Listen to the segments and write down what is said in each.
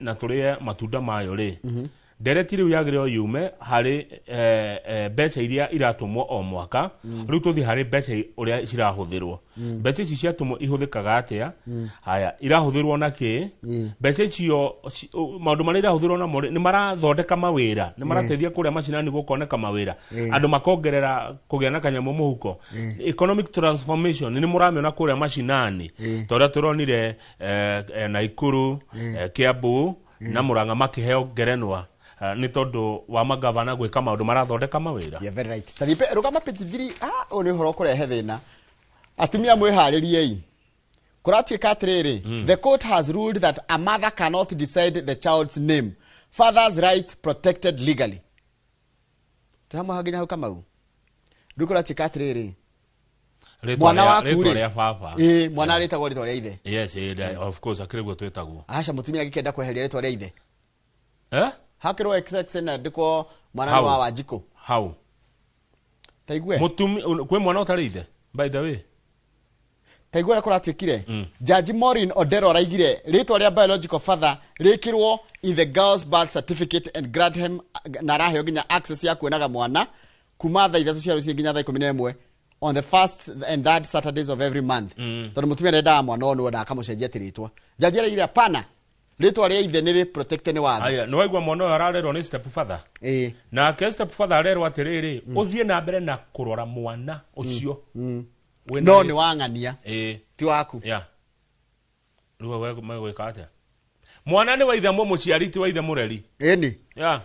Na tũrĩe matunda mayo rĩ, ndereti rĩu yagĩrĩirwo yume harĩ mbeca iria iratũmwo o mwaka. Rĩu tũthiĩ harĩ mbeca ũrĩa cirahũthĩrwo. Mbeca ici ciatũmwo ihũthĩkaga atĩa? Haya, irahũthĩrwo na kĩ? Mbeca icio maũndũ marĩa irahũthĩrwo namo rĩ, nĩ marathondeka mawĩra, nĩ marateithia kũrĩa macinani gũkoneka mawĩra, andũ makongerera kũgĩa na kanyamũ mũhuko? Economic transformation nĩ mũramĩona kũrĩa macinani, ta ũrĩa tũronire Naikuru, Kiambu na Murang'a makĩheo ngerenwa nĩ tondũ wa magavana gwĩka maũndũ marathondeka mawĩra. You're very right. Tathiĩ rũgama page 3. Ah, ũyũ nĩ ũhoro ũkũrehe thĩna. Atumia mwĩharĩriei. Kũratuĩka atĩrĩrĩ, the court has ruled that a mother cannot decide the child's name. Father's right protected legally. Tũhamwe nginya hau Kamau. Rĩu kũratuĩka atĩrĩrĩ, Rĩtwa mwana waku rĩtwa rĩ, rĩa baba. Ĩĩ, mwana arĩtagwo rĩtwa rĩa ithe. Yes, of course, akĩrĩ guo twĩtagwo. Aca, mũtumia agĩkĩenda kweheria rĩtwa rĩa ithe. Eh? Hakĩrwo XX na ndĩkwo mwana nĩ Hau. wa Wanjikũ. Hau. Taigue. Mũtumi kwĩ mwana ũtarĩ ithe, by the way. Taigua ũrĩa kũratuĩkire. Jaji Maureen Odero araigire rĩtwa rĩa biological father rĩkĩrwo in the girl's birth certificate and grant him, na araheo nginya access ya kuonaga mwana kuma thaa 3 cia rũcinĩ nginya thaa 11 on the first and third Saturdays of every month, tondũ mũtumia ndendaga mwana ũyũ, nĩwendaga akamũcenjia atĩ rĩtwa. Jaji araigire hapana, rĩtwa rĩa ithe nĩ rĩ protected nĩ watho. Aya, nĩ waigua mwana ũyũ ararerwo nĩ step father. Ĩĩ. Nake step father arerwo atĩrĩrĩ, ũthiĩ na mbere na kũrora mwana ũcio. Wĩna No nĩ wang'ania, ti waku. Ya, rĩu we megwĩka atĩa? Mwana nĩ wa ithe mũmũciari, ti wa ithe mũreri. Ĩni. Ya.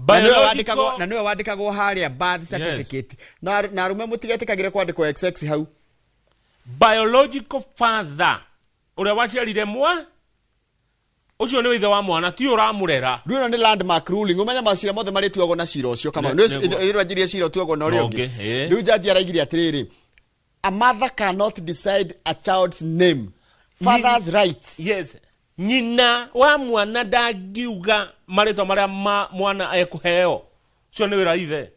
Na nĩwe wandĩkagwo, na nĩwe wandĩkagwo harĩa birth certificate, na arũme mũtigetĩkagĩre kwandĩkwo XX hau. Biological father ũrĩa waciarire mwa ũcio nĩ ithe wa mwana, ti ũramũrera. Rĩu ĩno nĩ landmark ruling. Ũmenye macira mothe marĩtuagwo na cira ũcio kama Nĩguo. nĩ cira ũtuagwo na ũrĩa Na ũngĩ. ũngĩ, ĩĩ. Rĩu jaji araigire atĩrĩrĩ, a mother cannot decide a child's name, father's rights. Yes, nyina wa mwana ndangiuga marĩtwa marĩa ma mwana ekũheo. Ũcio nĩ wĩra ithe.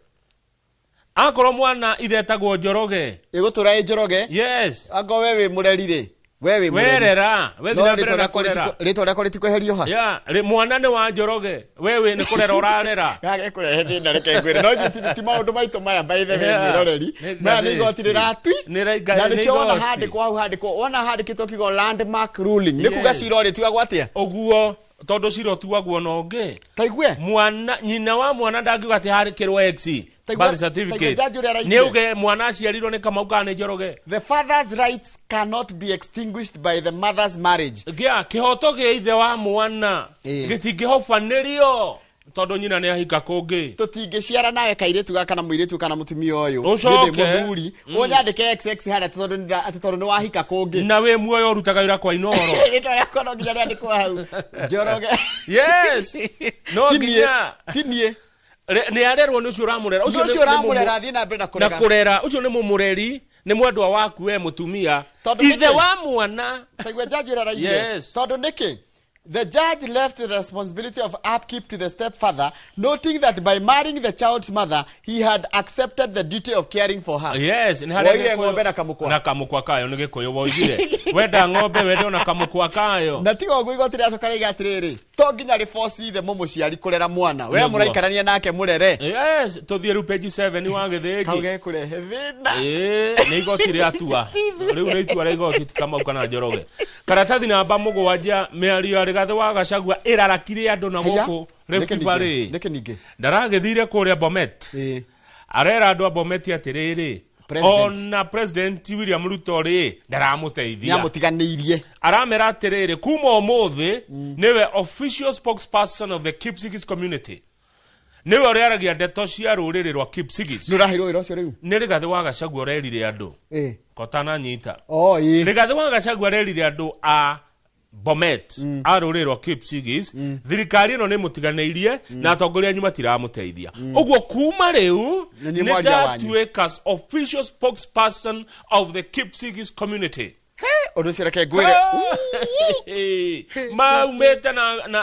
Akorwo mwana ithe etagwo Njoroge, Ĩgũtũra ĩ Njoroge. Yes. Angorwo we wĩ mũreri rĩ, we wĩ mũreri. Werera we No thiĩ na mbere rĩtwa na rĩakwa kũrera. Rĩtwa rĩakwa rĩtikweherio ha. Ya, mwana nĩ wa Njoroge, we wĩ nĩ kũrera ũrarera. Gage kũrehe thĩna, reke ngwĩre, no ithuĩ ti maũndũ maitũ maya, by the way. Yeah. Mwĩroreri, maya nĩ igoti rĩratui Nĩ na nĩ nĩkĩo wona igoti. handĩkwo hau, handĩkwo, wona handĩkĩtwo kiugo landmark ruling, nĩ kuga cira ũrĩtuagwo atĩa? Ũguo, tondũ cira ũtuagwo na ũngĩ. Taigue. Mwana, nyina wa mwana ndangiuga atĩ harĩkĩrwo X birth certificate. Taigua judge ũrĩa araigire. Nĩ uge mwana aciarirwo nĩ Kamau kana nĩ Njoroge. The father's rights cannot be extinguished by the mother's marriage. Gĩa kĩhoto gĩa ithe wa mwana gĩtingĩhobanĩrio tondũ nyina nĩ ahika kũngĩ. Tũtingĩciara nawe kairĩtu gaka kana mũirĩtu kana mũtumia ũyũ. Ũcoke. Niĩ ndĩ mũthuri, ũnyandĩke XX harĩa atĩ tondũ atĩ tondũ nĩ wahika kũngĩ. Na wĩ muoyo ũrutaga wĩra kwa Inoro. Rĩtwa rĩakwa no nginya rĩandĩkwo hau, Njoroge. Yes, no Ti niĩ, nginya. ti niĩ. Nĩ arerwo nĩ ũcio ũramũrera. Nĩ ũcio ũramũrera, athiĩ na mbere na na kũrera. Kũrera ũcio nĩ mũmũreri, nĩ mwendwa waku we mũtumia, Tondũ ithe nĩkĩ? wa mwana. Taigua judge ũrĩa araigire. Yes. Tondũ nĩkĩ? The judge left the responsibility of upkeep to the stepfather, noting that by marrying the child's mother, he had accepted the duty of caring for her. Yes, nĩ harĩa Woire Gĩkũyũ- ng'ombe na kamũkwa. Na kamũkwa kayo, nĩ Gĩkũyũ woigire wenda ng'ombe wende ona kamũkwa kayo. Na tiga ũguo, igoti rĩacoka rĩiga atĩrĩrĩ, to nginya rĩboci ithe mũmũciari kũrera mwana we. Nĩguo. Mũraikarania nake, mũrere. Yes, tũthiĩ rĩu page 7 wa Kau gĩthĩnji. gekũrehe thĩna. Ĩĩ, nĩ igoti rĩatua rĩu, nĩ itua rĩa igoti, ti Kamau kana Njoroge. Karatathi namba 7, mĩario ya Rĩgathĩ wa Gachagua ĩrarakire andũ na Haiya, gũkũ nĩkĩ Rift ningĩ? Valley. Nĩkĩ ningĩ? Ndaragĩthire kũrĩa Bomet. Arera andũ a Bomet atĩrĩrĩ, President. ona President William Ruto rĩ, ndaramũteithia. Nĩamũtiganĩirie. Aramera atĩrĩrĩ, kuma ũmũthĩ nĩwe official spokesperson of the Kipsigis community, nĩwe ũrĩaragia ndeto cia rũrĩrĩ rwa Kipsigis. Nĩ ũraheirwo wĩra ũcio rĩu? Nĩ Rĩgathĩ wa Gachagua ũrerire andũ. Kotananyita. Oh, ĩĩ. Rĩgathĩ wa Gachagua arerire andũ a Bomet, a rũrĩrĩ rwa Kipsigis, thirikari ĩno nĩ mũtiganĩirie na atongoria anyu matiramũteithia. Ũguo kuma rĩu Nĩ niĩ nĩ mwaria wanyu. ndatuĩka official spokesperson of the Kipsigis community. He, ũndũ ũcio reke ngwĩre. Maumĩte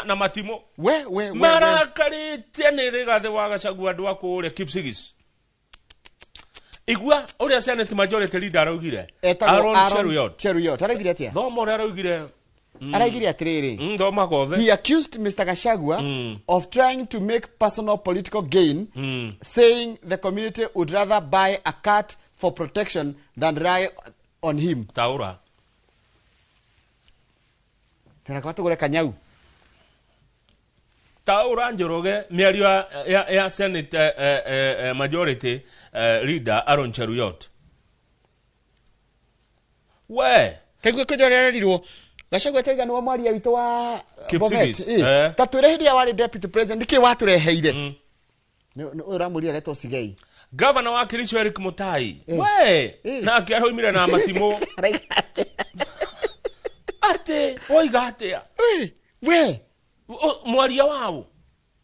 na matimũ. We we we we. Marakarĩte nĩ Rĩgathĩ wa Gachagua andũ a kũrĩa Kipsigis. Igua ũrĩa Senate Majority Leader araugire. Etagwo Aaron Aaron Cheruiyot. Cheruiyot araugire atĩa? Thoma ũrĩa araugire. Araigire atiriri. Thoma gothe. He accused Mr. Gachagua of trying to make personal political gain, saying the community would rather buy a cat for protection than rely on him. Taura. Tena kwa tugure kanyau. Taura Njoroge mĩario ya Senate majority leader Aaron Cheruiyot. We Kaigua kũnjorererirwo Gachagua taiga nĩwe mwaria witũ wa Kipsigis, Bomet. Ta twĩre hĩndĩ ĩrĩa warĩ deputy president nĩkĩ watũreheire? Nĩ ũyũ ũramwĩrire aretwo Sigei. Governor wa Kericho Eric Mutai. We nake aroimire na matimũ. Araiga atĩa? Atĩ woiga atĩa? We Mwaria wao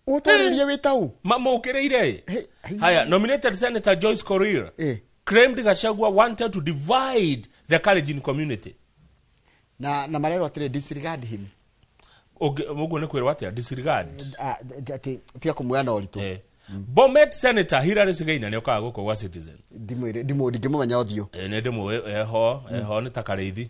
ũtwarĩrie wĩ tau. Mamũkĩrĩire. Hey, hey. Haya, nominated Senator Joyce Korir claimed Gachagua wanted to divide the Kalenjin community. Na marerwo atĩrĩ, disregard him. Ũguo nĩ kwĩrwo atĩa? Disregard. Ah, atĩ tiga kũmuoya na ũritũ. Bomet Senator Hilary Sigaina nĩ okaga gũkũ gwa Citizen. Ndimwĩre ndingĩmũmenya ũthiũ. Nĩ ndĩmũĩ eho nĩ ta karĩithi.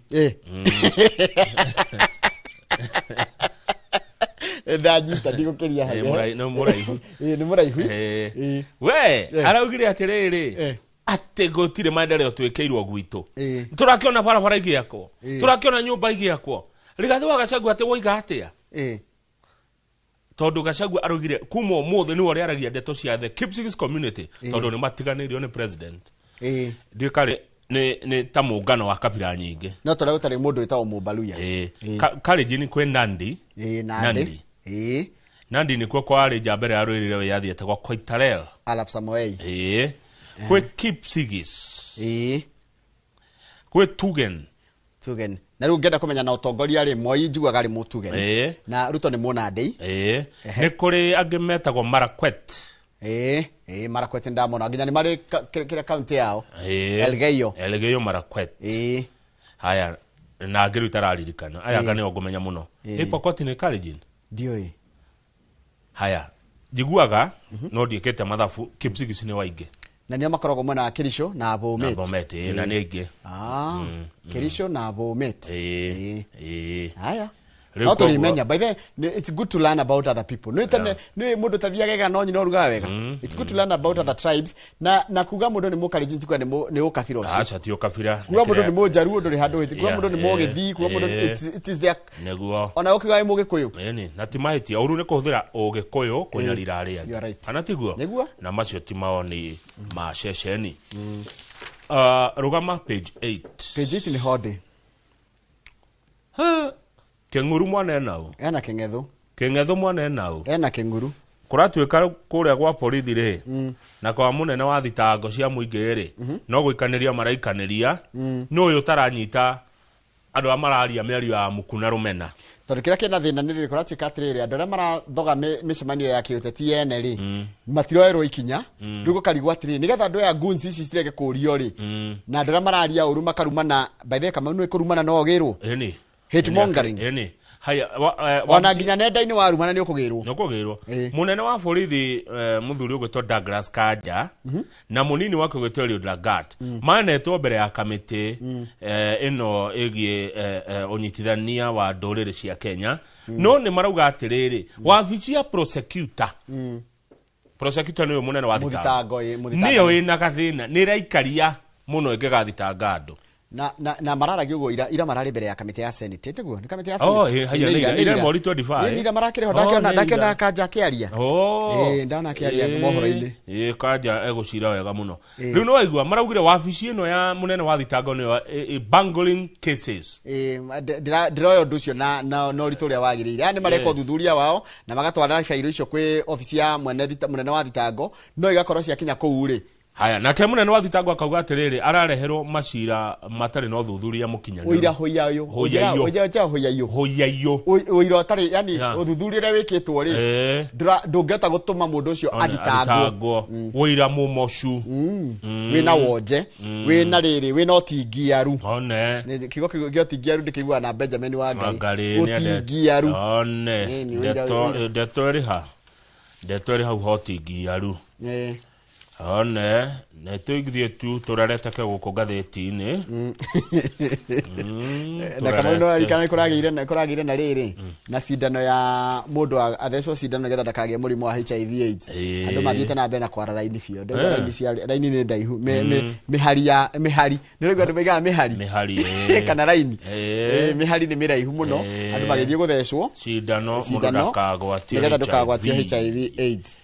Ndanyita ndigũkĩria hau. Nĩ mũraihu. Nĩ mũraihu. We araugire atĩrĩrĩ, atĩ gũtirĩ maendeleo twĩkĩirwo gwitũ. Tũrakĩona barabara igĩakwo, tũrakĩona nyũmba igĩakwo. Rigathĩ wa Gachagua atĩ woiga atĩa? Tondũ Gachagua araugire kuma ũmũthĩ nĩwe ũrĩaragia ndeto cia the Kipsigis community, tondũ nĩ matiganĩirio nĩ president. Ndiũĩ karĩ nĩ ta mũngano wa kabira nyingĩ. No tũrĩa gũtarĩ mũndũ wĩtagwo Mũmbaluya. Kalenjin kwĩ Nandi. Nandi. Nandi. Nandi nĩkuo kwarĩ nja mbere ya rũrĩrĩ wĩyathi etagwo Koitalel. Arap Samoei. Kwĩ Kipsigis. Kwĩ Tugen. Tugen. Na rĩu ngenda kũmenya na ũtongoria rĩ, Moi njiguaga arĩ Mũtugen. Na Ruto nĩ Mũnandĩ. Nĩ kũrĩ angĩ metagwo Marakwet. Marakwet ndamona nginya nĩ marĩ kĩrĩa kaunti yao. Elgeyo. Elgeyo Marakwet. Haya, na angĩ rĩu itararirikana. Aya anga nĩo ngũmenya mũno. Pokot nĩ Kalenjin? Ndiũĩ. Haya, njiguaga no ndiĩkĩte mathabu, Kipsigis nĩ waingĩ. Na nĩo makoragwo mwena wa Kericho na Bomet. Na Bomet, na nĩ aingĩ. Kericho na Bomet. Haya. Rĩu No tũrĩmenya. By the way, it's good to learn about other people. Nĩ tene nĩ mũndũ tathiaga wega no nyina ũrugaga wega. It's good to learn about other tribes. Na kuga mũndũ nĩ Mũkalenjin ti kuga nĩ ũkabira ũcio. Aca, ti ũkabira. Kuga mũndũ nĩ Mũjaruo ndũrĩ handũ hĩti. Kuga mũndũ nĩ Mũgĩthii, kuga mũndũ it is their Nĩguo. Ona ũkiuga wĩ Mũgĩkũyũ. Ĩni, na ti mahĩtia. Ũru nĩ kũhũthĩra Ũgĩkũyũ kũnyarira arĩa angĩ. You are right. Kana tiguo? Nĩguo. Na macio ti mawoni ma ceceni. Rũgama page 8. Page 8 nĩ hondĩ. Ha. Kĩng'uru mwana enau. Ena kĩng'ethu. Kĩng'ethu mwana enau. Ena kĩng'uru. Kũratuĩka kũrĩa gwa borithi rĩ, na kwa mũnene wa thitango cia mũingĩ rĩ, no gũikanĩria maraikanĩria, nĩ ũyũ ũtaranyita andũ arĩa mararia mĩario ya muku na rũmena. Tondũ kĩrĩa kĩna thĩna nĩ rĩrĩ, kũratuĩka atĩrĩrĩ, andũ arĩa marathoga mĩcemanio ya kĩũteti yene rĩ, matiroerwo ikinya. Rĩu gũkarigwo atĩrĩrĩ, nĩgetha andũ aya goons ici cirege kũrio rĩ, na andũ arĩa mararia ũru makarumana, by the way, Kamau nĩ kũrumana no ũgĩrwo. Ĩni. Hate mongering. Ĩni. Haya, Ona nginya nenda-inĩ warumana nĩ ũkũgĩrwo. Nĩ ũkũgĩrwo. Mũnene wa borithi, mũthuri ũgwĩtwo Douglas Kanja, na mũnini wake ũgwĩtwo Eliud Lagat, manetwo mbere ya kamĩtĩ ĩno ĩgiĩ ũnyitithania wa ndũrĩrĩ cia Kenya. No nĩ marauga atĩrĩrĩ, wabici ya prosecutor, prosecutor nĩwe mũnene wa thitango. Mũthitango, mũthitango. Nĩyo ĩna gathĩna, nĩ ĩraikaria mũno ĩngĩgathitanga andũ. Na mararagia ũguo ira mararĩ mbere ya kamĩtĩ ya Senate, tiguo? Nĩ kamĩtĩ ya Oh, Senate. haya, Nĩ nĩ ira, ira, nĩ ira ira. mweri 25. Nĩ ira marakĩrĩ ho, Oh, nĩ ndakĩona ira. Kanja akĩaria. Oh. Ndona akĩaria mohoro-inĩ. Kanja egũcira wega mũno. Rĩu nĩ waigua maraugire wabici ĩno ya mũnene wa thitango nĩyo bungling cases. Ndĩroya ũndũ ũcio na ũritũ ũrĩa wagĩrĩire. Aya nĩ mareka ũthuthuria wao na magatwara bairo icio kwĩ obici ya mũnene wa thitango, no igakorwo ciakinya kũu rĩ. Haya, nake mũnene wa thitango akauga atĩrĩrĩ, arareherwo macira matarĩ na ũthuthuria mũkinyanĩru. Ũira hũiyayo. Hũiyayo. Ũira hũiyayo. Hũiyayo. Ũira ũtarĩ, yani, ũthuthuria ũrĩa wĩkĩtwo rĩ, ndũngĩhota gũtũma mũndũ ũcio One, athitangwo. athitangwo. Ũira mũmocu. Wĩna wonje, wĩna rĩrĩ, wĩna ũtingiaru. One. Nĩ, kiugo kĩu gĩa ũtingiaru ndĩkĩiguaga na Benjamin Wangari. Wangari, nĩ endete. Ũtingiaru. One. Nĩ ũira, ũira. Ndeto ĩrĩ ha? Ndeto ĩrĩ hau ha ũtingiaru. One nä tå ithiä tu tå rareteke gå kå ngathäti-inä. Na kama no arikana kũragĩire na rĩrĩ na cindano ya mũndũ athecwo cindano nĩgetha ndakagĩe mũrimũ wa HIV AIDS. Andũ mathiĩte na mbere na kwara raini biũ. Ndauga raini cia raini nĩ ndaihu, mĩhari ya mĩhari nĩ ũraigua andũ maigaga mĩhari. Mĩhari. Kana raini. Mĩhari nĩ mĩraihu mũno, andũ magĩthiĩ gũthecwo cindano mũndũ ndakagwatio nĩgetha ndũkagwatio HIV AIDS.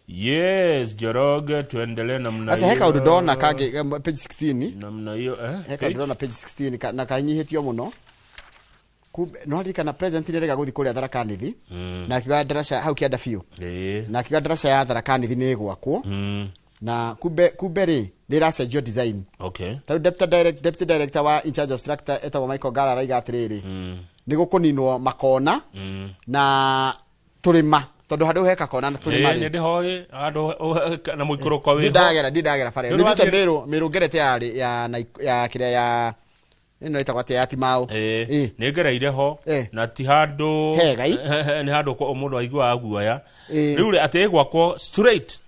Yes, Njoroge, tuendelee namna Sasa he kaũndũ ndona kangĩ page 16. Namna hiyo, eh. He kaũndũ ndona page 16 na kanyihĩtio mũno. Kumbe no ririkana president nĩ arega gũthiĩ kũrĩa Tharaka Nithi na akiuga ndaraca hau kĩanda biũ na akiuga ndaraca ya Tharaka Nithi nĩ ĩgwakwo na kumbe rĩ nĩ ĩracenjio design. Tarĩu deputy director wa in charge of structure etagwo Michael Ngara araiga atĩrĩrĩ, nĩ gũkũninwo makona na tũrĩma tondũ handũ he kakona na tũrĩma rĩ. Nĩ ndĩhoĩ handũ na mũikũrũko wĩho. Ndindagera bara ĩyo. Nĩthiĩte Mĩrũ ngerete ya kĩrĩa ya ĩno ĩtagwo atĩa ya Timau. Nĩ ngereire ho na ti handũ hegai, nĩ handũ mũndũ aiguaga guoya. Rĩu rĩ atĩ ĩgwakwo straight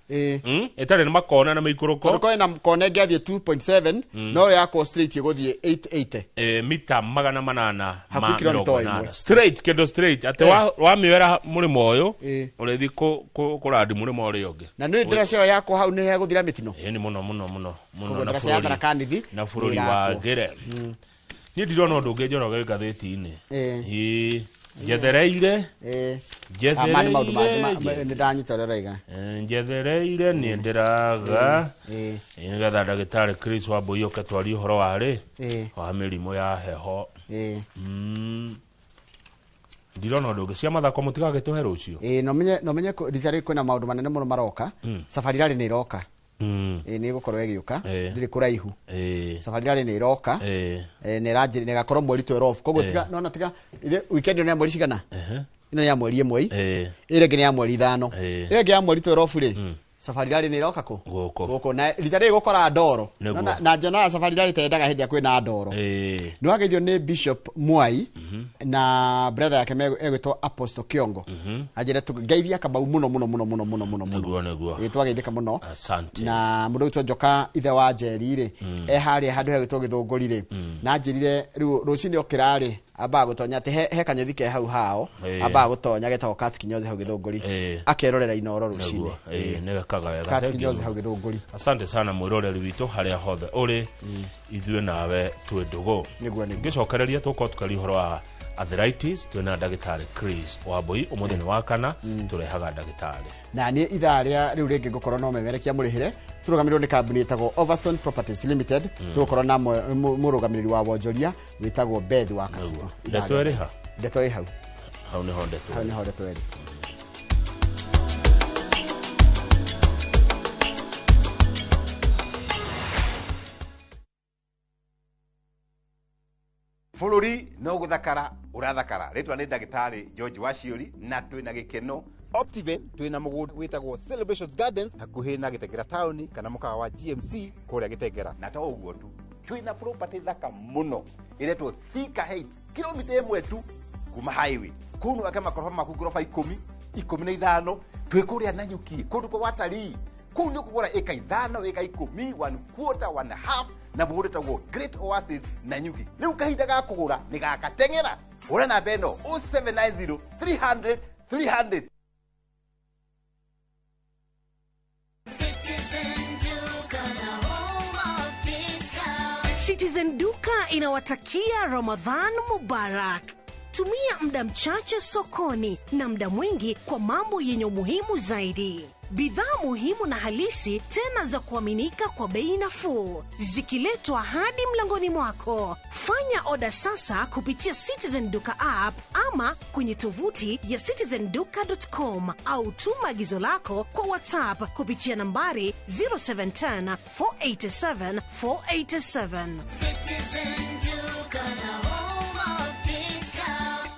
ĩtarĩ na makona na mĩikũrũko. Tondũ kwĩna kona ĩngĩ yathiĩ 2.7 no yakwo straight ĩgũthiĩ 880. Mita 880. Hakuhĩ kilomita ĩmwe. Straight, kĩndũ straight atĩ wamĩoera mũrĩmo ũyũ ũrĩthiĩ kũrandi mũrĩmo ũrĩa ũngĩ. Na nĩ ndaraca ĩyo yakwo hau nĩ hegũthira mĩtino. Nĩ mũno mũno mũno mũno na ndaraca ya Tharaka Nithi na bũrũri wa Ngere. Niĩ ndirona ũndũ ũngĩ Njoroge ngathĩti-inĩ. Njethereire. Njethereire. Maũndũ mangĩ nĩ ndanyita ũrĩa ũraiga. Njethereire nĩ ndĩraga nĩgetha ndagĩtarĩ Chris Wambui oke twarie ũhoro wa rĩ wa mĩrimũ ya heho. Ndirona ũndũ ũngĩ. Cia mathako mũtigagĩtũhe rũciũ. No menye rita rĩrĩ kwĩna maũndũ manene mũno maroka. Safari Rally nĩ ĩroka. Nĩ ĩgũkorwo ĩgĩũka, ndĩrĩ kũraihu. Safari Rally nĩ ĩroka na ĩranjĩrĩria na ĩgakorwo mweri 12. Koguo tiga nona tiga weekend ĩno ya mweri cigana? Ĩno ya mweri 1. Ĩrĩa ĩngĩ nĩ ya mweri 5. Ĩrĩa ĩngĩ ya mweri 12 rĩ, Safari Rally nĩ ĩroka kũ? Gũkũ. Na rita rĩrĩ gũkora ndoro. Na njonaga Safari Rally tendaga hĩndĩ ĩrĩa kwĩna ndoro. Nĩ wageithio nĩ Bishop Mwai na brother yake egwĩtwo Apostle Kiongo. Anjĩra ngeithia Kamau mũno mũno mũno mũno mũno mũno mũno. Nĩguo. Twageithĩka mũno. Asante. Na mũndũ ũgwĩtwo Njoka ithe wa Njeri rĩ, e harĩa handũ hegwĩtwo Gĩthũngũri rĩ. Na anjĩrire rĩu rũcinĩ okĩra rĩ, ambaga gũtonya atĩ he kanyothi ke hau hao, ambaga gũtonya getagwo Kat Kinyozi hau Gĩthũngũri, akerorera Inooro rũcinĩ. Nĩ wekaga wega. Kat Kinyozi hau Gĩthũngũri. Asante sana mwĩroreri witũ harĩa hothe ũrĩ, ithuĩ nawe twĩ ndũgũ. Nĩguo nĩguo. Ngĩcokereria tũkorwo tũkĩaria ũhoro wa arthritis twĩna ndagĩtarĩ Chris Wambui. Ũmũthĩ nĩ wa kana, tũrehaga ndagĩtarĩ. Na niĩ ithaa rĩa rĩu rĩngĩ ngũkorwo no memerekia mũrĩhĩre, tũrũgamĩrĩrwo nĩ kambuni ĩtagwo Overstone Properties Limited. Tũgũkorwo na mũrũgamĩrĩri wa wonjoria wĩtagwo Beth wa Katito. Ndeto ĩrĩ ha? Ndeto ĩ hau. Hau nĩho ndeto. Hau nĩho ndeto ĩrĩ. Bũrũri no gũthakara ũrathakara. Rĩtwa nĩ ndagĩtarĩ George Waciũri na twĩna gĩkeno Optiven twĩna mũgũnda wĩtagwo Celebrations Gardens hakuhĩ na Gĩtengera taũni kana mũkawa wa GMC kũrĩa Gĩtengera. Na to ũguo tu, twĩna property thaka mũno ĩretwo Thika Heights, kilomita 1 tu kuma highway. Kũu nĩ wake makoroba maku ngoroba 10, 15, twĩ kũrĩa Nanyuki, kũndũ kwa watalii. Kũu nĩ ũkũgũra ĩka 5, ĩka 10, 1/4, 1/2 na mũgũnda wĩtagwo Great Oasis Nanyuki. Rĩu kahinda ga kũgũra nĩ gakateng'era. Hũra namba ĩno 0790 300 300. Citizen Duka inawatakia Ramadhan Mubarak. Tumia muda mchache sokoni na muda mwingi kwa mambo yenye umuhimu zaidi. Bidhaa muhimu na halisi tena za kuaminika kwa bei nafuu, zikiletwa hadi mlangoni mwako. Fanya oda sasa kupitia Citizen Duka app ama kwenye tovuti ya citizenduka.com au tuma agizo lako kwa WhatsApp kupitia nambari 0710 487 487. Citizen Duka, the home of discount.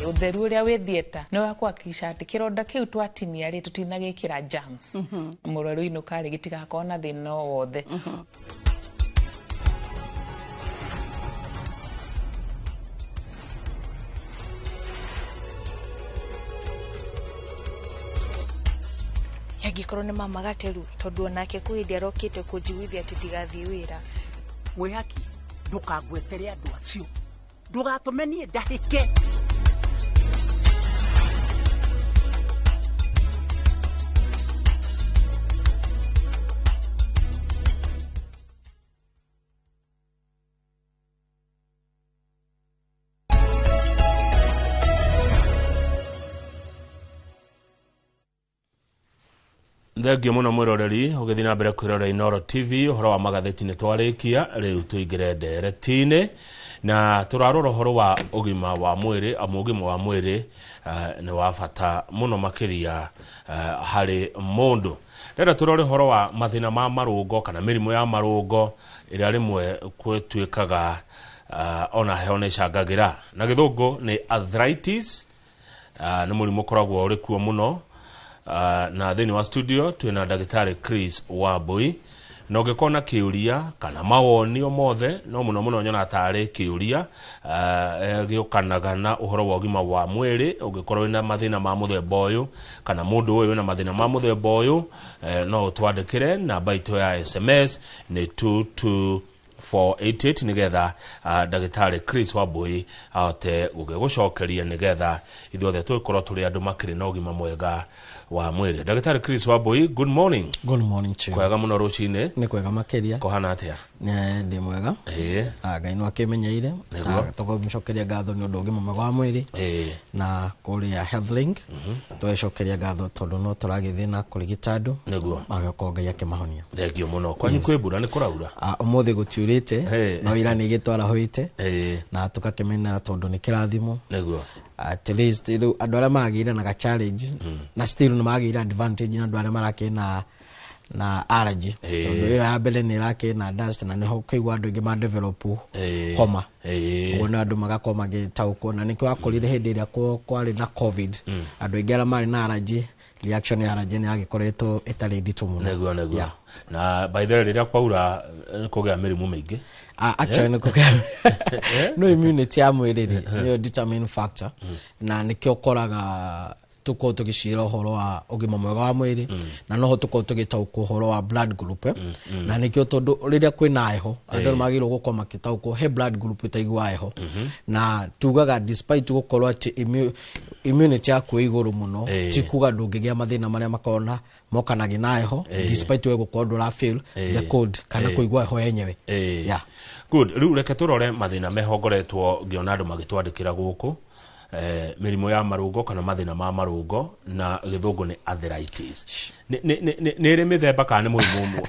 Utheru uria wi theatre ni wa kuhakikisha ati kironda kiu twatinia ri tutinagikira germs. Murwaru inuka ri gitigakorwo na thina o wothe. Angĩkorwo nĩ mama Gateru, tondũ onake kwĩ hĩndĩ arokĩte kũnjiguithia atĩ ndigathiĩ wĩra. Mwĩhaki, ndũkangwetere andũ acio, ndũgatũme niĩ ndahĩke. Thengio muno mwiroreri ũgĩthiĩ na mbere kwĩrorera Inooro TV. Ũhoro wa magathĩti nĩ twarĩkia, rĩu tũingĩre ndereti-inĩ na tũrarora ũhoro wa ũgima wa mwĩrĩ, amu ũgima wa mwĩrĩ nĩ wa bata mũno makĩria harĩ mũndũ. Ndĩrenda tũrore ũhoro wa mathĩna ma marũngo kana mĩrimũ ya marũngo ĩrĩa rĩmwe gwĩtuĩkaga ona heho nĩ ĩcangagĩra, na gĩthũngũ nĩ arthritis. Nĩ mũrimũ ũkoragwo ũrĩ kuo mũno. Na thĩinĩ wa studio twĩna ndagĩtarĩ Chris Wambui, na ũngĩkorwo na kĩũria kana mawoni o mothe, no mũno mũno nyona tarĩ kĩũria gĩũkanaga na ũhoro wa ũgima wa mwĩrĩ, ũngĩkorwo wĩna mathĩna ma mũthemba ũyũ kana mũndũ ũyũ wĩna mathĩna ma mũthemba ũyũ, no ũtwandĩkĩre. Namba itũ ya SMS nĩ 22488 nigetha ndagĩtarĩ Chris Wambui ahote gũgĩgũcokeria, nigetha ithuothe tũgĩkorwo tũrĩ andũ makĩrĩ na ũgima mwega wa mwĩrĩ. Ndagĩtarĩ Chris Wambui, good morning. Good morning to you. Kwega mũno rũcinĩ. Nĩ kwega makĩria. Kũhana atĩa? Nĩ ndĩ mwega. Ngai no akĩmenyeire. Nĩguo. Tũkamũcokeria ngatho nĩ ũndũ ũgima mwega wa mwĩrĩ. Na kũrĩa Healthlink tũgĩcokeria ngatho tondũ no tũragĩthiĩ na kũrigita andũ. Nĩguo. Magakorwo Ngai akĩmahonia. Thengio mũno. Kwanyu kwĩ mbura, nĩ kũraura? Ũmũthĩ gũtiurĩte, no ira nĩ igĩtwarahũĩte na tũgakĩmenera tondũ nĩ kĩrathimo. Nĩguo. At least rĩu andũ arĩa magĩire na ga challenge na still nĩ magĩire advantage na andũ arĩa marakĩrĩ na allergy, tondũ ĩyo ya mbere nĩ ĩrakĩrĩ na dust na nĩho kũigua andũ aingĩ ma develop homa. Ũguo nĩ andũ magakorwo magĩtaũkwo, na nĩkĩo wakorire hĩndĩ ĩrĩa kwarĩ na COVID, andũ aingĩ arĩa marĩ na allergy, reaction ya allergy nĩ yagĩkoretwo ĩtarĩ nditũ mũno. Nĩguo. Yeah. Na by the way, rĩrĩa kwaura nĩ kũgĩa mĩrimũ mĩingĩ. Actually nĩ kũgĩa no immunity ya mwĩrĩ rĩ nĩyo determining factor, na nĩkĩo ũkoraga tũkorwo tũgĩcira ũhoro wa ũgima mwega wa mwĩrĩ, na noho tũkorwo tũgĩtaũkwo ũhoro wa blood group, na nĩkĩo tondũ rĩrĩa kwĩna heho andũ nĩ magĩrĩirwo gũkorwo magĩtaũkwo he blood group ĩtaiguaga heho, na tugaga despite gũkorwo atĩ immunity yaku ĩ igũrũ mũno, ti kuga ndũngĩgĩa mathĩna marĩa makoragwo na mokanagia na heho, despite we gũkorwo ndũra feel the cold kana kũigua heho yenyewe. Yeah. Good. Rĩu reke tũrore mathĩna meho ngoretwo ngĩona andũ magĩtwandĩkĩra gũkũ, mĩrimũ ya marũngo kana mathĩna ma marũngo, na gĩthũngũ nĩ arthritis. Nĩ ĩrĩ mĩthemba kana nĩ mũrimũ ũmwe?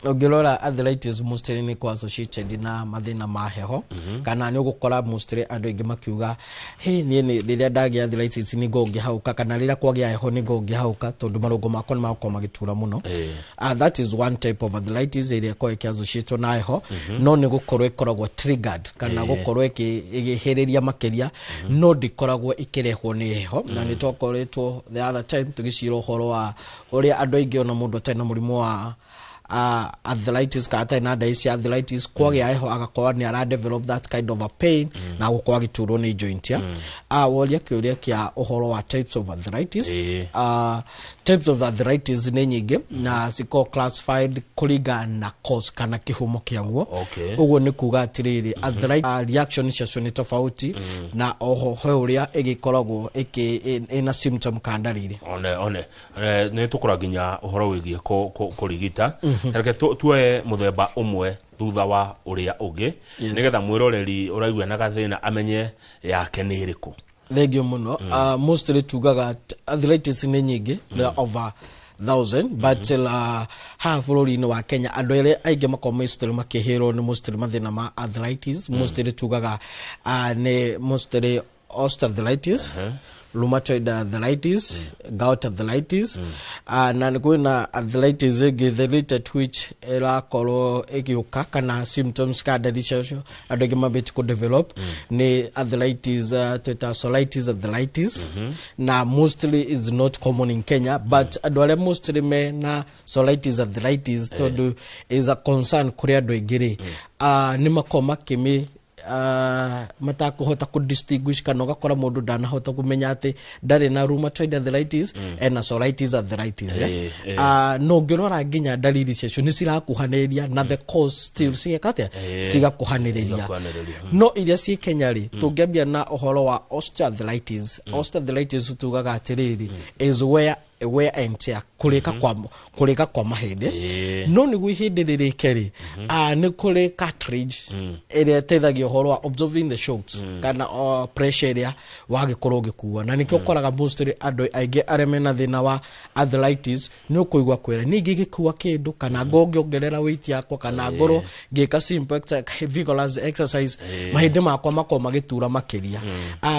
Ũngĩrora arthritis mostly nĩ kũ associated na mathĩna ma heho, kana nĩ ũgũkora mostly andũ aingĩ makiuga, hey, niĩ rĩrĩa ndagĩa arthritis nĩ ngoragwo ngĩhaũka, kana rĩrĩa kwagĩa heho nĩ ngoragwo ngĩhaũka tondũ marũngo makwa nĩ magũkorwo magĩtura mũno. That is one type of arthritis ĩrĩa ĩkoragwo ĩkĩ na heho, no nĩ gũkorwo ĩkoragwo triggered kana gũkorwo ĩgĩhĩrĩria makĩria, no ndĩkoragwo ĩkĩrehwo nĩ heho. Na nĩ twakoretwo the other time tũgĩcira ũhoro wa ũrĩa andũ aingĩ, ona mũndũ atarĩ na mũrimũ wa arthritis kana atarĩ na ndawa cia arthritis, kwagĩa heho agakorwo nĩ ara develop that kind of a pain na gũkorwo agĩturwo nĩ joint ya. Woria kĩũria kĩa ũhoro wa types of arthritis. Types of arthritis nĩ nyingĩ na cikoragwo classified kũringana na cause kana kĩhumo kĩaguo. Ũguo nĩ kuga atĩrĩrĩ, arthritis reaction ciacio nĩ tofauti, na oho he ũrĩa ĩgĩkoragwo ĩna symptom kana ndariri. One nĩ tũkũra nginya ũhoro wĩgiĩ kũrigita. Reke tuoe mũthemba ũmwe thutha wa ũrĩa ũngĩ, nĩgetha mwĩroreri ũraigua na gathĩna amenye yake nĩ ĩrĩkũ. Thengio mũno. Mostly tugaga arthritis nĩ nyingĩ, mm, over thousand, but haha bũrũri-inĩ wa Kenya andũ arĩa aingĩ makoragwo mostly makĩhĩrwo nĩ mostly mathĩna ma arthritis, mostly tugaga nĩ mostly osteoarthritis, rheumatoid arthritis, gout arthritis, na nĩ kwĩna arthritis ĩngĩ the later which ĩrakorwo ĩgĩũka kana symptoms kana ndariri ciacio andũ aingĩ mambĩtie kũ develop nĩ arthritis twĩta psoriasis arthritis, na mostly is not common in Kenya, but andũ arĩa mostly me na psoriasis arthritis, tondũ is a concern kũrĩ andũ aingĩ rĩ, nĩ makoragwo makĩmĩ matakũhota kũ distinguish, kana ũgakora mũndũ ndanahota kũmenya atĩ ndarĩ na rheumatoid arthritis, ena psoriasis arthritis, eh? No ũngĩrora nginya ndariri ciacio nĩ cirakuhanĩrĩria na the cause still cigeka atĩa? Cigakuhanĩrĩria. Cigakuhanĩrĩria. No iria ciĩ Kenya rĩ, tũngĩambia na ũhoro wa osteoarthritis. Osteoarthritis tugaga atĩrĩrĩ, is wear wear and tear, kũrĩka kwa mahĩndĩ. No nĩguo ihĩndĩ rĩrĩke rĩ, nĩ kũrĩ cartilage ĩrĩa ĩteithagia ũhoro wa absorbing the shocks kana pressure ĩrĩa wagĩkorwo ũgĩkua, na nĩkĩo ũkoraga mostly andũ aingĩ arĩa mena thĩna wa arthritis nĩ ũkũigua kwĩra niĩ ngĩgĩkua kĩndũ kana ngongĩongerera weight yakwa kana ngorwo ngĩka simple vigorous exercise, mahĩndĩ makwa makorwo magĩtura makĩria.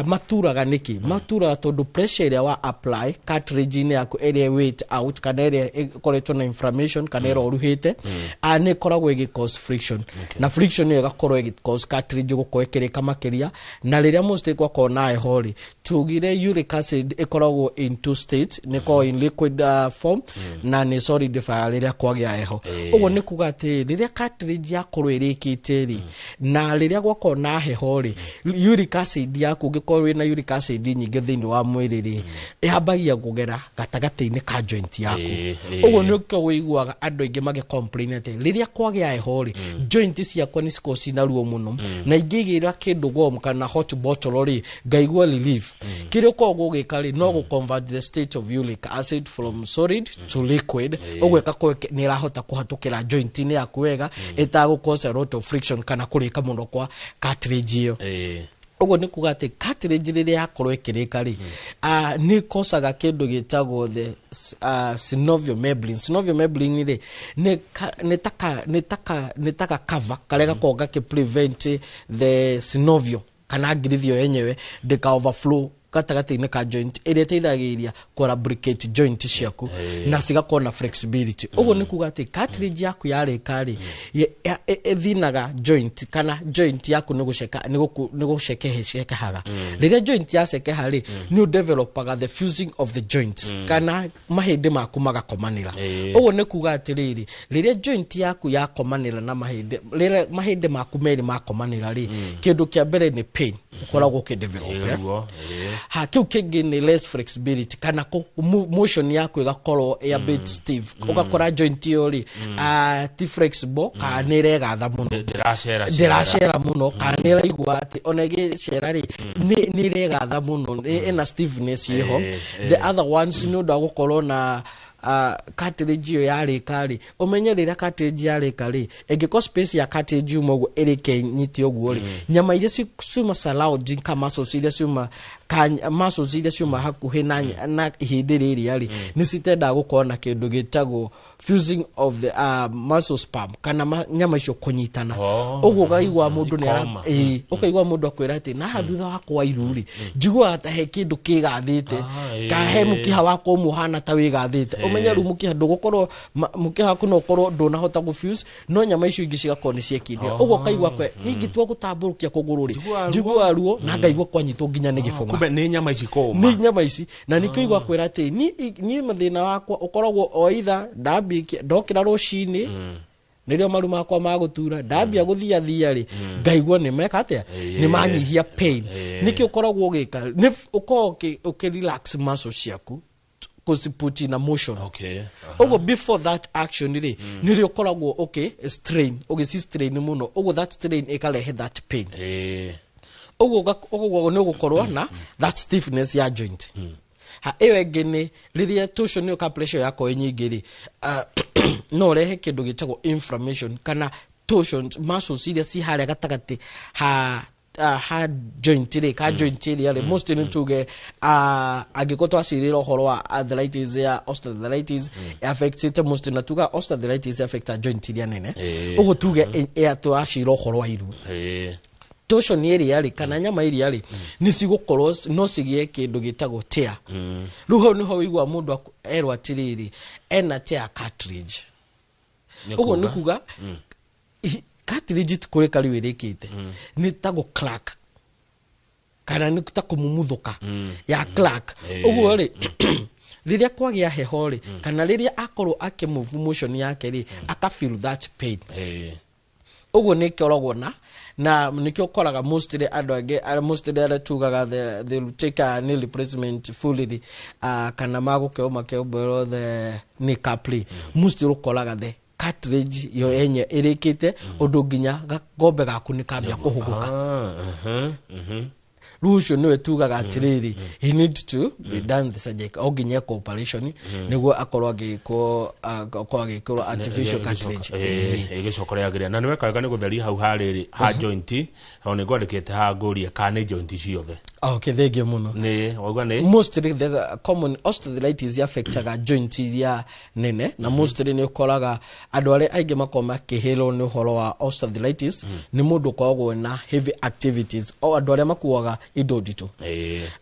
Maturaga nĩkĩ? Maturaga tondũ pressure ĩrĩa wa apply cartilage-inĩ yaku ĩrĩa weight out kana ĩrĩa ĩkoretwo na inflammation kana ĩroruhĩte, nĩ ĩkoragwo ĩgĩ cause friction, na friction ĩyo ĩgakorwo ĩgĩ cause cartilage gũkorwo ĩkĩrĩka makĩria. Na rĩrĩa mostly gwakorwo na heho rĩ, tugire uric acid ĩkoragwo in two states, nĩ ĩkoragwo in liquid form na nĩ solidify rĩrĩa kwagĩa heho. Ũguo nĩ kuga atĩ rĩrĩa cartilage yakorwo ĩrĩkĩte rĩ, na rĩrĩa gwakorwo na heho rĩ, uric acid yaku, ũngĩkorwo wĩna uric acid nyingĩ thĩinĩ wa mwĩrĩ rĩ, ĩhambagia kũgera gatagatĩ-inĩ ka joint yaku. Ũguo nĩ ũkĩo wĩiguaga andũ aingĩ magĩ complain atĩ rĩrĩa kwagĩa heho rĩ, joint ciakwa nĩ cikoragwo cina ruo mũno, na ingĩigĩra kĩndũ warm kana hot bottle rĩ, ngaigua relief. Kĩrĩa ũkoragwo ũgĩka rĩ, no gũ convert the state of uric acid from solid to liquid. Ũguo ĩgakorwo nĩ ĩrahota kũhatũkĩra joint-inĩ yaku wega, ĩtagũ cause a lot of friction kana kũrĩka mũno kwa cartilage ĩyo. Ũguo nĩ kuga atĩ cartilage rĩrĩa yakorwo ĩkĩrĩka rĩ, nĩ ĩkocaga kĩndũ gĩtagwo the synovial membrane. Synovial membrane rĩ, nĩ taka cover karĩa gakoragwo gakĩ prevent the synovial kana ngirithio yenyewe ndĩka overflow gatagatĩ-inĩ ka joint, ĩrĩa ĩteithagĩrĩria kũ lubricate joint ciaku na cigakorwo na flexibility. Ũguo nĩ kuga atĩ cartilage yaku yarĩka rĩ, ĩthinaga joint kana joint yaku nĩ gũceka nĩ gũcekehaga. Rĩrĩa joint yacekeha rĩ, nĩ ũdevelopaga the fusing of the joints kana mahĩndĩ maku magakomanĩra. Ũguo nĩ kuga atĩrĩrĩ, rĩrĩa joint yaku yakomanĩra na mahĩndĩ, rĩrĩa mahĩndĩ maku merĩ makomanĩra rĩ, kĩndũ kĩa mbere nĩ pain ũkoragwo ũkĩdevelop, eh? Ruo. Ha kĩu kĩngĩ nĩ less flexibility kana motion yaku ĩgakorwo ĩ a bit stiff. Ũgakora joint ĩyo rĩ, ti flexible kana nĩ ĩregatha mũno. Ndĩracera. Ndĩracera mũno kana nĩ ĩraigua atĩ ona ĩgĩcera rĩ, nĩ ĩregatha mũno, ĩna stiffness ĩho. The other ones, nĩ ũndũ wa gũkorwo na cartilage ĩyo yarĩka rĩ, ũmenye rĩrĩa cartilage yarĩka rĩ, ĩngĩkorwo space ya cartilage yuma ũguo ĩrĩke nyite ũguo rĩ, nyama iria ciuma surrounding ka muscles iria ciuma ka muscles iria ciuma hakuhĩ na ihĩndĩ rĩrĩa rĩ, nĩ citendaga gũkorwo na kĩndũ gĩtagwo fusing of the muscle spasm kana nyama icio kũnyitana. Ũguo ũkaigua mũndũ nĩ Ikoma. ĩĩ, ũkaigua mũndũ akwĩra atĩ naha thutha wakwa iru rĩ, njiguaga ta he kĩndũ kĩgathĩte ka he mũkiha wakwa ũmwe ũhana ta wĩgathĩte. Ũmenye rĩu mũkiha ndũgũkorwo mũkiha waku no ũkorwo ndũnahota gũfuse, no nyama icio ingĩ cigakorwo nĩ ciekindĩra. Ũguo ũkaigua kwe ningĩtua gũtambũrũkia kũgũrũ rĩ, Njiguaga ruo. Njiguaga ruo na ngaigua kwanyitwo nginya nĩ gĩbũng'a. Kumbe nĩ nyama ici kũma. Nĩ nyama ici, na nĩkĩo igua kwĩra atĩ niĩ mathĩna wakwa ũkoragwo o either ndambia ndokĩra rũcinĩ, nĩrĩo maru makwa magũtura, ndambia gũthiathia rĩ, ngaigua nĩ meka atĩa, nĩ manyihia pain. Nĩkĩ ũkoragwo ũgĩka? Nĩ ũkoragwo ũkĩ relax muscle ciaku, kũci in a motion. Ũguo before that action rĩ, nĩrĩo ũkoragwo ũkĩ strain, ũgĩci strain mũno. Ũguo that strain ĩkarehe that pain. Ũguo ũguo nĩ ũgũkorwo na that stiffness ya joint. Ha ĩyo ĩngĩ nĩ rĩrĩa torsion ĩyo ka pressure yakorwo ĩ nyingĩ rĩ, no ũrehe kĩndũ gĩtagwo inflammation kana torsion muscles iria ci harĩa gatagatĩ ha joint rĩ, ka joint ĩrĩa rĩ mostly nĩ tuge, angĩkorwo twacirĩra ũhoro wa arthritis ya osteoarthritis affectĩte mostly, na tuga osteoarthritis affecta joint iria nene. Ũguo tuge twacira ũhoro wa iru, torsion ĩrĩa rĩ kana nyama ĩrĩa rĩ, nĩ cigũkorwo no cigĩe kĩndũ gĩtagwo tear. Rĩu hau nĩho wĩigua mũndũ erwo atĩrĩrĩ, ena tear cartilage. Nĩ Ũguo nĩ kuga? Kuga cartilage ti kũrĩka rĩu ĩrĩkĩte, nĩ ta gũ crack kana nĩ ta kũmumuthũka ya crack. Ũguo rĩ, rĩrĩa kwagĩa heho rĩ, kana rĩrĩa akorwo akĩmove motion yake rĩ, aka feel that pain. Ũguo nĩ ĩkoragwo na nĩkĩo ũkoraga mostly andũ angĩ mostly arĩa tugaga they will take a knee replacement fully, kana magũkĩo makĩombwerwo the knee cap rĩ, mostly ũkoraga the cartilage yo enye ĩrĩkĩte ũndũ nginya gombe gaku nĩ kambia kũhũgũka. Rĩu ũcio nĩwe tugaga atĩrĩrĩ, he need to be done the surgery, o nginya eko operation nĩguo akorwo agĩkwo, akorwo agĩkĩrwo artificial cartilage. Ĩgĩcoka rĩagĩrĩra na nĩ weka wega nĩ gũtheria hau harĩrĩ ha joint, o nĩ ngwandĩkĩte ha ngũrie kana nĩ joint ciothe. Okay, thengiũ mũno. Nĩ wauga nĩ Mostly the common osteoarthritis affectaga joint iria nene, na mostly nĩ ũkoraga andũ arĩa aingĩ makoragwo makĩhĩrwo nĩ ũhoro wa osteoarthritis nĩ mũndũ ũkoragwo na heavy activities, o andũ arĩa makuaga indo nditũ,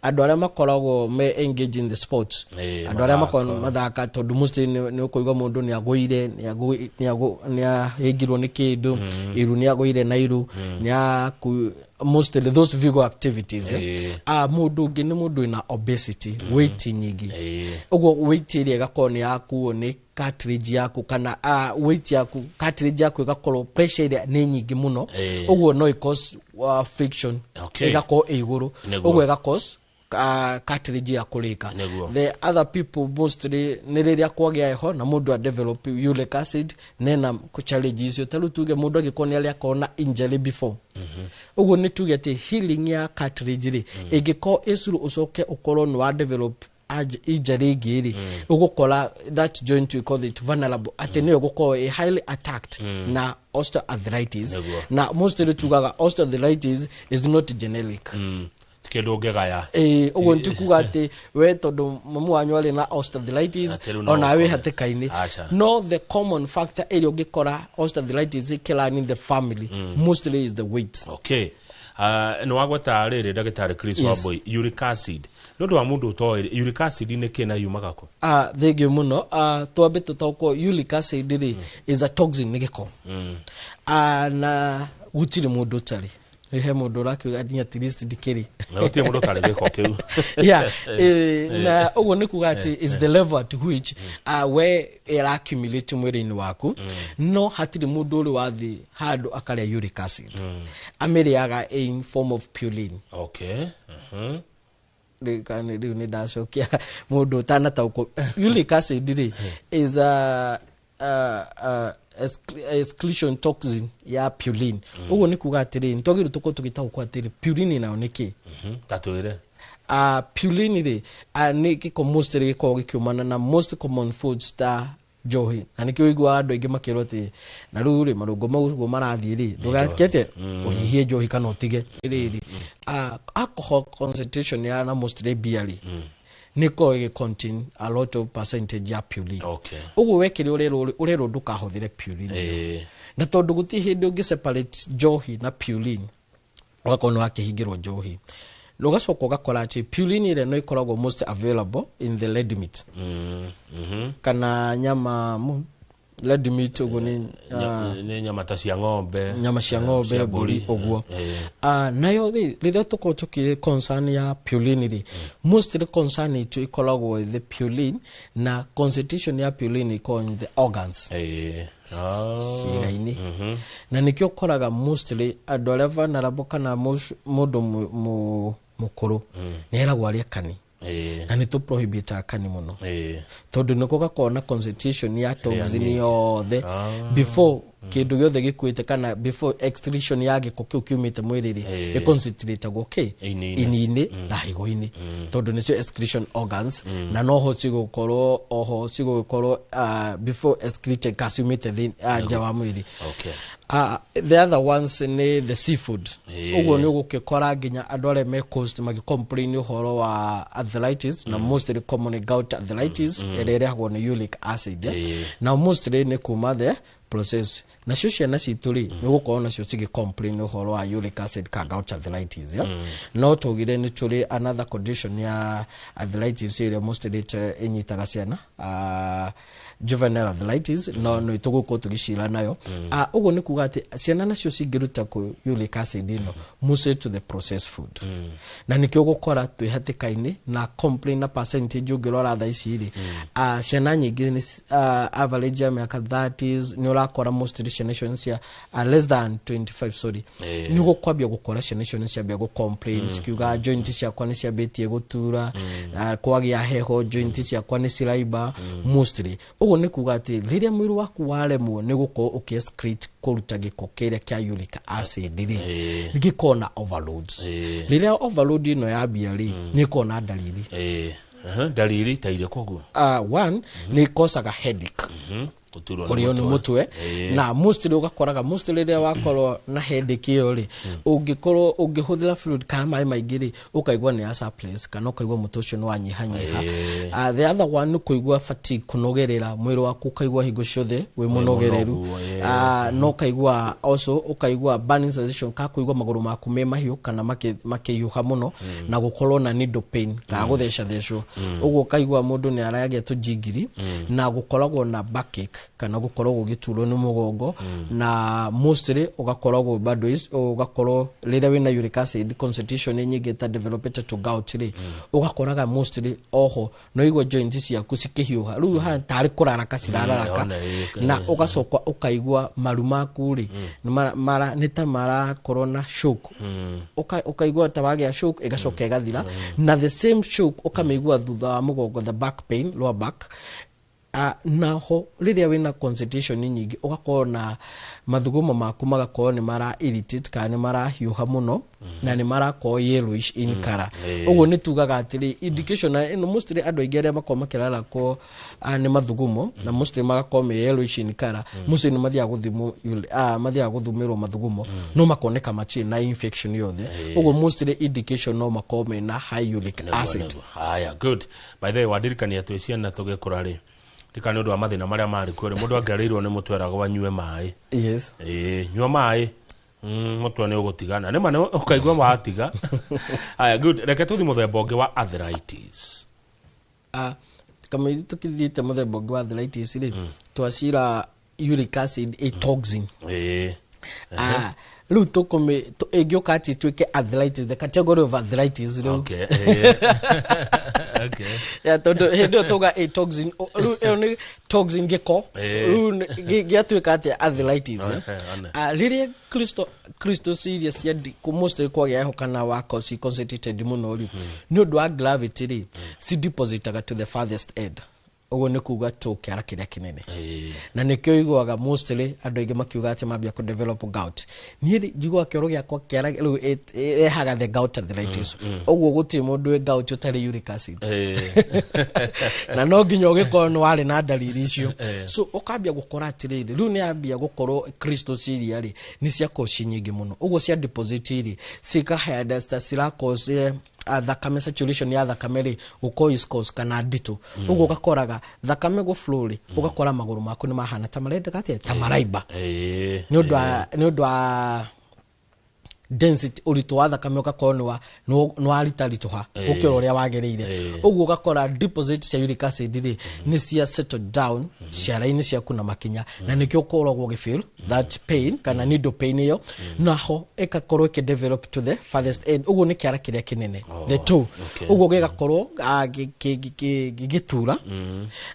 andũ arĩa makoragwo me engage in the sports, andũ arĩa makoragwo mathaka, tondũ mostly nĩ ũkũigua mũndũ nĩ agũire, nĩ ahĩngirwo nĩ kĩndũ, iru nĩ agũire na iru nĩ aku, mostly those vigor activities, eh? Ah, mũndũ ũngĩ nĩ mũndũ wĩna obesity, weight nyingĩ. Ũguo weight ĩrĩa ĩgakorwo nĩ yakuo nĩ cartilage yaku, kana weight yaku, cartilage yaku ĩgakorwo pressure ĩrĩa nĩ nyingĩ mũno. Ũguo no ĩ-cause friction, ĩgakorwo ĩ igũrũ. Ũguo ĩga cause cartilage ya kũrĩka. The other people mostly nĩ rĩrĩa kwagĩa heho na mũndũ a develop uric acid nena challenge icio. Ta rĩu tuge mũndũ angĩkorwo nĩ arĩa akorwo na injury before, ũguo nĩ tuge atĩ healing ya cartilage rĩ, ĩngĩkorwo ĩ slow, ũcoke ũkorwo nĩ wa develop injury ĩngĩ rĩ, ũgũkora that joint, we call it vulnerable, atĩ nĩyo ĩgũkorwo ĩ highly attacked na osteoarthritis. Na mostly tugaga osteoarthritis is not generic. Ti kĩndũ ũngĩgaya. Ĩĩ, ũguo nĩ kuga atĩ we tondũ mamu wanyu arĩ na osteoarthritis, Atĩ rĩu no ona wĩ ũkore. hatĩka-inĩ. Aca. No the common factor ĩrĩa ũngĩkora osteoarthritis ĩkĩrun in the family mostly is the weight. Okay, nĩ wagweta rĩrĩ, ndagĩtarĩ Chris Wambui, uric acid, nĩ ũndũ wa mũndũ ũtoĩ, uric acid nĩ kĩ na yumaga kũ? Thengiũ mũno. Twambe tũtaũkwo, uric acid rĩ is a toxin, nĩ gĩko. Na gũtirĩ mũndũ ũtarĩ, he mũndũ ũrakiuga nginya at least ndikĩrĩ. Na gũtirĩ mũndũ ũtarĩ gĩko kĩu. Yeah, na ũguo nĩ kuga atĩ is the level at which we ĩra accumulate mwĩrĩ-inĩ waku. No hatirĩ mũndũ ũrĩ wathiĩ handũ akarĩa uric acid, amĩrĩaga in form of purine. Rĩu kana rĩu nĩ ndacokia mũndũ ũtanataũkwo, uric acid rĩ is a excretion toxin ya purine. Ũguo nĩ kuga atĩrĩrĩ, nĩ twagĩrĩirwo tũkorwo tũgĩtaũkwo atĩrĩ, purine nayo nĩ kĩ? Ta twĩre. Purine rĩ, nĩ gĩko mostly gĩkoragwo gĩkiumana na most common foods ta njohi, na nĩkĩo ũiguaga andũ aingĩ makĩrwo atĩ na rĩu rĩ, marũngo mau ũguo marathiĩ rĩ, ndũgakĩte ũnyihie njohi kana ũtige rĩrĩ. Alcohol concentration ya na mostly beer rĩ, nĩ ĩkoragwo ĩgĩ contain a lot of percentage ya purine. Ũguo we kĩrĩa ũrerwo ndũkahũthĩre purine, na tondũ gũtirĩ hĩndĩ ũngĩ separate njohi na purine, ũgakorwo nĩ wakĩhingĩrwo njohi. Na ũgacoka ũgakora atĩ purine ĩrĩa no ĩkoragwo most available in the red meat kana nyama red meat, ũguo nĩ Nĩ nyama ta cia ng'ombe. Nyama cia ng'ombe, cia mbũri ũguo. Nayo rĩ, rĩrĩa tũkorwo tũkĩ concern ya purine rĩ, mostly concern itũ ĩkoragwo the purine na concentration ya purine ĩkoragwo in the organs, ciĩga-inĩ. Na nĩkĩo ũkoraga mostly andũ arĩa vulnerable kana mũndũ mũkũrũ nĩ eragwo arĩe kani, na nĩ tũ prohibitaga kani mũno, tondũ nĩko gakorwo na concentration ya toxin yothe before kĩndũ gĩothe gĩkuĩte, kana before excretion ya gĩko kĩu kiumĩte mwĩrĩ rĩ, ĩconcentratagwo kĩ? Ini-inĩ. Ini-inĩ na higo-inĩ, tondũ nĩcio excretion organs, na noho cigũkorwo, oho cigũgĩkorwo before excreted ka ciumĩte nja wa mwĩrĩ. The other ones nĩ the seafood. Ũguo nĩ ũgũgĩkora nginya andũ arĩa me coast magĩcomplain ũhoro wa arthritis, na mostly common gout arthritis ĩrĩa ĩrehagwo nĩ uric acid, na mostly nĩ kuma the process. Nacio ciana citũ rĩ, nĩ gũkorwo nacio cigĩcomplain ũhoro wa uric acid ka gout arthritis, yeah? No tũgire nĩ tũrĩ another condition ya arthritis ĩrĩa mostly ĩnyitaga ciana, juvenile arthritis, no nĩ tũgũkorwo tũgĩcira nayo. Ũguo nĩ kuga atĩ ciana nacio cingĩruta kũ uric acid ĩno mostly to the processed food, na nĩkĩo ũgũkora twĩ hatĩka-inĩ na complain na percentage. Ũngĩrora thaa ici rĩ, ciana nyingĩ nĩ average ya mĩaka 30s nĩ ũrakora mostly. Ciana icio nĩ cia less than 25, sorry. Nĩ gũkwambia gũkora ciana icio nĩ ciambia gũ complain cikiuga joint ciakwa nĩ ciambĩtie gũtura, kwagĩa heho joint ciakwa nĩ ciraimba mostly. Ũguo nĩ kuga atĩ rĩrĩa mwĩrĩ waku waremwo nĩ gũkorwo ũkĩ excrete, kũruta gĩko kĩrĩa kĩa uric acid rĩ, gĩkorwo na overloads. Rĩrĩa overload ĩno yambia rĩ, nĩ ĩkorwo na ndariri. Aha, ndariri ta irĩkũ ũguo? One nĩ ĩkocaga headache, Gũturwo nĩ kũrĩo nĩ mũtwe. Na mostly ũgakoraga mostly rĩrĩa wakorwo na headache ĩyo rĩ, ũngĩkorwo ũngĩhũthĩra fluid kana maĩ maingĩ rĩ, ũkaigua nĩ ya surplus kana ũkaigua mũtwe ũcio nĩ wanyihanyiha. The other one nĩ kũigua fatigue, kũnogerera mwĩrĩ waku, ũkaigua hingo ciothe wĩ mũnogereru. Mũnogu. No ũkaigua also ũkaigua burning sensation, ka kũigua magũrũ maku me mahiũ kana makĩhiũha mũno, na gũkorwo na needle pain kana gũthecathecwo. Ũguo ũkaigua mũndũ nĩ aragĩa tũnjingiri, na gũkoragwo na backache kana gũkoragwo ũgĩturwo nĩ mũgongo. Na mostly ũgakoragwo bado ũgakorwo rĩrĩa wĩna uric acid concentration nĩ nyingĩ ta developed to gout rĩ, ũgakoraga mostly oho no igua joint ciaku cikĩhiũha rĩu haha tarĩ kũraraka cirararaka. Ona Na ũgacoka ũkaigua maru maku rĩ nĩ ta marakorwo na shock. Ũkaigua ta wagĩa shock, ĩgacoka ĩgathira, na the same shock ũkamĩigua thutha wa mũgongo, the back pain, lower back. Naho rĩrĩa wĩna concentration nyingĩ ũgakorwo na mathugumo maku magakorwo nĩ mara irritate kana nĩ marahiũha mũno na nĩ marakorwo yellowish in color. Ũguo nĩ tugaga atĩrĩ indication na ĩno mostly andũ aingĩ arĩa makorwo makĩrarakwo nĩ mathugumo na mostly magakorwo me yellowish in color, mostly nĩ mathiaga gũthimwo mathiaga gũthimĩrwo mathugumo no makoneka matirĩ na infection yothe. Ũguo mostly indication no makorwo mena high uric acid. Nĩguo. Haya, good. By the way, wandirikania twĩ ciana tũgĩkũra rĩ, ndika nĩ ũndũ wa mathĩna marĩa marĩ kuo rĩ, mũndũ angĩarĩirwo nĩ mũtwe eragwo anyue maĩ. Ĩĩ, nyua maĩ, mũtwe nĩ ũgũtiga, na nĩma nĩ ũkaigua watiga. Haya, good. Reke tũthi mũthemba ũngĩ wa arthritis. Kamũira tũkĩthiĩte mũthemba ũngĩ wa arthritis rĩ, twacira uric acid a toxin. Rĩu tũkũmĩ ĩngĩũka atĩ ĩtuĩke arthritis, the category of arthritis rĩu. Ya tondũ hĩndĩ ĩyo tauga a toxin, rĩu ĩyo nĩ toxin, gĩko. Rĩu gĩatuĩka atĩa arthritis, eh? One. Rĩrĩa crystals iria cia mostly kwagĩa heho kana wakorwo ci concentrated mũno rĩ, nĩ ũndũ wa gravity rĩ, ci depositaga to the farthest end. Ũguo nĩ kuga tũ kĩara kĩrĩa kĩnene, na nĩkĩo iguaga mostly andũ aingĩ makiuga atĩ mambia kũ develop gout. Niĩ rĩ, njiguaga kĩoro gĩakwa kĩara rĩu ĩrehaga the gout arthritis. Ũguo gũtirĩ mũndũ wĩ gout ũtarĩ uric acid, na no nginya ũgĩkorwo nĩ warĩ na ndariri icio. So ũkambia gũkora atĩrĩrĩ, rĩu nĩ yambia gũkorwo crystals iria rĩ nĩ ciakorwo ci nyingĩ mũno, ũguo cia deposit rĩ cikahanda cirakorwo thakame, saturation ya thakame rĩ gũkorwo is cause kana nditũ. Ũguo ũgakoraga thakame gũ flow rĩ, ũgakora magũrũ maku nĩ mahana ta marendeka atĩa, ta maraimba, nĩ ũndũ wa density, ũritũ wa thakame ũgakorwo nĩ warita ritũha gũkĩra ũrĩa wagĩrĩire. Ũguo ũgakora deposit cia uric acid rĩ nĩ cia settle down ciara-inĩ ciaku na makinya, na nĩkĩo ũkoragwo ũgĩfeel that pain kana needle pain ĩyo, naho ĩgakorwo ĩkĩdevelop to the farthest end. Ũguo nĩ kĩara kĩrĩa kĩnene, the toe. Ũguo gĩgakorwo gĩgĩtura,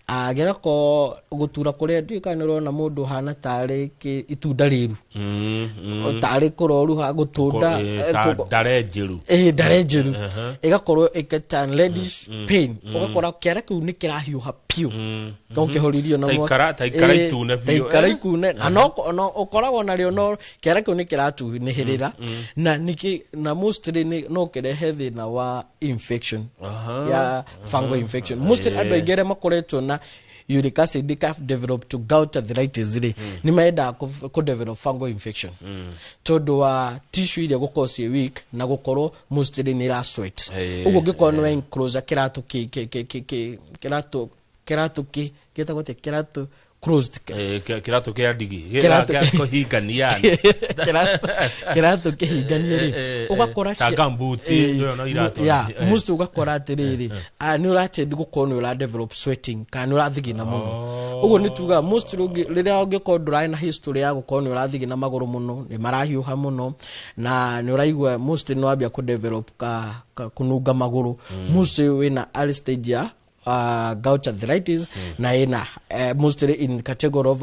gĩgakorwo gũtura kũrĩa ndiũĩ kana nĩ ũrona mũndũ ũhana tarĩ itunda rĩru, tarĩ kũroruha gũtũnda. Ta ndare njĩru. Ĩ ndare njĩru, ĩgakorwo ĩgĩturn reddish pain. Ũgakora kĩara kĩu nĩ kĩrahiũha piũ no kĩhoririo na Ta ta ikara itune ta biũ, ikara ikune, na no ũkoragwo narĩo no kĩara kĩu nĩ kĩratunĩhĩrĩra na nĩkĩ na mostly no kĩrehe thĩna wa infection ya fungal infection. Mostly andũ aingĩ arĩa makoretwo na uric acid ka develop to gout arthritis rĩ, nĩ mendaga kũ develop fungal infection tondũ wa tissue iria gũkorwo ciĩ weak na gũkorwo mostly nĩ ira sweat. Ũguo ũngĩkorwo nĩ wa enclosure kĩratũ kĩratũ gĩtagwo atĩa, kĩratũ closed. Kĩratũ kĩa ndigi. Kĩratũ- Kĩa kũhingania. Kĩratũ kĩhinganie rĩ, ũgakora Ta gumboot, ĩyo no iratũ. Yeah, most ũgakora atĩrĩrĩ, nĩ ũratendi gũkorwo nĩ ũra develop sweating kana nĩ ũrathigina mũno. Ũguo nĩ tugaga most rĩrĩa ũngĩkorwo ndũrarĩ na history ya gũkorwo nĩ ũrathigina magũrũ mũno, nĩ marahiũha mũno na nĩ ũraigua most nĩ wambia kũ develop ka kũnunga magũrũ, most wĩna early stage ya gout arthritis na ĩna mostly in category of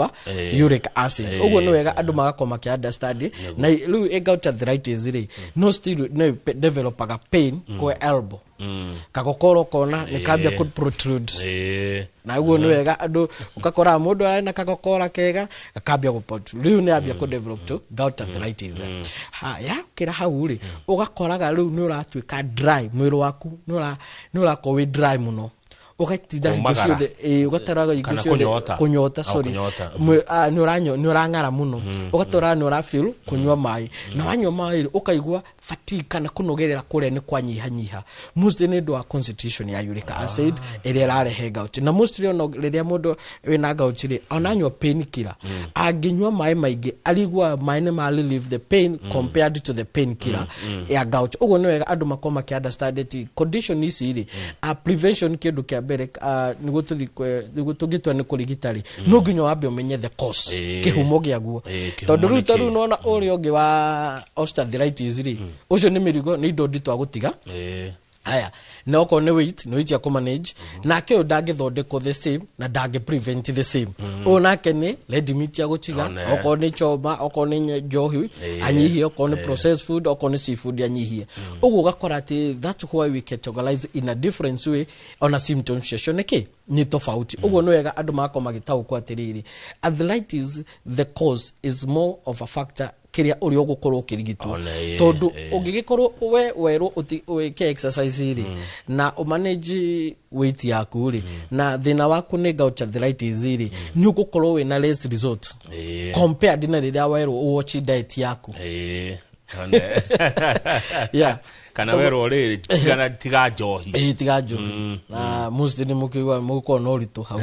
uric acid. Ũguo nĩ wega andũ magakorwo makĩ understand. Na rĩu ĩ gout arthritis rĩ, no still no developaga pain kwa elbow, kagokoro kona nĩ kambia kũ protrude. Na ũguo nĩ wega andũ ũgakora mũndũ arĩ na kagokora kega gakambia gũ protrude, rĩu nĩ ambia kũ develop to gout arthritis. Ha yakĩra hau rĩ, ũgakoraga rĩu nĩ ũratuĩka dry, mwĩrĩ waku nĩ ũrakorwo wĩ dry mũno, ũgatinda hingo Kũmagara. ciothe, ĩĩ, ũgataraga hingo Kana ciothe kũnyota. Kũnyota. Oh, Sorry. kũnyota. Nĩ ũrang'ara mũno, ũgatũra nĩ ũra feel kũnyua maĩ, na wanyua maĩ rĩ, ũkaigua fatigue kana kũnogerera kũrĩa nĩ kwanyihanyiha, mostly nĩ ũndũ wa constitution ya uric acid ĩrĩa ĩrarehe gout. Na mostly ona rĩrĩa mũndũ wĩna gout rĩ, ona anyua pain killer, angĩnyua maĩ maingĩ arigua maĩ nĩ ma relieve the pain compared to the pain killer ya gout. Ũguo nĩ wega andũ makorwo makĩ understand atĩ condition ici rĩ, prevention kĩndũ kĩa mbere, nĩguo tũthi nĩguo tũngĩtua nĩ kũrigita rĩ, no nginya wambe ũmenye the cause, kĩhumo gĩaguo. Kĩhumo Tondũ rĩu nĩ ta rĩu kĩĩ? nona ũrĩa ũngĩ wa osteoarthritis rĩ, ũcio nĩ mĩrigo, nĩ indo nditũ agũtiga. Aya, na okorwo nĩ weight, nĩ weight ya kũmanage, nake ũyũ ndangĩthondekwo the same na ndangĩ prevent the same. Ũyũ nake nĩ red meat ya gũtiga, One. okorwo nĩ choma, okorwo nĩ njohi anyihie, okorwo nĩ processed food, okorwo nĩ seafood anyihie. Ũguo ũgakora atĩ that's why we categorize in a different way, ona symptoms ciacio nĩ kĩ nĩ tofauti. Ũguo nĩ wega andũ magakorwo magĩtaũkwo atĩrĩrĩ, arthritis, the cause is more of a factor kĩrĩa ũrĩa ũgũkorwo ũkĩrigitwo. Ona Tondũ ũngĩgĩkorwo we werwo wĩke exercise rĩ, na ũmanage weight yaku rĩ, na thĩna waku nĩ gout arthritis rĩ, nĩ ũgũkorwo wĩna less result compared na rĩrĩa werwo ũwatch diet yaku. One. Kana werwo rĩrĩ, tigana, tiga njohi. Ĩĩ, tiga njohi, na most nĩ mũkĩigua mũgũkorwo na ũritũ hau.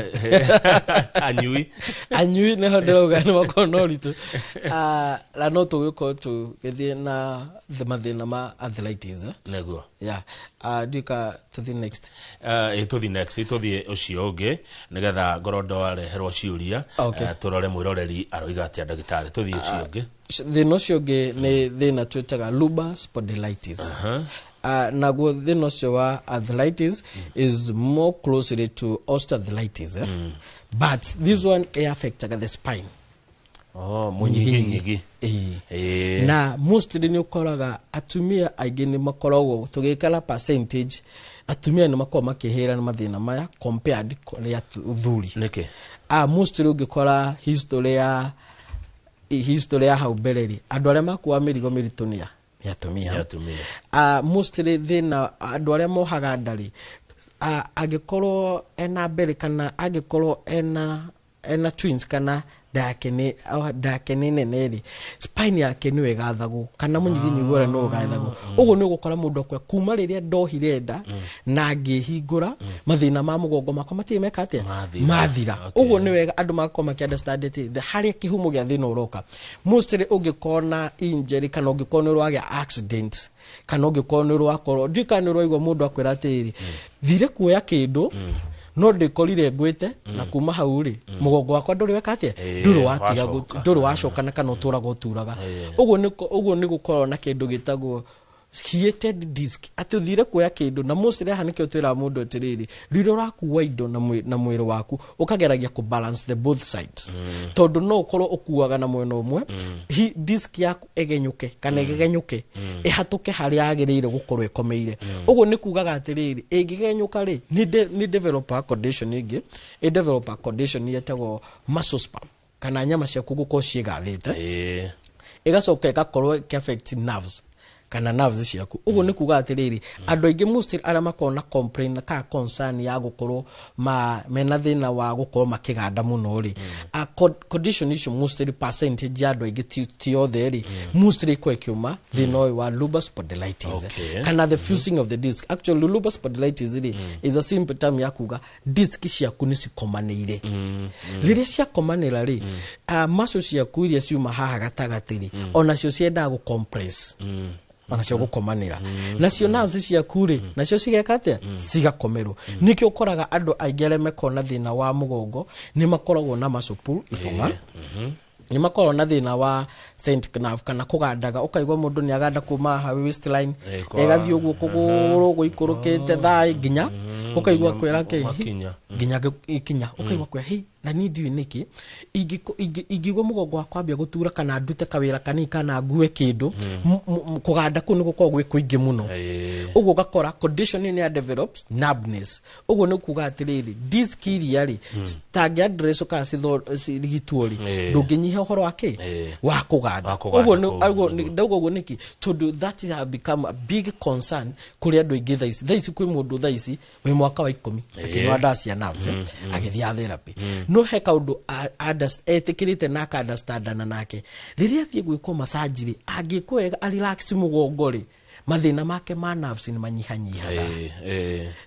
Anyui. Anyui nĩho ndĩrauga nĩ makorwo na ũritũ. Na no tũgĩkorwo tũgĩthiĩ na mathĩna ma arthritis, eh? Nĩguo. Yeah, ndiũĩ ka tũthiĩ next. Ĩ tũthiĩ next, tũthiĩ ũcio ũngĩ nĩgetha ngorwo ndareherwo ciũria. Tũrore mwĩroreri aroiga atĩa. Ndagĩtarĩ, tũthiĩ ũcio ũngĩ. Thĩna ũcio ũngĩ nĩ thĩna twĩtaga lumbar spondylitis. Naguo thĩna ũcio wa arthritis is more closely to osteoarthritis, eh? But this one affectaga the spine. Oh, mũnyiginyigi. Ĩĩ. Na mostly nĩ ũkoraga atumia aingĩ nĩ makoragwo, tũgĩkara percentage, atumia nĩ makoragwo makĩhĩra na mathĩna maya compared kũrĩ athuri. Nĩkĩ? Mostly ũngĩkora history ya hau mbere rĩ, andũ arĩa makuaga mĩrigo mĩritũ nĩ atumia. Nĩ atumia. Mostly thĩna andũ arĩa mohaga nda rĩ, angĩkorwo ena mbere kana angĩkorwo ena twins kana nda yake nĩ nene rĩ, spine yake nĩyo ĩgathagwo kana mũnyiginyigi ũrĩa nĩwe ũgathagwo. Ũguo nĩ ũgũkora mũndũ akwa kuma rĩrĩa ndohire nda na ngĩhingũra, mathĩna ma mũgongo makwa matirĩ meka atĩa. Mathira. Mathira. Ũguo nĩ wega andũ magakorwo makĩ understand atĩ harĩa kĩhumo gĩa thĩna ũroka, mostly ũngĩkorwo na injury kana ũngĩkorwo nĩ ũragĩa accident kana ũngĩkorwo nĩ ũrakorwo, ndiũĩ kana nĩ ũraigua mũndũ akwĩra atĩrĩrĩ, thire kuoya kĩndũ no ndĩkorire ngwĩte, na kuma hau rĩ, mũgongo wakwa ndũrĩ weka atĩa, ndũrĩ watiga wacoka. ndũrĩ wacoka na kana ũtũraga ũturaga. Ũguo nĩ gũkorwo na kĩndũ gĩtagwo heated disc, atĩ ũthire kuoya kĩndũ. Na mostly haha nĩkĩo twĩraga mũndũ atĩrĩrĩ, rĩrĩa ũrakua indo na mwĩrĩ waku, ũkageragia kũ balance the both sides, tondũ no ũkorwo ũkuaga na mwena ũmwe, disc yaku ĩgenyũke kana ĩgegenyũke, ĩhatũke harĩa yagĩrĩire gũkorwo ĩkomeire. Ũguo nĩ kugaga atĩrĩrĩ, ĩngĩgenyũka rĩ, nĩ develop a condition ĩngĩ, ĩ develop a condition yetagwo muscle spasm, kana nyama ciaku gũkorwo ciĩgathĩte, ĩgacoka ĩgakorwo ĩkĩ affect nerves kana nerves ciaku. Ũguo nĩ kuga atĩrĩrĩ, andũ aingĩ mostly arĩa makoragwo na complain kana concern ya gũkorwo mena thĩna wa gũkorwo makĩganda mũno rĩ, condition icio mostly percentage ya andũ aingĩ, ti othe rĩ, mostly ĩkoragwo ĩkiuma thĩna ũyũ wa lumbar spondylitis kana the fusing of the disc. Actually, lumbar spondylitis rĩ is a simple term ya kuga disc ciaku nĩ cikomanĩire. Rĩrĩa ciakomanĩra rĩ, muscle ciaku iria ciuma haha gatagatĩ rĩ, onacio ciendaga gũ compress, onacio gũkomanĩra, nacio nerves ciaku rĩ, nacio cigeka atĩa? Cigakomerwo. Nĩkĩo ũkoraga andũ aingĩ arĩa makoragwo na thĩna wa mũgongo nĩ makoragwo na muscle pull ibũng'a, nĩ makoragwo na thĩna wa sciatic nerve kana kũgandaga, ũkaigua mũndũ nĩ aganda kuma haha waistline, ĩgathiĩ ũguo kũgũrũ gũikũrũkĩte thai nginya Ũkaigua Nginya kwĩra kĩ makinya. Nginya ikinya ũkaigua kwĩra hĩ, na niĩ ndiũĩ nĩkĩ ingĩigua mũgongo wakwa ambia gũtura kana ndute kawĩra kanini kana ngue kĩndũ, kũganda kũu nĩ gũkoragwo gwĩ kũingĩ mũno. Ũguo ũgakora condition ĩyo nĩ ya develops numbness. Ũguo nĩ kuga atĩrĩrĩ, disc iria rĩ citangĩ address kana cirigitwo rĩ, ndũngĩnyihia ũhoro wa kĩ wa kũganda. Wa kũganda Ũguo nĩ kũu, ũguo ndauga ũguo nĩkĩ? Tondũ that have become a big concern kũrĩ andũ aingĩ thaa ici. Thaa ici kwĩ mũndũ thaa ici wĩ mwaka wa 10 akĩnyua ndawa cia nerves, agĩthiĩ therapy, no he kaũndũ etĩkĩrĩte na aka-understandana nake. Rĩrĩa athiĩ gwĩkwo massage rĩ, angĩkwo wega arelax mũgongo rĩ, mathĩna make ma nerves nĩ manyihanyihaga,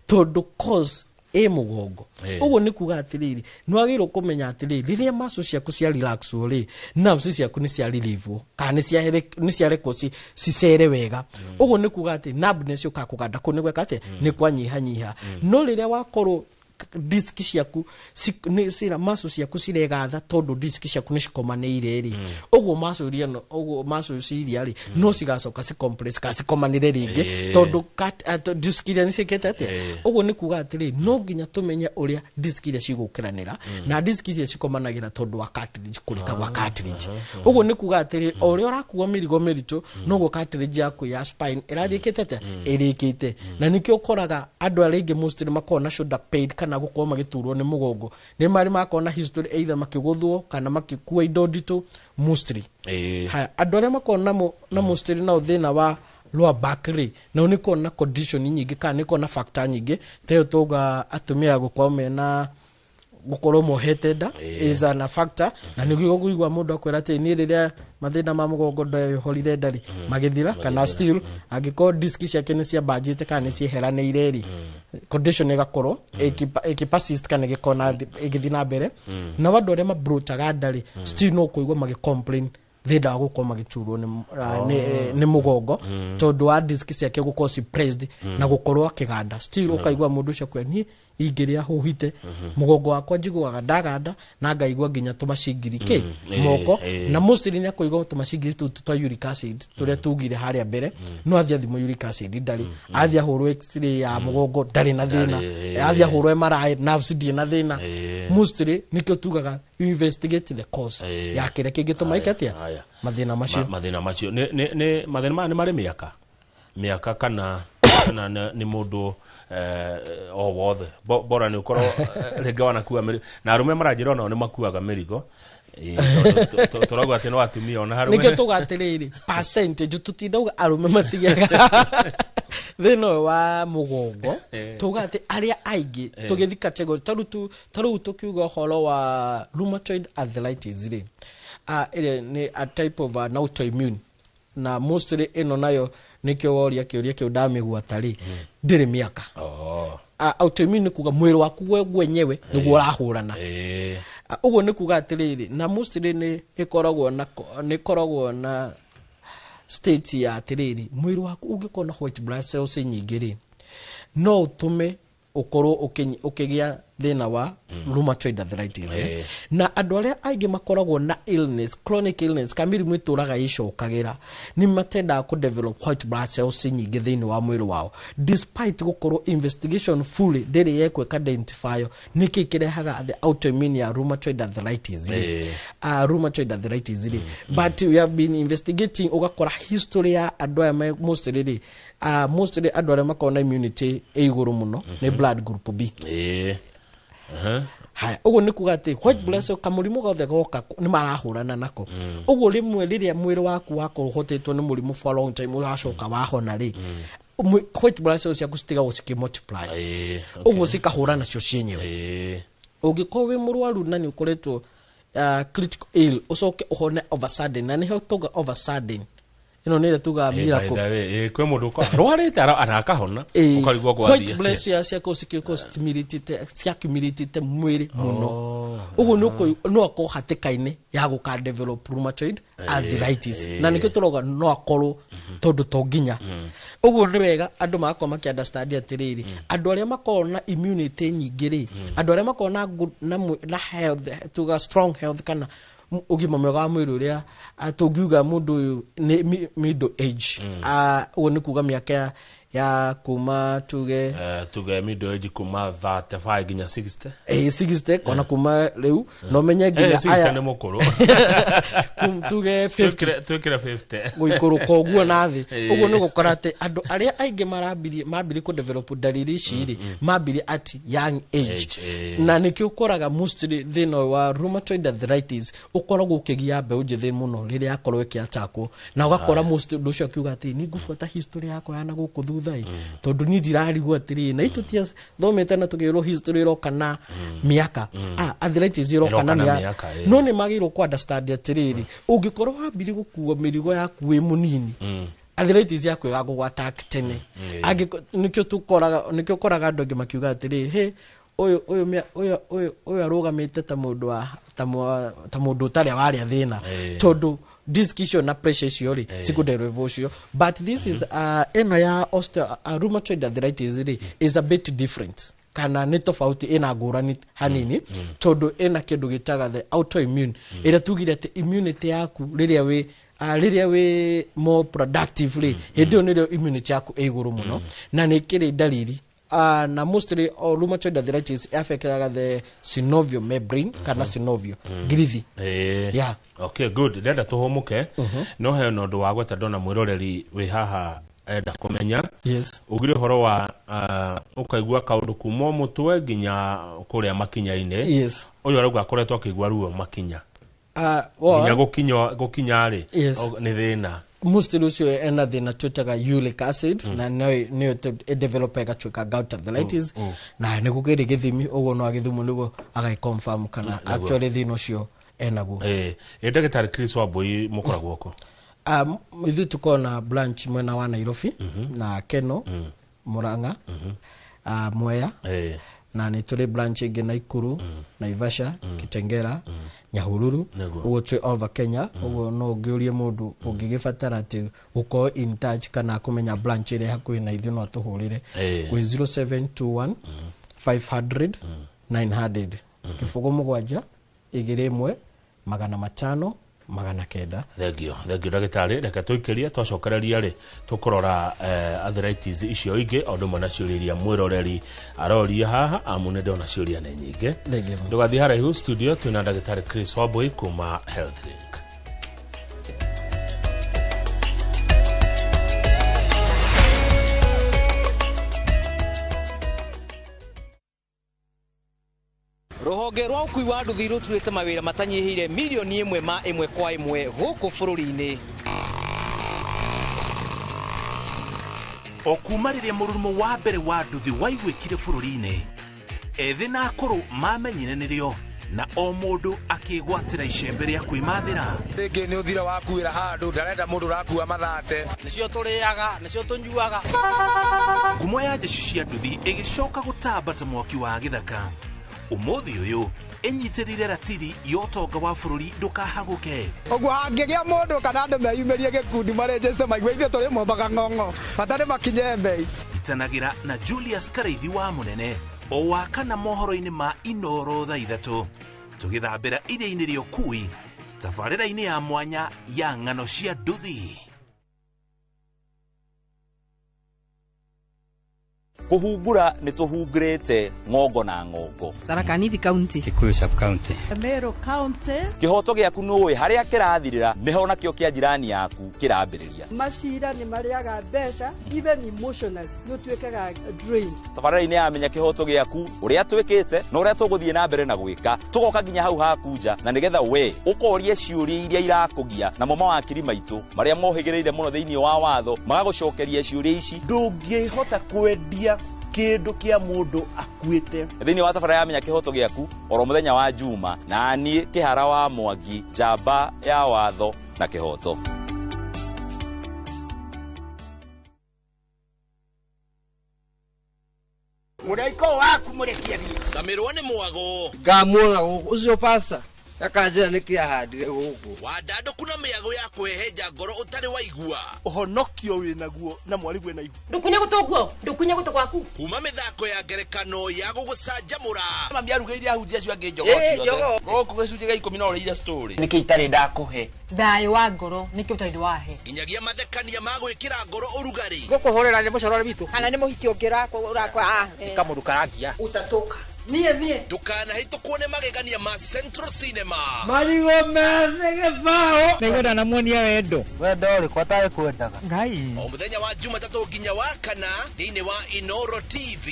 tondũ cause ĩ mũgongo. Ũguo nĩ kuga atĩrĩrĩ, nĩ wagĩrĩirwo kũmenya atĩrĩrĩ, rĩrĩa muscle ciaku cia relaxwo rĩ, nerves ciaku nĩ cia relieve kana nĩ ciarekwo cicere wega. Ũguo nĩ kuga atĩ numbness yũkaga kũganda kũu nĩ gweka atĩa? Nĩ kwanyihanyiha. No rĩrĩa wakorwo disc ciaku nĩ cira muscle ciaku ciregatha tondũ disc ciaku nĩ cikomanĩire rĩ, ũguo muscle iria ũguo muscle iria rĩ no cigacoka ci compress kana cikomanĩre rĩngĩ, tondũ disc iria nĩ ciĩkĩte atĩa? Ũguo nĩ kuga atĩrĩ, no nginya tũmenye ũrĩa disc iria cigũkĩranĩra, na disc iria cikomanagĩra tondũ wa cartilage, kũrĩka gwa cartilage. Ũguo nĩ kuga atĩrĩ, o ũrĩa ũrakua mĩrigo mĩritũ, noguo cartilage yaku ya spine ĩrathiĩ ĩkĩte atĩa? Ĩrĩkĩte. Na nĩkĩo ũkoraga andũ arĩa aingĩ mostly makoragwo na shoulder pain kana gũkorwo magĩturwo nĩ mũgongo nĩ marĩ makorwo na history either makĩgũthwo kana makĩkua indo nditũ mostly. Haya, andũ arĩa makoragwo na mostly nao thĩna wa lower back rĩ, nao nĩ koragwo na condition nyingĩ kana nĩ koragwo na factor nyingĩ ta ĩyo tuga atumia gũkorwo mena gũkorwo mohete nda is an a factor. Na nĩguo ũkũigua mũndũ akwĩra atĩ niĩ rĩrĩa mathĩna ma mũgongo ndeyohorire nda rĩ, magĩthira. Kana still angĩkorwo disc ciake nĩ ciambanjĩte kana nĩ cieheranĩire rĩ, condition ĩgakorwo ĩkĩ persist kana ĩgĩkorwo ĩgĩthiĩ na mbere. Nao andũ arĩa mabrotaga nda rĩ, still no kũigua magĩ complain thĩna wa gũkorwo magĩturwo nĩ mũgongo tondũ wa disc ciake gũkorwo ci pressed na gũkorwo akĩganda. Still ũkaigua mũndũ ũcio akwĩra, niĩ ingĩrĩa huhite mũgongo wakwa njiguaga ndaganda na ngaigua nginya tũmacingiri kĩ moko. Na mostly nĩ akũigua tũmacingiri tũtũ twa uric acid tũrĩa tugire harĩa mbere. No athiĩ athimwo uric acid ndarĩ, athiĩ ahũrwo X-ray ya mũgongo ndarĩ na thĩna, athiĩ ahũrwo MRI nerves ndirĩ na thĩna. Mostly nĩkĩo tugaga you investigate the cause ya kĩrĩa kĩngĩtũma ĩke atĩa mathĩna macio. Mathĩna macio nĩ mathĩna maya nĩ marĩ mĩaka kana nĩ mũndũ o wothe? Bora nĩ ũkorwo rĩngĩ wanakua mĩrigo, na arũme maranjĩra onao nĩ makuaga mĩrigo. Tondũ tũrauga atĩ no atumia ona arũme. Nĩkĩo tuga atĩrĩrĩ, percentage tutindauga arũme matigiaga thĩna ũyũ wa mũgongo. Tuga atĩ arĩa aingĩ tũgĩthi category ta rĩu tũkiuga ũhoro wa rheumatoid arthritis rĩ, ĩrĩa nĩ a type of an autoimmune, na mostly ĩno nayo nĩkĩo woria kĩũria kĩu ndamĩgwata rĩ, ndĩrĩ mĩaka. Autoimmune nĩ kuga mwĩrĩ waku we mwenyewe nĩguo ũrahũrana. Ũguo nĩ kuga atĩrĩrĩ, na mostly nĩ ĩkoragwo na state ya atĩrĩrĩ, mwĩrĩ waku ũngĩkorwo na white blood cells nyingĩ rĩ, no ũtũme ũkorwo ũkĩgĩa thĩna wa rheumatoid arthritis. Na andũ arĩa aingĩ makoragwo na illness, chronic illness kana mĩrimũ ĩtũraga ĩcokagĩra, nĩ matendaga kũ develop white blood cells nyingĩ thĩinĩ wa mwĩrĩ wao, despite gũkorwo investigation fully ndĩrĩ yekwo ĩka-identify nĩkĩ kĩrehaga the autoimmune ya rheumatoid arthritis rĩ. Rheumatoid arthritis rĩ, but we have been investigating, ũgakora history ya andũ aya mostly rĩ, mostly andũ arĩa makoragwo na immunity ĩ igũrũ mũno nĩ blood group B. Haya, ũguo nĩ kuga atĩ white blood cell kamũrimũ gothe goka nĩ marahũrana nako. Ũguo rĩmwe rĩrĩa mwĩrĩ waku wakorwo ũhotĩtwo nĩ mũrimũ for a long time, ũracoka wahona rĩ, white blood cells ciaku citigagwo cikĩ multiply, ũguo cikahũrana nacio cienyewe. Ũngĩkorwo wĩ mũrwaru na nĩ ũkoretwo critical ill, ũcoke ũhone over sudden, na nĩho tuga over sudden ĩno nĩ ĩrĩa tugaga By miracle. the way, kwĩ mũndũ rwarĩte arakahona, ũkarigwo White gwathiĩ blood atĩa. cells ciaku cikorwo ciaccumulated mwĩrĩ mũno, ũguo no akorwo hatĩka-inĩ ya gũka develop rheumatoid arthritis. Na nĩkĩo tũrauga no akorwo, tondũ to nginya. Ũguo nĩ wega andũ magakorwo makĩ understand atĩrĩrĩ, andũ arĩa makoragwo na immunity nyingĩ rĩ, andũ arĩa makoragwo na good, na health, tuga strong health kana ũgima mwega wa mwĩrĩ, ũrĩa tũngiuga mũndũ ũyũ nĩ middle age, ũguo nĩ kuga mĩaka Ya kuma tuge tuge middle age kuma 35 nginya 60. 60 kona kuma riu no menye nginya aya nĩ mũkũrũ. Tuge 50 twikire 50 guikuruka uguo na thi uguo ni gukora ati andu aria aingi marambirie mambirie ku develop dalili ici ri mambirie at young age na nikio ukoraga mostly thina wa rheumatoid arthritis ukoragwo ukigia mbeu njithi muno riria akorwo ikiatakwo na ugakora most undu ucio akiuga ati ni ngubuata history yakwa ya na guku thutha tondu ni ndirarigwo atiri na itutia thomete na tugirwo history iroka na miaka arthritis iroka na miaka no ni magirwo ku understand atiriri ungikorwo wambiri gukua mirigo yaku wi munini arthritis yaku igagũgwata tene nikio tukoraga nikio koraga andu angi makiuga atiri he uyu uyu uyu uyu uyu arugamite ta mundu wa ta mundu utari waria thina tondu disc icio na pressure icio ri cikunderwo ucio. But this is eno ya osteo rheumatoid arthritis ri is a bit different kana ni tofauti ina ngurani hanini tondu ina kindu gitaga the autoimmune ira tugire ati immunity yaku riria wi riria wi more productive ri hindi nirio immunity yaku iguru muno na ni kiri dalili na mostly rheumatoid arthritis affectaga the synovial membrane kana synovial ngirithi. Yeah. Okay, good. Ndenda tuhumuke no he no ndu wa gweta ndona mwiroreri wi haha enda kumenya. Yes. Ugire horo wa ukaigua kaundu kuma mutwe nginya kuria makinya-ini. Yes. Uyu arauga akoretwo akigua ruo makinya. Nginya gukinya ri ni thina. Mostly ucio ena thina twitaga uric acid na no develop igatuika gout arthritis na ni gukiri githimi uguo no agithumu niguo agai confirm kana actually thina ucio enaguo. Ndagĩtarĩ Chris Wambui mukoragwo ko? Ithuĩ tukoragwo na branch mwena wa Nairobi na Keno, Murang'a, Mwea, na nĩ tũrĩ branch ĩngĩ Nakuru, Naivasha, Kitengela, Nyahururu, ũguo twĩ over Kenya. Ũguo no ũngĩũrie mũndũ ũngĩgĩbatara atĩ gũkorwo in touch kana kũmenya branch ĩrĩa hakuhĩ na ithuĩ no atũhũrĩre kwĩ 0721 500 900 0 7 2 1 500 900. Thengio thengio ndagĩtarĩ, reke tũikĩrie twacokereria rĩ tũkũrora arthritis icio ingĩ o ũndũ ũmwe na ciũria iria mwĩroreri aroria haha amu nĩ ndona ciũria nĩ nyingĩ. Ndũgathiĩ haraihu, studio twĩna ndagĩtarĩ Chris Wambui kuma Health Link. Ruhonge rwa ũkui wa nduthi rũturĩte mawĩra matanyihĩire mirioni 1 ma 1 kwa 1 gũkũ bũrũri-inĩ. O kuma rĩrĩa mũrurumo wa mbere wa nduthi waiguĩkire bũrũri-inĩ, ethĩ na akũrũ mamenyire nĩrĩo na o mũndũ akĩgwatĩra icembe rĩa kwĩmathĩra. Rĩngĩ nĩ ũthira wakuĩra handũ ndarenda mũndũ ũrakua mathate. Nĩcio tũrĩaga, nĩcio tũnyuaga. Ngumo ya njeci cia nduthi ĩgĩcoka gũtamba ta mwaki wa gĩthaka. Umuthi uyu ĩnyitĩrĩire ratiri ya ũtonga wa bũrũri ndũkahagũke. Ũguo hangĩgĩa mũndũ kana andũ meyumĩrie gĩkundi marĩnjĩte maigue ithuĩ tũrĩ mombaga ng'ong'o bata nĩ makinye mbei. Itanagĩra na Julius Karaithi wa Mũnene o wa kana mohoro-inĩ ma Inoro thaa 3 tũgĩthambĩra iria-inĩ rĩa ũkui tabarĩra-inĩ ya mwanya ya ng'ano cia nduthi. Kuhungura nĩ tũhungurĩte ng'ongo na ng'ongo. Tharaka Nithi County, Kikuyu sub county, Meru County. Kĩhoto gĩaku nũĩ harĩa kĩrathirĩra nĩho nakĩo kĩa jirani yaku kĩrambĩrĩria. Macira nĩ marĩaga mbeca even emotionally nĩ ũtuĩkaga drained. Tabarĩra-inĩ ya Menya Kĩhoto Gĩaku ũrĩa twĩkĩte na ũrĩa tũgũthiĩ na mbere na gwĩka tũgoka nginya hau haku nja na nĩgetha we ũkorie ciũria iria irakũgia namo mawakiri maitũ marĩa mohĩgĩrĩire mũno thĩinĩ wa watho magagũcokeria ciũria ici. Ndũngĩhota kwendia kindu kia mundu akuite. Thĩinĩ wa tabarĩra ya Menya Kĩhoto Gĩaku oro mũthenya wa Juma na niĩ Kĩhara wa Mwangi, njamba ya watho na kĩhoto. Mũraiko waku mũrekie thiĩ. Camirwo nĩ mwago. Ngamuona gũkũ ũcio pasta. Akanjĩra nĩkĩ ahandire gũkũ. Wandandũku na mĩago ya kũhehenja ngoro ũtarĩ waigua. Ũhonokio wĩnaguo na mwarĩguo na ihu. Ndukunye gũtũ guo, ndukunye gũtũ gwaku. Kuma mĩthako ya ngerekano ya gũgũcanjamũra. Mami arugĩire ahunjia acio angĩ njogoo Ĩ, ciothe. njogoo. Gũkũ gĩcunjĩ gĩa 10 no ũrĩire story. Nĩkĩ itarĩ ndakũhe? Thayũ wa ngoro nĩkĩ ũtarĩ wahe. Nginyagia mathekania ma gwĩkĩra ngoro ũrugarĩ. Gũkũhũrĩra nĩ mũcorore witũ. Kana nĩ mũhiki ũngĩ ũrakwa. Nĩ kamũndũ karangia. Utatoka. Niĩ niĩ. Ndũkanahĩtũkwo nĩ magegania ma Central Cinema. Marigũ methĩ gĩbaũ. Nĩngwenda namuonia wendo. Wendo ũrĩkũ atarĩ kwendaga? Ngai. O mũthenya wa Jumatatũ nginya wa kana thĩinĩ wa Inoro TV.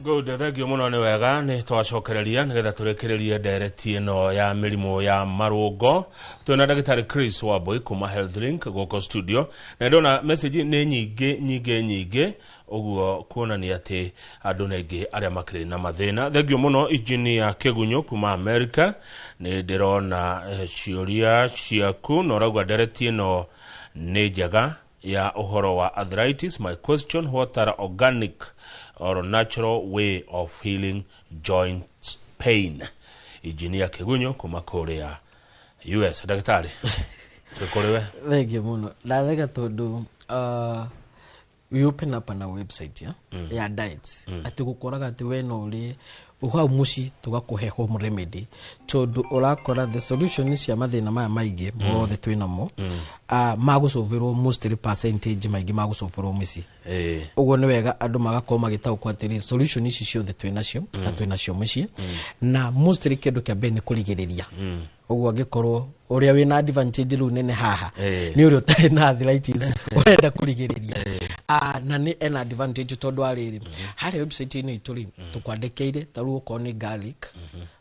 Good, thengio mũno. Nĩ wega nĩ twacokereria nĩgetha tũrĩkĩrĩrie ndereti ĩno ya mĩrimũ ya marũngo. Twĩna ndagĩtarĩ Chris Wambui kuma Health Link gũkũ studio, na ndona message nĩ nyingĩ nyingĩ nyingĩ, ũguo kuonania atĩ andũ nĩ aingĩ arĩa makĩrĩ na mathĩna. Thengio mũno, Engineer Kĩgunyũ kuma America. Nĩ ndĩrona ciũria ciaku na ũrauga ndereti ĩno nĩ njega ya ũhoro wa arthritis. My question, what are organic or natural way of healing joint pain? Engineer Kĩgunyũ kuma kũrĩa US. Ndagĩtarĩ, twĩ we. Thengiũ mũno. Ndatheka tondũ we open up na website ya, ya diets, atĩ gũkoraga atĩ we no ũrĩe hau mũciĩ, tũgakũhe home remedy, tondũ ũrakora the solution cia mathĩna maya maingĩ mothe twĩ namo, magũcũvĩrwo mostly, percentage maingĩ magũcũvĩrwo mũciĩ. Ũguo nĩ wega andũ magakorwo magĩtaũkwo atĩrĩ, solution ici ciothe twĩ nacio na twĩ nacio mũciĩ, na mostly kĩndũ kĩa mbere nĩ kũrigĩrĩria. Ũguo angĩkorwo ũrĩa wĩna advantage rĩu nene haha nĩ ũrĩa ũtarĩ na arthritis ũrenda kũrigĩrĩria. Na nĩ ena advantage tondũ wa rĩrĩ, harĩa website-inĩ itũ rĩ, tũkwandĩkĩire ta rĩu okorwo nĩ garlic,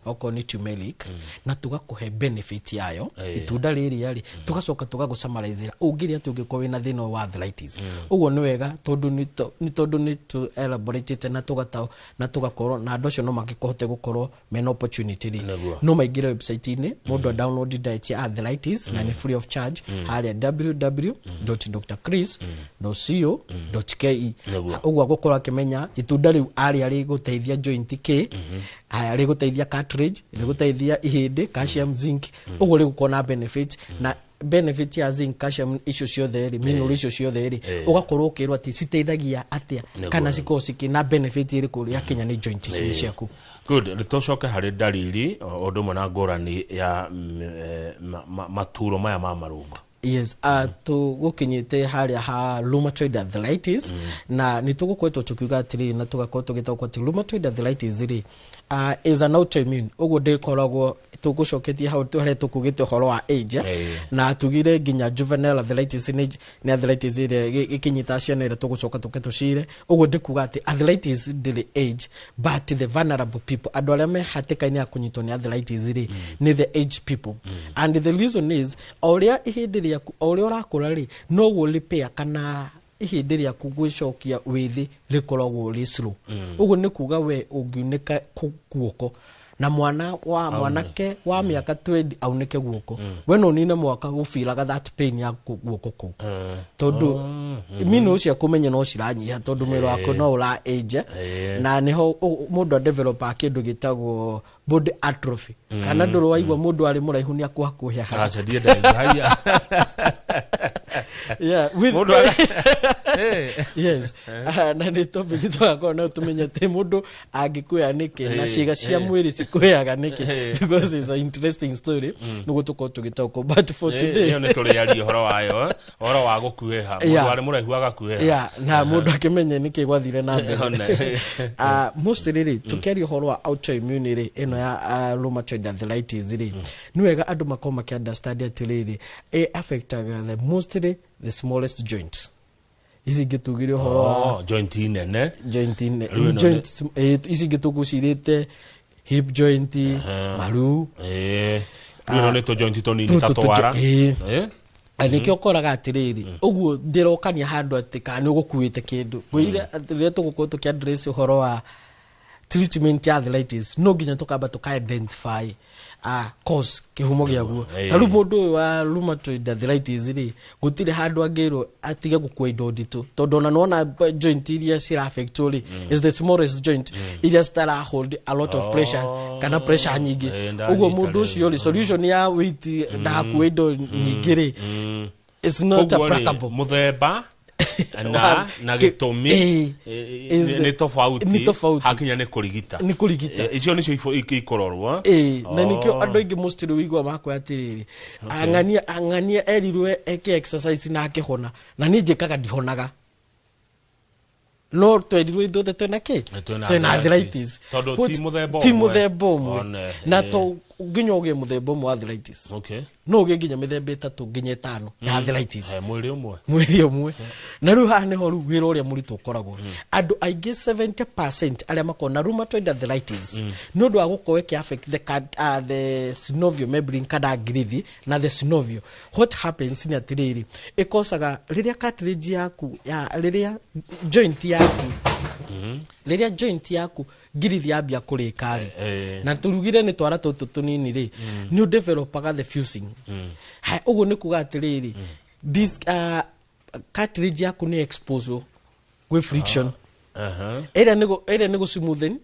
okorwo nĩ turmeric, na tũgakũhe benefit yayo. Itunda rĩrĩa rĩ, tũgacoka tũgagũcamarizĩra ũngĩrĩa atĩ ũngĩkorwo wĩna thĩna wa arthritis. Ũguo nĩ wega tondũ nĩ tondũ nĩ tũ elaboratĩte na tũgata na tũgakorwo na andũ acio no makĩhote gũkorwo mena opportunity rĩ, no maingĩre website-inĩ, mũndũ a download diet ya arthritis, na nĩ free of charge, harĩa www.drchris.co.ke. Ũguo agũkorwo akĩmenya itunda rĩu arĩa rĩgũteithia joint kĩ, aya rĩgũteithia cartilage, rĩgũteithia ihĩndĩ, calcium, zinc. Ũguo rĩgũkorwo na benefit, na benefit ya zinc, calcium icio ciothe rĩ, mineral icio ciothe rĩ, ũgakorwo ũkĩrwo atĩ citeithagia atĩa, kana cikorwo cikĩ na benefit ĩrĩkũ yakinya nĩ joint ici ciaku. Good. Tũcoke harĩ ndariri o ũndũ ũmwe na ngũrani ya maturo maya ma marũngo. Yes, tũgũkinyĩte harĩa ha rheumatoid arthritis, na nĩ tũgũkoretwo tũkiuga atĩrĩrĩ na tũgakorwo tũgĩtaũkwo atĩ rheumatoid arthritis rĩ, is an autoimmune. Ũguo ndĩkoragwo tũgũcoketie hau harĩa tũkugĩte ũhoro wa age, na tugire nginya juvenile arthritis nĩ arthritis ĩrĩa ĩkĩnyita ciana ĩrĩa tũgũcoka tũke tũcire. Ũguo ndĩkuga atĩ arthritis ndĩrĩ age, but the vulnerable people, andũ arĩa me hatĩka-inĩ ya kũnyitwo nĩ arthritis rĩ, nĩ the age people. And the reason is, o ũrĩa ihĩndĩ rĩaku, o ũrĩa ũrakũra rĩ, noguo repair kana ihĩndĩ rĩaku gwĩcokia wĩthĩ rĩkoragwo rĩ slow. Ũguo nĩ kuga we ũngiunĩka guoko na mwana wa mwanake wa mĩaka 20 aunĩke guoko, we no ũnine mwaka ũbiraga that pain ya guoko kũu, tondũ minerals ciaku menye no ciranyiha, tondũ mwĩrĩ waku no ũra age, na nĩho mũndũ adevelopa kĩndũ gĩtagwo body atrophy, kana ndũrĩ waigua mũndũ arĩ mũraihu nĩ akuhakuhĩa hau? Aca, ndiĩ ndaigua. Haiya. Yeah, with Mũndũ yes. Na nĩ topic tũgakorwo no tũmenye atĩ mũndũ angĩkuya nĩkĩ na ciĩga cia mwĩrĩ cikuyaga nĩkĩ, because it's an interesting story, nĩguo tũkorwo tũgĩtaũkwo, but for today Ĩyo nĩ tũrĩaria ũhoro wayo, ũhoro wa gũkuĩha, mũndũ arĩ mũraihu agakuĩha. Yeah, na mũndũ akĩmenye nĩkĩ gwathire na mbere. One. Mostly rĩ, tũkĩaria ũhoro wa autoimmune rĩ, ĩno ya rheumatoid arthritis rĩ, nĩ wega andũ makorwo makĩ understand atĩrĩrĩ, ĩ affectaga the mostly the smallest joint. Ici ingĩ tugire ũhoro wa Oh, joint nene. Joint Rĩu ĩno joint, ici ingĩ tũgũcirĩte hip joint, maru. Rĩu ĩno nĩ tũ joint tũnini ta twara. Na nĩkĩo ũkoraga atĩrĩrĩ, ũguo ndĩrokania handũ atĩ kana nĩ ũgũkuĩte kĩndũ ngwĩire atĩ rĩrĩa tũgũkorwo tũkĩ address ũhoro wa Treatment ya arthritis no nginya tukamba tuka identify cause, kihumo gĩaguo. Ta rĩu mũndũ ũyũ wa rheumatoid arthritis rĩ, gũtirĩ handũ angĩrwo atige gũkua indo nditũ, tondũ ona nĩwona joint iria cira affectwo rĩ is the smallest joint iria citara hold a lot of pressure kana pressure nyingĩ. Ndanyita Ũguo mũndũ rĩu. ũcio rĩ, solution ya weight, ndagakue indo nyingĩ rĩ, it's not Koguo rĩ, applicable. Mũthemba na gĩtũmi nĩ tofauti. Nĩ tofauti. Hakinya nĩ kũrigita. Nĩ kũrigita. Icio nĩcio ikororwo. Ĩĩ, na nĩkĩo andũ aingĩ mostly wĩigua makwa atĩrĩrĩ, ang'ania ang'ania erirwe eke exercise na akĩhona, na niĩ njĩkaga ndihonaga, no twerirwo ithuothe twĩna kĩ? Twĩna Twĩna arthritis. arthritis. Tondũ ti mũthemba Ti ũmwe. mũthemba ũmwe. One, Na to nginya ũgĩe mũthemba ũmwe wa arthritis, no ũgĩe nginya mĩthemba 3 nginya 5 ya arthritis. Mwĩrĩ ũmwe. Mwĩrĩ ũmwe. Na rĩu haha nĩho rĩu wĩra ũrĩa mũritũ ũkoragwo. Andũ aingĩ, 70% arĩa makoragwo na rheumatoid arthritis, nĩ ũndũ wa gũkorwo ĩkĩ affect the synovial membrane kana ngirithi na the synovial, what happens nĩ atĩrĩrĩ, ĩkocaga rĩrĩa cartilage yaku ya rĩrĩa joint yaku, rĩrĩa joint yaku ngirithi yambia kũrĩka rĩ, na tũrugire nĩ twara tũtũ tũnini rĩ, nĩ ũdevelopaga the fusing. Ha, ũguo nĩ kuga atĩrĩrĩ, this cartilage yaku nĩ expose gwĩ friction. Ĩrĩa nĩ ĩrĩa nĩ gũ smoothen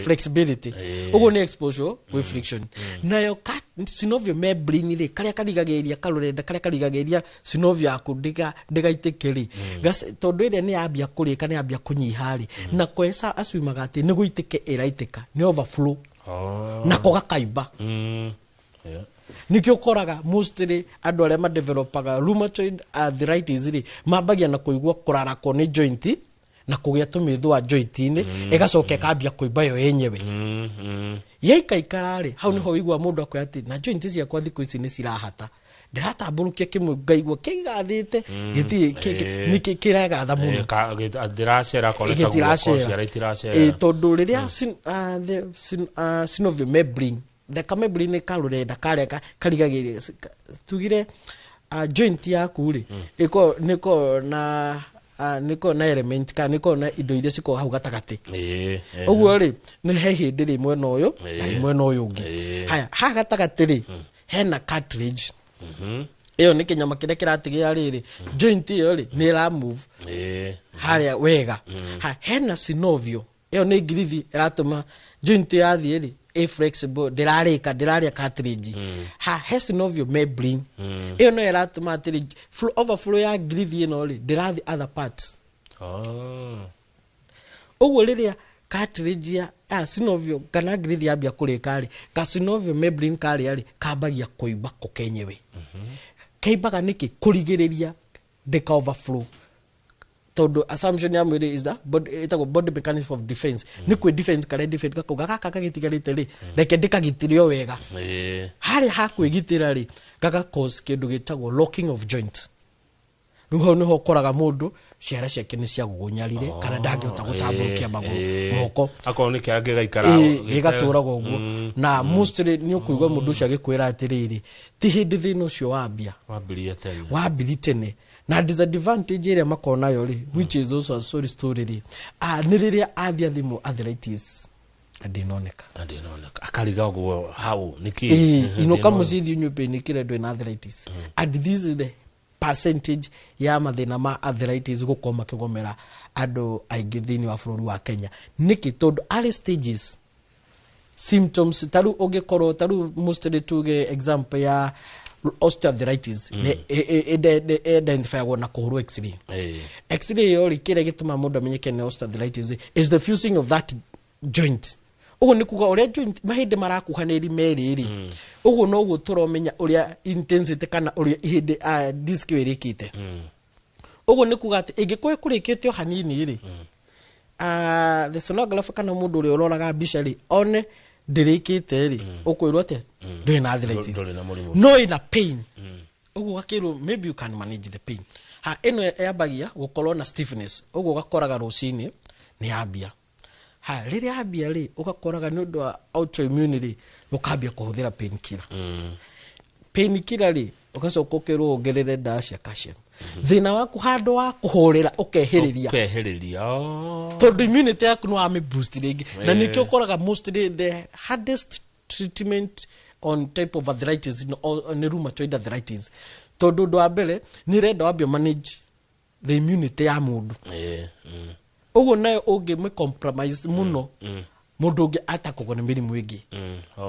flexibility. Ũguo nĩ exposure gwĩ friction. Nayo synovial membrane rĩ, karĩa karigagĩrĩria karũrenda karĩa karigagĩrĩria synovial yaku ndĩgaitĩke rĩ, tondũ ĩrĩa nĩ yambia kũrĩka, nĩ yambia kũnyiha rĩ, na kwesa aciumaga atĩ nĩ gũitĩke ĩraitĩka, nĩ overflow, nako gakaimba. Nikio ũkoraga mostly andũ arĩa madevelopaga rheumatoid arthritis rĩ, mambagia na kũigua kũrarakwo nĩ joint na kũgĩa tũmĩthũa joint-inĩ, ĩgacoka ĩkambia kũimba yo yenyewe. Yaikaikara rĩ, hau nĩho wĩigua mũndũ akwĩra atĩ na joint ciakwa thikũ ici nĩ cirahata, ndĩratambũrũkia kĩmwe ngaigua kĩgathĩte, gĩtirĩ nĩ kĩregatha mũno. Ndĩracera korwo nĩ ta guoko, Gĩtiracera. ciara itiracera. Tondũ rĩrĩa the synovial membrane, thakame membrane karũrenda karĩa karigagĩrĩria tugire joint yaku rĩ, ĩkoragwo nĩkoragwo na element kana nĩkoragwo na indo iria cikoragwo hau gatagatĩ. Ũguo rĩ, nĩ he hĩndĩ rĩ mwena ũyũ na rĩ mwena ũyũ ũngĩ. Haya, haha gatagatĩ rĩ, hena cartilage. Ĩyo nĩ kĩnyama kĩrĩa kĩratigĩra rĩrĩ joint ĩyo rĩ nĩ ĩra move harĩa wega. Ha, hena synovial, ĩyo nĩ ngirithi ĩratũma joint yathiĩ rĩ ĩ flexible, ndĩrarĩka, ndĩrarĩa cartilage. Ha he synovial membrane, ĩyo no ĩratũma atĩrĩ overflow ya ngirithi ĩno rĩ ndĩrathiĩ other parts. Ũguo rĩrĩa cartilage ya synovial kana ngirithi yambia kũrĩka rĩ, ka synovial membrane karĩa rĩ kambagia kũimba ko kenyewe. Kaimbaga nĩkĩ? Kũrigĩrĩria ndĩka overflow, tondũ assumption ya mwĩrĩ is that body, ĩtagwo body mechanism of defense, nĩ kwĩ defense karĩa defense gakauga gaka gagĩtigarĩte rĩ, reke ndĩkagitĩre o wega. Harĩa hakwĩgitĩra rĩ, gaga cause kĩndũ gĩtagwo locking of joint. Rĩu hau nĩho ũkoraga mũndũ ciara ciake nĩ ciagũgũnyarire kana ndangĩhota gũtambũrũkia magũrũ, moko. Akorwo nĩ kĩara gĩgaikara. Gĩgatũraga ũguo, na mostly nĩ ũkũigua mũndũ ũcio agĩkwĩra atĩrĩrĩ, ti hĩndĩ thĩna ũcio wambia. Wambirie tene. Wambiri tene. Na disadvantage ĩrĩa makoragwo nayo rĩ, which is also a sorry story rĩ, nĩ rĩrĩa athiĩ athimwo arthritis na ndĩnoneka. Na ndĩnoneka, akariga ũguo hau nĩkĩ? Ĩĩ, inũka Ndĩnoneka. Mũciĩ thiĩ ũnyue painkiller, ndwĩ na arthritis. And this is the percentage ya mathĩna ma arthritis gũkorwo makĩgomera andũ aingĩ thĩinĩ wa bũrũri wa Kenya. Nĩkĩ? Tondũ early stages symptoms, ta rĩu ũngĩkorwo ta rĩu mostly tuge example ya osteoarthritis, nĩ identifyagwo na kũhũrwo X-ray. X-ray ĩyo rĩ, kĩrĩa gĩtũmaga mũndũ amenyeke nĩ osteoarthritis is the fusing of that joint. Ũguo nĩ kuga ũrĩa joint mahĩndĩ marakuhanĩri merĩ rĩ, ũguo noguo tũramenya ũrĩa intensity kana ũrĩa ihĩndĩ disc ĩyo ĩrĩkĩte. Ũguo nĩ kuga atĩ ĩngĩkorwo ĩkũrĩkĩte o hanini rĩ, the sonographer kana mũndũ ũrĩa ũroraga mbica rĩ, one ndĩrĩkĩte rĩ, ũkwĩrwo atĩa? Ndũrĩ na arthritis. Ndũrĩ na mũrimũ. No ĩna pain. Ũguo ũgakĩrwo maybe you can manage the pain. Ha ĩno yambagia gũkorwo na stiffness, ũguo ũgakoraga rũcinĩ nĩ yambia. Ha rĩrĩa yambia rĩ, ũgakoraga nĩ ũndũ wa autoimmune rĩ, ũkambia kũhũthĩra painkiller. Painkiller rĩ, ũgacoka ũkerwo wongerere ndawa cia calcium. Thĩna waku handũ wa kũhũrĩra ũkehĩrĩria. Ũkehĩrĩria. Oh. Tondũ immunity yaku nĩ wamĩ boost rĩngĩ na nĩkĩo ũkoraga mostly the hardest treatment on type of arthritis nĩ rheumatoid arthritis, tondũ ũndũ wa mbere nĩ ĩrenda wambie manage the immunity ya mũndũ. Ũguo nayo ũngĩmĩ compromise mũno, mũndũ ũngĩ atakũgwo nĩ mĩrimũ ĩngĩ.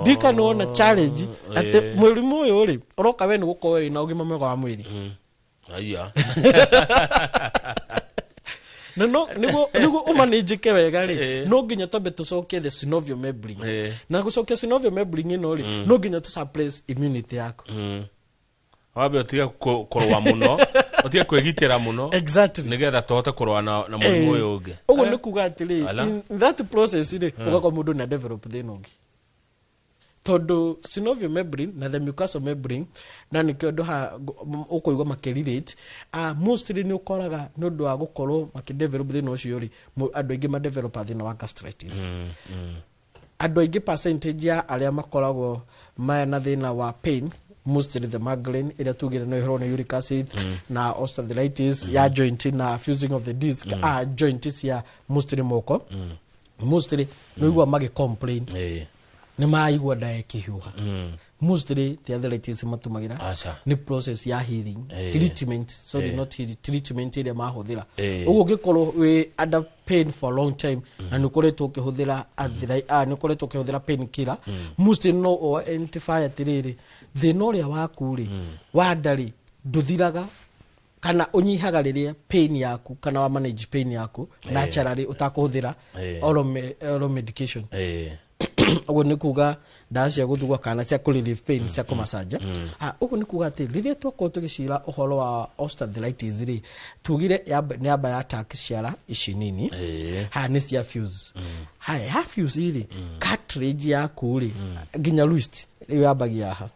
Ndika nĩ wona challenge atĩ mũrimũ ũyũ rĩ ũroka we nĩ gũkorwo wĩna ũgima mwega wa mwĩrĩ. Aya. Na no nĩguo ũmanĩnjĩke wega rĩ, no nginya twambe tũcokie the synovial membrane, na gũcokia synovial membrane ĩno rĩ, no nginya tũ suppress immunity yaku. Wambe ũtige kũrũa mũno, ũtige kwĩgitĩra mũno. Nĩgetha tũhote kũrũa na mũrimũ ũyũ ũngĩ. Ũguo nĩ kuga atĩrĩ, Ala. in that process rĩ, ũgakorwo mũndũ na develop thĩna ũngĩ, tondũ synovial membrane na the mucosal membrane, na nĩkĩo andũ ha ũkũigua makĩrelate, mostly nĩ ũkoraga nĩ ũndũ wa gũkorwo makĩdevelop thĩna ũcio rĩ, andũ aingĩ madevelopa thĩna wa gastritis. Andũ aingĩ, percentage ya arĩa makoragwo mena thĩna wa pain, mostly the migraine ĩrĩa tugire no ĩhũrwo nĩ uric acid, na osteoarthritis ya joint na fusing of the disc, joint cia mostly moko, mostly nĩ ũigua magĩ complain nĩ maigua nda ĩkĩhiũha. Mostly ti arthritis matũmagĩra, Aca. nĩ process ya healing, treatment, sorry, not healing, treatment ĩrĩa mahũthĩra. Ũguo ũngĩkorwo wĩ under pain for a long time na nĩ ũkoretwo ũkĩhũthĩra nĩ ũkoretwo ũkĩhũthĩra pain killer, mostly no identify atĩrĩrĩ, thĩna ũrĩa waku rĩ wa nda rĩ ndũthiraga kana ũnyihaga rĩrĩa pain yaku kana wa manage pain yaku naturally ũtakũhũthĩra oral medication. Ũguo nĩ kuga ndawa cia gũthugua kana cia kũ relieve pain, cia kũmacanja. Ũguo nĩ kuga atĩ rĩrĩa twakorwo tũgĩcira ũhoro wa osteoarthritis rĩ, tugire nĩ yamba ya attack ciara ici nini. Haya, nĩ cia fuse. Haya, ya fuse rĩ, cartilage yaku rĩ nginya wrist rĩu yambagia haha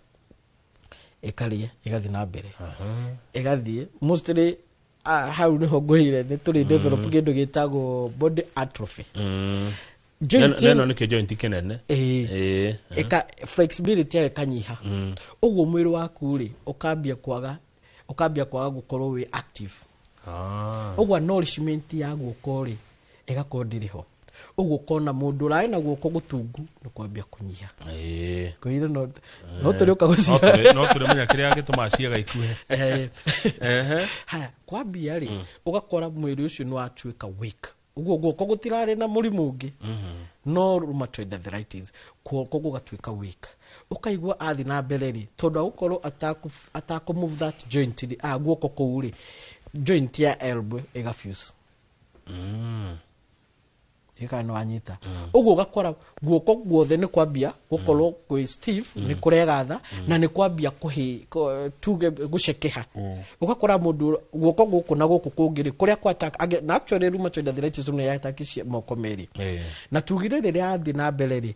ĩkarĩa ĩgathiĩ na mbere ĩgathiĩ mostly, hau nĩho ngũire nĩ tũrĩ develop kĩndũ gĩtagwo body atrophy. Joint Neno nĩ kĩ joint kĩnene. Ĩĩ. Ĩka flexibility yayo ĩkanyiha. Ũguo mwĩrĩ waku rĩ ũkambia kwaga gũkorwo wĩ active. Ũguo nourishment ya guoko rĩ ĩgakorwo ndĩrĩ ho, ũguo ũkona mũndũ ũrarĩ na guoko gũtungu nĩ kwambia kũnyiha. Ngũire no tũrĩũka gũcira. No tũrĩmenya kĩrĩa gĩtũmaga ciĩga ikuhe. Haya, kwambia rĩ, ũgakora mwĩrĩ ũcio nĩ watuĩka weak, ũguo guoko gũtirarĩ na mũrimũ ũngĩ no rheumatoid arthritis, guoko gũgatuĩka weak. Ũkaigua athi na mbere rĩ, tondũ agũkorwo atakũ move that joint rĩ, guoko kũu rĩ, joint ya elbow ĩgafuse. Kana nĩ wanyita ũguo, ũgakora guoko guothe nĩ kwambia gũkorwo kwĩ stiff, nĩ kũregatha na nĩ kwambia kũhĩ tuge gũcekeha. Ũgakora mũndũ guoko gũkũ na gũkũ kũngĩ rĩ kũrĩa kwa attack na actually rheumatoid arthritis nĩ ya attack cia moko merĩ. Na tugire rĩrĩa athiĩ na mbere rĩ,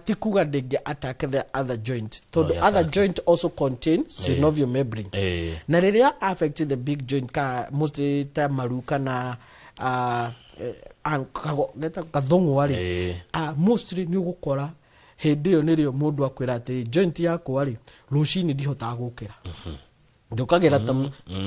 ti kuga ndĩngĩ attack the other joint, tondũ No, other joint also contain synovial membrane, na rĩrĩa affect the big joint ka mostly ta maru kana gathũng'wa rĩ, mostly nĩ ũgũkora hĩndĩ ĩyo nĩrĩo mũndũ akwĩra atĩ joint yakwa rĩ, rũcinĩ ndihotaga gũkĩra, njũkagĩra ta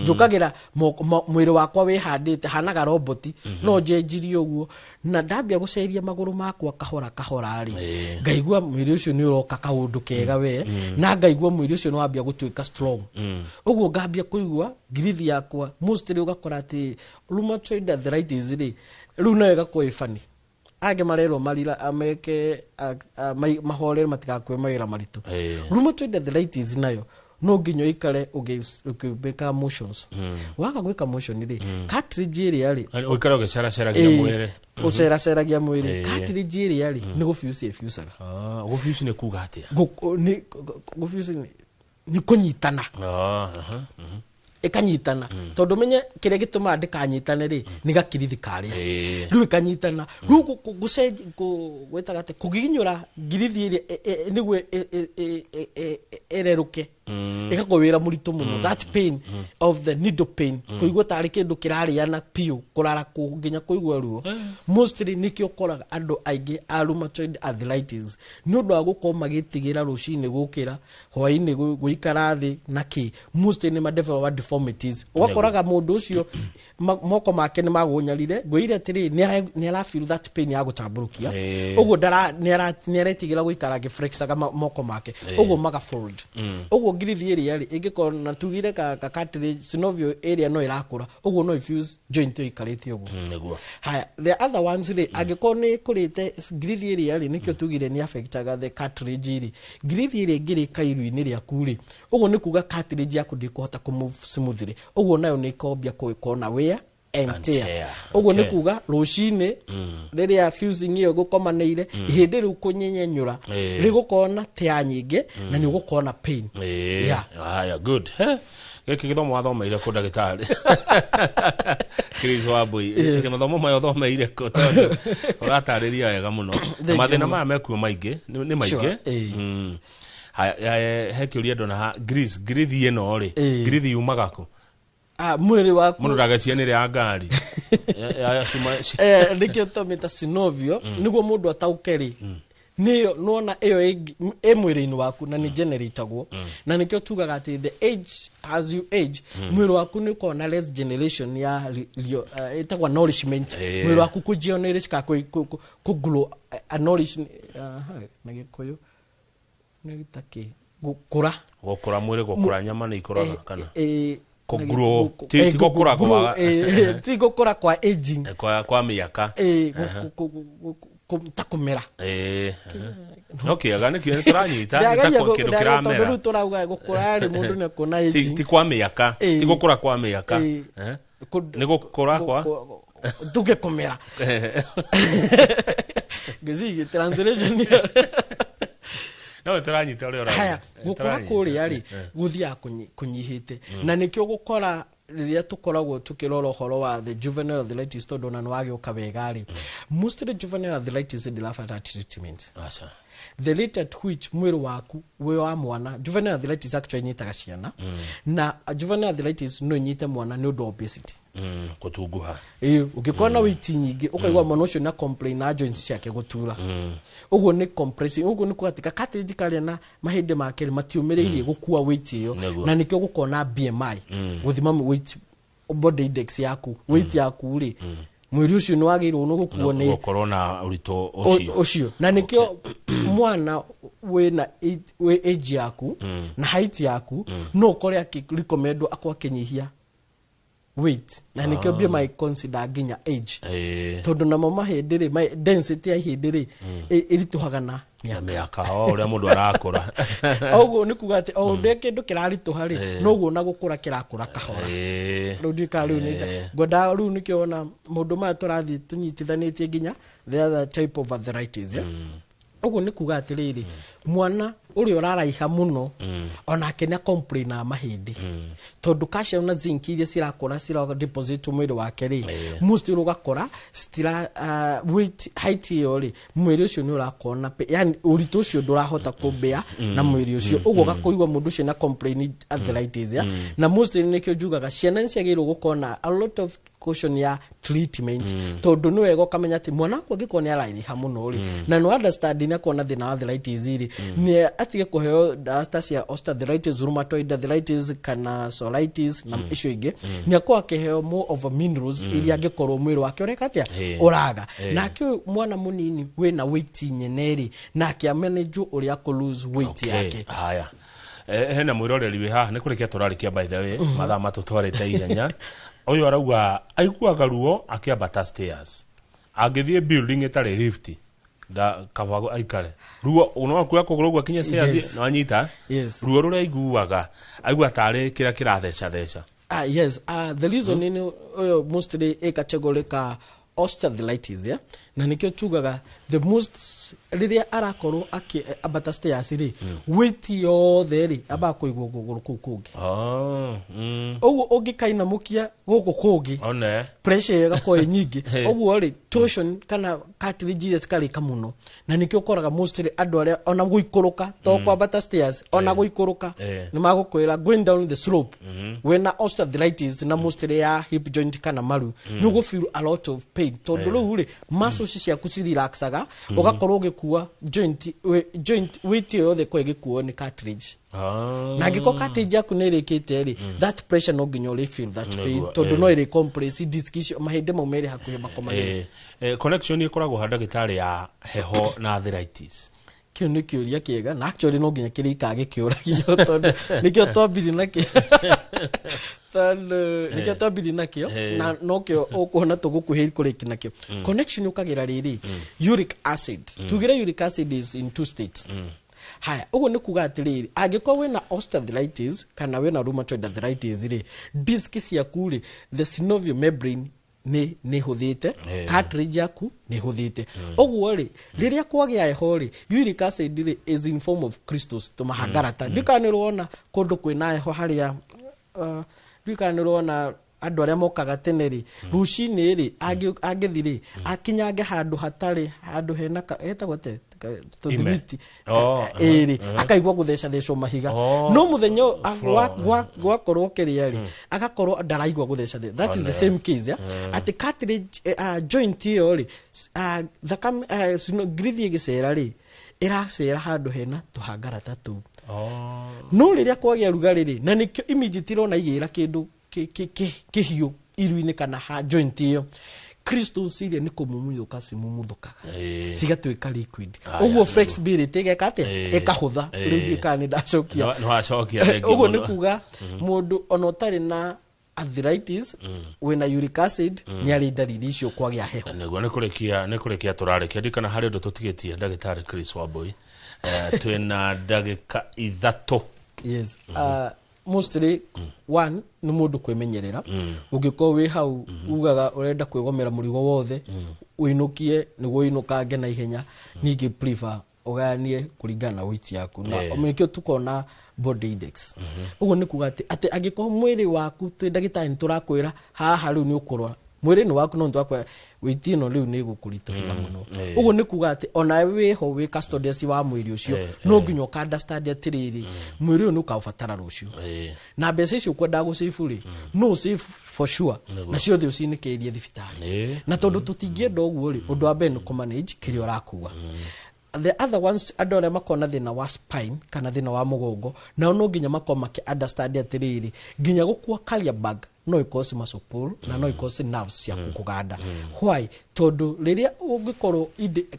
njũkagĩra mwĩrĩ wakwa wĩhandĩte hanaga roboti, no njenjirie ũguo na ndambia gũceria magũrũ makwa kahora kahora rĩ, ngaigua mwĩrĩ ũcio nĩ ũroka kaũndũ kega we, na ngaigua mwĩrĩ ũcio nĩ wambia gũtuĩka strong. Ũguo ngambia kũigua ngirithi yakwa. Mostly ũgakora atĩ rheumatoid arthritis rĩ, rĩu nayo ĩgakorwo ĩ funny, angĩ marerwo marira ameke mahorere matigakue mawĩra maritũ. Rheumatoid arthritis nayo no nginya ũikare ũgĩka motions. Waga gwĩka motion rĩ, cartilage ĩrĩa rĩ Ũikare ũgĩceraceragia mwĩrĩ. Ũceraceragia mwĩrĩ. Cartilage ĩrĩa rĩ nĩ gũfuse ĩfusaga. Gũfuse nĩ kuga atĩa? Gũfuse nĩ kũnyitana. Ah, aha, mhm. Ĩkanyitana, tondũ menye kĩrĩa gĩtũmaga ndĩkanyitane rĩ nĩ gakirithi karĩa rĩu ĩkanyitana rĩu gwĩtaga atĩ kũgiginyũra ngirithi ĩrĩa nĩguo ĩrerũke, ĩgakorwo wĩra mũritũ mũno. That pain of the needle pain, kũigua tarĩ kĩndũ kĩrarĩana piũ, kũrara kũ nginya kũigua ruo, mostly nĩkĩo ũkoraga andũ aingĩ a rheumatoid arthritis nĩ ũndũ wa gũkorwo magĩtigĩra rũcinĩ gũkĩra, hwainĩ gũikara thĩ na kĩ, mostly nĩ madevelop deformities. Ũgakoraga mũndũ ũcio moko make nĩ magũnyarire ngwĩire atĩrĩ, nĩ arafeel that pain ya gũtambũrũkia. Ũguo nĩ aretigĩra gũikara agĩflexaga moko make, ũguo magafold. Ũguo ngirithi ĩrĩa rĩ ĩngĩkorwo na tugire ka cartilage synovial area no ĩrakũra, ũguo no ifuse joint ĩyo ĩikarĩte ũguo. Haya, the other ones rĩ, angĩkorwo nĩ ĩkũrĩte ngirithi ĩrĩa rĩ, nĩkĩo tugire nĩ affectaga the cartilage rĩ, ngirithi ĩrĩa ĩngĩrĩka iru-inĩ rĩaku rĩ, ũguo nĩ kuga cartilage yaku ndĩkũhota kũmove smoothly, ũguo nayo nĩ ĩkombia gũkorwo na wear and And tear. tear. Ũguo nĩ kuga rũcinĩ rĩrĩa fusing ĩyo ĩgũkomanĩire, ihĩndĩ rĩu kũnyenyenyũra rĩgũkorwo na tear nyingĩ na nĩ ũgũkorwo na pain. Yeah. Haya, good. He, gĩkĩ gĩthomo wathomeire kũ, ndagĩtarĩ Chris Wambui? Yes. Mathomo maya ũthomeire kũ, tondũ ũratarĩria wega mũno na Thank you mathĩna mũno. maya mekuo maingĩ nĩ maingĩ. Sure. Haya, he kĩũria ndona ha grease, ngirithi ĩno rĩ, ngirithi yumaga kũ? Ah, mwĩrĩ waku. Mũndũ ndagacie nĩ ya ngari ya cuma. Nĩkĩo tũmĩta synovial, nĩguo mũndũ ataũke rĩ, nĩyo nĩwona ĩyo ĩ mwĩrĩ-inĩ waku na nĩ generatagwo, na nĩkĩo tugaga atĩ the age, as you age, mwĩrĩ waku nĩ ũkoragwo na less generation ya ĩtagwo nourishment. Mwĩrĩ waku kũ kana kũ grow, nourish, aha, na Gĩkũyũ nĩ ta kĩ, gũkũra. Gũkũra, mwĩrĩ gũkũra, nyama nĩ ikũraga kana kũgrow? Ti gũkũra grow, ti gũkũra kwa aging. Kwa mĩaka. Ta kũmera. No kĩega nĩkĩo nĩ tũranyita nĩ ta Ndĩrageria kĩndũ ndĩrageria tondũ kĩramera. rĩu tũrauga gũkũra rĩ, mũndũ nĩ kuona aging. Ti kwa mĩaka, ti gũkũra kwa mĩaka. Nĩ gũkũra kwa tuge kũmera, ngĩciria translation ĩyo. No tũranyita ũrĩa ũrauga. Haya, gũkũra Tũranyita. kũrĩa rĩ gũthiaga kũnyihĩte, na nĩkĩo gũkora rĩrĩa tũkoragwo tũkĩrora ũhoro wa the juvenile arthritis, tondũ ona nĩ wagĩũka wega rĩ, mostly juvenile arthritis ndĩrabatara treatment. Aca. The rate at which mwĩrĩ waku wĩ wa mwana, juvenile arthritis actually inyitaga ciana, na juvenile arthritis no inyite mwana nĩ ũndũ wa obesity. Kũtunguha. Ĩĩ, ũngĩkorwo na weight nyingĩ, ũkaigua mwana ũcio na complain na joints ciake gũtura, ũguo nĩ compressing, ũguo nĩ kuga atĩ cartilage karĩa na mahĩndĩ make rĩ matiũmĩrĩirie gũkua weight ĩyo. Na nĩkĩo gũkorwo na BMI, gũthima weight, body index yaku, weight yaku rĩ, mwĩrĩ ũcio nĩ wagĩrĩirwo nĩ gũkuo nĩ gũkorwo na ũritũ ũcio. Ũcio, na nĩkĩo mwana wĩna wĩ age yaku na height yaku, no ũkore akĩrecommendwo akorwo akĩnyihia weight, na nĩkĩo BMI consider nginya age, tondũ namo mahĩndĩ rĩ, density ya ihĩndĩ rĩ ĩritũhaga na na mĩaka, o ũrĩa mũndũ arakũra. Ũguo nĩ kuga atĩ o ũrĩa kĩndũ kĩraritũha rĩ, noguo na gũkũra kĩrakũra kahora. Rĩu ndiũĩ rĩu nĩ ngwendaga rĩu nĩkĩo ona maũndũ maya tũrathiĩ tũnyitithanĩtie nginya the other type of arthritis, yeah? Ũguo nĩ kuga atĩrĩrĩ, mwana ũrĩa ũraraiha mũno, onake nĩ complain mahĩndĩ, tondũ calcium na zinc iria cirakũra cira deposit mwĩrĩ wake rĩ, mostly ũgakora citira weight height ĩyo rĩ, mwĩrĩ ũcio nĩ ũrakorwo na yani ũritũ ũcio ndũrahota kũmbĩa na mwĩrĩ ũcio, ũguo ũgakũigua mũndũ ũcio na complain arthritis, ya na mostly nĩkĩo njugaga ciana nĩ ciagĩrĩirwo gũkorwo na a lot of caution ya treatment, tondũ nĩ wega ũkamenya atĩ mwana waku angĩkorwo nĩ araraiha mũno rĩ, na no understand nĩ akorwo na thĩna wa arthritis rĩ, nĩ atige kũheo ndawa ta cia osteoarthritis, rheumatoid arthritis kana psoriasis na icio ingĩ, nĩ akorwo akĩheo more of a minerals iria angĩkorwo mwĩrĩ wake ũreka atĩa, ũraga. Nake ũyũ mwana mũnini wĩna weight nyene rĩ, nake amanage ũrĩa kũ lose weight yake. Haya. Hena mwĩroreri wĩ haha, nĩ kũrĩkia tũrarĩkia, by the way, mathaa matũtwarĩte ihenya. Ũyũ arauga aiguaga ruo akĩambata stairs, angĩthiĩ building ĩtarĩ lift nda kaba aikare ruo no kuoya kũgũrũ ũguo akinya stairs. Nĩwanyita? Yes. Ruo rũrĩa aiguaga, aigua tarĩ kĩrĩa kĩratheca theca. Ah, yes. The reason mm. ũyũ mostly ĩ category ka osteoarthritis, yeah? Na nĩkĩo tugaga the most rĩrĩa arakorwo akĩambata stairs rĩ, weight yothe rĩ ambaga kũigwo kũgũrũ kũu kũngĩ. Oh. Ũguo ũngĩkainamũkia gũkũ kũngĩ, One. pressure ĩyo ĩgakorwo ĩ nyingĩ. Ũguo rĩ, torsion kana cartilage iria cikarĩka mũno, na nĩkĩo ũkoraga mostly andũ arĩa ona gũikũrũka to kwambata stairs, ona gũikũrũka, nĩ magũkwĩra going down the slope, wĩna osteoarthritis na mostly ya hip joint kana maru, nĩ ũgũ feel a lot of pain, tondũ rĩu rĩ muscles ciaku cirelaxaga, ũgakorwo ũgĩkua joint joint weight ĩyo yothe ĩkorwo ĩgĩkuo nĩ cartilage. Na angĩkorwo cartilage yaku nĩ ĩrĩkĩte rĩ, that pressure no nginya ũrĩ feel that pain, tondũ no ĩrĩ compress disc icio, mahĩndĩ mau merĩ hakuhĩ makomanĩre. Connection ĩkoragwo ha, ndagĩtarĩ, ya heho na arthritis? Kĩu nĩ kĩũria kĩega, na actually no nginya kĩrĩikaga gĩkĩũragio, tondũ nĩkĩo twambirie nakĩo, tondũ nĩkĩo twambirie nakĩo, na nokĩo ũkuona tũgũkuhĩrĩria kũrĩki nakĩo. Connection ũkagĩra rĩrĩ, uric acid, tugire uric acid is in two states. Haya, ũguo nĩ kuga atĩrĩrĩ, angĩkorwo wĩna osteoarthritis kana wĩna rheumatoid arthritis rĩ, disc ciaku rĩ, the synovial membrane nĩ hũthĩte, cartilage yaku nĩ hũthĩte. Ũguo rĩ, rĩrĩa kwagĩa heho rĩ, uric acid rĩ is in form of crystals, tũmahangarata. Ndikana nĩ ũrona kũndũ kwĩna heho harĩa, ndikana nĩ ũrona andũ arĩa mokaga tene rĩ, rũcinĩ rĩ, angĩthi rĩ, akinyange handũ hatarĩ handũ hena hetagwo atĩa? Tũthimiti. Oh, ĩrĩ akaigua gũthecathecwo mahiga. No mũthenya ũyũ, gwakorwo kĩrĩa rĩ, agakorwo ndaraigua gũtheca. That is the same case, yeah? Atĩ cartilage, joint ĩyo rĩ, thakame, ngirithi ĩgĩcera rĩ, ĩracera handũ hena tũhangarata tũu. No rĩrĩa kwagĩa rugarĩ rĩ, na nĩkĩo immediately ĩrona igĩra kĩndũ kĩhiũ iru-inĩ kana ha joint ĩyo, crystals iria nĩ kũmumuthũka cimumuthũkaga, cigatuĩka liquid. Ũguo flexibility ĩgeka atĩa? Ĩkahũtha. Rĩu ndiũĩ kana nĩ ndacokia. Nĩ wacokia, thank you Ũguo mũno. nĩ kuga mũndũ ona ũtarĩ na arthritis, wĩna uric acid, nĩ arĩ ndariri icio kwagĩa heho. Nĩguo, nĩ kũrĩkia tũrarĩkia. Ndikana harĩ ũndũ tũtigĩtie, ndagĩtarĩ Chris Wambui. Twĩna ndagĩka 3. Yes. Mostly one nĩ mũndũ kwĩmenyerera. Ũngĩkorwo wĩ hau ugaga ũrenda kwĩgomera mũrigo wothe ũinũkie nĩguo ũinũkange na ihenya, ningĩ prefer ũgayanie kũringana na weight yaku, na nĩkĩo tukona body index. Ũguo nĩ kuga atĩ angĩkorwo mwĩrĩ waku, twĩ ndagĩtarĩ nĩ tũrakwĩra haha rĩu nĩ ũkũrora mwĩrĩ nĩ waku, no nĩ twakwĩra weight ĩno rĩu nĩ ĩgũkũritũhĩra mũno. Ũguo nĩ kuga atĩ ona wĩho wĩ custodians wa mwĩrĩ ũcio, no nginya ũka understand atĩrĩrĩ, mwĩrĩ ũyũ nĩ ũkaũbatara rũciũ, na mbeca icio ũkwendaga gũsave rĩ, no ũsave for sure, na ciothe ũcinĩkĩrie thibitarĩ. Na tondũ tũtingĩenda ũguo rĩ, ũndũ wa mbere nĩ kũmanage kĩrĩa ũrakua. The other ones, andũ arĩa makoragwo na thĩna wa spine kana thĩna wa mũgongo, nao no nginya makorwo makĩ understand atĩrĩrĩ, nginya gũkua carrier bag no ĩkorwo muscle pull na no ĩkorwo nerves ciaku kũganda. Why? Tondũ rĩrĩa ũngĩkorwo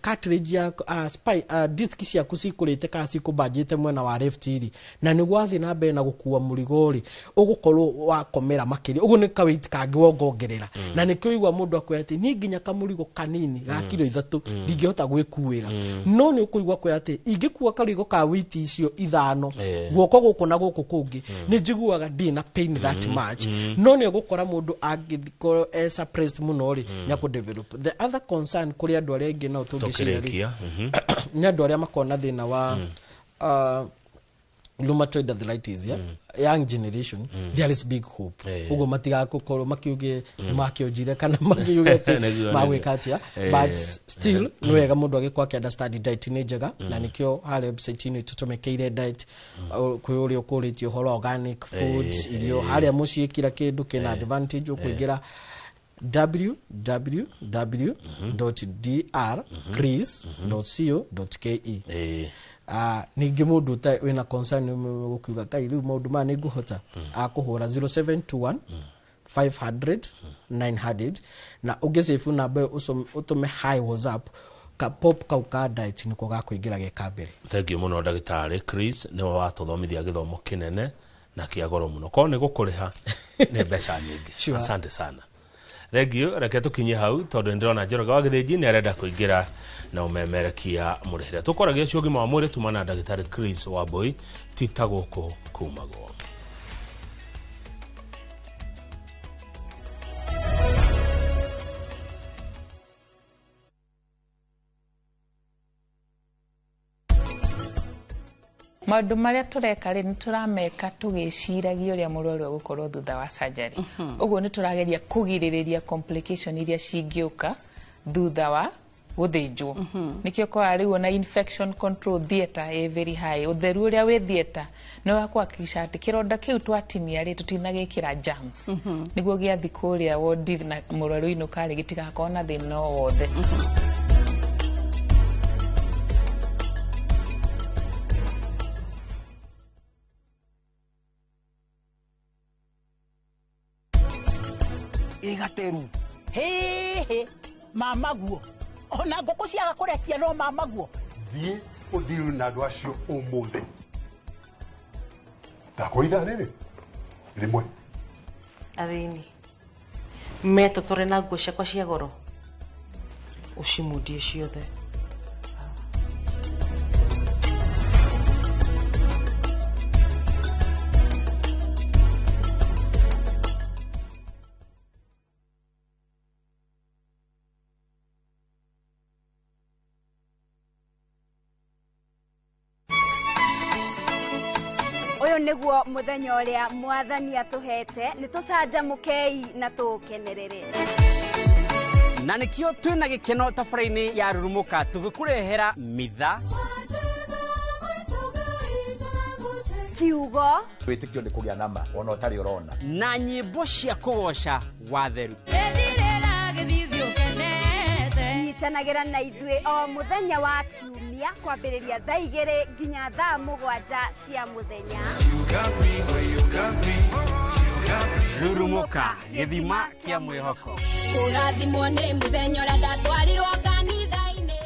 cartilage ya spine, disc ciaku cikũrĩte kana cikũmbanjĩte mwena wa left rĩ, na nĩ gwathiĩ na mbere na gũkua mũrigo rĩ, ũgũkorwo wakomera makĩria. Ũguo nĩ ka weight kangĩ wongongerera, na nĩkĩo igua mũndũ akwĩra atĩ niĩ nginya kamũrigo kanini ga kiro 3 ndingĩhota gwĩkuĩra, no nĩ ũkũigua kwĩra atĩ ingĩkua karũrigo ka weight icio 5, guoko gũkũ na gũkũ kũngĩ, nĩ njiguaga ndirĩ na pain that much. No nĩ ũgũkora mũndũ angĩkorwo e suppressed mũno rĩ, nĩ akũ develop. The other concern kũrĩ andũ arĩa aingĩ nao tũngĩciria rĩ, Tũkĩrĩkia. Nĩ andũ arĩa makoragwo na thĩna wa rheumatoid arthritis, yeah? Young generation, there is big hope. Ũguo matigakorwo makiuge nĩ makĩonjire kana makiuge atĩ magwĩka atĩa, but still nĩ wega mũndũ agĩkorwo akĩ understand diet nĩ njega, na nĩkĩo harĩa website-inĩ tũtũmĩkĩire diet. Kwĩ ũrĩa ũkũrĩtie ũhoro wa organic foods, irio harĩa mũciĩ, kila kĩndũ kĩna advantage. Ũkũingĩra www.drchris.co.ke. Ningĩ mũndũ wĩna concern gũkiuga kai rĩu maũndũ maya nĩ ngũhota, akũhũra 0721 500 900, na ũngĩsave namba ĩyo, ũtũme hi WhatsApp, ka pop kau ka diet nĩko gakũingĩra ge ka mbere. Thank you mũno, ndagĩtarĩ Chris, nĩwe watũthomithia gĩthomo kĩnene na kĩa goro mũno, korwo nĩ gũkũrĩha nĩ mbeca nyingĩ. Sure. Asante sana, thank you. Reke tũkinye hau, tondũ nĩ ndĩrona Njoroge wa Gĩthĩnji nĩ arenda kũingĩra na ũmemerekia mũrĩhĩre. Tũkoragia cio ũgima wa mwĩrĩ tuma na ndagĩtarĩ Chris Wambui, ti ta gũkũ kumagwo. Maũndũ marĩa tũreka rĩ, nĩ tũrameka tũgĩciragia ũrĩa mũrwaru egũkorwo thutha wa surgery. Ũguo nĩ tũrageria kũgirĩrĩria complication iria cingĩũka thutha wa gũthĩnjwo. Nĩkĩo ũkoraga rĩu ona infection control theatre ĩ very high. Ũtheru ũrĩa wĩ theatre nĩ wa kũhakikisha atĩ kĩronda kĩu twatinia rĩ, tũtinagĩkĩra germs, nĩguo gĩathi kũrĩa wodi na mũrwaru inũka rĩ, gĩtigakorwo na thĩna o wothe. Ĩgateru hĩhĩ mamaguo ona ngũkũ ciaga kũrekia no mamaguo. Thiĩ ũthiru na andũ acio ũmũthĩ ndakwa ithaa rĩrĩ rĩmwe. Athĩni metotore na nguo ciakwa cia goro ũcimundie ciothe. Ũyũ nĩguo mũthenya ũrĩa mwathani atũhete, nĩ tũcanjamũkei na tũũkenerere. Na nĩkĩo twĩna gĩkeno tabarĩra-inĩ ya Rurumũka tũgĩkũrehera mitha kiugo wĩtĩkio nĩ kũgĩa nama ona ũtarĩ ũrona na nyĩmbo cia kũgoca watheru. Nyitanagĩra na ithuĩ o mũthenya wa kiumia kwambĩrĩria thaa 2 nginya thaa 7 cia mũthenya. Rurumũka, gĩthima kĩa mwĩhoko. Kũrathimwo nĩ mũthenya ũrĩa ndatwarirwo kanitha-inĩ.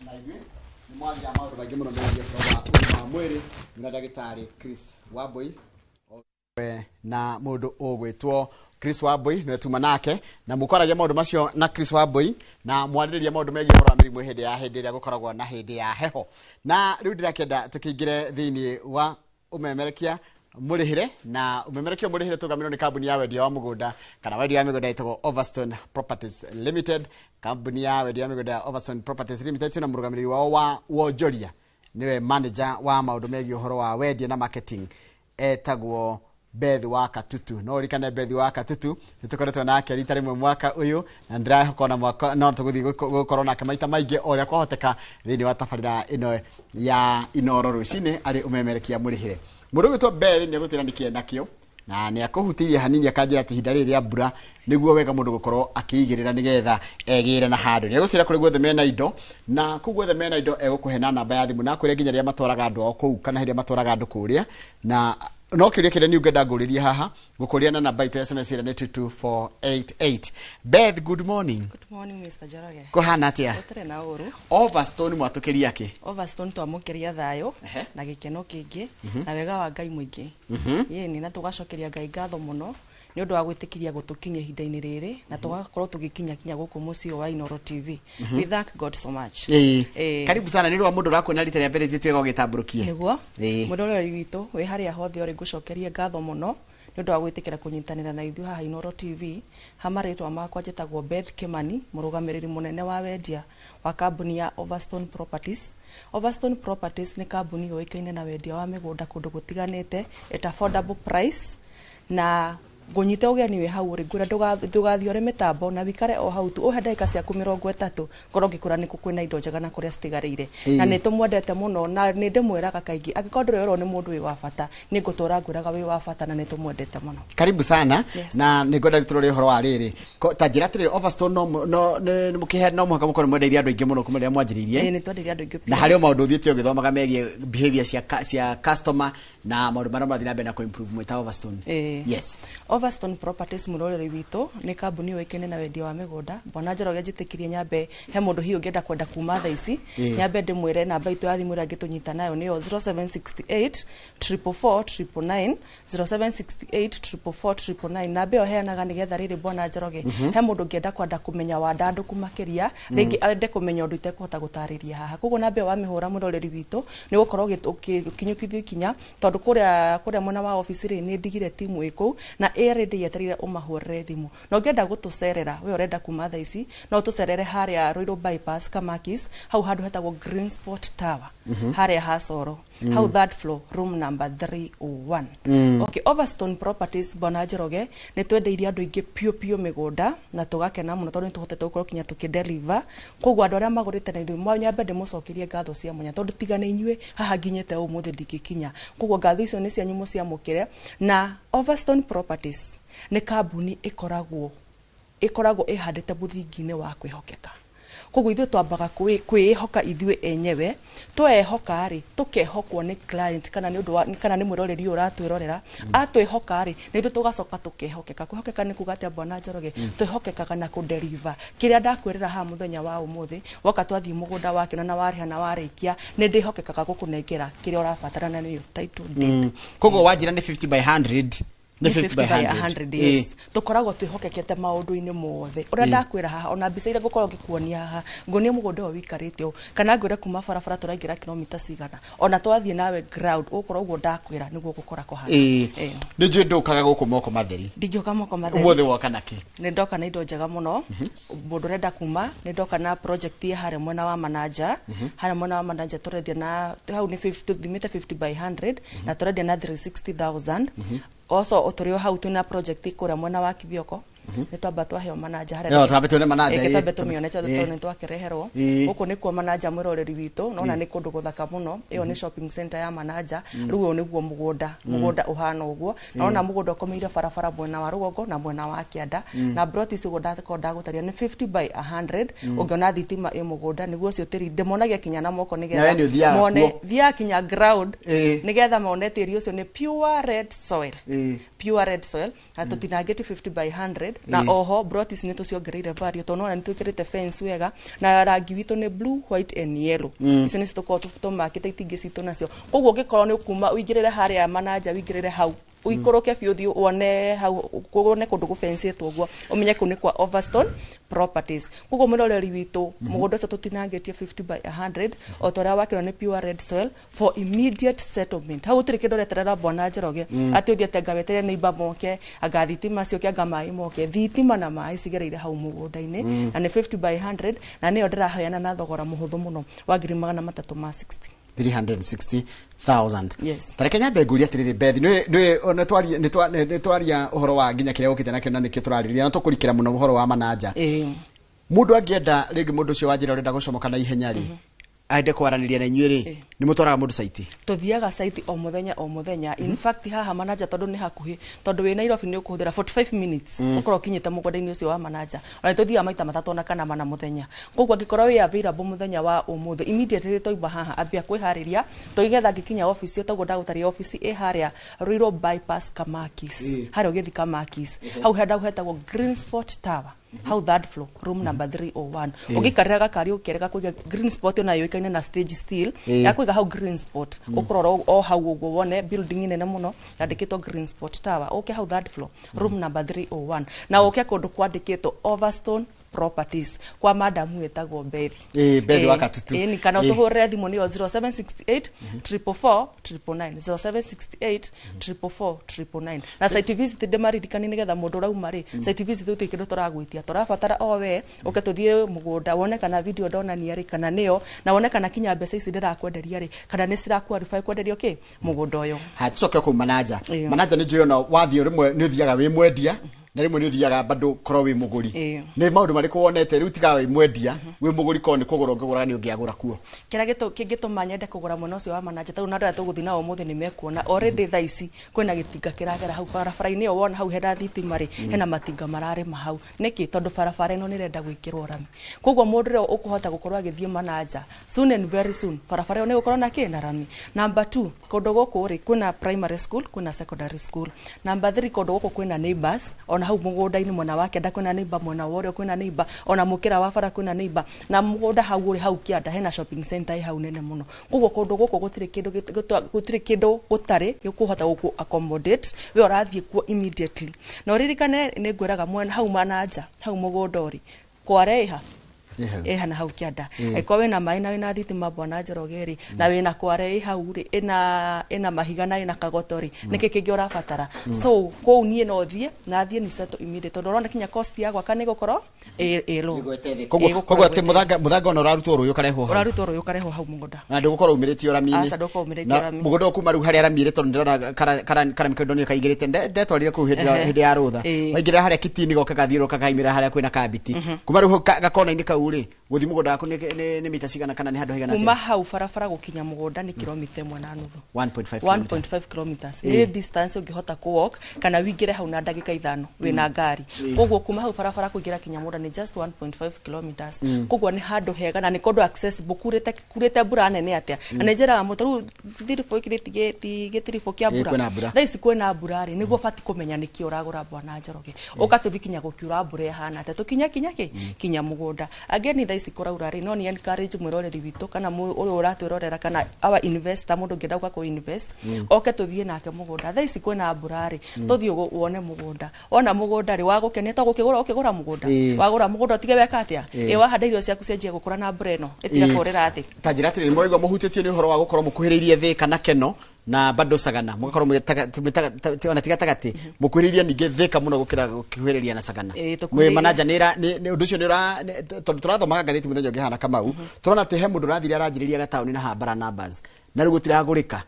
Na ithuĩ nĩ mwaria maũndũ maingĩ mũno megiĩ ũhoro wa ũgima wa mwĩrĩ na ndagĩtarĩ Chris Wambui na mũndũ ũgwĩtwo Chris Wambui nĩwe tuma nake na mũkwaragia maũndũ macio na Chris Wambui na mwarĩrĩria maũndũ megiĩ ũhoro wa mĩrimũ hĩndĩ ya hĩndĩ ĩrĩa gũkoragwo na hĩndĩ ya heho. Na rĩu ndĩrakĩenda tũkĩingĩre thĩinĩ wa ũmemerekia mũrĩhĩre, na ũmemerekia mũrĩhĩre tũgamirwo nĩ kambuni ya wendia wa mũgũnda kana wendia wa mĩgũnda ĩtagwo Overstone Properties Limited. Kambuni ya wendia wa mĩgũnda ya Overstone Properties Limited twĩna mũrũgamĩrĩri wao wa wonjoria, nĩwe manager wa maũndũ megiĩ ũhoro wa wendia na marketing, etagwo Beth wa Katutu. No ũririkane Beth wa Katutu nĩ tũkoretwo nake rita rĩmwe mwaka ũyũ, na ndĩrahoka ona mwaka no tũgũthiĩ gũkorwo nake maita maingĩ o ũrĩa kwahoteka thĩinĩ wa tabarĩra ĩno ya Inooro rũcinĩ arĩ ũmemerekia mũrĩhĩre. Mũndũ ũgwĩtwo Beth nĩ egũtwĩra nĩkĩ enakĩo na nĩ akũhutĩirie hanini akanjĩra atĩ ihinda rĩrĩ rĩa mbura nĩguo wega mũndũ gũkorwo akĩigĩrĩra nĩgetha egĩre na handũ. Nĩ egũtwĩra kũrĩ guothe mena indo, na kũu guothe mena indo egũkũhe na namba ya thimũ na akwĩre nginya rĩrĩa matwaraga andũ ao kũu kana hĩndĩ ĩrĩa matwaraga andũ kũrĩa. Na no kĩũria kĩrĩa niĩ ũngĩenda ngũrĩrie haha ngũkũria na namba itũ ya SMS ĩrĩa nĩ 22488. Beth, good morning. Good morning, Mr. Njoroge. Kũhana atĩa? Gũtirĩ na ũru. Overstone mwatũkĩria kĩ? Overstone twamũkĩria thayũ na gĩkeno kĩingĩ na wega wa Ngai mũingĩ. Ĩni na tũgacokeria Ngai ngatho mũno nĩ ũndũ wa gwĩtĩkĩria gũtũkinyia ihinda-inĩ rĩrĩ na tũgakorwo tũgĩkinya kinya gũkũ mũciĩ wa Inooro TV. We thank God so much. Karibu sana, nĩ rwa mũndũ ũrakuona rita rĩa mbere ithuĩ twega ũgĩtambũrũkie. Nĩguo. Mwĩroreri witũ wĩ harĩa hothe ũrĩ ngũcokerie ngatho mũno nĩ ũndũ wa gwĩtĩkĩra kũnyitanĩra na ithuĩ haha Inooro TV. Ha marĩtwa makwa njĩtagwo Beth Kimani, mũrũgamĩrĩri mũnene wa wendia wa kambuni ya Overstone Properties. Overstone Properties nĩ kambuni yũĩkaine na wendia wa mĩgũnda kũndũ gũtiganĩte at affordable price, na ngũnyite ũgeni wĩ hau ũrĩ ngwĩra ndũgathiore mĩtambo na wikare o hau tu ũhe ndagĩka ciaku 30 ngorwo ngĩkwĩra nĩkũ kwĩna indo njega na kũrĩa citigarĩire. Na nĩ tũmwendete mũno na nĩ ndĩmwĩraga kaingĩ angĩkorwo ndũrerwo nĩ mũndũ wĩ wa bata nĩ ngũtũra ngwĩraga wĩ wa bata na nĩ tũmwendete mũno. Karibu sana. Yes. Na nĩ ngwenda tũrore ũhoro wa rĩrĩ ta njĩra atĩrĩrĩ, Overstone no nĩ mũkĩhe no mũhaka mũkorwo mwendeirie andũ aingĩ mũno kuma rĩrĩa mwanjĩrĩirie. Ĩĩ, nĩ twendeirie andũ aingĩ na harĩ o maũndũ ũthiĩte ũgĩthomaga megiĩ behavior cia customer na maũndũ marĩa marathiĩ na mbere na kũ-improve mwĩ ta Overstone. Ĩĩ. Yes. Overstone Properties, mũroreri witũ, nĩ kambuni yũĩkaine na wendia wa mĩgũnda. Bwana Njoroge, njĩtĩkĩrie nyambe he mũndũ hihi ũngĩenda kwenda kuma thaa ici, nyambe ndĩmwĩre namba itũ ya thimũ ĩrĩa angĩtũnyita nayo nĩyo 0768 444 999, 0768 444 999. Namba ĩyo heanaga nĩgetha rĩrĩ, Bwana Njoroge, he mũndũ ũngĩenda kwenda kũmenya wandandũku makĩria, rĩngĩ ende kũmenya ũndũ itekũhota gũtarĩria haha. Koguo namba ĩyo wamĩhũra, mũroreri witũ, nĩ ũgũkorwo ũkinyũkithio ikinya, tondũ kũrĩa mwena wa ofici rĩ, nĩ ndigire timu ĩ kũu na ĩ ready yetereire ũmahũrĩre thimũ. Na ũngĩenda gũtũcerera, we ũrenda kuma thaa ici, no ũtũcerere harĩa Ruiru Bypass, Kamakis, hau handũ hetagwo Green Spot Tower, harĩa ha Coro, hau third floor, room number 301. Okay, Overstone Properties, Bwana Njoroge, nĩ twendeirie andũ aingĩ piũ piũ mĩgũnda na tũgakena mũno tondũ nĩ tũhotete gũkorwo kinya tũkĩdeliver. Koguo andũ arĩa magũrĩte na ithuĩ, nyambe ndĩmũcokerie ngatho cia mwanya, tondũ tiga nĩ inyuĩ haha nginyĩte ũmũthĩ ndingĩkinya. Koguo ngatho icio nĩ cianyu, mũciamũkĩre. Na Overstone Properties nĩ kambuni ĩkoragwo ĩhandĩte mũthingi-inĩ wa kwĩhokeka. Koguo ithuĩ twambaga kwĩĩhoka ithuĩ enyewe. Twehoka rĩ, tũkehokwo nĩ client kana nĩ ũndũ wa kana nĩ mwĩroreri ũyũ ũratwĩrorera. Atwĩhoka rĩ, nĩ ithuĩ tũgacoka tũkehokeka. Kwĩhokeka nĩ kuga atĩa, Bwana Njoroge? Twĩhokekaga na kũdeliver kĩrĩa ndakwĩrĩra haha mũthenya wa ũmũthĩ. Woka twathiĩ mũgũnda wakĩona na warĩha na warĩkia, nĩ ndĩhokekaga gũkũnengera kĩrĩa ũrabatara, na nĩyo title deed. Koguo wanjĩra nĩ 50 by 100, nĩ 50 by 100? 100, yes. Tũkoragwo twĩhokekete maũndũ-inĩ mothe ũrĩa ndakwĩra haha. Ona mbica iria ngũkorwo ngĩkuonia haha, nguonie mũgũnda ũyũ wĩikarĩte ũũ, kana ngwĩre kuma barabara tũraingĩra kilomita cigana, ona twathiĩ nawe ground, ũgũkorwo ũguo ndakwĩra nĩguo gũkora kũhana. Nĩ njũĩ ndũkaga gũkũ moko matheri. Ndingĩũka moko matheri. Ũmũthĩ woka nakĩ? Nĩ ndoka na indo njega mũno. Mũndũ ũrenda kuma, nĩ ndoka na project ĩ harĩa mwena wa Manaja. Harĩa mwena wa Manaja tũrendia na hau nĩ 50, tũthimĩte 50 by 100 na tũrendia na 360,000. Also tũrĩ o hau twĩna project kũrĩa mwena wa Kithioko. Nĩ twamba twaheo Manaja harĩa. Yo, twambe tuone Manaja, Ĩ, twambe tũmĩone tondũ nĩ twakĩreherwo. Gũkũ nĩkuo Manaja, mwĩroreri witũ. Nona nĩ kũndũ gũthaka mũno. Ĩyo nĩ shopping center ya Manaja. Rĩu ũyũ nĩguo mũgũnda. Mũgũnda ũhana ũguo. Nona mũgũnda ũkomeire barabara mwena wa rũgongo na mwena wa kĩanda, na plot ici ũguo ndakorwo ndagũtaria nĩ 50 by 100. Ũngĩona thitima ĩ mũgũnda nĩguo ũcio tĩri ndĩmonagia kinya na moko Na we nĩ nĩgetha ũthiaga mone. kuo? Thiaga kinya ground nĩgetha mone tĩri ũcio nĩ pure red soil. Pure red soil, na tũtinangĩtie 50 by 100. Na oho plot ici nĩ tũciongereire value tondũ nona nĩ twĩkĩrĩte fence wega, na rangi witũ nĩ blue, white and yellow. Icio nĩcio tũkoragwo tũmakĩte itingĩ citũ nacio. Koguo ũngĩkorwo nĩ ũkuma ũingĩrĩre harĩa Manaja, ũingĩrĩre hau ũikũrũke biũ, ũthiĩ wone hau, wone kũndũ gũbencĩtwo ũguo, ũmenye kũu nĩ kwa Overstone Properties. Koguo mũroreri witũ, mũgũnda ũcio tũtinangĩtie 50 by 100, o ta ũrĩa wakĩrwo nĩ pure red soil for immediate settlement. Hau gũtirĩ kĩndũ ũreterera, Bwana Njoroge, atĩ ũthiĩ anga weterere neighbor moke, anga thitima ciũke, anga maĩ moke. Thitima na maĩ cigereire hau mũgũnda-inĩ. Na nĩ 50 by 100, na nĩyo ndĩraheana na thogora mũhũthũ mũno wa 360,000. 360,000? Yes. Tareke nyambe ngũrie atĩrĩrĩ, Beth, nĩ twaria ũhoro wa nginya kĩrĩa ũkĩte nakĩo na nĩkĩo tũrarĩrĩria na tũkũrikĩra mũno ũhoro wa Manaja. Mũndũ angĩenda rĩngĩ, mũndũ ũcio wa njĩra ũrenda gũcomoka na ihenya rĩ, ende kwaranĩria na inyuĩ rĩ, nĩ mũtwaraga mũndũ site? Tuthiaga site o muthenya o muthenya. In fact, haha Manaja tondu nĩ hakuhĩ, tondu wĩ Nairobi nĩ ũkũhũthĩra 45 minutes ũkorwo ũkinyĩte mũgũnda-inĩ ũcio wa Manaja. Ona nĩ maita matatũ ona kana mana mũthenya. Koguo angĩkorwo wĩ available mũthenya wa ũmũthĩ, immediately twauma haha, ambia kwĩharĩria tũigetha ngĩkinya office. Toguo ndagũtarĩria, office ĩ harĩa Ruiru Bypass, Kamakis, harĩa ũgĩthiĩ Kamakis, hau henda hetagwo Green Spot Tower, hau third floor, room number 301. Ũngĩikarĩra gakari ũkĩrega kũiga Green Spot, ona yũĩkaine na stage steel ya kũiga hau Green Spot, ũkũrora o hau ũguo wone building nene mũno yandĩkĩtwo Green Spot Tower. Ũke hau third floor, room number 301, na ũke kũndũ kwandĩkĩtwo Overstone Properties kwa madamu wĩtagwo Bethi. Ĩ, Bethi wa Katutu. Ĩ, kana ũtũhũrĩre thimũ nĩyo 0768 444 999, 0768 444 999. Na site visit ndĩmaririkanie nĩgetha mũndũ ũrauma rĩ, site visit gũtirĩ kĩndũ tũragwĩtia, tũrabatara o we ũke tũthiĩ mũgũnda wone kana video ndonania rĩ kana nĩyo, na wone kana kinya mbeca ici ndĩrakwenderia rĩ kana nĩ cira qualify kwenderio kĩ mũgũnda ũyũ. Ha, tucoke kũu Manaja. Manaja nĩ njũĩ ona wathiĩ rĩmwe nĩ ũthiaga wĩ mwendia. Na rĩmwe nĩ ũthiaga bado korwo wĩ mũgũri. Ĩĩ. Nĩ maũndũ marĩkũ wonete rĩu tiga wĩ mwendia, wĩ mũgũri korwo nĩ kũgũra ũngĩgũra nĩ ũngĩagũra kuo? Kĩrĩa kĩngĩtũma nyende kũgũra mwena ũcio wa Manaja, tondũ na andũ aya tũgũthiĩ nao ũmũthĩ nĩ mekuona already thaa ici kwĩna gĩtinga kĩragera hau barabara-inĩ ĩyo, wona hau hena thitima rĩ, hena matinga mararĩma hau. Nĩkĩ? Tondũ barabara ĩno nĩ ĩrenda gwĩkĩrwo rami, koguo mũndũ ũrĩa ũkũhota gũkorwo agĩthiĩ Manaja soon and very soon barabara ĩyo nĩ ĩgũkorwo na kĩ na rami. Number 2, kũndũ gũkũ rĩ kwĩna primary school, kwĩna secondary school. Number 3, kũndũ gũkũ kwĩna neighbors, ona hau mũgũnda-inĩ mwena wa kĩanda kwĩna neighbor, mwena wa ũrĩo kwĩna neighbor, ona mũkĩra wa bara kwĩna neighbor, na mũgũnda hau ũrĩ hau kĩanda hena shopping center ĩ hau nene mũno. Koguo kũndũ gũkũ gũtirĩ kĩndũ gũtirĩ kĩndũ gũtarĩ gĩkũhota gũkũ accommodate we ũrathiĩ kuo immediately. Na ũririkane nĩ ngwĩraga mwena hau Manaja hau mũgũnda ũrĩ kware ĩha ĩha na hau kĩanda, angĩkorwo wĩna maĩ na wĩna thitima, bwana Njoroge rĩ, na wĩna kware ĩ hau rĩ, ĩna mahiga na ĩna kagoto rĩ, nĩkĩ kĩngĩ ũrabatara? So kũu niĩ no thiĩ na thiĩ ni settle immediate, tondũ ũrona kinya cost ya gwaka nĩ gũkorwo ĩ low. Koguo atĩ mũthanga ona ũrarutwo rũĩ ũkarehwo hau? Ũrarutwo rũĩ ũkarehwo hau mũgũnda. Na ndũgũkorwo umĩrĩtio rami-inĩ? Aca, ndũgũkorwo umĩrĩtio Na rami. Mũgũnda ũyũ kuma rĩu harĩa rami ĩrĩ, tondũ ndĩrona karami kau ndonire kaingĩrĩte, ndetwarire kũu hĩndĩ ya rũtha, waingĩra harĩa kitini goka gathiũrũrũka kaimĩra harĩa kwĩna kambiti, kuma rĩu hau gakona-inĩ kau rĩ, gũthiĩ mũgũnda waku nĩ mita cigana kana nĩ handũ haigana Kuma atĩa? Hau barabara gũkinya mũgũnda nĩ kilomita 1.5. 1.5 kilometer. 1.5 kilometers nĩ distance ũngĩhota kũ walk kana wingĩre hau na ndagĩka 5 wĩna ngari. Koguo kuma hau barabara kũingĩra kinya mũgũnda nĩ just 1.5 kilometers. Koguo nĩ handũ hega na nĩ kũndũ accessible, kurĩte mbura nene atĩa, na nĩ njĩraga mũndũ rĩu thiribũ gĩkĩ ti gĩtiribũ kĩa Ĩĩ, mbura. Kwĩna mbura. Thaa ici kwĩna mbura rĩ, nĩguo bati kũmenya nĩkĩ ũragũra, bwana Njoroge. Ũka tũthi kinya gũkiura mbura ĩhana atĩa, tũkinya kinya kĩ kinya mũgũnda. Again, thaa ici kũraura rĩ, no ni encourage mwĩroreri witũ kana ũyũ ũratwĩrorera kana our investor, mũndũ ũngĩenda gũka kũ invest, oke tũthiĩ nake mũgũnda. Thaa ici kwĩna mbura rĩ, tũthiĩ wone mũgũnda. Wona mũgũnda rĩ, wagũkenia to gũkĩgũra ũkĩgũra mũgũnda, wagũra mũgũnda ũtige weka atĩa? Ĩ wahanda irio ciaku cianjie gũkũra na mbura ĩno ĩtiga kũrĩra thĩ. Ta njĩra atĩrĩrĩ, mũraigua mũhutĩtio nĩ ũhoro wa gũkorwo mũkuhĩrĩirie Thĩka na Keno na bado Sagana, mũgakorwo ona ti gatagatĩ, mũkuhĩrĩirie ningĩ Thĩka mũno gũkĩra gũkuhĩrĩria na Sagana. Ĩĩ, Mwĩ tũkuhĩrĩirie. Manaja nĩ ũndũ ũcio nĩ ũra tondũ tũrathomaga ngathĩti mũthenya ũngĩ hana Kamau, tũrona atĩ he mũndũ ũrathire aranjĩrĩria gataũni na hambara numbers na rĩu gũtiragũrĩka.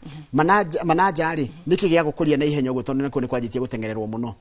Manaja rĩ, nĩkĩ gĩa gũkũria na ihenya ũguo, tondũ nakuo nĩ kwanjĩtie gũteng'ererwo mũno?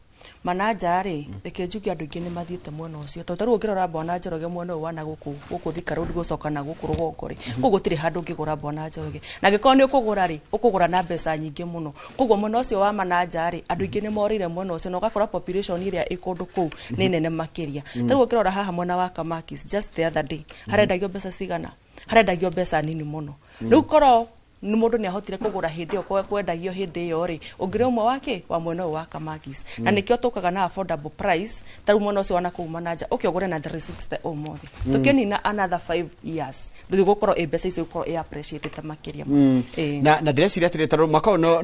Manaja rĩ, reke njuge andũ aingĩ nĩ mathiĩte mwena ũcio, tondũ tarĩu ũngĩrora bwana Njoroge mwena ũyũ wa na gũkũ Thika Road gũcoka na gũkũ rũgongo rĩ, kũu gũtirĩ handũ ũngĩgũra, bwana Njoroge, na angĩkorwo nĩ ũkũgũra rĩ, ũkũgũra na mbeca nyingĩ mũno. Koguo mwena ũcio wa Manaja rĩ, andũ aingĩ nĩ morĩire mwena ũcio na ũgakora population ĩrĩa ĩ kũndũ kũu nĩ nene makĩria. Tarĩu ũngĩrora haha mwena wa Kamakis, just the other day harendagio mbeca cigana? Harendagio mbeca nini mũno. Rĩu korwo nĩ mũndũ nĩ ahotire kũgũra hĩndĩ ĩyo kwendagio hĩndĩ ĩyo rĩ, ũngĩrĩ ũmwe wake wa mwena ũyũ wa Kamakis. Na nĩkĩo tũkaga na affordable price. Ta rĩu mwena ũcio wa nakũu Manaja, ũke ũgũre na 360 ũmũthĩ, tũkĩnina another 5 years ndũgũkorwo ĩ mbeca icio gũkorwo ĩ appreciated makĩria. Ĩĩ. Na ndĩreciria atĩrĩ, tondũ mwaka ũyũ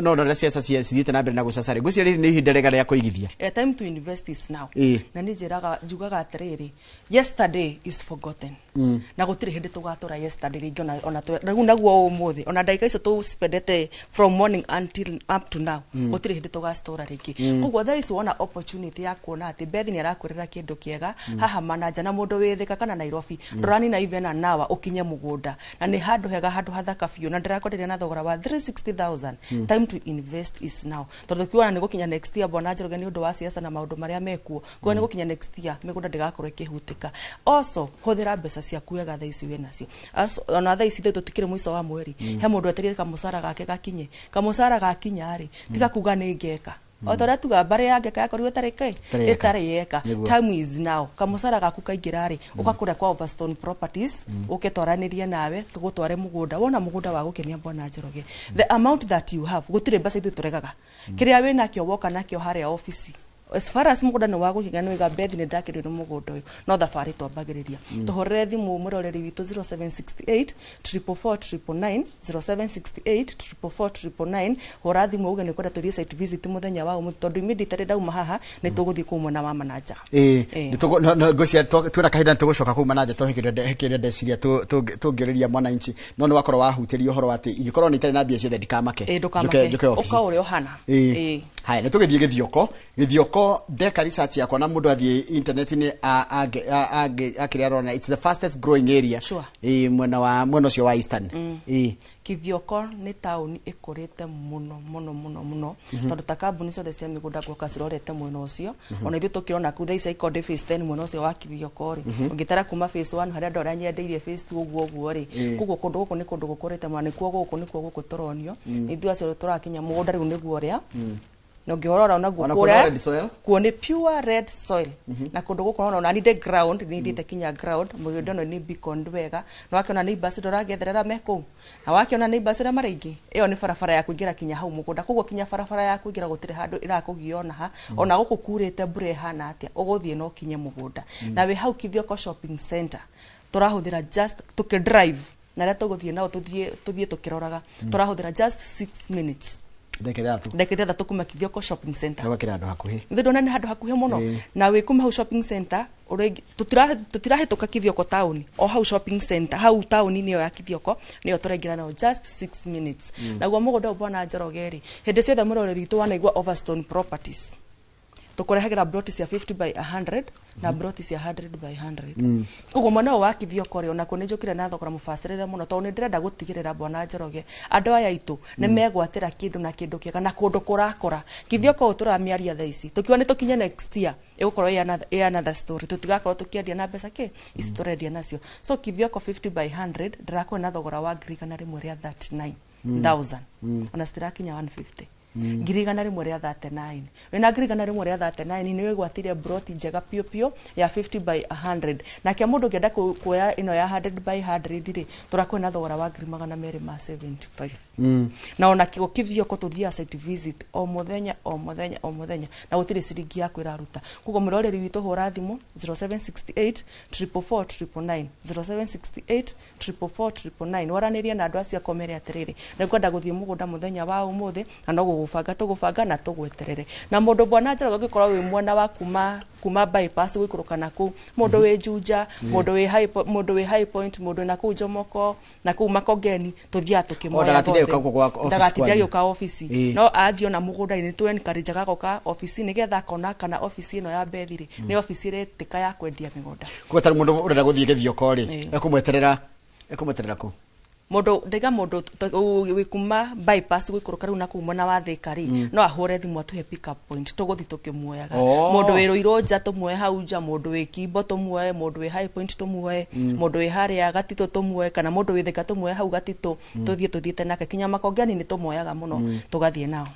no no ciaca cithiĩte na mbere na gũcaca rĩ, ngwĩciria rĩrĩ nĩ ihinda rĩega rĩa kũigithia. Time to invest is now. Na nĩ njĩraga njugaga atĩrĩrĩ, yesterday is forgotten, na gũtirĩ hĩndĩ tũgatũra yesterday rĩngĩ, ona rĩu naguo ũmũthĩ, ona ndagĩka icio tũspendete from morning until up to now, gũtirĩ hĩndĩ tũgacitora rĩngĩ. Koguo thaa ici wona opportunity ya kuona atĩ Beth nĩ arakwĩrĩra kĩndũ kĩega haha Manaja, na mũndũ wĩ Thĩka kana Nairobi ndũranina even an hour ũkinye mũgũnda, na nĩ handũ hega, handũ hathaka biũ, na ndĩrakwenderia na thogora wa 360,000. Time to invest is now, tondũ tukiona nĩ gũkinya next year, bwana Njoroge, nĩ ũndũ wa siasa na maũndũ marĩa mekuo, kuona nĩ gũkinya next year mĩgũnda ndĩgakorwo ĩkĩhutĩka. Also hũthĩra mbeca ciaku wega thaa ici wĩ nacio. Ona thaa ici tũtikĩrĩ mũico wa mweri, he mũndũ etereire kamũcara gake gakinye. Kamũcara gakinya rĩ, tiga kuga nĩ ngeka, o ta ũrĩa tuga mbarĩ ya ngeka yakorirwo ĩtarĩ kĩ Ĩtarĩ yeka. Ĩtarĩ yeka. Nĩguo. Time is now. Kamũcara gaku kaingĩra rĩ, ũka kũrĩa kwa Overstone Properties, ũke twaranĩrie nawe tũgũtware mũgũnda. Wona mũgũnda wa gũkenia, bwana Njoroge, the amount that you have, gũtirĩ mbeca ithuĩ tũregaga. Kĩrĩa wĩ nakĩo woka nakĩo harĩa ofici, as far as mũgũnda nĩ wagũkenia, nĩ wĩga Beth nĩ ndakĩrio nĩ mũgũnda ũyũ, no thabarĩ twambagĩrĩria. Tũhũrĩre thimũ mũroreri witũ 0768 444 999, 0768 444 999. Hũra thimũ uge nĩ kwenda tũthiĩ site visit mũthenya wa ũmũthĩ, tondũ immediately ndauma haha nĩ tũgũthiĩ kũu mwena wa Manaja. Ĩĩ. Ĩĩ. Ngwĩciria twĩna kahinda nĩ tũgũcoka kũu Manaja, tondũ he kĩrĩa ndeciria tũngĩũrĩria mwananchi, no nĩ wakorwo wahutĩria ũhoro wa atĩ ingĩkorwo nĩ itarĩ na mbia ciothe ndikamake. Ĩĩ, ndũkamake. Njoke obici. Ũka ũrĩa ũhana. Ĩĩ. Ĩĩ. Haya, nĩ tũgĩthiĩ Gĩthioko. Gĩthioko ndeka research yakwa na mũndũ athiĩ internet-inĩ akĩrĩa arona it's the fastest growing area. Sure. Ĩ, mwena wa mwena ũcio wa Eastern. Ĩ. Kithioko nĩ taũni ĩkũrĩte mũno mũno mũno mũno, tondũ ta kambuni ciothe cia mĩgũnda guoka cirorete mwena ũcio. Ona ithuĩ tũkĩrona kũu thaa ici Icon phase 10 mwena ũcio wa Kithioko rĩ, ũngĩtara kuma phase 1 harĩa andũ arĩa nyendeirie phase 2 ũguo ũguo rĩ. Koguo kũndũ gũkũ nĩ kũndũ gũkũrĩte mũno, nĩkuo gũkũ nĩkuo gũkũ tũronio. Ithuĩ acio tũrakinya mũgũnda rĩu nĩguo ũrĩa na ũngĩhorora onaguo Ona kũrĩa red soil? Kuo nĩ pure red soil. Na kũndũ gũkũ ona ni ground nĩ thiĩte kinya ground mũgũnda ũyũ nĩ beacon wega, na wakĩona neighbors ndũragetherera me kũu, na wakĩona neighbors ũrĩa maraingĩ, ĩyo nĩ barabara ya kũingĩra kinya hau mũgũnda. Koguo kinya barabara ya kũingĩra gũtirĩ handũ ĩrakũgia ona ha. Ona gũkũ kurĩte mbura ĩhana atĩa, ũgũthiĩ na ũkinye mũgũnda. Na wĩ hau Kithioko Shopping Center, tũrahũthĩra just tũkĩ drive na arĩa tũgũthiĩ nao tũthiĩ tũkĩroraga, tũrahũthĩra just 6 minutes. Ndagĩka 3. Ndagĩka 6 kuma Kithioko Shopping Center. Gwakĩra handũ hakuhĩ. Nĩ ndona nĩ handũ hakuhĩ mũno. Na wĩ kuma hau shopping center tũtirahĩtũka Kithioko town, o hau shopping center hau taũni-inĩ ĩyo ya Kithioko nĩyo tũraingĩra nayo just 6 minutes. Naguo mũgũnda ũyũ, bwana Njoroge rĩ, hĩndĩ ciothe mũroreri witũ wanaigua Overstone Properties, tũkũrehagĩra ploti cia 50 by 100 na ploti cia 100 by 100. Koguo mwena ũyũ wa Kithioko rĩ, onakuo nĩ njũkire na thogora mũbacĩrĩre mũno, tondũ nĩ ndĩrenda gũtigĩrĩra, bwana Njoroge, andũ aya aitũ nĩ megwatĩra kĩndũ na kĩndũ kĩega na kũndũ kũrakũra. Kithioko ũyũ tũramĩaria thaa ici, tũkiuga nĩ tũkinye next year, ĩgũkorwo ĩ another story, tũtigakorwo tũkĩendia na mbeca kĩ ici tũrendia nacio. So Kithioko 50 by 100 ndĩrakuona na thogora wa 139,000. Ona citirakinya 150. 139,000, wĩna 139,000 nĩ wĩgwatire broti njega piũ piũ ya 50 by 100. Nake mũndũ ũngĩenda kuoya ĩno ya 100 by 100 rĩ, tũrakuona na thogora wa 275,000. Na ona kĩo Kithioko tũthiaga site visit o mũthenya o mũthenya o mũthenya, na gũtirĩ ciringi yaku ĩraruta. Koguo mũroreri witũ, hũra thimũ 0768 444 999, 0768 444 999, waranĩrie na andũ acio akomere atĩrĩrĩ, nĩ ngwenda gũthiĩ mũgũnda mũthenya wa ũmũthĩ, na no gũgũbanga tũgũbanga na tũgweterere. Na mũndũ, bwana Njoroge, ũngĩkorwo wĩ mwena wa kuma bypass gũikũrũka na kũu, mũndũ wĩ Juja, mũndũ wĩ High Point, mũndũ na kũu Jomoko na kũu Makongeni, tũthiaga tũkĩmoya. Ndagatinde agĩũka gũkũ gwa office Ndagatinde kwanyu. agĩũka ofici. No athiĩ ona mũgũnda-inĩ nĩ tũ encourage agoka ofici nĩgetha akona kana ofici ĩno ya Bethi rĩ, nĩ ofici ĩretĩka ya kwendia mĩgũnda. Koguo tarĩ mũndũ ũrenda gũthiĩ Gĩthioko rĩ, ekũmweterera kũ? Mũndũ ndaiga mũndũ wĩ kuma bypass gũikũrũka rĩu na kũu mwena wa Thika rĩ, no ahũre thimũ atũhe pick up point, tũgũthiĩ tũkĩmuoyaga. Mũndũ wĩ Rũirũ nja tũmuoe hau nja, mũndũ wĩ Kimbo tũmuoe, mũndũ wĩ High Point tũmuoe, mũndũ wĩ harĩa Gatitũ tũmuoe, kana mũndũ wĩ Thika tũmuoe hau Gatitũ, tũthiĩ tũthiĩte nake kinya Makongeni nĩ tũmuoyaga mũno, tũgathiĩ nao.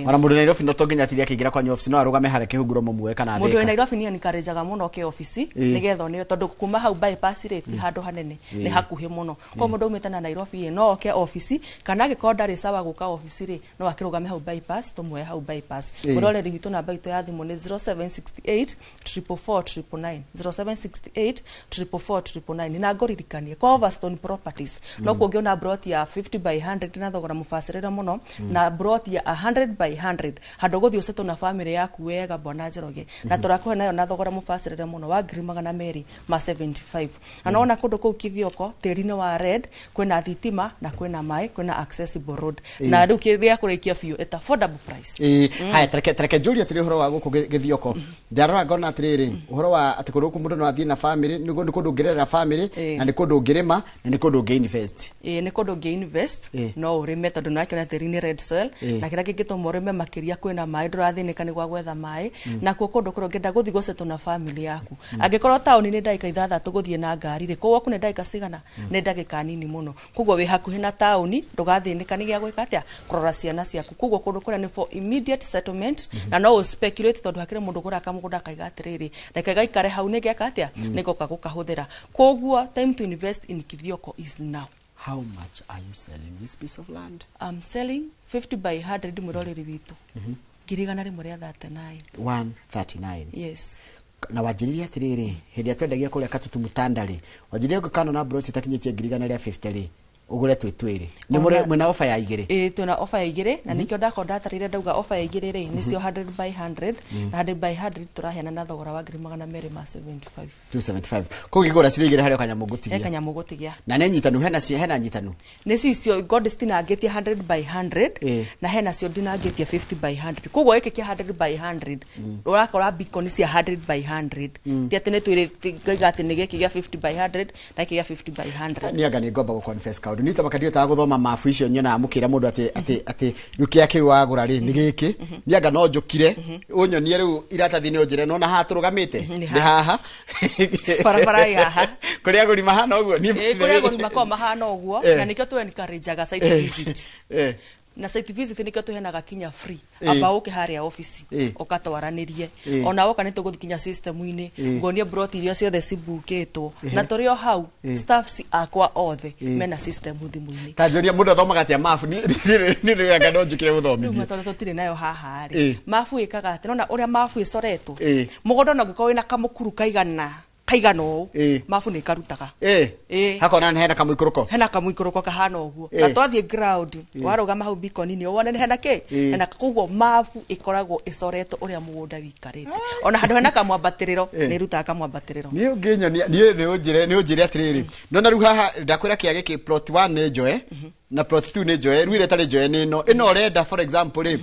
Ona mũndũ Nairobi no to nginya atinde akĩingĩra kwanyu office, no arũgame harĩa kĩhunguro mũmuoe kana Mũndũ wĩ Thika. Nairobi nĩ encourageaga mũno ke ofici, nĩgetha oneo, tondũ kuma hau bypass rĩ, ti handũ hanene, nĩ hakuhĩ mũno. Koguo mũndũ aumĩte na Nairobi ĩ, no oke ofici, kana angĩkorwo ndarĩ sawa gũka ofici rĩ, no akĩrũgame hau bypass, tũmuoe hau bypass. Mũroreri witũ, namba itũ ya thimũ nĩ 0768 444 999, 0768 444 999. Na ngũririkanie kwa Overstone Properties no kuo ũngĩona broti ya 50 by 100 na thogora mũbacĩrĩre mũno, na broti ya 100 by 100 handũ ũgũthiĩ ũsettle na family yaku wega, bwana Njoroge, na tũrakũhe nayo na thogora mũbacĩrĩre mũno wa 275,000. Na nona kũndũ kũu Kithioko tĩri-inĩ wa red, kwĩna thitima na kwĩna maĩ, kwĩna accessible road. Na rĩu kĩrĩa kũrĩkia biũ, at affordable price. Ĩĩ, haya, tareke njũrie atĩrĩ, ũhoro wa gũkũ Gĩthioko, ndarora ngona atĩrĩrĩ, ũhoro wa atĩ kũndũ gũkũ mũndũ no athiĩ na family, nĩ kũndũ ũngĩrerera family, na nĩ kũndũ ũngĩrĩma, na nĩ kũndũ ũngĩ invest. Ĩĩ, nĩ kũndũ ũngĩ invest. No ũrĩme, tondũ nĩwakĩona tĩri nĩ red soil. Na kĩrĩa kĩngĩtũma ũrĩme makĩria, kwĩna maĩ, ndũrathĩnĩka nĩ gwa gwetha maĩ. Nakuo kũndũ kũrĩa ũngĩenda gũthiĩ gũsettle na family yaku, angĩkorwo taũni nĩ ndagĩka 6 gũthiĩ na ngari rĩ, kũu gwaku nĩ ndagĩka cigana? Nĩ ndagĩka nini mũno. Koguo wĩ hakuhĩ na taũni, ndũgathĩnĩka nĩ gĩa gwĩka atĩa, kũrora ciana ciaku. Koguo kũndũ kũrĩa nĩ for immediate settlement, na no ũ speculate, tondũ hakĩrĩ mũndũ ũgũraga kamũgũnda akaiga atĩrĩrĩ, reke gaikare hau, nĩngeka atĩa, nĩngoka gũkahũthĩra. Koguo time to invest in Kithioko is now. How much are you selling this piece of land? I'm selling 50 by 100, mwĩroreri witũ, 139,000. 139? Yes. Na wanjĩrĩrie atĩrĩrĩ, hĩndĩ ĩrĩa twendagia kũrĩa Katutu Mũtanda rĩ, wanjĩrĩrie ngũkano na broti itakinyĩtie 150,000 rĩ, Ũgũre twĩ twĩrĩ. Nĩ mũrĩ mwĩna offer ya igĩrĩ? Ĩĩ, twĩna offer ya igĩrĩ, na nĩkĩo ndakorwo ndatarĩire ndauga offer ya igĩrĩ rĩ, nĩcio 100 by 100, na 100 by 100 tũraheana na thogora wa 275,000. 275. Koguo ngĩgũra cirĩ igĩrĩ harĩ o kanyamũ He ngũtigia. kanyamũ gũtigia. Na nĩ nyitanu, hena hena nyitanu? Nĩcio icio God citinangĩtie 100 by 100, na hena cio ndinangĩtie 50 by 100. Koguo gĩkĩ kĩa 100 by 100 ũrakora beacon cia 100 by 100, ti atĩ nĩ twĩrĩ ngaiga atĩ nĩ gĩkĩ gĩa 50 by 100 na gĩkĩ gĩa 50 by 100. Niĩ anga nĩ ngomba gũ confess kaũndũ. Niĩ tamaka ndihotaga gũthoma mabu icio nyonaga mũkĩra mũndũ atĩ atĩ atĩ rĩu kĩrĩa kĩu wagũra rĩ nĩ gĩkĩ. Niĩ anga no njũkire ũnyonie rĩu iratathi-inĩ ũnjĩre nona haha tũrũgamĩte Nĩ nĩ haha. Barabara ĩ haha. Kũrĩa agũri mahana ũguo. Ĩĩ, kũrĩa agũri makoragwo mahana ũguo, na nĩkĩo tũ encourage-aga site visit, na site visit nĩkĩo tũheanaga kinya free. Amba ũke harĩa ofici, ũkatwaranĩrie. Ona woka nĩ tũgũthiĩ kinya system-inĩ, nguonie broti iria ciothe cibukĩtwo, na tũrĩ o hau staffs akwa othe mena system thimũ-inĩ. Ta njũria, mũndũ athomaga atĩa mabu? Niĩ nĩ anga no njũkire Rĩu gũthomithia. tondũ tũtirĩ nayo haha rĩ, mabu ĩkaga atĩ nona ũrĩa mabu ĩcoretwo, mũgũnda ona ũngĩkorwo wĩna kamũkuru kaigana kaigana ũũ, mabu nĩ ĩkarutaga. Ĩĩ. Hakona hena kamũikũrũko. Hena kamũikũrũko kahana ũguo, na twathiĩ ground, warũgama hau beacon-inĩ wone hena kĩ, hena. Koguo mabu ĩkoragwo ĩcoretwo ũrĩa mũgũnda wĩikarĩte, ona handũ hena kamwambatĩrĩro, nĩ ĩrutaga kamwambatĩrĩro. Niĩ ũngĩnyonia niĩ nĩ ũnjĩre atĩrĩrĩ, nona rĩu haha ndakwĩra kĩa gĩkĩ, plot 1 nĩ njoe na plot 2 nĩ njoe, rĩu ĩrĩa ĩtarĩ njoe nĩ ĩno ĩno ũrenda. For example rĩ,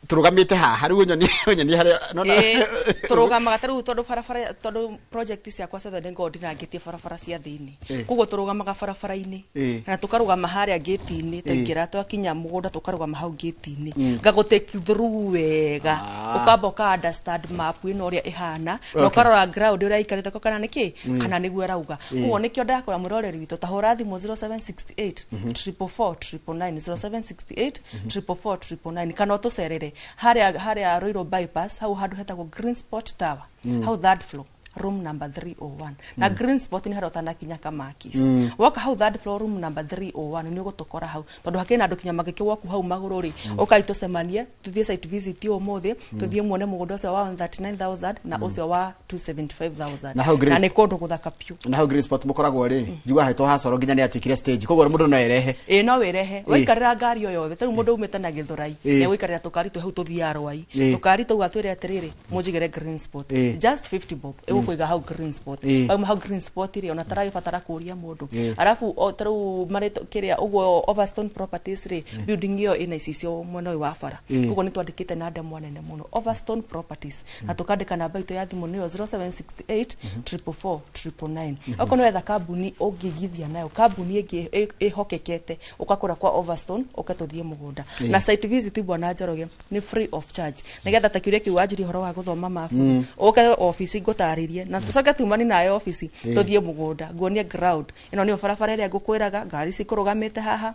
tũrũgamĩte haha rĩu, ũnyonie harĩa nona. Ĩĩ, tũrũgamaga ta rĩu tondũ barabara, tondũ project ciakwa ciothe nĩ ngoragwo ndinangĩtie barabara cia thĩinĩ, koguo tũrũgamaga barabara-inĩ na tũkarũgama harĩa gate-inĩ. Twaingĩra, twakinya mũgũnda, tũkarũgama hau gate-inĩ, ngagũ take through wega, ũkamba ũka understand map ĩno ũrĩa ĩhana, na ũkarora ground ũrĩa ĩikarĩte ko kana nĩkĩ, kana nĩguo ĩrauga. Koguo nĩkĩo ndakora mwĩroreri witũ ta hũra thimũ 0768 444 999, 0768 444 999, kana ũtũcerere harĩa Ruiru bypass, hau handũ hetagwo Green Spot Tower, hau third floor, room number 301. Na Green Spot nĩ harĩa ũtanakinya Kamakis. Woka hau third floor, room number 301, nĩ ũgũtũkora hau, tondũ hakĩrĩ na andũ kinya magĩkĩ hau magũrũ rĩ, ũkai tũcemanie tũthiĩ site visit ũmũthĩ, tũthiĩ muone mũgũnda ũcio wa 139,000 na ũcio wa 275,000. Na hau Na nĩ kũndũ gũthaka piũ. Na hau Green Spot mũkoragwo rĩ, njiguaga hetwo hacoro nginya nĩ atuĩkire stage, koguo mũndũ no erehe. Ĩĩ, no wĩrehe waikarĩra ngari o yothe. Ta rĩu mũndũ umĩte na Gĩthũrai, nĩegũikarĩra tũkari twĩ hau tũthiaga Rwai, tũkari tũu atwĩre atĩrĩrĩ, mũnjigĩre Green Spot, just 50 bob ĩgũkũiga hau Green Spot. Wauma hau Green Spot rĩ, ona taragĩbatara kũria mũndũ. Arabu o ta rĩu marĩtũ kĩrĩa ũguo Overstone Properties rĩ, building ĩyo ĩna icicio mwena ũyũ wa bara. Koguo nĩ twandĩkĩte na ndemwa nene mũno Overstone Properties, na tũkandĩka namba itũ ya thimũ nĩyo 0768 444 999. Okorwo nĩ wetha kambuni ũngĩigithia nayo, kambuni ĩngĩ ĩhokekete, ũkakũra kwa Overstone, ũke tũthiĩ mũgũnda. Na site visit, bwana Njoroge, nĩ free of charge, nĩgetha ta kĩũria kĩu wanjĩria ũhoro wa gũthoma mabu, ũke obici ngũtarĩrie, na tũcoke tumani nayo obici, tũthiĩ mũgũnda nguonie ground. Ĩno nĩyo barabara ĩrĩa ngũkwĩraga ngari cikũrũgamĩte haha,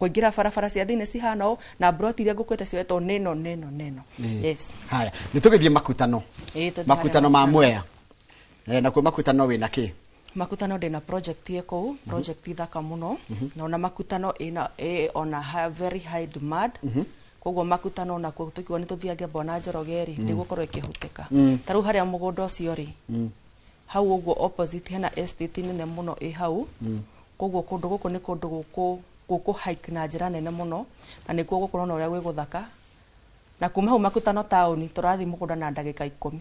kũingĩra barabara cia thĩinĩ cihana ũũ, na broti iria ngũkwĩte cioetwo nĩno nĩno nĩno. Yes. Haya, nĩ tũgĩthiĩ makutano. Ĩĩ, tũthiĩ harĩa. Makutano ma Mwea. Nakuo makutano wĩna kĩ? Makutano ndĩna project ĩ kũu, project thaka mũno, na ona makutano ĩna ĩ ona very high demand. Koguo makutano nakuo tũkiuga nĩ tũthiange bwana Njoroge rĩ, ndĩgũkorwo ĩkĩhutĩka. Ta rĩu harĩa mũgũnda ũcio rĩ, hau ũguo opposite hena estate nene mũno ĩ hau. Koguo kũndũ gũkũ nĩ kũndũ gũkũ hike na njĩra nene mũno, na nĩkuo gũkũ na ũrĩa gwĩ gũthaka, na kuma hau makutano taũni tũrathiĩ mũgũnda na ndagĩka 10.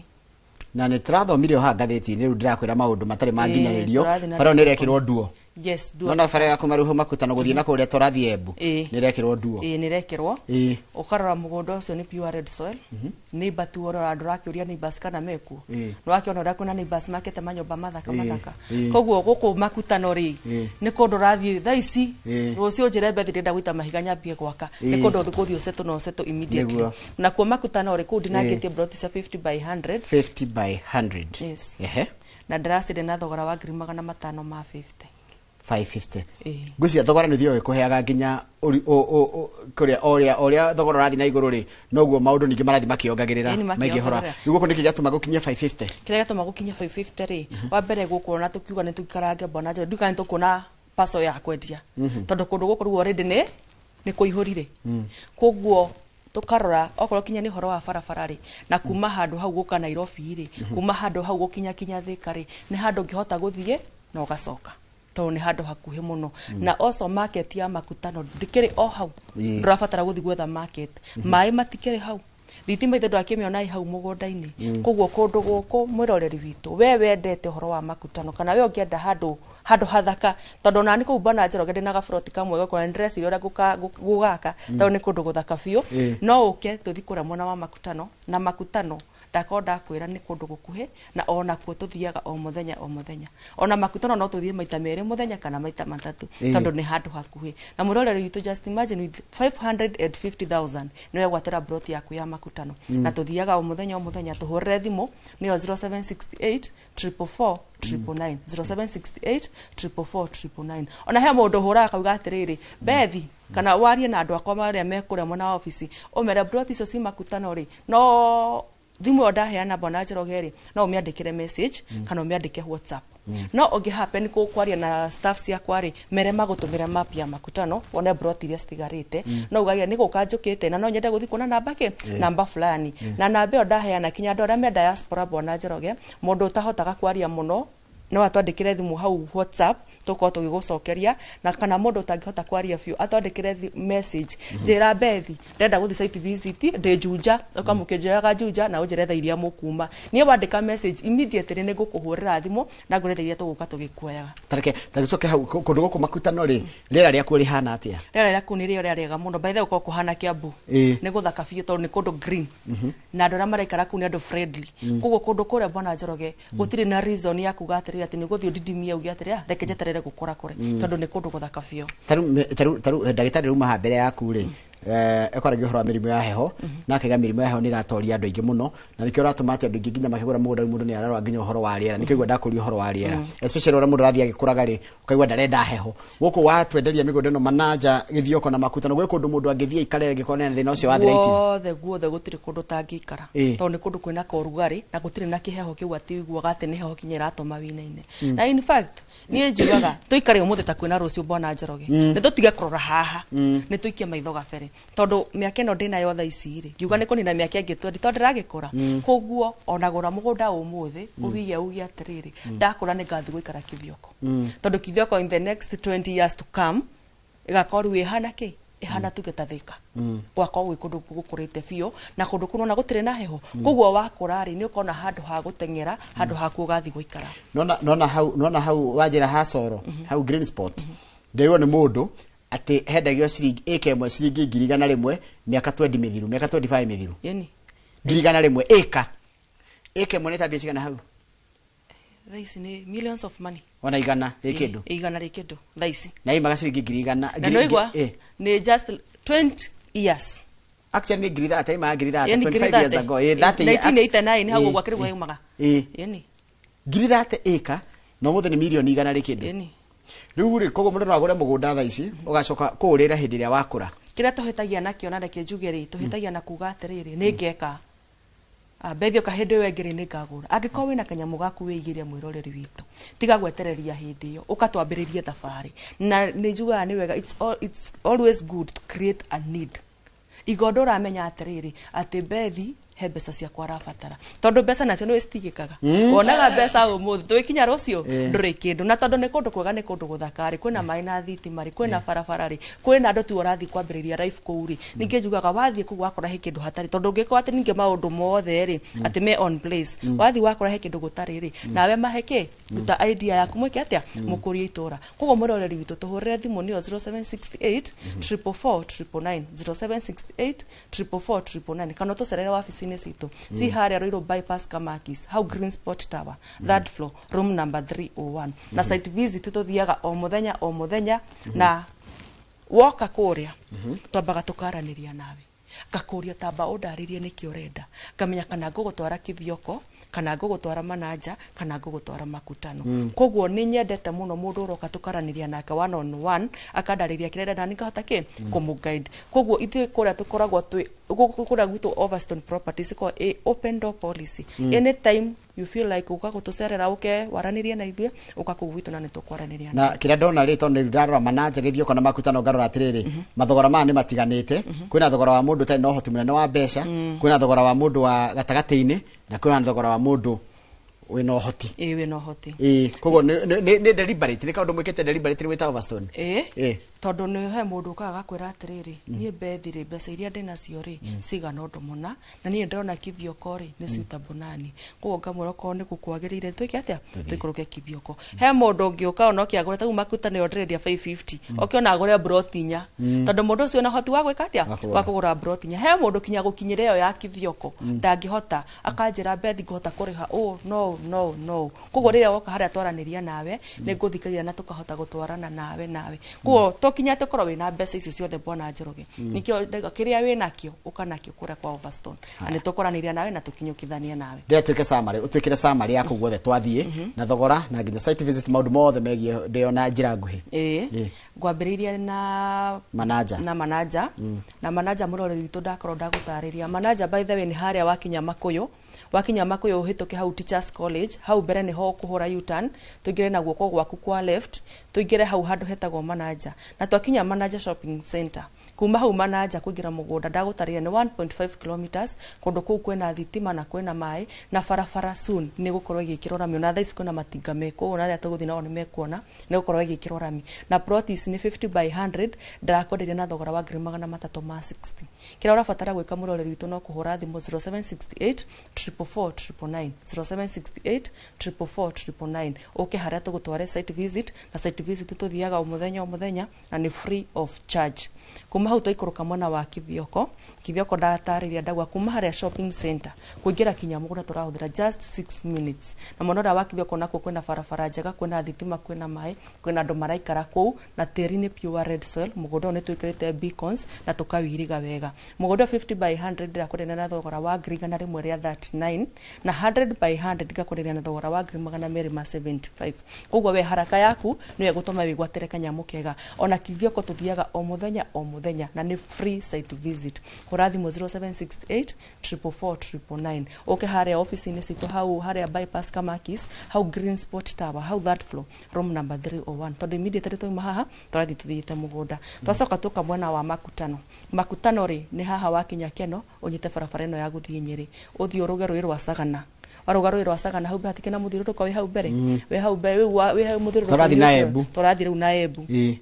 Na nĩ tũrathomire o haha ngathĩti-inĩ, rĩu ndĩrakwĩra maũndũ matarĩ manginyanĩrio. Tũrathiĩ na Bara ĩyo nĩ ndagĩka ĩrekĩrwo nduo. Yes, nduo. Nona bara ya kuma rĩu hau makutano gũthiĩ na kũrĩa tũrathiĩ Embu, nĩ ĩrekĩrwo nduo. Ĩĩ, nĩ ĩrekĩrwo. Ũkarora mũgũnda ũcio nĩ pure red soil. Neighbor tu ũrora, ndũrakĩũria neighbors kana mekuo. Nĩwakĩona ũrĩa kwĩna neighbors makĩte manyũmba mathaka mathaka. Koguo gũkũ makutano rĩ, nĩ kũndũ ũrathiĩ thaa ici, rũciũ njĩre Bethi ndĩrenda gũita mahiga nyambie gwaka, nĩ kũndũ gũthiĩ ũsettle na ũsettle immediately. Nakuo makutano rĩ, kũu ndinangĩtie plot cia 50 by 100. 50 by 100. Yes. Na ndĩraciendia na thogora wa 550,000. 550. Ĩĩ. Ngwĩciria thogora nĩ ũthiaga ũgĩkũheaga nginya kũrĩa o ũrĩa thogora ũrathiĩ na igũrũ rĩ, noguo maũndũ ningĩ marathiĩ makĩongagĩrĩra. Ĩĩ, nĩ maingĩhora. makĩongagĩrĩra. Rĩu gũkũ nĩkĩ gĩatũma gũkinye 550? Kĩrĩa gĩatũma gũkinye 550 rĩ, wa mbere gũkũ ona tũkiuga nĩ tũikarange bwana Njoroge, nduka nĩ tũkuona parcel ya kwendia, tondũ kũndũ gũkũ rĩu already nĩ kũihũrire. Koguo tũkarora okorwo kinya nĩ ũhoro wa barabara rĩ, na kuma handũ hau gũka Nairobi rĩ, kuma handũ hau gũkinya kinya Thika rĩ, nĩ handũ ũngĩhota gũthiĩ na ũgacoka, tondũ Tondũ nĩ handũ hakuhĩ mũno. Na also market ya Makutano ndĩkĩrĩ o hau. Ndũrabatara gũthiĩ gwetha market. Maĩ matikĩrĩ hau, thitima ithe ndwakĩmĩona ĩ hau mũgũnda-inĩ. Koguo kũndũ gũkũ, mwĩroreri witũ, we wendete ũhoro wa Makutano kana we ũngĩenda handũ hathaka, tondũ onani kũu Bwana Njoroge ndĩna gaburoti kamwe gakwa na nĩndĩreciria ũrĩa gũgaka, tondũ nĩ kũndũ gũthaka biũ. No ũke tũthiĩ kũrĩa mwena wa Makutano. Na Makutano ndakorwo ndakwĩra nĩ kũndũ gũkuhĩ, na onakuo tũthiaga o mũthenya o mũthenya. Ona Makutano no tũthiĩ maita 2 mũthenya kana maita 3, tondũ nĩ handũ hakuhĩ. Na mwĩroreri witũ, just imagine, with 550,000 nĩ wegwatĩra broti yaku ya Makutano. Na tũthiaga o mũthenya o mũthenya. Tũhũrĩre thimũ nĩyo 0768 444 999, 0768 444 999. Ona he mũndũ ũhũraga akauga atĩrĩrĩ, Bethi, kana warie na andũ akwa marĩa me kũrĩa mwena wa obici, ũmere broti icio ci Makutano rĩ, no thimũ ĩyo ndaheana, Bwana Njoroge rĩ, no ũmĩandĩkĩre message kana ũmĩandĩke WhatsApp. No ũngĩ happen kwaria na staff ciakwa rĩ, mere magũtũmĩra map ya Makutano wone broti iria citigarĩte. No ugagia nĩ gũka njũkĩte na no nyende gũthiĩ kuona namba kĩ, namba fulani. Na namba ĩyo ndaheana kinya andũ arĩa me diaspora, Bwana Njoroge, mũndũ ũtahotaga kwaria mũno no atwandĩkĩre thimũ hau WhatsApp, tũkorwo tũgĩgũcokeria. Na kana mũndũ ũtangĩhota kwaria biũ atwandĩkĩre message, njĩra, Bethi, ndĩrenda gũthiĩ site visit, ndĩ Juja, ũkamũkĩnjoyaga Juja na ũnjĩre thaa iria mũkuma. Niĩ wandĩka message, immediately nĩ ngũkũhũrĩra thimũ na ngwĩre thaa iria tũgũka tũgĩkuoyaga. Tareke tagĩcoke hau kũndũ gũkũ Makutano rĩ, rĩera rĩakuo rĩhana atĩa? Rĩera rĩa kũu nĩ rĩo rĩega mũno. By the way, gũkoragwo kũhana Kiambu. Nĩ gũthaka biũ tondũ nĩ kũndũ green, na andũ arĩa maraikara kũu nĩ andũ friendly. Koguo kũndũ kũrĩa, Bwana Njoroge, gũtirĩ na reason ya kuga atĩrĩrĩ atĩ nĩ gũthiĩ ũdidimie uge atĩrĩ, "Ah, reke njeterere gũkũra kũre," tondũ nĩ kũndũ gũthaka biũ. Tarĩu ndagĩtarĩ rauma haha mbere yaku rĩ, ekwaragia ũhoro wa mĩrimũ ya heho, na akaiga mĩrimũ ya heho nĩ ĩratoria andũ aingĩ mũno, na nĩkĩo ũratũma atĩ andũ aingĩ nginya makĩgũra mũgũnda rĩu mũndũ nĩ ararora nginya ũhoro wa rĩera. Nĩkĩo igua ndakũria ũhoro wa rĩera, especially ũrĩa mũndũ arathiĩ agĩkũraga rĩ, ũkaigua ndarenda heho. Gũkũ watwenderia mĩgũnda ĩno Mananja, Gĩthioko na Makutano, gwĩ kũndũ mũndũ angĩthiĩ aikare angĩkorwo nĩ thĩna ũcio wa arthritis? Guothe guothe, gũtirĩ kũndũ ũtangĩikara, tondũ nĩ kũndũ kwĩna korugarĩ na gũtirĩ na kĩheho kĩu atĩ ũiguaga atĩ nĩ heho kinya ĩratũma wĩinaine. Na in fact niĩ njugaga tũikare ũmũthĩ ta kwĩna rũciũ, Bwana Njoroge. Nĩ tũtige kũrora haha, nĩ tũikie maitho gabere, tondũ mĩaka ĩno ndĩnayo thaa ici rĩ, ngiuga nĩ kũnina mĩaka ĩngĩ 20 tondũ ndĩragĩkũra. Koguo ona gũra mũgũnda ũmũthĩ, ũwige uge atĩrĩrĩ, ndakũra nĩ ngathiĩ gũikara Kithioko, tondũ Kithioko in the next 20 years to come ĩgakorwo rĩu ĩhana kĩ, ĩhana tuge ta Thika. Gwakorwo gwĩ kũndũ gũkũrĩte biũ na kũndũ kũnona gũtirĩ na heho. Koguo wakũra rĩ, nĩ ũkona handũ ha gũteng'era, handũ haku ũgathiĩ gũikara. Nona hau wanjĩra ha Coro hau green spot, ndĩrwo nĩ mũndũ atĩ hendagio ciringi ĩka ĩmwe ciringi 100,000 mĩaka 20 mĩthiru, mĩaka 25 mĩthiru. Yeni. 100,000 ĩka ĩmwe nĩ ta mbia cigana hau? Thaa ici nĩ millions of money. Ona igana rĩ kĩndũ. Igana rĩ kĩndũ thaa ici. Na imaga ciringi 100,000. Na nĩwaigua nĩ just 20 years. Actually nĩ 30,000, imaga 30,000. Yeni. 25 years ago, 30. 1989 hau ũguo akĩrĩ yumaga. Yeni. 30,000 ĩka na ũmũthĩ nĩ mirioni igana rĩ kĩndũ. Rĩu rĩ, koguo mũndũ no agũre mũgũnda thaa ici, ũgacoka kũũrĩra hĩndĩ ĩrĩa wakũra. Kĩrĩa tũhĩtagia nakĩo, na reke njuge rĩ, tũhĩtagia na kuga atĩrĩrĩ, nĩ ngeka. Ah, Bethi, ũka hĩndĩ ĩyo ĩngĩ rĩ, nĩ ngagũra. Angĩkorwo wĩna kanyamũ gaku wĩigĩre, mwĩroreri witũ, tiga gwetereria hĩndĩ ĩyo, ũka twambĩrĩrie thabarĩ. Na nĩ njugaga nĩ wega, it's always good to create a need. Igondo ũramenya atĩrĩrĩ, atĩ Bethi he mbeca ciakwa arabatara, tondũ mbeca nacio nĩ citigĩkaga. Wonaga mbeca ũmũthĩ, tũgĩkinya rũciũ ndũrĩ kĩndũ. Na tondũ nĩ kũndũ kwega, nĩ kũndũ gũthaka rĩ, kwĩna maĩ na thitima rĩ, kwĩna barabara rĩ, kwĩna andũ, tiwe ũrathiĩ kwambĩrĩria life kũu rĩ. Ningĩ njugaga wathiĩ kũu wakora he kĩndũ hatarĩ, tondũ ũngĩkorwo atĩ ningĩ maũndũ mothe rĩ atĩ me on place, wathiĩ wakora he kĩndũ gũtarĩ rĩ, nawe mahe kĩ, ruta idea yaku, mwĩke atĩa mũkũrie itũra. Koguo mwĩroreri witũ, tũhũrĩre thimũ nĩyo 0768 444 999, 0768 444 999, kana ũtũcerere wabici-inĩ citũ ci harĩa Ruiru Bypass, Kamakis, hau Green Spot Tower, third floor, room number 301. Na site visit tũthiaga o mũthenya o mũthenya, na woka kũrĩa twambaga tũkaranĩria nawe, ngakũria, tamba ũndarĩrie nĩkĩ ũrenda, ngamenya kana ngũgũtwara Kithioko kana ngũgũtwara Mananja kana ngũgũtwara Makutano. Koguo nĩ nyendete mũno mũndũ ũroka tũkaranĩria nake one on one, akandarĩria kĩrĩa arenda, na nĩngahota kĩ kũmũ guide. Koguo ithuĩ kũrĩa tũkoragwo twĩ gũkũ kũrĩa gwitũ Overstone Properties ĩkoragwo ĩ open door policy. Anytime you feel like ũka gũtũcerera, ũke waranĩrie na ithuĩ, ũka kũu gwitũ na nĩ tũkwaranĩria. Na kĩrĩa ndona rĩ, tondũ ndarora Mananja, Gĩthioko na Makutano, ngarora atĩrĩrĩ, mathogora maya nĩ matiganĩte. Kwĩna thogora wa mũndũ ũtarĩ na ũhoti mũnene wa mbeca, kwĩna thogora wa mũndũ wa gatagatĩ-inĩ, na kwĩna thogora wa mũndũ Wĩna ũhoti. Ĩĩ, wĩna ũhoti. Ĩĩ, koguo nĩ deliberate, nĩ kaũndũ mwĩkĩte deliberate wĩta Overstone? Ĩĩ. Ĩĩ. Tondũ nĩ he mũndũ ũkaga agakwĩra atĩrĩrĩ, niĩ Bethi rĩ, mbeca iria ndĩ nacio rĩ, cigana ũndũ mũna, na niĩ ndĩrona Kithioko rĩ nĩ suitable nani, koguo ngamwĩra okorwo nĩ gũkwagĩrĩire twĩke atĩa, tũikũrũke Kithioko. He mũndũ ũngĩ ũka ona oke agũre ta rĩu makuta nĩyo ndĩrendia 550, oke ona agũre broti 4, tondũ mũndũ ũcio ona ũhoti wa gwĩka atĩa, Wa kũgũra. wa kũgũra broti 4. He mũndũ kinya gũkinyĩra ĩyo ya Kithioko ndangĩhota, akanjĩra Bethi ngũhota kũrĩha ũũ no no no. Koguo rĩrĩa woka harĩa twaranĩria nawe, nĩ ngũthikĩrĩria na tũkahota gũtwarana nawe. Koguo to kinya atĩ ũkorwo wĩna mbeca icio ciothe bwana Njoroge, nĩkĩo ndauga kĩrĩa wĩnakĩo ũka nakĩo kũrĩa kwa Overstone, na nĩ tũkwaranĩria nawe na tũkinyũkithanie nawe. Ndĩrenda twĩke summary, ũtwĩkĩre summary yaku guothe twathiĩ na thogora na nginya site visit, maũndũ mothe megiĩ ndĩo na njĩra nguhĩ. Ĩĩ. Ĩĩ. Ngwambĩrĩirie na Manaja. Na manaja. Na manaja mũroreri witũ ndakorwo ndagũtarĩria manaja, by the way, nĩ harĩa wakinya Makũyũ, wakinya Makũyũ ũhĩtũke hau Teachers College, hau mbere nĩho ũkũhũra U-turn, tũingĩre na guoko gwaku kwa left, tũingĩre hau handũ hetagwo Manaja, na twakinya Manaja Shopping Center, kuma hau Manaja kũingĩra mũgũnda ndagũtarĩria nĩ 1.5 kilometers. Kũndũ kũu kwĩna thitima na kwĩna maĩ na barabara soon nĩ gũkorwo ĩgĩkĩrwo rami, ona thaa ici kwĩna matinga mekũu, ona arĩa tũgũthiĩ nao nĩ mekuona nĩ gũkorwo ĩgĩkĩrwo rami. Na plot ici nĩ 50 by 100, ndĩrakwenderia na thogora wa 360,000. Kĩrĩa ũrabatara gwĩka mũroreri witũ no kũhũra thimũ 0768 444 999, 0768 444 999, ũke harĩa tũgũtware site visit. Na site visit tũthiaga o mũthenya o mũthenya na nĩ free of charge. Kuma hau twaikũrũka mwena wa Kithioko, Kithioko ndatarĩria ndauga kuma harĩa shopping center kũingĩra kinya mũgũnda tũrahũthĩra just 6 minutes. Na mwena ũrĩa wa Kithioko nakuo kwĩna barabara njega, kwĩna thitima, kwĩna maĩ, kwĩna andũ maraikara kũu, na tĩri nĩ pure red soil. Mũgũnda ũyũ nĩ twĩkĩrĩte beacons na tũkawiriga wega. Mũgũnda 50 by 100 ndĩrakwenderia na thogora wa 139,000, na 100 by 100 ngakwenderia na thogora wa 275,000. Koguo we haraka yaku nĩyo ĩgũtũma wĩgwatĩre kanyamũ kega. Ona Kithioko tũthiaga o mũthenya o mũthenya na nĩ free site visit. Hũra thimũ 0768 444 999, ũke harĩa ofici-inĩ citũ hau harĩa bypass Kamakis, hau Green Sport Tower, hau third floor, room number 301, tondũ immediately twauma haha tũrathiĩ tũthiĩte mũgũnda. Twacoka tũka mwena wa Makutano. Makutano rĩ, nĩ haha wakinya Keno ũnyite barabara ĩno ya gũthiĩ Nyĩrĩ, ũthiĩ ũrũge rũĩ rwa Sagana, waruga rũĩ rwa Sagana hau mbere hatikĩ na mũthiũrũrũko wĩ hau mbere, wĩ hau mbere wĩ hau mũthiũrũrũko. Tũrathiĩ na Embu. Tũrathiĩ rĩu na Embu. Ĩĩ.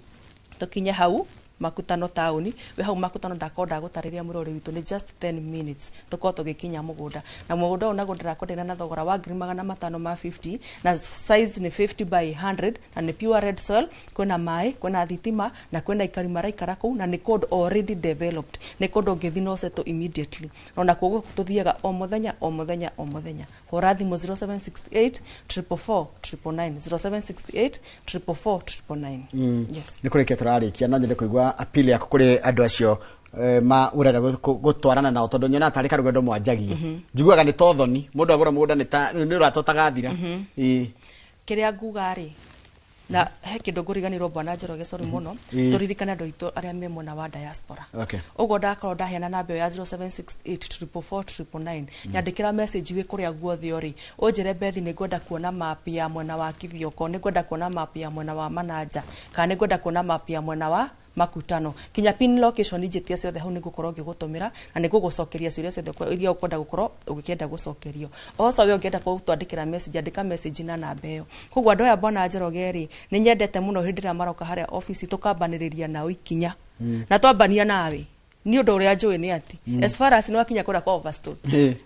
Tũkinye hau Makutano taũni, wĩ hau Makutano ndakorwo ndagũtarĩria mũrori witũ nĩ just 10 minutes tũkorwo tũgĩkinya mũgũnda. Na mũgũnda ũyũ naguo ndĩrakwenderia na thogora wa 550,000, na size nĩ 50 by 100, na nĩ pure red soil, kwĩna maĩ, kwĩna thitima na kwĩna aikari maraikara kũu, na nĩ kũndũ already developed, nĩ kũndũ ũngĩthiĩ na ũsettle immediately. Na onakuo gũkũ tũthiaga o mũthenya o mũthenya o mũthenya. Hũra thimũ 0768 444 999, 0768 444 999. Yes. Nĩ kũrĩkia tũrarĩkia, no nyende kũigua appeal yaku kũrĩ andũ acio ma ũrenda gũtwarana nao, tondũ nyonaga tarĩ karũgendo mwanjagia. Njiguaga nĩ tothoni mũndũ agũra mũgũnda nĩ ta nĩ ũrata ũtagathira. Ĩĩ. Kĩrĩa nguga rĩ, na he kĩndũ ngũriganĩrwo bwana Njoroge, sorry mũno, tũririkane andũ aitũ arĩa me mwena wa diaspora. Ũguo ndakorwo ndaheana namba ĩyo ya 0768 444 999, nyandĩkĩra message wĩ kũrĩa guothe ũrĩ, ũnjĩre Bethi nĩ ngwenda kuona map ya mwena wa Kithioko, nĩ ngwenda kuona map ya mwena wa Manaja, kana nĩ ngwenda kuona map ya mwena wa Makutano, kinya pin location njĩtie ciothe hau nĩ ngũkorwo ngĩgũtũmĩra na nĩ ngũgũcokeria ciũria ciothe iria ũkwenda gũkorwo ũgĩkĩenda gũcokerio. Also we ũngĩenda gũtwandĩkĩra message, andĩka message na namba ĩyo. Koguo andũ aya bwana Njoroge rĩ, nĩ nyendete mũno hĩndĩ ĩrĩa maroka harĩa ofici tũkambanĩrĩria nao ikinya, na twambania nawe nĩ ũndũ ũrĩa njũĩ nĩ atĩ as far as nĩ wakinya kũrĩa kwa Overstone,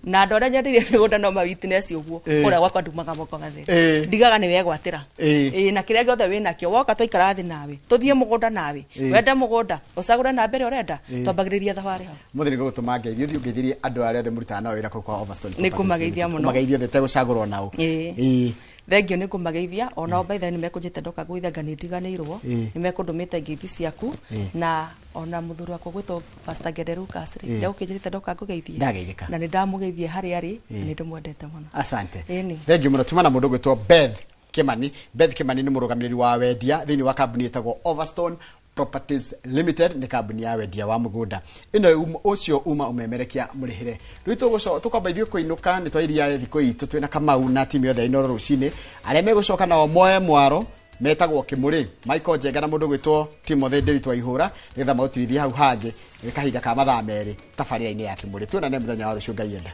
na andũ arĩa nyendeirie mĩgũnda no ma witness ũguo, kũrĩa gwakwa ndumaga moko matheri, ndigaga nĩ wegwatĩra. Ĩĩ, na kĩrĩa gĩothe wĩnakĩo woka twaikara thĩ nawe, tũthiĩ mũgũnda nawe, wende mũgũnda ũcagũre namba ĩrĩa ũrenda, twambagĩrĩria thabarĩ hau. Mũthĩ nĩ ngũgũtũma ngeithi, ũthiĩ ũngeithirie andũ arĩa othe mũrutaga nao wĩra kũu kwa Overstone. Nĩ ngũmageithia mũno. Ũmageithie othe ũtegũcagũrwo nao. Ĩĩ. Ĩĩ. Thengio, nĩ ngũmageithia onao. By the way, nĩ mekũnjĩte ndoka ngũgeithia nga nĩ ndiganĩirwo, nĩ mekũndũmĩte ngeithi ciaku, na ona mũthuri wakwa gwĩtwo Pastor Gede Lucas rĩ, ndegũkĩnjĩrĩte ndoka ngũgeithie. Ndageithĩka. Na nĩ ndamũgeithia harĩa arĩ, na nĩ ndĩmwendete mũno. Asante. Ĩni. Thank you mũno. Tuma na mũndũ ũgwĩtwo Beth Kimani. Beth Kimani nĩ mũrũgamĩrĩri wa wendia thĩinĩ wa kambuni ĩtagwo Overstone Properties Limited, nĩ kambuni ya wendia wa mũgũnda ĩno ũcio uma ũmemerekia mũrĩhĩre. Rĩu tũkwamba ithuĩ kũinũka, nĩ twairia thikũ itũ twĩna Kamau na timu yothe ya Inooro rũcinĩ. Arĩa megũcoka nao moe mwaro metagwo Kĩmũrĩ, Michael Njenga na mũndũ ũgwĩtwo Timothy Ndĩritũ wa Ihũra, nĩgetha maũtirithie hau hangĩ nĩ kahinda ka mathaa 2 tabarĩra-inĩ ya Kĩmũrĩ. Tuonane mũthenya wa rũciũ Ngai enda.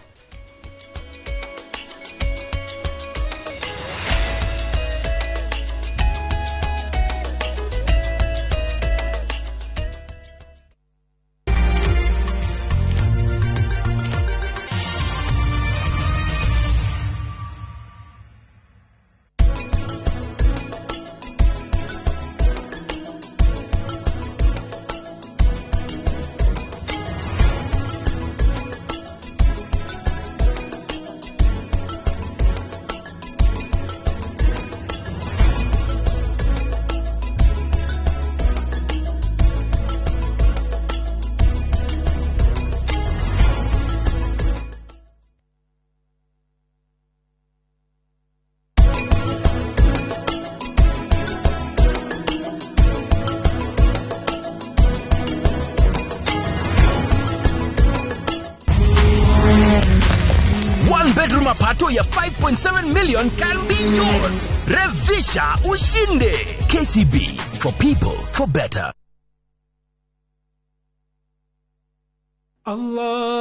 pato ya 5.7 million can be yours. Revisha ushinde. KCB, for people, for better.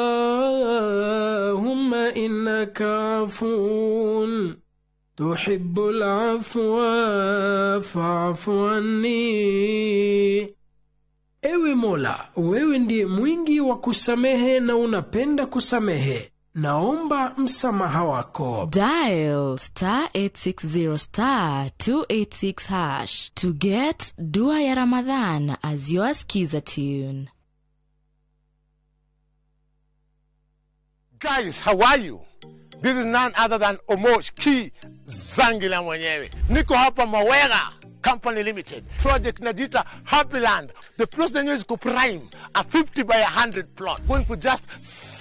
اللهم إنك عفو تحب العفو فاعف عني. Ewe Mola, wewe ndiye mwingi wa kusamehe na unapenda kusamehe. Naomba msamaha wako. Dial *860 *286# to get Dua ya Ramadhan as your skiza tune. Guys, how are you? This is none other than Omosh Ki Zangila mwenyewe. Niko hapa Mawega Company Limited. Project Najita Happy Land. The plot yenyewe is prime, a 50 by 100 plot, going for just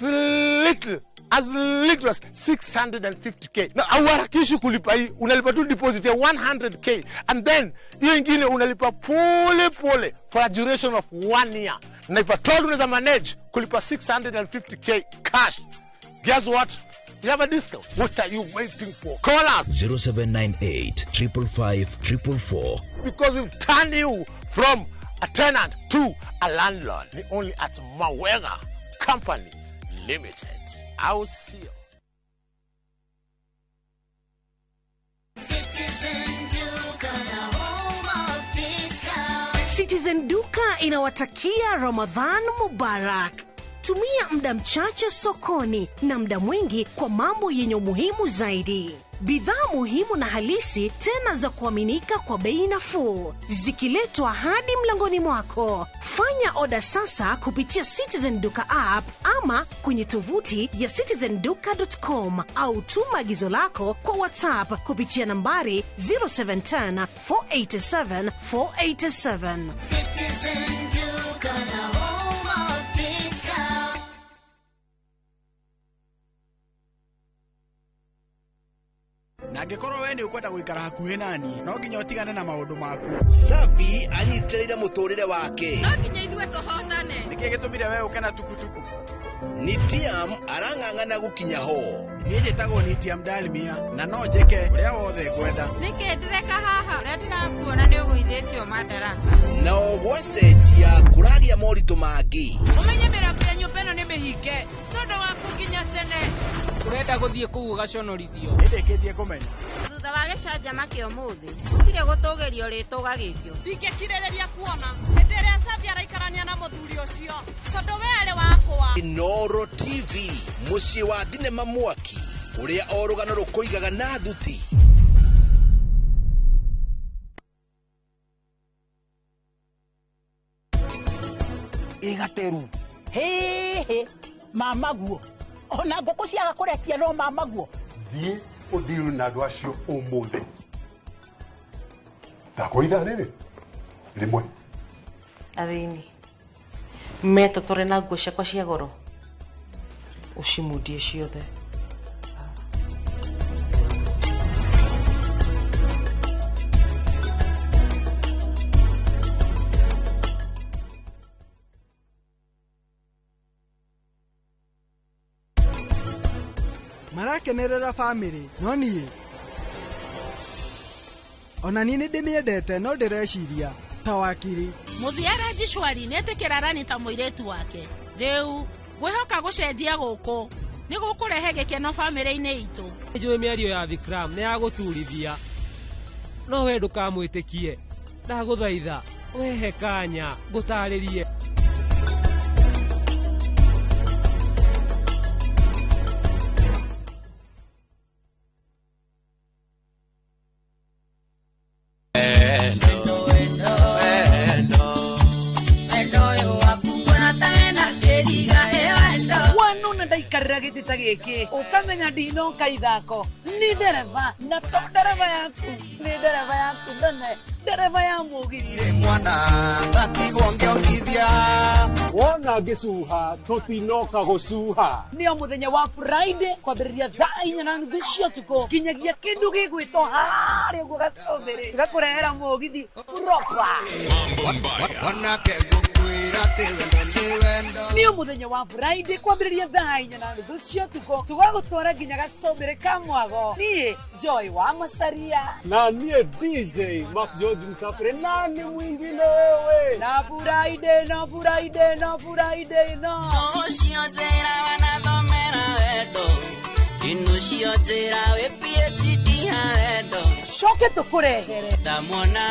little, as little as 650k. Na hauharakishi kulipa hii, unalipa tu deposit ya 100k and then hiyo ingine unalipa pole pole for a duration of 1 year. Na if at all unaweza manage kulipa 650k cash, guess what? You have a discount. What are you waiting for? Call us 0798 555 444. Because we've turned you from a tenant to a landlord. Only at Mawega Company Limited. I will see you. Citizen Duka, the home of discount. Citizen Duka inawatakia Ramadhan Mubarak. Tumia muda mchache sokoni na muda mwingi kwa mambo yenye umuhimu zaidi. Bidhaa muhimu na halisi tena za kuaminika kwa bei nafuu, zikiletwa hadi mlangoni mwako. Fanya oda sasa kupitia Citizen Duka app ama kwenye tovuti ya citizenduka.com au tuma agizo lako kwa WhatsApp kupitia nambari 0710 487 487. Citizen Duka, the home of discount. Na angĩkorwo we nĩ ũkwenda gũikara hakuhĩ nani, no nginya ũtigane na maũndũ maku. Safi anyitĩrĩire mũtũrĩre wake. No nginya ithuĩ tũhotane. Nĩkĩ gĩtũmire we ũke na tukutuku? Nitiam arang'ang'ana gũkinya ho. Niĩ njĩtagwo Nitiam Dalmia na no njĩke ũrĩa wothe ngwenda. Nĩkĩ ndĩreka haha? Ũrĩa ndĩrakuona nĩ ũgũithĩtio madaraka. Nao gwacenjia kũragĩa moritũ mangĩ. Ũmenye mĩrango ya nyũmba ĩno nĩ mĩhinge tondũ waku nginya tene. Urenda gũthiĩ kũu ũgaconorithio. Nĩndĩkĩtie kũmenya. Thutha wa gĩcanjama kĩa ũmũthĩ, gũtirĩ gũtũgĩrio rĩtũgagĩrio. Ndingĩkirĩrĩria kuona hĩndĩ ĩrĩa Safi araikarania na mũthuri ũcio, tondũ we arĩ wakwa. Inooro TV, mũciĩ wa thinema mwaki, ũrĩa o rũgano rũkũigaga na thuti. Ĩgateru. Hĩhĩ, mamaguo. Ona ngũkũ ciaga kũrekia no mamaguo. Thiĩ ũthiru na andũ acio ũmũthĩ. Ndakũitha rĩrĩ rĩmwe. Athĩni metotore na nguo ciakwa cia goro, ũcimundie ciothe. Marakenerera family no niĩ ona niĩ nĩ ndĩmĩendete no ndĩreciria ta wakiri. Mũthia Rajishwari nĩetĩkĩra Rani ta mũirĩtu wake. Rĩu ngwĩhoka gũcenjia gũkũ nĩ gũkũrehe gĩkeno bamĩrĩ-inĩ itũ. Nĩnjũĩ mĩario ya Vikram nĩ ya gũturithia, no we ndũkamwĩtĩkie. Ndagũthaitha wehe kanya ngũtarĩrie. Gĩtĩ gĩkĩ ũkamenya ndinoka ithako ni ndereba na to ndereba yaku ni ndereba yaku nene ndereba ya mũgithi mwana tatigwo ngĩongithia wona Tũtangĩcuha tũtinoka gũcuha. Nĩ o mũthenya wa Friday kwambĩrĩria thaa 4:30 cia ũtukũ nginyagia kĩndũ gĩgwĩtwo harĩa ũguo gacũmbĩrĩ gakũrehera mũgithi proper. Nĩ o mũthenya wa Friday kwambĩrĩria thaa 4:30 cia ũtukũ tũgagũtwara nginya gacũmbĩrĩ ka mwago. Niĩ Joy wa Macaria na niĩ DJ Mark George Msafiri, nani mwingine wewe? Na Friday, na Friday, na Friday, no Ũcio njĩra wanathomera wendo inu cio njĩra wĩ PhD ha wendo coke tũkũrehere ndamwona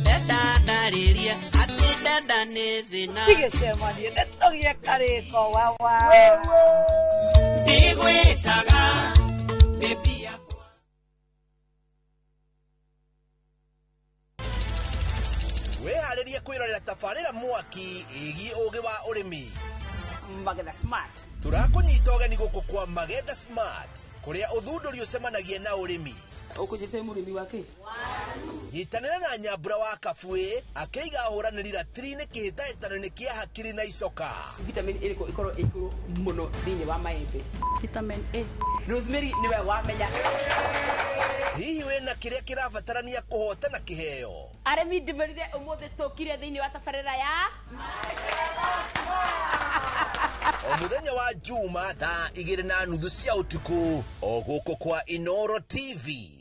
ndenda ndarĩrie atĩ ndenda nĩ thĩna tigĩcemanie nĩtũgĩe karĩko wawa ndigwĩtaga baby. Wĩharĩrie kwĩrorera tabarĩra mwaki ĩgiĩ ũgĩ wa ũrĩmi. Magetha Smart. Tũrakũnyita ũgeni gũkũ kwa Magetha Smart kũrĩa ũthundũri ũcemanagia na ũrĩmi. Ũkũnjĩte mũrĩmi wa kĩ? Nyitanĩra na Nyambura wa Kabuĩ akĩiga ahũranĩri ratiri-inĩ kĩhĩtahĩtano-inĩ kĩa hakiri na icoka. Vitamin ĩrĩkũ ĩkorwo ĩ igũrũ mũno thĩinĩ wa maembe? Vitamin A. Rosemary nĩwe wamenya. Hihi wĩna kĩrĩa kĩrabatarania kũhotana kĩheo? Arĩmi ndĩmerire ũmũthĩ tũkire thĩinĩ wa tabarĩra ya O mũthenya wa Juma thaa 2:30 cia ũtukũ o gũkũ kwa Inoro TV.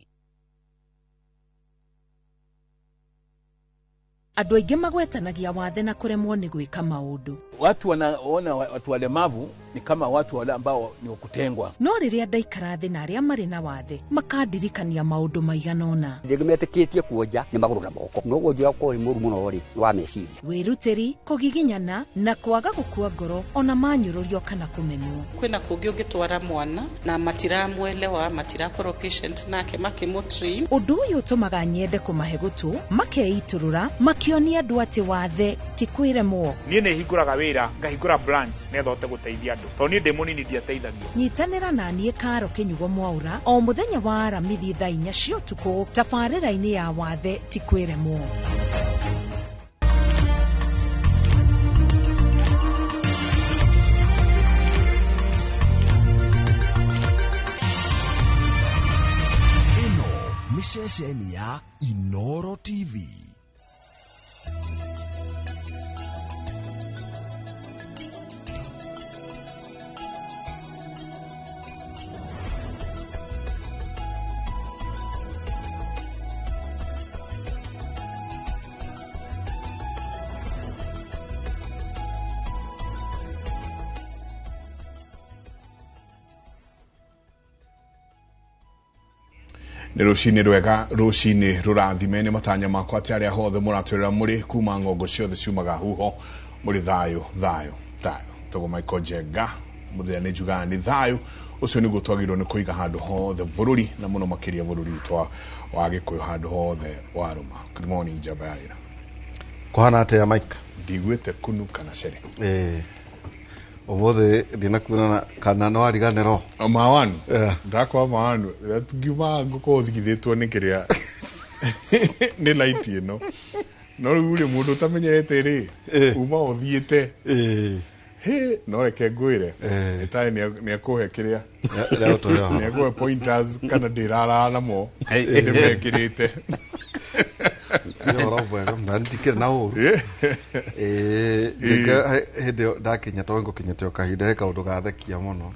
Andũ aingĩ magwetanagia wathe na kũremwo nĩ gwĩka maũndũ. Watu wanaona watu walemavu ni kama watu wale ambao ni wakutengwa. No rĩrĩa ndaikara thĩ na arĩa marĩ na wathe makandirikania maũndũ maigana ũna. Rĩngĩ metĩkĩtie kuonja nĩ magũrũ na moko. No wonji wa gũkorwo wĩ mũru mũno rĩ wa meciria. Wĩrutĩri, kũgiginyana na kwaga gũkua ngoro ona manyũrũrio kana kũmenwo. Kwĩna kũngĩ ũngĩtwara mwana na matiramwelewa, matirakorwo patient nake makĩmũtrain. Ũndũ ũyũ ũtũmaga nyende kũmahe gũtũ, makeitũrũra, makĩonia andũ atĩ wathe ti kwĩremwo. Niĩ nĩ hingũraga wĩra, ngahingũra branch nĩgetha hote gũteithia andũ. Tondũ niĩ ndĩ mũnini ndiateithagio. Nyitanĩra na niĩ Karo Kĩnyugo Mwaũra o mũthenya wa Aramithi thaa 4 cia ũtukũ tabarĩra-inĩ ya wathe ti kwĩremwo. Ĩno nĩ ceceni ya Inoro TV. Nĩ rũcinĩ rwega, rũcinĩ rũrathime. Nĩ matanya makwa atĩ arĩa hothe mũratwĩrĩra mũrĩ kuma ng'ongo ciothe ciumaga huho mũrĩ thayũ thayũ thayũ. Togo Michael Njenga mũthenya nĩ njugaga nĩ thayũ ũcio nĩguo twagĩrĩirwo nĩ kũiga handũ hothe bũrũri na mũno makĩria bũrũri witũ wa Gĩkũyũ handũ hothe warũma. Good morning njamba ya wĩra. Kũhana atĩa Mike? Ndiguĩte kunu kana cere. Ũmũthĩ ndinakuona kana no ariganĩrwo. Mawanu ndakwa mawanu ngiuma ngũkorwo thigithĩtwo nĩ kĩrĩa nĩ light ĩno no rĩu rĩ mũndũ ũtamenyerete rĩ uma ũthiĩte hĩ no reke ngwĩre ĩtarĩ nĩ akũhe kĩrĩa nĩ akũhe pointers kana ndĩrarara namo ndĩmekĩrĩte. Nĩ ũhoro mwega na ndikĩrĩ na ũru. Njĩka hĩndĩ ĩyo ndakinya tondũ ngũkinyĩte o kahinda he kaũndũ gathekia mũno.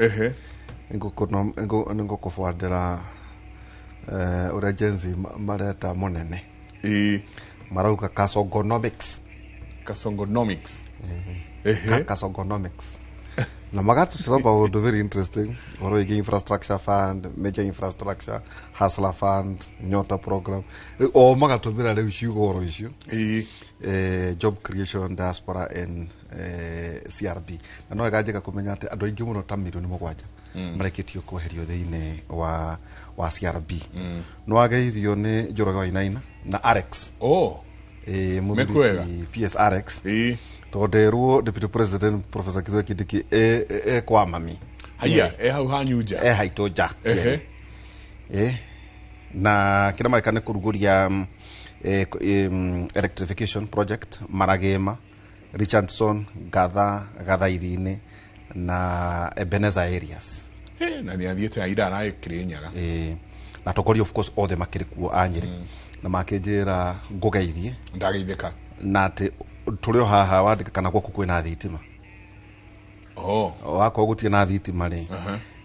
Nĩngũkũbuatĩra ũrĩa Gen Z mareta mũnene. Marauga Kasongonomics. Kasongonomics. Kasongonomics. Na magatũtĩra maũndũ very interesting ũhoro wĩgiĩ infrastructure fund, major infrastructure, hustler fund, nyota program. O magatũmĩra rĩu ciugo oro icio. Job creation, diaspora and CRB. Na no wega njega kũmenya atĩ andũ aingĩ mũno ta 7 milioni marekĩtio kweherio thĩinĩ wa CRB. Nĩ wageithio nĩ Njoroge Wainaina na Alex. Mũthuri ti PS Alex. Tondũ nderwo Deputy President Professor Kithure Kindiki e kwa mami. Haiya, e hau hanyu nja. E haitũ nja. Na kĩrĩa mareka nĩ kũrugũria electrification project Maragema Richardson, Gatha, Gathaithi-inĩ na Ebenezer areas. Na nĩ athiĩte aira ararĩ Kĩrĩnyaga. Ĩĩ. Na atongoria of course othe makĩrĩ kuo a Nyĩrĩ na makĩnjĩra ngũgeithie. Ndageithĩka. Na atĩ tũrĩ o haha wandĩka kana gwaku kwĩna thitima. Oh. Wakorwo gũtirĩ na thitima rĩ,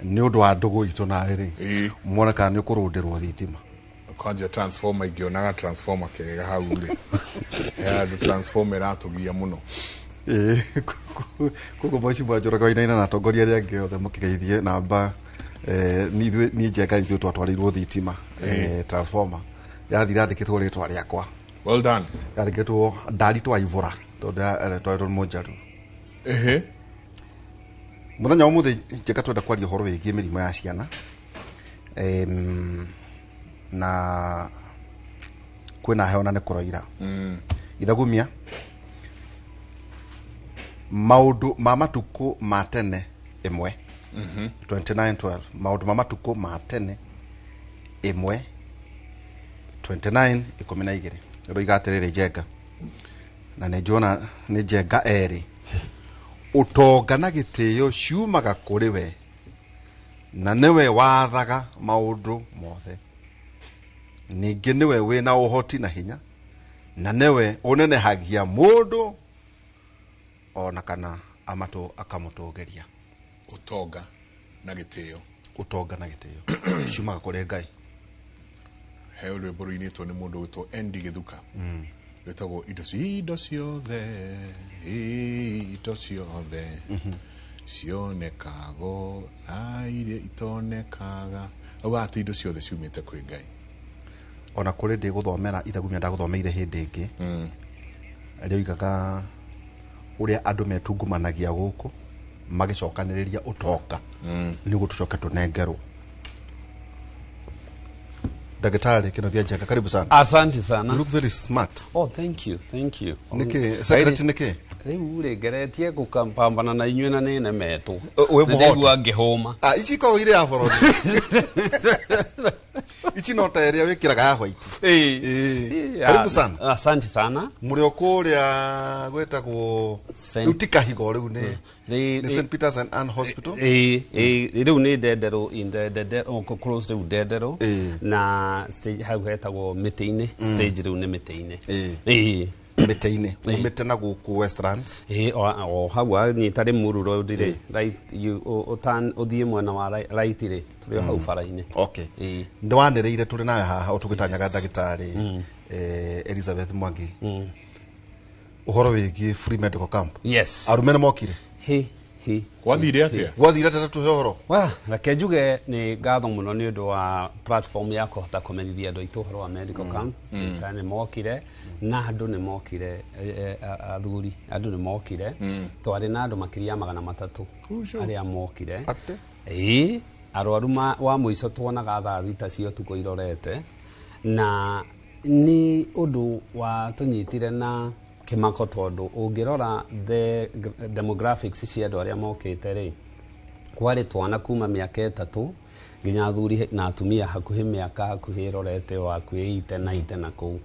nĩ ũndũ wa ndũgũ itũ nawe rĩ, muone kana nĩ ũkũrũndĩrwo thitima. Kwanja transformer, ingĩonaga transformer kega hau rĩ, he handũ transformer ĩratũgia mũno. Ĩĩ, koguo mheshimiwa Njoroge Wainaina na atongoria arĩa angĩ othe mũkĩgeithie namba ithuĩ niĩ Njenga ithuĩ twatwarĩirwo thitima, transformer yathira yandĩkĩtwo rĩtwa rĩakwa. Well done. Yandĩkĩtwo Ndaritwa Ivora tondũ twarĩtwo nĩ Mũnjaru. Ehe. Mũthenya wa ũmũthĩ Njenga twenda kwaria ũhoro wĩgiĩ mĩrimũ ya ciana, na kwĩna heho na nĩ kũroira. Ithagumia maũndũ ma matukũ ma tene 1 29:12, maũndũ ma matukũ ma tene 1 29:12 ĩroiga atĩrĩrĩ Njenga, na nĩ njuona nĩ Njenga erĩ, ũtonga na gĩtĩo ciumaga kũrĩ we na nĩwe wathaga maũndũ mothe, ningĩ nĩwe wĩna ũhoti na hinya na nĩwe ũnenehagia mũndũ ona kana akamũtũgĩria. Ũtonga na gĩtĩo. Ũtonga na gĩtĩo ciumaga kũrĩ Ngai. He rwĩmbo rũinĩtwo nĩ mũndũ wĩtwo Andy Gĩthuka, rwĩtagwo indo ciothe, indo ciothe cionekago na iria itonekaga. Auga atĩ indo ciothe ciumĩte kwĩ Ngai. Ona kũrĩ ndĩgũthomera ithagumia ndagũthomeire hĩndĩ ĩngĩ, rĩoigaga ũrĩa andũ metungumanagia gũkũ magĩcokanĩrĩria ũtonga nĩguo tũcoke tũnengerwo. Daktari Kenothia Njenga, karibu sana. Asante sana. You look very smart. Oh, thank you, thank you. Nĩkĩ secretary nĩkĩ? Rĩu rĩ ngeretie gũkapambana na inyuĩ na nĩ nemetwo. Wĩ Nĩ ndaigua ngĩhũma. Ah, ici ikoragwo irĩ ya borothi. Ici no ta ĩrĩa wĩkĩraga ya white. Ĩĩ. Karibu sana. Asante sana. Mũrĩ o kũrĩa gwĩtagwo rĩu ti Kahigo rĩu nĩ St Peter's and Ann Hospital. Ĩĩ, rĩu nĩ Ndenderũ, in the Ndenderũ, close rĩu Ndenderũ na stage hau hetagwo mĩtĩ-inĩ, stage rĩu nĩ mĩtĩ-inĩ. Ĩĩ. Mĩtĩ-inĩ umĩte na gũkũ Westlands. Ĩĩ, o hau anyita Limuru Road rĩ, right, you ũthiĩ mwena wa right rĩ, tũrĩ o hau bara-inĩ. Okay. Nĩ wanĩrĩire tũrĩ nawe haha ũtũgĩtanyaga ndagĩtarĩ Elizabeth Mwangi ũhoro wĩgiĩ free medical camp. Yes. Arũme nĩ mokire? Hi, hi. Gwathire atĩa? Gwathire atĩa? Tũhe ũhoro. Well, reke njuge nĩ ngatho mũno nĩ ũndũ wa platform ya kũhota kũmenyithia andũ aitũ ũhoro wa medical camp. Ta nĩ mokire na andũ nĩ mokire, athuri andũ nĩ mokire, twarĩ na andũ makĩria ya 300 arĩa mokire. Ĩĩ, arwaru wa mũico tuonaga thaa 6 cia ũtukũ irorete, na nĩ ũndũ wa tũnyitire na kĩmako tondũ ũngĩrora the demographics cia andũ arĩa mokĩte rĩ, kwarĩ twana kuma mĩaka 3 nginya athuri na atumia hakuhĩ mĩaka hakuhĩ ĩrorete o hakuhĩ 80 na 80 na kũu.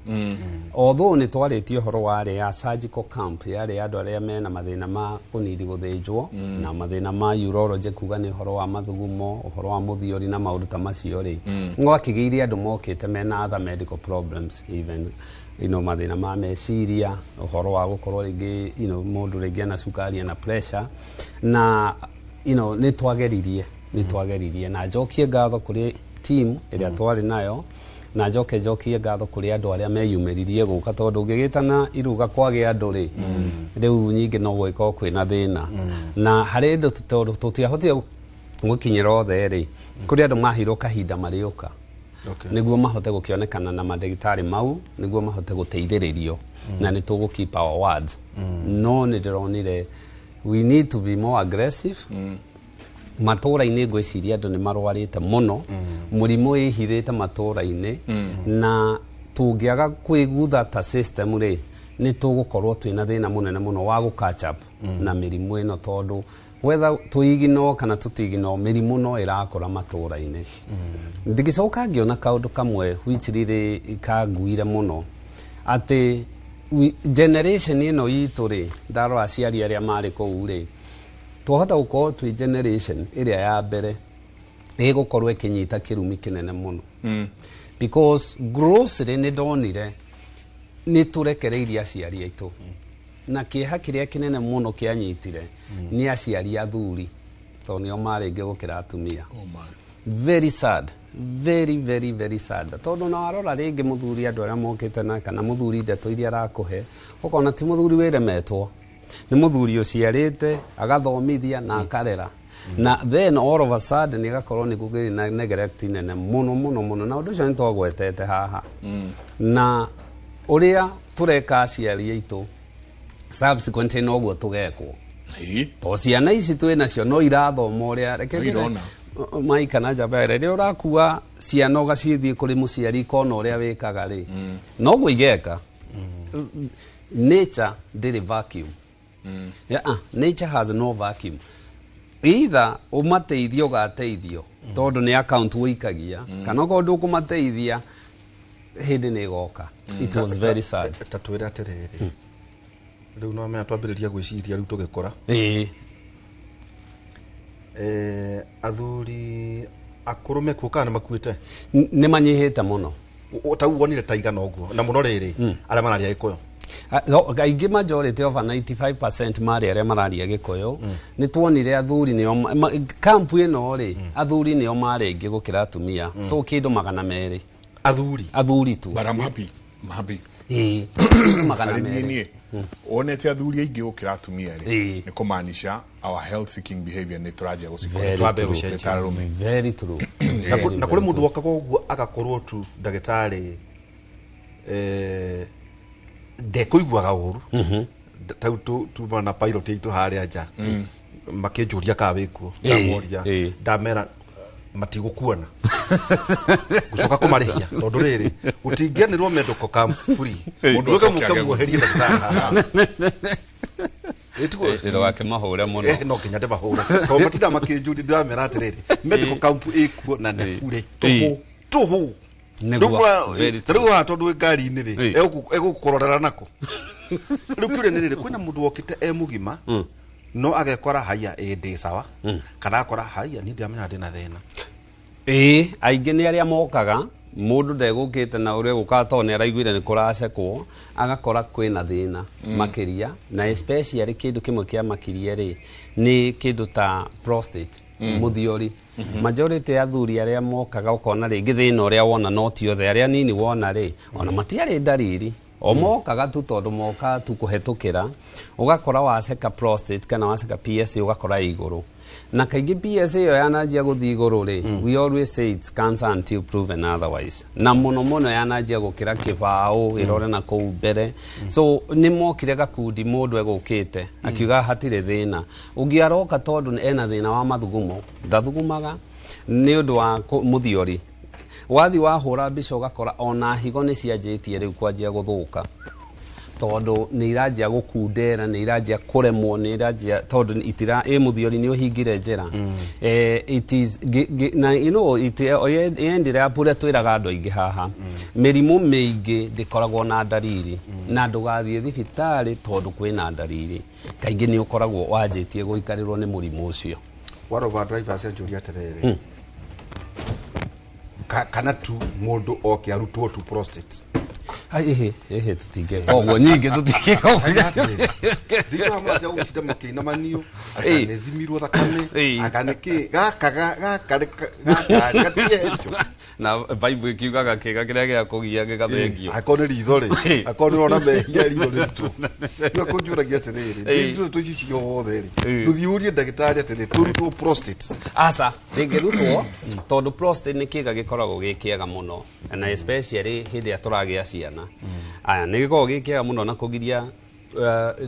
Although nĩ twarĩtie ũhoro warĩ ya surgical camp, yarĩ andũ arĩa mena mathĩna ma kũnidi gũthĩnjwo na mathĩna ma urology, kuga nĩ ũhoro wa mathugumo, ũhoro wa mũthiori na maũndũ ta macio rĩ, gwakĩgĩire andũ mokĩte mena other medical problems, even mathĩna ma meciria, ũhoro wa gũkorwo rĩngĩ mũndũ rĩngĩ ena cukari, ena pressure, na nĩ twageririe na njokie ngatho kũrĩ team ĩrĩa twarĩ nayo, na njokie ngatho kũrĩ andũ arĩa meyumĩririe gũka tondũ ũngĩgĩtana iruga kwagĩa andũ rĩ, rĩu nyingĩ no gũgĩkorwo kwĩna thĩna. Na harĩ andũ tondũ tũtiahotire gũkinyĩra othe rĩ, kũrĩ andũ maheirwo kahinda marĩũka nĩguo mahote gũkĩonekana na mandagĩtarĩ mau, nĩguo mahote gũteithĩrĩrio, na nĩ tũgũ keep our words. No nĩ ndĩronire we need to be more aggressive. Matũra-inĩ ngwĩciria andũ nĩ marwarĩte mũno, mũrimũ ĩhithĩte matũra-inĩ, na tũngĩaga kwĩgutha ta system rĩ, nĩ tũgũkorwo twĩna thĩna mũnene mũno wa gũ catch up na mĩrimũ ĩno, tondũ whether tũigino kana tũtigino, mĩrimũ no ĩrakũra matũra-inĩ. Ndĩgĩcoka ngĩona kaũndũ kamwe which really kanguire mũno, atĩ Generation ĩno itũ rĩ, ndarora aciari arĩa marĩ kũu rĩ, twahota gũkorwo twĩ generation ĩrĩa ya mbere ĩgũkorwo ĩkĩnyita kĩrumi kĩnene mũno, because grossly nĩ ndonire nĩ tũrekereirie aciari aitũ, na kĩeha kĩrĩa kĩnene mũno kĩanyitire nĩ aciari athuri, tondũ nĩo marĩ aingĩ gũkĩra atumia. Very sad, very very very sad, tondũ na warora rĩngĩ mũthuri, andũ arĩa mokĩte na kana mũthuri, ndeto iria arakũhe ũkona ti mũthuri wĩremetwo, nĩ mũthuri ũciarĩte, agathomithia na akarera, na then all of a sudden ĩgakorwo nĩ kũgĩrĩ na neglect nene mũno mũno mũno. Na ũndũ ũcio nĩ twagwetete haha, na ũrĩa tũreka aciari aitũ, subsequently noguo tũgekwo, to ciana ici twĩ nacio no irathoma ũrĩa, reke No ngwĩre, irona. Maika na njamba rĩrĩa ũrakua ciana ũgacithiĩ kũrĩ mũciari ikona ũrĩa wĩkaga rĩ, noguo igeka. Nature ndĩrĩ vacuum. Yeah, nature has no vacuum. Either ũmateithie ũgateithio, tondũ nĩ account wĩikagia, kana okorwo ndũkũmateithia, hĩndĩ nĩ ĩgoka. It was very sad. Ta twĩre atĩrĩrĩ, rĩu no menya twambĩrĩria gwĩciria rĩu tũgĩkũra. Athuri akũrũ mekuo kana nĩ makuĩte? Nĩ manyihĩte mũno. Tau wonire ta igana ũguo, na mũno rĩrĩ arĩa mararia Gĩkũyũ? Ah, no, aingĩ, majority, over 95% marĩ arĩa mararia Gĩkũyũ. Nĩ tuonire athuri nĩo kampu ĩno rĩ, athuri nĩo marĩ aingĩ gũkĩra atumia. So kĩndũ 200. Athuri? Athuri tu. But I'm happy. I'm happy. Ĩĩ, magana Harĩ merĩ. niĩ wonete athuri aingĩ gũkĩra atumia rĩ, nĩ kũmaanisha our health seeking behavior nĩ tũranjia Very gũcikora true. twĩ ta arũme. Very true. Na kũrĩ mũndũ wokaga ũguo agakorwo tu ndagĩtarĩ ndekũiguaga ũru. Tau tuma na pilot aitũ harĩa nja makĩnjũria kana wĩkuo, ndamoria, ndamera matigũkuona, gũcoka kũmarĩhia, tondũ rĩrĩ gũtingĩanĩrwo medical camp free. Mũndũ mũndũ ũke acoke age mũke muoherie ndagĩtarĩ haha. Ndũgakĩmahũre mũno. No nginya ndĩmahũre, tondũ matinda makĩnjũria. Ndĩramera atĩrĩrĩ, medical camp ĩkuo na nĩ bure, tũhũ tũhũ. Nĩguo, very Rĩu haha tondũ wĩ ngari-inĩ rĩ, egũkũrorera nako. Rĩu kĩũria nĩ rĩrĩ, kwĩna mũndũ wokĩte e mũgima no agekora haiya ĩ ndĩ sawa, kana akora haiya niĩ ndiramenya ndĩna thĩna? Ĩĩ, aingĩ nĩ arĩa mokaga, mũndũ ndegũkĩte na ũrĩa gũkaga, tondũ nĩ araiguire nĩ kũracekwo, agakora kwĩna thĩna makĩria. Na especially kĩndũ kĩmwe kĩa makirie rĩ, nĩ kĩndũ ta prostate, mũthiori. Majority ya athuri arĩa mokaga, ũkona rĩngĩ thĩna ũrĩa wona no ti othe, arĩa nini wona rĩ, ona matiarĩ ndariri, o mokaga tu tondũ moka tu kũhetũkĩra, ũgakora waceka prostate kana waceka PSA, ũgakora ĩ igũrũ. Na kaingĩ PSA ĩyo yananjia gũthiĩ igũrũ rĩ, we always say it's cancer until proven otherwise, na mũno mũno yananjia gũkĩra kĩbaũ ĩrore na kũu mbere. So nĩ mokire gakundi, mũndũ egũkĩte akiuga hatirĩ thĩna, ũngĩ aroka tondũ ena thĩna wa mathugumo, ndathugumaga nĩ ũndũ wa mũthiori. Wathi wahũra mbica, ũgakora ona higo nĩ cianjĩtie rĩu kwanjia gũthũka, tondũ nĩ iranjia gũkundera, nĩ iranjia kũremwo, nĩ iranjia, tondũ itira ĩ mũthiori nĩ ũhingire njĩra. It is na you know it yendire up ũrĩa twĩraga andũ aingĩ haha, mĩrimũ mĩingĩ ndĩkoragwo na ndariri, na ndũgathiĩ thibitarĩ tondũ kwĩna ndariri, kaingĩ nĩ ũkoragwo wanjĩtie gũikarĩrwo nĩ mũrimũ ũcio. One of our drivers anjũria atĩrĩrĩ, kana tu mũndũ oke arutwo tu prostate? Ai, ĩhĩ ĩhĩ, tũtingĩka ũguo, nyingĩ tũtingĩka ũguo. Ndikaga mũranjia gũcinda makĩinamanio, anga nĩ thimirwo thakame, anga nĩ kĩ gaka gaka gaka gatienjo. Na Bible ĩkiugaga kĩga kĩrĩa gĩa kũgia gĩgathengio. Akorwo nĩ ritho rĩ, akorwo nĩ ũrona mehia, ritho rĩrutwo. Rĩu akũnjũragia atĩrĩrĩ, ndĩrutwo ici ciothe rĩ, ndũthiĩ ũrie ndagĩtarĩ atĩrĩ, tũrutwo prostate? Aca, ndĩngĩrutwo, tondũ prostate nĩ kĩga gĩkoragwo gĩ kĩega mũno, na especially hĩndĩ ĩrĩa tũragĩa ciana. Aya, nĩ gĩkoragwo gĩ kĩega mũno na kũgiria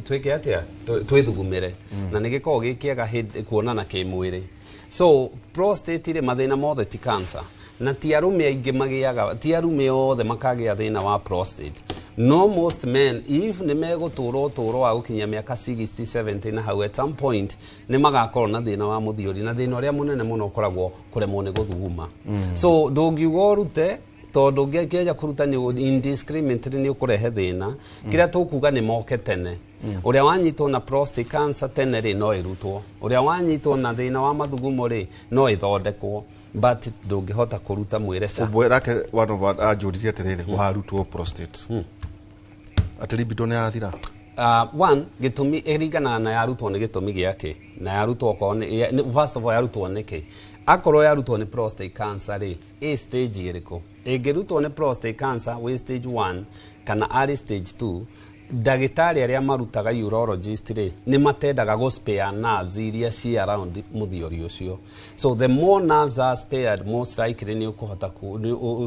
twĩke atĩa, twĩthugumĩre, na nĩ gĩkoragwo gĩ kĩega hĩndĩ kuonana kĩmwĩrĩ. So prostate rĩ, mathĩna mothe ti cancer, na ti arũme aingĩ magĩaga, ti arũme othe makagĩa thĩna wa prostate. No most men, if nĩ megũtũra ũtũũro wa gũkinyia mĩaka 60 70 na hau, at some point nĩ magakorwo na thĩna wa mũthiori, na thĩna ũrĩa mũnene mũno ũkoragwo kũremwo nĩ gũthuguma. So ndũngiuga ũrute. Tondũ ũngĩanjia kũruta nĩ indiscriminately nĩ ũkũrehe thĩna. Kĩrĩa tũkuga nĩ moke tene. Ũrĩa wanyitwo na prostate cancer tene rĩ, no ĩrutwo. Ũrĩa wanyitwo na thĩna wa mathugumo rĩ, no ĩthondekwo, but ndũngĩhota kũruta mwĩre ca. Ũmwe nake one of our anjũririe atĩrĩrĩ, warutwo prostate atĩ libido nĩ yathira? One gĩtũmi ĩringanaga na yarutwo nĩ gĩtũmi gĩake na yarutwo okorwo first of all yarutwo nĩkĩ. Akorwo yarutwo nĩ prostate cancer rĩ, ĩ stage ĩrĩkũ? Ĩngĩrutwo nĩ prostate cancer wĩ stage 1 kana arĩ stage 2, ndagĩtarĩ arĩa marutaga urologist rĩ, nĩ matendaga gũ spare nerves iria ci around mũthiori ũcio. So the more nerves are spared, most likely nĩ ũkũhota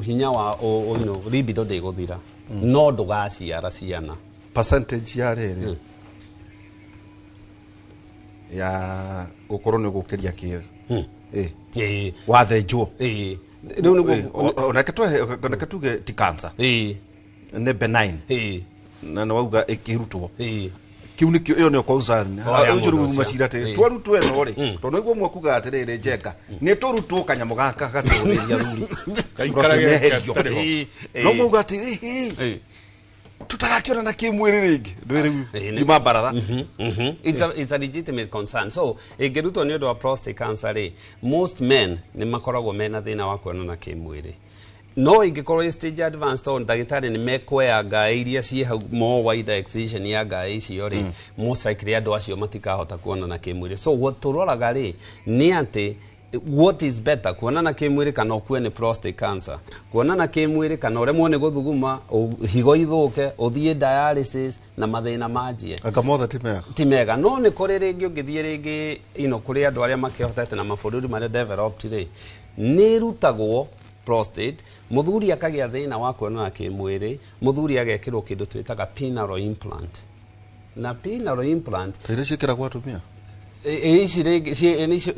hinya wa libido ndĩgũthira, no ndũgaciara ciana. Percentage ya rĩrĩ ya gũkorwo nĩ ũgũkĩria kĩ wathĩnjwo? Rĩu nĩguo. Onake tuge ti cancer, nĩ benign, na nĩ wauga ĩkĩrutwo kiu nĩkĩo ĩyo nĩyo concern. Oh, ya ũcio mũndũ rĩu ũcio. macira atĩrĩrĩ, twarutwo ĩno rĩ, tondũ nĩguo ũmwe kuga atĩrĩrĩ, njenga nĩ tũrutwo kanyamũ gaka gatũrĩria thuri Gaikarage meherio. gatarĩ ho. No mauga atĩ tutagakĩonana kĩmwĩrĩ rĩngĩ, ndũĩ rĩu yuma mbaratha. It's a legitimate concern. So ĩngĩrutwo nĩ ũndũ wa prostate cancer rĩ, most men nĩ makoragwo mena thĩna wa kuonana kĩmwĩrĩ. No ingĩkorwo ĩ stage advanced, tondũ ndagĩtarĩ nĩ mekwea ngaĩ iria ciĩ hau, more wider excision ya ngaĩ icio rĩ, most likely andũ acio matikahota kuonana kĩmwĩrĩ. So what tũroraga rĩ nĩ atĩ what is better, kuonana kĩmwĩrĩ kana ũkue nĩ prostate cancer? Kuonana kĩmwĩrĩ kana ũremwo nĩ gũthuguma, higo ithũke, ũthiĩ dialysis na mathĩna manjie? Anga mothe ti mega. Ti mega. No nĩ kũrĩ rĩngĩ ũngĩthiĩ rĩngĩ kũrĩ andũ arĩa makĩhotete na mabũrũri marĩa developed rĩ, nĩ ĩrutagwo prostate, mũthuri akagĩa thĩna wa kuonana kĩmwĩrĩ, mũthuri agekĩrwo kĩndũ twĩtaga penile implant. Na penile implant Ta iria ciĩkĩragwo atumia? Ici rĩngĩ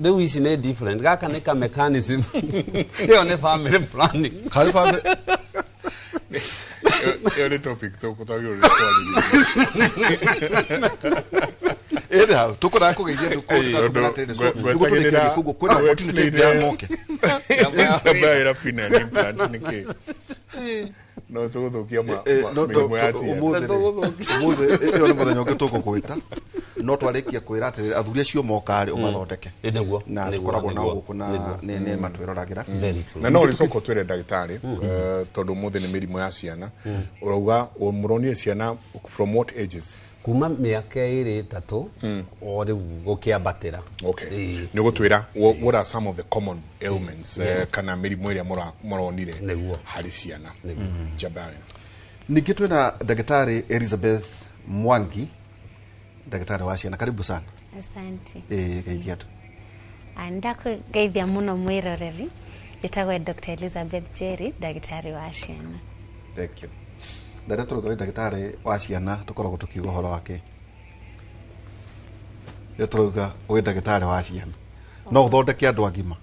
rĩu ici nĩ different. Gaka nĩ ka mechanism, ĩyo nĩ family planning. Karĩ family. Ĩyo nĩ topic tũkũtwagĩrĩirwo nĩ kwarĩrĩria. Ĩrĩ hau tũkũraga kũgeithia andũ kũu, Tondũ tũkatũmĩra atĩrĩrĩ, so nĩguo tũrĩkĩrĩrie koguo kwĩna opportunity ya moke. Njamba ya penile implant nĩ kĩ? No tũgũthũkia mĩrimũ ya ciana. Ũmũthĩ rĩ, ũmũthĩ ĩyo nĩ mũthenya ũngĩ tũgũgwĩta, no twarĩkia kwĩra atĩrĩrĩ, athuri acio moka rĩ, ũmathondeke. Nĩguo. Na tũkoragwo nao gũkũ na nĩ matwĩroragĩra. Very true. Na no ũrĩcoka ũtwĩre ndagĩtarĩ, tondũ ũmũthĩ nĩ mĩrimũ ya ciana ũrauga, mũronire ciana from what ages? Kuma mĩaka 2, 3 o rĩu gũkĩambatĩra. Okay, nĩ ũgũtwĩra what are some of the common ailments, kana mĩrimũ ĩrĩa mũronire harĩ ciana. Njamba yayo. Ningĩ twĩna ndagĩtarĩ Elizabeth Mwangi, ndagĩtarĩ wa ciana. Karibu sana. Asante. Geithia andũ. Ndakũgeithia mũno mwĩroreri. Njĩtagwo Dr. Elizabeth Jerry, ndagĩtarĩ wa ciana. Thank you. Rĩrĩa tũrauga wĩ ndagĩtarĩ wa ciana, tũkoragwo tũkiuga ũhoro wake. Rĩrĩa tũrauga wĩ ndagĩtarĩ wa ciana, no ũthondeke andũ agima?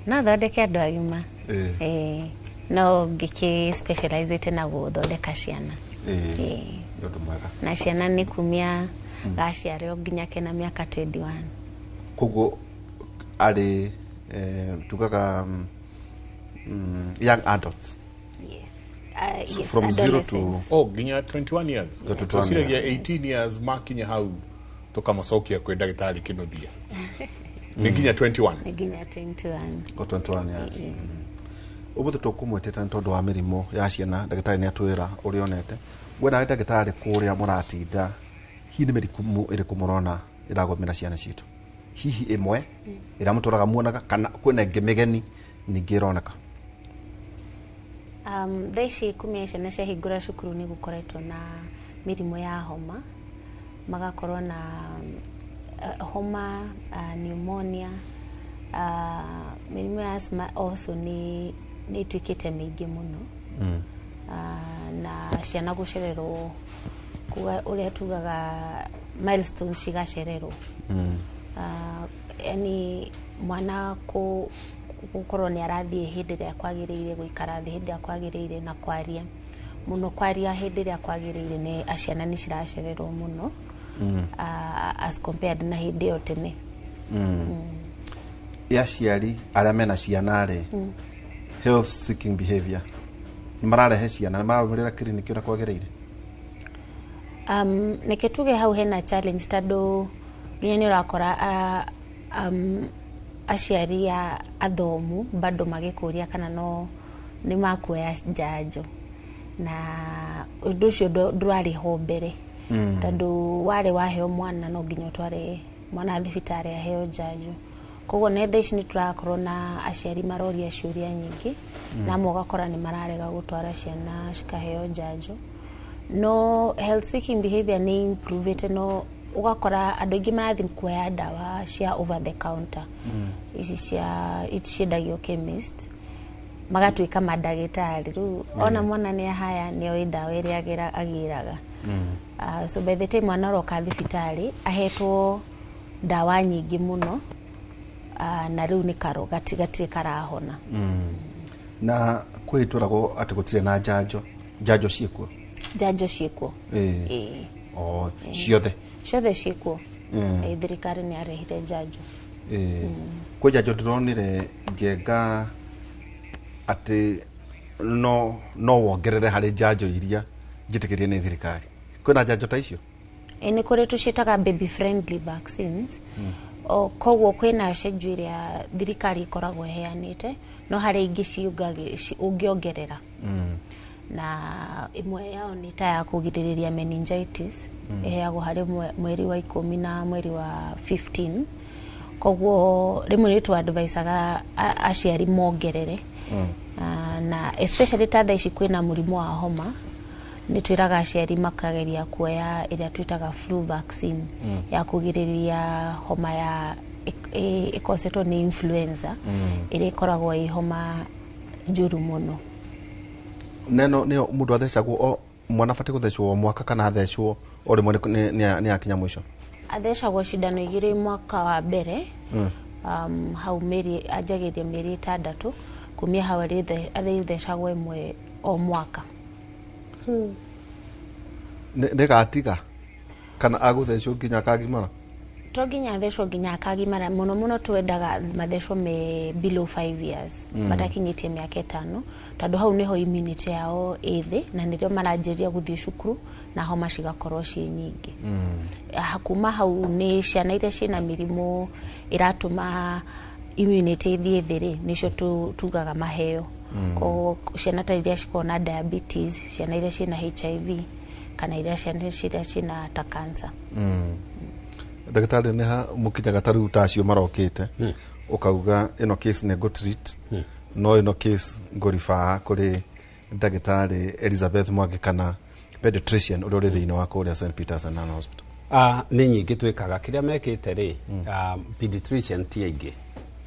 No thondeke andũ agima. No ngĩkĩ specializĩte na gũthondeka ciana. Nĩ ũndũ mwega. Na ciana nĩ kumia gaciarwo nginya kena mĩaka 21. Koguo arĩ tugaga young adults? Yes. So Yes, from 0 to adolescents. Oh, nginya 21 years. Yeah, 21 Tũciragia years. 18 years makinya hau tũkamacokia kwĩ ndagĩtarĩ Kĩnuthia. Nĩ nginya 21? Nĩ nginya 21. O 21 years. Ũmũthĩ tũkũmwĩtĩte nĩ tondũ wa mĩrimũ ya ciana. Ndagĩtarĩ nĩ atwĩra ũrĩa onete. We nawe ndagĩtarĩ, kũrĩa mũratinda, hihi nĩ mĩrimũ ĩrĩkũ mũrona ĩragũmĩra ciana citũ? Hihi ĩmwe ĩrĩa mũtũraga muonaga, kana kwĩna ĩngĩ mĩgeni ningĩ ĩroneka? Thaa ici kumia ciana ciahingũra cukuru nĩ gũkoretwo na mĩrimũ ya homa, magakorwo na homa, pneumonia, mĩrimũ ya asthma also nĩ ĩtuĩkĩte mĩingĩ mũno. Na ciana gũcererwo kuga ũrĩa tugaga milestones cigacererwo. Yani mwana gũkorwo nĩ arathiĩ hĩndĩ ĩrĩa kwagĩrĩire, gũikara thĩ hĩndĩ ĩrĩa kwagĩrĩire, na kwaria mũno, kwaria hĩndĩ ĩrĩa kwagĩrĩire, nĩ ciana nĩ ciracererwo mũno as compared na hĩndĩ ĩyo tene. Ya aciari arĩa mena ciana rĩ, health seeking behavior Nĩ mararehe ciana, nĩ mararũmĩrĩra kiriniki ũrĩa kwagĩrĩire? Reke tuge hau hena challenge, tondũ nginya nĩ ũrakora aciari a athomu bado magĩkũria kana no nĩ makuoya njanjo, na ũndũ ũcio ndũrarĩ ho mbere, tondũ warĩ waheo mwana no nginya ũtware mwana thibitarĩ aheo njanjo. Koguo nĩ thaa ici nĩ tũrakorwo na aciari maroria ciũria nyingĩ, na amwe ũgakora nĩ mararega gũtwara ciana cikaheo njanjo. No health seeking behavior nĩ improvete, no ũgakora andũ aingĩ marathiĩ kuoya ndawa cia over the counter, ici cia ciendagio chemist, magatuĩka mandagĩtarĩ. Rĩu ona mwana nĩ ahaya, nĩ oĩ ndawa ĩrĩa agĩraga. So by the time mwana aroka thibitarĩ, ahetwo ndawa nyingĩ mũno, na rĩu nĩ karo gatirĩ karahona. Na kwĩ twĩragwo atĩ gũtirĩ na njanjo. Njanjo ciĩkuo? Njanjo ciĩkuo. Ĩĩ. O ciothe? Ciothe ciĩkuo. Ĩĩ, thirikari nĩ yarehire njanjo. Kwĩ njanjo ndĩronire njenga atĩ no wongerere harĩ njanjo iria njĩtĩkĩrie nĩ thirikari. Kwĩna njanjo ta icio? Ĩ, nĩ kũrĩ tũciĩtaga baby friendly vaccines. O koguo kwĩna schedule ĩrĩa thirikari ĩkoragwo ĩheanĩte, no harĩ ingĩ ũngĩongerera, na ĩmwe yao nĩ ta ya kũgirĩrĩria meningitis. Ĩheagwo harĩ mweri wa 10 na mweri wa 15. Koguo rĩmwe nĩ tũ-advisaga aciari mongerere. Na especially ta thaa ici kwĩna mũrimũ wa homa, nĩ twĩraga aciari makageria kuoya ĩrĩa twĩtaga flu vaccine, ya kũgirĩrĩria homa ya ĩkosetwo nĩ influenza, ĩrĩa ĩkoragwo ĩ homa njũru mũno. Neno nĩyo mũndũ athecagwo, o mwana abatiĩ gũthecwo o mwaka kana athecwo o rĩmwe nĩ akinya mũico? Athecagwo cindano 2 mwaka wa mbere. Hau mĩeri anjagĩria mĩeri 6, kumia hau arĩthecagwo ĩmwe o mwaka. Nĩ gatiga kana agũthecwo nginya akagimara? To nginya athecwo nginya akagimara. Mũno mũno twendaga mathecwo me below 5 years, matakinyĩtie mĩaka 5, tondũ hau nĩho immunity yao ĩ thĩ na nĩrĩo maranjĩrĩria gũthiĩ cukuru na homa cigakorwo ciĩ nyingĩ. Kuma hau nĩ ciana iria ciĩna mĩrimũ ĩratũma immunity ĩthiĩ thĩ rĩ, nĩcio tugaga maheo. Koguo ciana ta iria cikoragwo na diabetes, ciana iria ciĩna HIV, kana iria ciana iria ciĩna ta cancer. Ndagĩtarĩ, nĩ ha mũkinyaga ta rĩu ta acio marokĩte ũkauga ĩno case nĩ ngũ treat, no ĩno case ngũribaa kũrĩ ndagĩtarĩ Elizabeth Mwangi kana pediatrician ũrĩa ũrĩ thĩinĩ wa kũrĩa St Peters and Ann Hospital? Nĩ nyingĩ twĩkaga. Kĩrĩa mekĩte rĩ, pediatrician ti aingĩ,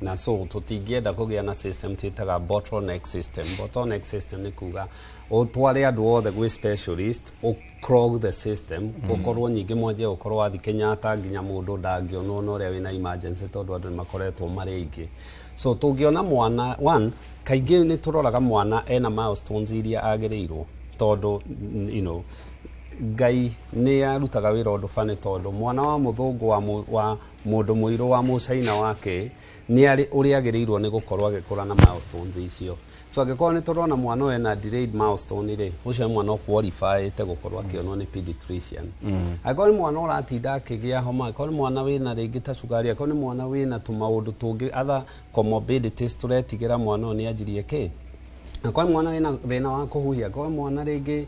na so tũtingĩenda kũgĩa na system twĩtaga bottleneck system. Bottleneck system nĩ kuga ũtware andũ othe gwĩ specialist, clog the system. Gũkorwo nyingĩ mwanjie gũkorwo wathi Kenyatta nginya mũndũ ndangĩonwo na ũrĩa wĩna emergency, tondũ andũ nĩ makoretwo marĩ aingĩ. So tũngĩona mwana one, kaingĩ nĩ tũroraga mwana ena milestones iria agĩrĩirwo, tondũ Ngai nĩ arutaga wĩra ũndũ bani, tondũ mwana wa mũthũngũ, wa mũndũ mũirũ, wa mũcaina wake, nĩ arĩ ũrĩa agĩrĩirwo nĩ gũkorwo agĩkũra na milestones icio. So angĩkorwo nĩ tũrona mwana ũyũ ena delayed milestone rĩ, ũcio nĩ mwana ũqualifyĩte gũkorwo akĩonwo nĩ pediatrician. Angĩkorwo nĩ mwana ũratinda akĩgĩa homa, angĩkorwo nĩ mwana wĩna rĩngĩ ta cukari, angĩkorwo nĩ mwana wĩna tũmaũndũ tũngĩ, other comorbidities, tũretigĩra mwana ũyũ nĩ anjirie kĩ, angĩkorwo nĩ mwana wĩna thĩna wa kũhuhia, angĩkorwo nĩ mwana rĩngĩ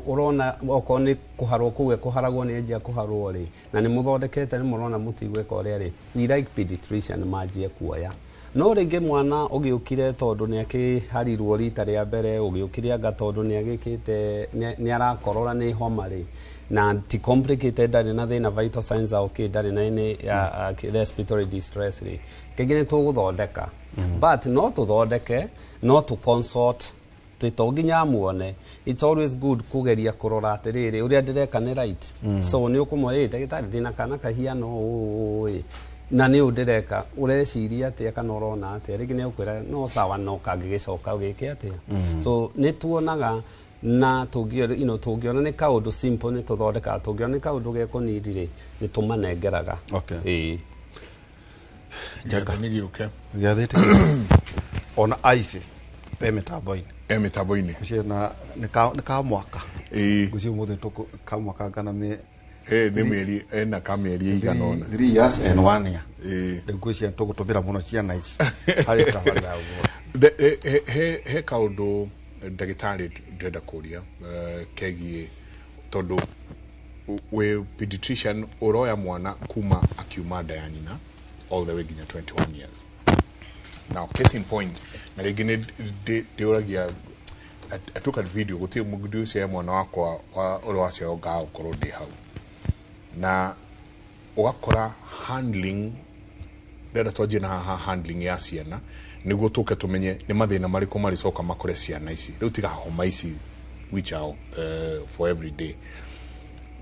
ũrona okorwo nĩ kũharwo kũu ekũharagwo, nĩ anjia kũharwo rĩ, na nĩ mũthondekete, nĩ mũrona mũtigwĩka ũrĩa rĩ, we like pediatrician manjie kuoya. No rĩngĩ mwana ũgĩũkire tondũ nĩ akĩharirwo rita rĩa mbere, ũgĩũkire anga tondũ nĩ agĩkĩte nĩ arakorora, nĩ homa rĩ, na ti complicated, ndarĩ na thĩna, vital signs are okay, ndarĩ na any respiratory distress rĩ, kaingĩ nĩ tũgũthondeka. But no tũthondeke, no tũ consult, to nginya amuone. It's always good kugeria kũrora atĩrĩrĩ, ũrĩa ndĩreka nĩ right. So nĩ ũkũmwĩra, "Ĩ, ndagĩtarĩ, ndĩna kana kahiano ũũ ĩ, na nĩ ũũ ndĩreka, ũreciria atĩa kana ũrona atĩa?" Rĩngĩ nĩ ũkwĩra no sawa, no kangĩgĩcoka gĩke atĩa. So nĩ tuonaga na tũngĩona tũngĩona nĩ kaũndũ simple, nĩ tũthondekaga. Tũngĩona nĩ kaũndũ gekũnidi rĩ, nĩ tũmanengeraga. Ĩĩ. Gĩathĩ nĩ gĩũke. Gĩathĩ ona aibe e mĩtambo-inĩ. E mĩtambo-inĩ. Ngwĩciria na nĩ ka mwaka. Ngwĩciria ũmũthĩ ka mwaka kana mĩ Nĩ mĩeri ena ka mĩeri ĩigana ũna. 3 years and 1 year. Rĩu ngwĩciria tũgũtũmĩra mũno ciana ici harĩ tabarĩra ya ũmũthĩ. He kaũndũ, ndagĩtarĩ, ndĩrenda kũria kegiĩ tondũ wĩ pediatrician, ũroya mwana kuma akiuma nda ya nyina all the way nginya 21 years. Now, case in point, na rĩngĩ nĩ ndĩũragia, I took a video, gũtirĩ mũndũ ũcio ya mwana wakwa ũrĩa waciarwo ngaga gũkorwo ndĩ hau, na ũgakora handling, ndĩrenda twanjie na haha, handling ya ciana nĩguo tũke tũmenye nĩ mathĩna marĩkũ marĩcoka makore ciana ici rĩu, tiga homa ici which are for every day.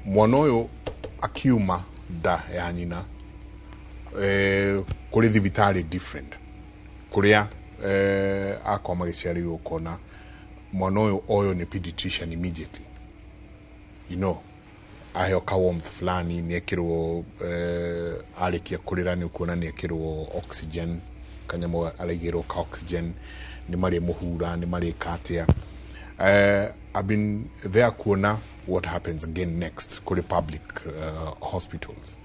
Mwana ũyũ akiuma nda ya nyina, kũrĩ thibitarĩ different kũrĩa akwa magĩciarĩirwo, ũkona mwana ũyũ oyo nĩ pediatrician immediately, aheo ka warmth fulani, nĩ ekĩrwo, arĩkia kũrĩra nĩ ũkuona nĩ ekĩrwo oxygen, kanyamũ araigĩrwo ka oxygen, nĩ marĩmũhura, nĩ marĩka atĩa. I've been there kuona what happens again next kũrĩ public hospitals,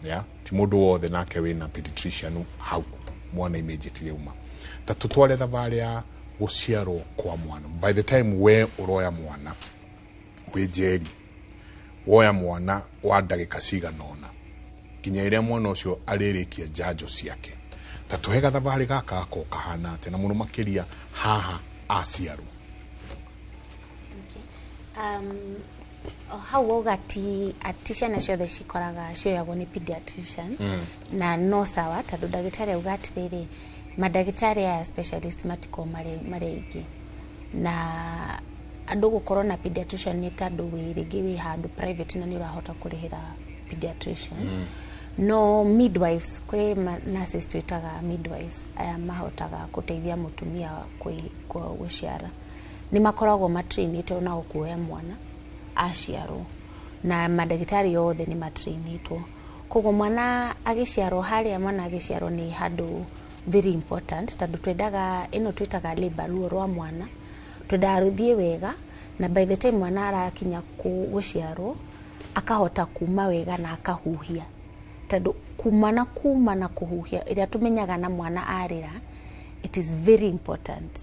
yeah? Ti mũndũ wothe nake wĩna pediatrician hau mwana immediately auma. Ta tũtware thabarĩ ya gũciarwo kwa mwana. By the time we ũroya mwana wĩ njeri, woya mwana wa ndagĩka cigana ũna nginya ĩrĩa mwana ũcio arĩrĩkia njanjo ciake, ta tũhe gathabarĩ gaka gako kahana atĩa, na mũno makĩria haha aciarwo. O hau wauga ti ciana ciothe cikoraga cioyagwo nĩ pediatrician. Na no sawa, tondũ ndagĩtarĩ auga atĩrĩrĩ, mandagĩtarĩ aya specialist matikoragwo marĩ aingĩ, na andũ gũkorwo na pediatrician nĩ tondũ wĩ rĩngĩ wĩ handũ private na nĩ ũrahota kũrĩhĩra pediatrician. No midwives, kwĩ nurses twĩtaga midwives, aya mahotaga gũteithia mũtumia gũciara, nĩ makoragwo matrainĩtwo na kuoya mwana aciarwo, na mandagĩtarĩ othe nĩ matrainĩtwo. Koguo mwana agĩciarwo, harĩa mwana agĩciarwo nĩ handũ very important, tondũ twendaga ĩno twĩtaga labor, ruo rwa mwana twendaga rũthiĩ wega, na by the time mwana arakinya gũciarwo akahota kuma wega na akahuhia, tondũ kuma na kũhuhia ĩrĩa tũmenyaga na mwana arĩra, it is very important,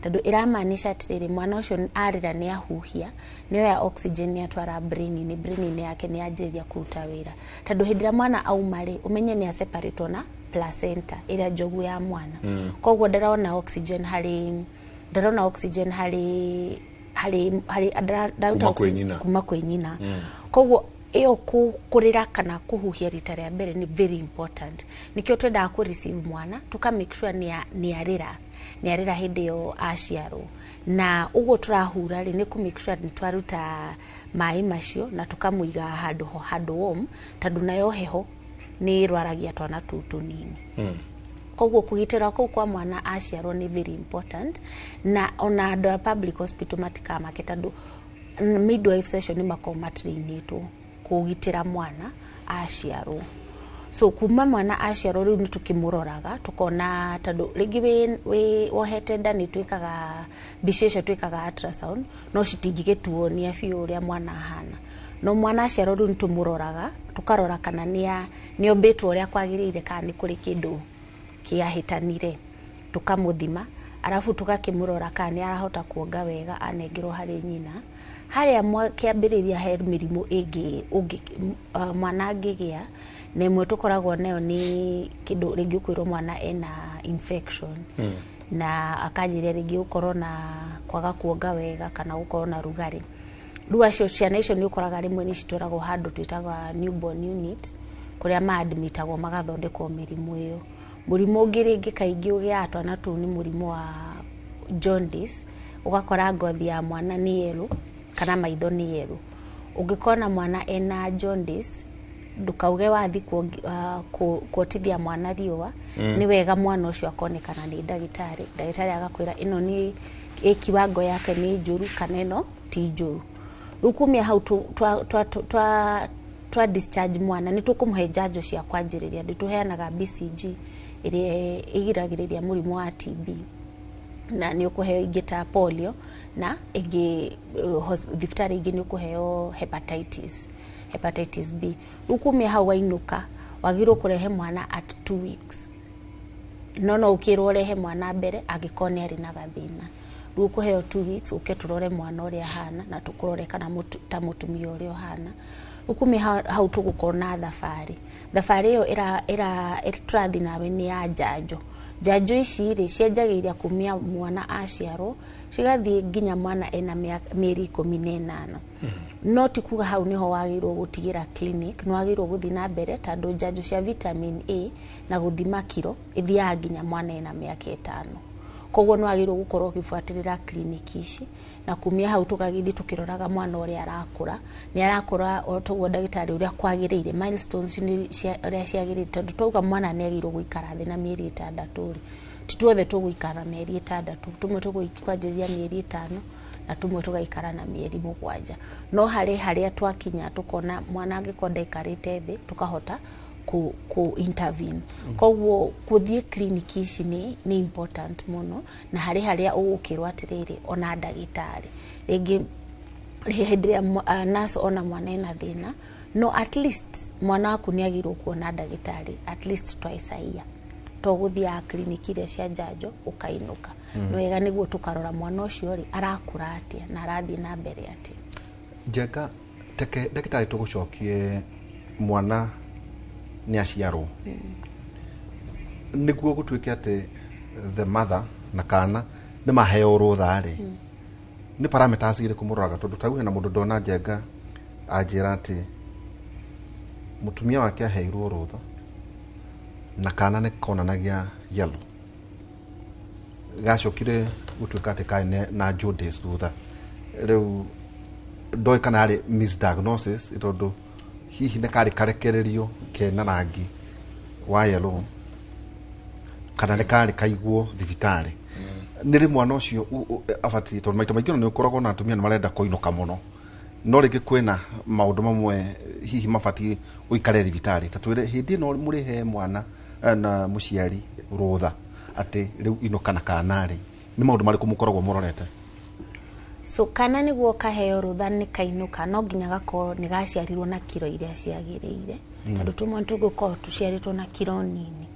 tondũ ĩramaanisha atĩrĩrĩ, mwana ũcio arĩra nĩ ahuhia, nĩ oya oxygen, nĩ atwara brain-inĩ, brain-inĩ yake nĩ yanjĩrĩria kũruta wĩra, tondũ hĩndĩ ĩrĩa mwana auma rĩ, ũmenye nĩ aseparatwo na placenta ĩrĩa njogu ya mwana. Koguo ndarona oxygen harĩ, ndarona oxygen harĩ ndaruta Kuma kwĩ nyina. Kuma kwĩ nyina. Koguo ĩyo kũrĩra kana kũhuhia rita rĩa mbere nĩ very important. Nĩkĩo twendaga kũ receive mwana tuka make sure nĩ arĩra hĩndĩ ĩyo aciarwo, na ũguo tũrahura rĩ, nĩ kũ make sure nĩ twaruta maĩ macio na tũkamũiga handũ warm, tondũ nayo heho nĩ ĩrwaragia twana tũu tũnini. Koguo kũgitĩra kũu kwa mwana aciarwo nĩ very important, na ona andũ a public hospital matikamake, tondũ midwife session nĩ makoragwo matrainĩtwo kũgitĩra mwana aciarwo. So kuma mwana aciarwo rĩu nĩ tũkĩmũroraga, tũkona, tondũ rĩngĩ wĩ wohete nda, nĩ twĩkaga mbica icio twĩkaga ultrasound, no citingĩgĩtuonia biũ ũrĩa mwana ahana. No mwana aciarwo rĩu nĩ tũmũroraga, tũkarora kana nĩ ombĩtwo ũrĩa kwagĩrĩire, kana nĩ kũrĩ kĩndũ kĩahĩtanire, tũkamũthima, arabu tũgakĩmũrora kana nĩ arahota kuonga wega anengerwo harĩ nyina. Harĩa kĩambĩrĩria he mĩrimũ ĩngĩ mwana angĩgĩa na ĩmwe tũkoragwo nayo nĩ kĩndũ rĩngĩ ũkwĩrwo mwana ena infection, na akanjĩrĩria rĩngĩ gũkorwo na kwaga kuonga wega kana gũkorwo na rugarĩ. Rĩu acio ciana icio nĩ ũkoraga rĩmwe nĩ citwaragwo handũ twĩtaga newborn unit, kũrĩa maadmitagwo magathondekwo mĩrimũ ĩyo. Mũrimũ ũngĩ rĩngĩ kaingĩ ũgĩaga twana tũu nĩ mũrimũ wa jaundice. Ũgakora ngothi ya mwana nĩ yellow kana maitho nĩ yellow. Ũngĩkona mwana ena jaundice, ndũkauge wathi kuotithia mwana riũa. Nĩ wega mwana ũcio akonekana nĩ ndagĩtarĩ, ndagĩtarĩ agakwĩra ĩno nĩ ĩ kiwango yake nĩ njũru kana ĩno ti njũru. Rĩu kumia hau twa discharge mwana, nĩ tũkũmũhe njanjo cia kwanjĩrĩria. Nĩ tũheanaga BCG ĩrĩa ĩgiragĩrĩria mũrimũ wa TB. Na nĩ ũkũheo ingĩ ta polio na ĩngĩ thibitarĩ ingĩ nĩ ũkũheo hepatitis B. Rĩu kumia hau wainũka, wagĩrĩirwo kũrehe mwana at 2 weeks, no ũkĩrwo ũrehe mwana mbere angĩkorwo nĩ arĩ na gathĩna. Rĩu ũkũheo 2 weeks ũke tũrore mwana ũrĩa ahana na tũkũrore kana ta mũtumia ũrĩa ũhana. Rĩu kumia hau tũgũkorwo na thabarĩ. Thabarĩ ĩyo tũrathiĩ nawe nĩ ya njanjo. Njanjo ici rĩ, cianjagĩrĩria kumia mwana aciarwo, cigathiĩ nginya mwana ena mĩeri 18. No ti kuga hau niho wagĩrĩirwo gũtigĩra clinic, nĩ wagĩrĩirwo gũthiĩ na mbere, tondũ njanjo cia vitamin A na gũthima kiro ĩthiaga nginya mwana ena mĩaka 5. Koguo nĩ wagĩrĩirwo gũkorwo ũgĩbuatĩrĩra clinic ici, na kumia hau tũgagĩthiĩ tũkĩroraga mwana ũrĩa arakũra, nĩ arakũra o toguo ndagĩtarĩ ũrĩa kwagĩrĩire, milestones nĩ ũrĩa ciagĩrĩire. Tondũ twauga mwana nĩ agĩrĩirwo gũikara thĩ na mĩeri 6 rĩ, ti tuothe tũgũikara na mĩeri 6. Tũmwe tũgũkwanjĩrĩria mĩeri 5 na tũmwe tũgaikara na mĩeri 7. No harĩ harĩa twakinya tũkona mwana angĩkorwo ndaikarĩte thĩ, tũkahota ku intervene. Koguo gũthiĩ clinic ici nĩ important mũno, na harĩ harĩa ũgũkĩrwo atĩrĩrĩ, ona ndagĩtarĩ rĩngĩ hĩndĩ ĩrĩa nurse ona mwana ena thĩna, no at least mwana waku nĩ agĩrĩirwo kuona ndagĩtarĩ at least twice a year, to gũthiaga clinic iria cia njanjo ũkainũka. Nĩ wega nĩguo tũkarora mwana ũcio rĩ, arakũra atĩa na arathiĩ na mbere atĩa. Njenga teke ndagĩtarĩ, tũgũcokie mwana nĩ aciarwo, nĩguo gũtuĩke atĩ the mother na kana nĩ maheo rũtha rĩ, nĩ parameters irĩkũ mũroraga? Tondũ tarĩu hena mũndũ ndona Njenga anjĩra atĩ mũtumia wake aheirwo rũtha na kana nĩ konanagia yellow, gacokire gũtuĩka atĩ karĩ na jaundice thutha. Rĩu ndoĩ kana yarĩ misdiagnosis, tondũ hihi nĩ karĩ karekererio kena rangi wa yellow kana nĩ karĩ kaigwo thibitarĩ. Nĩ rĩ mwana ũcio abatiĩ? Tondũ maita maingĩ ona nĩ ũkoragwo na atumia nĩ marenda kũinũka mũno, no rĩngĩ kwĩna maũndũ mamwe hihi mabatiĩ ũikare thibitarĩ. Ta twĩre, hĩndĩ ĩno mũrĩhe mwana na mũciari rũtha atĩ rĩu inũka na kana rĩ, nĩ maũndũ marĩkũ mũkoragwo mũrorete? So kana nĩguo kaheo rũtha nĩ kainũka, no nginya gakorwo nĩ gaciarirwo na kiro iria ciagĩrĩire, tondũ tũmwe tũgũkorwo tũciarĩtwo na kiro nini.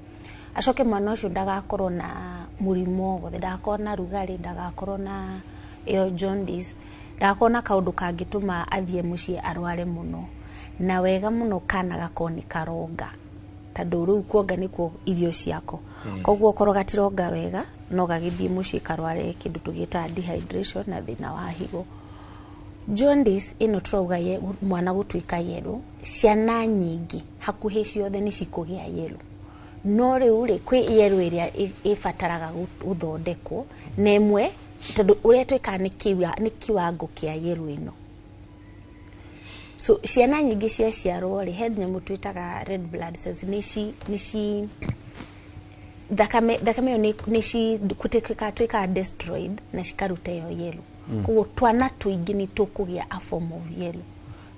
Acoke mwana ũcio ndagakorwo na mũrimũ o wothe, ndagakorwo na rugarĩ, ndagakorwo na ĩyo jaundice, ndagakorwo na kaũndũ kangĩtũma athiĩ mũciĩ arware mũno. Na wega mũno kana gakorwo nĩ karonga, tondũ rĩu kuonga nĩkuo irio ciako. Koguo okorwo gatironga wega, no gagĩthiĩ mũciĩ karware kĩndũ tũgĩtaga dehydration na thĩna wa higo. Jaundice ĩno tũrauga mwana gũtuĩka yellow, ciana nyingĩ hakuhĩ ciothe nĩ cikũgĩa yellow. No rĩu rĩ, kwĩ yellow ĩrĩa ĩbataraga gũthondekwo, na ĩmwe tondũ ũrĩa twĩkaga nĩ kiwango kĩa yellow ĩno. So ciana nyingĩ ciaciarwo rĩ, he nyamũ twĩtaga red blood cells, nĩ ci thakame ĩyo nĩ ci twĩkaga destroyed na cikaruta ĩyo yellow. Koguo twana tũingĩ nĩ tũkũgĩa a form of yellow,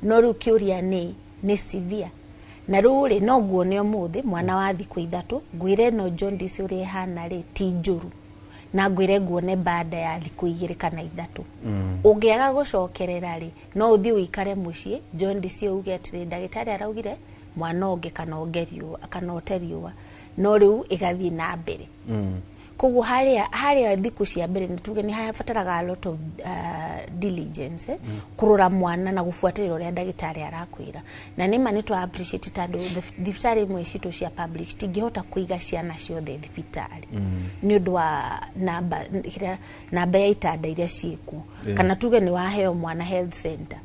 no rĩu kĩũria nĩ severe. Na rĩu rĩ, no nguone ũmũthĩ mwana wa thikũ 3, ngwĩre no jaundice ũrĩa ĩhana rĩ ti njũru, na ngwĩre nguone baada ya thikũ 2 kana 3. Ũngĩaga gũcokerera rĩ, no ũthiĩ ũikare mũciĩ jaundice ĩyo, uge atĩrĩ, ndagĩtarĩ araugire mwana onge kana onge riũa kana ote riũa, no rĩu ĩgathiĩ na mbere. Koguo harĩa thikũ cia mbere nĩ tuge nĩ habataraga a lot of diligence, kũrora mwana na gũbuatĩrĩra ũrĩa ndagĩtarĩ arakwĩra. Na nĩma nĩ twa appreciate, tondũ thibitarĩ imwe citũ cia public citingĩhota kũiga ciana ciothe thibitarĩ nĩ ũndũ wa namba ya itanda iria ciĩkuo. Kana tuge nĩ waheo mwana health center,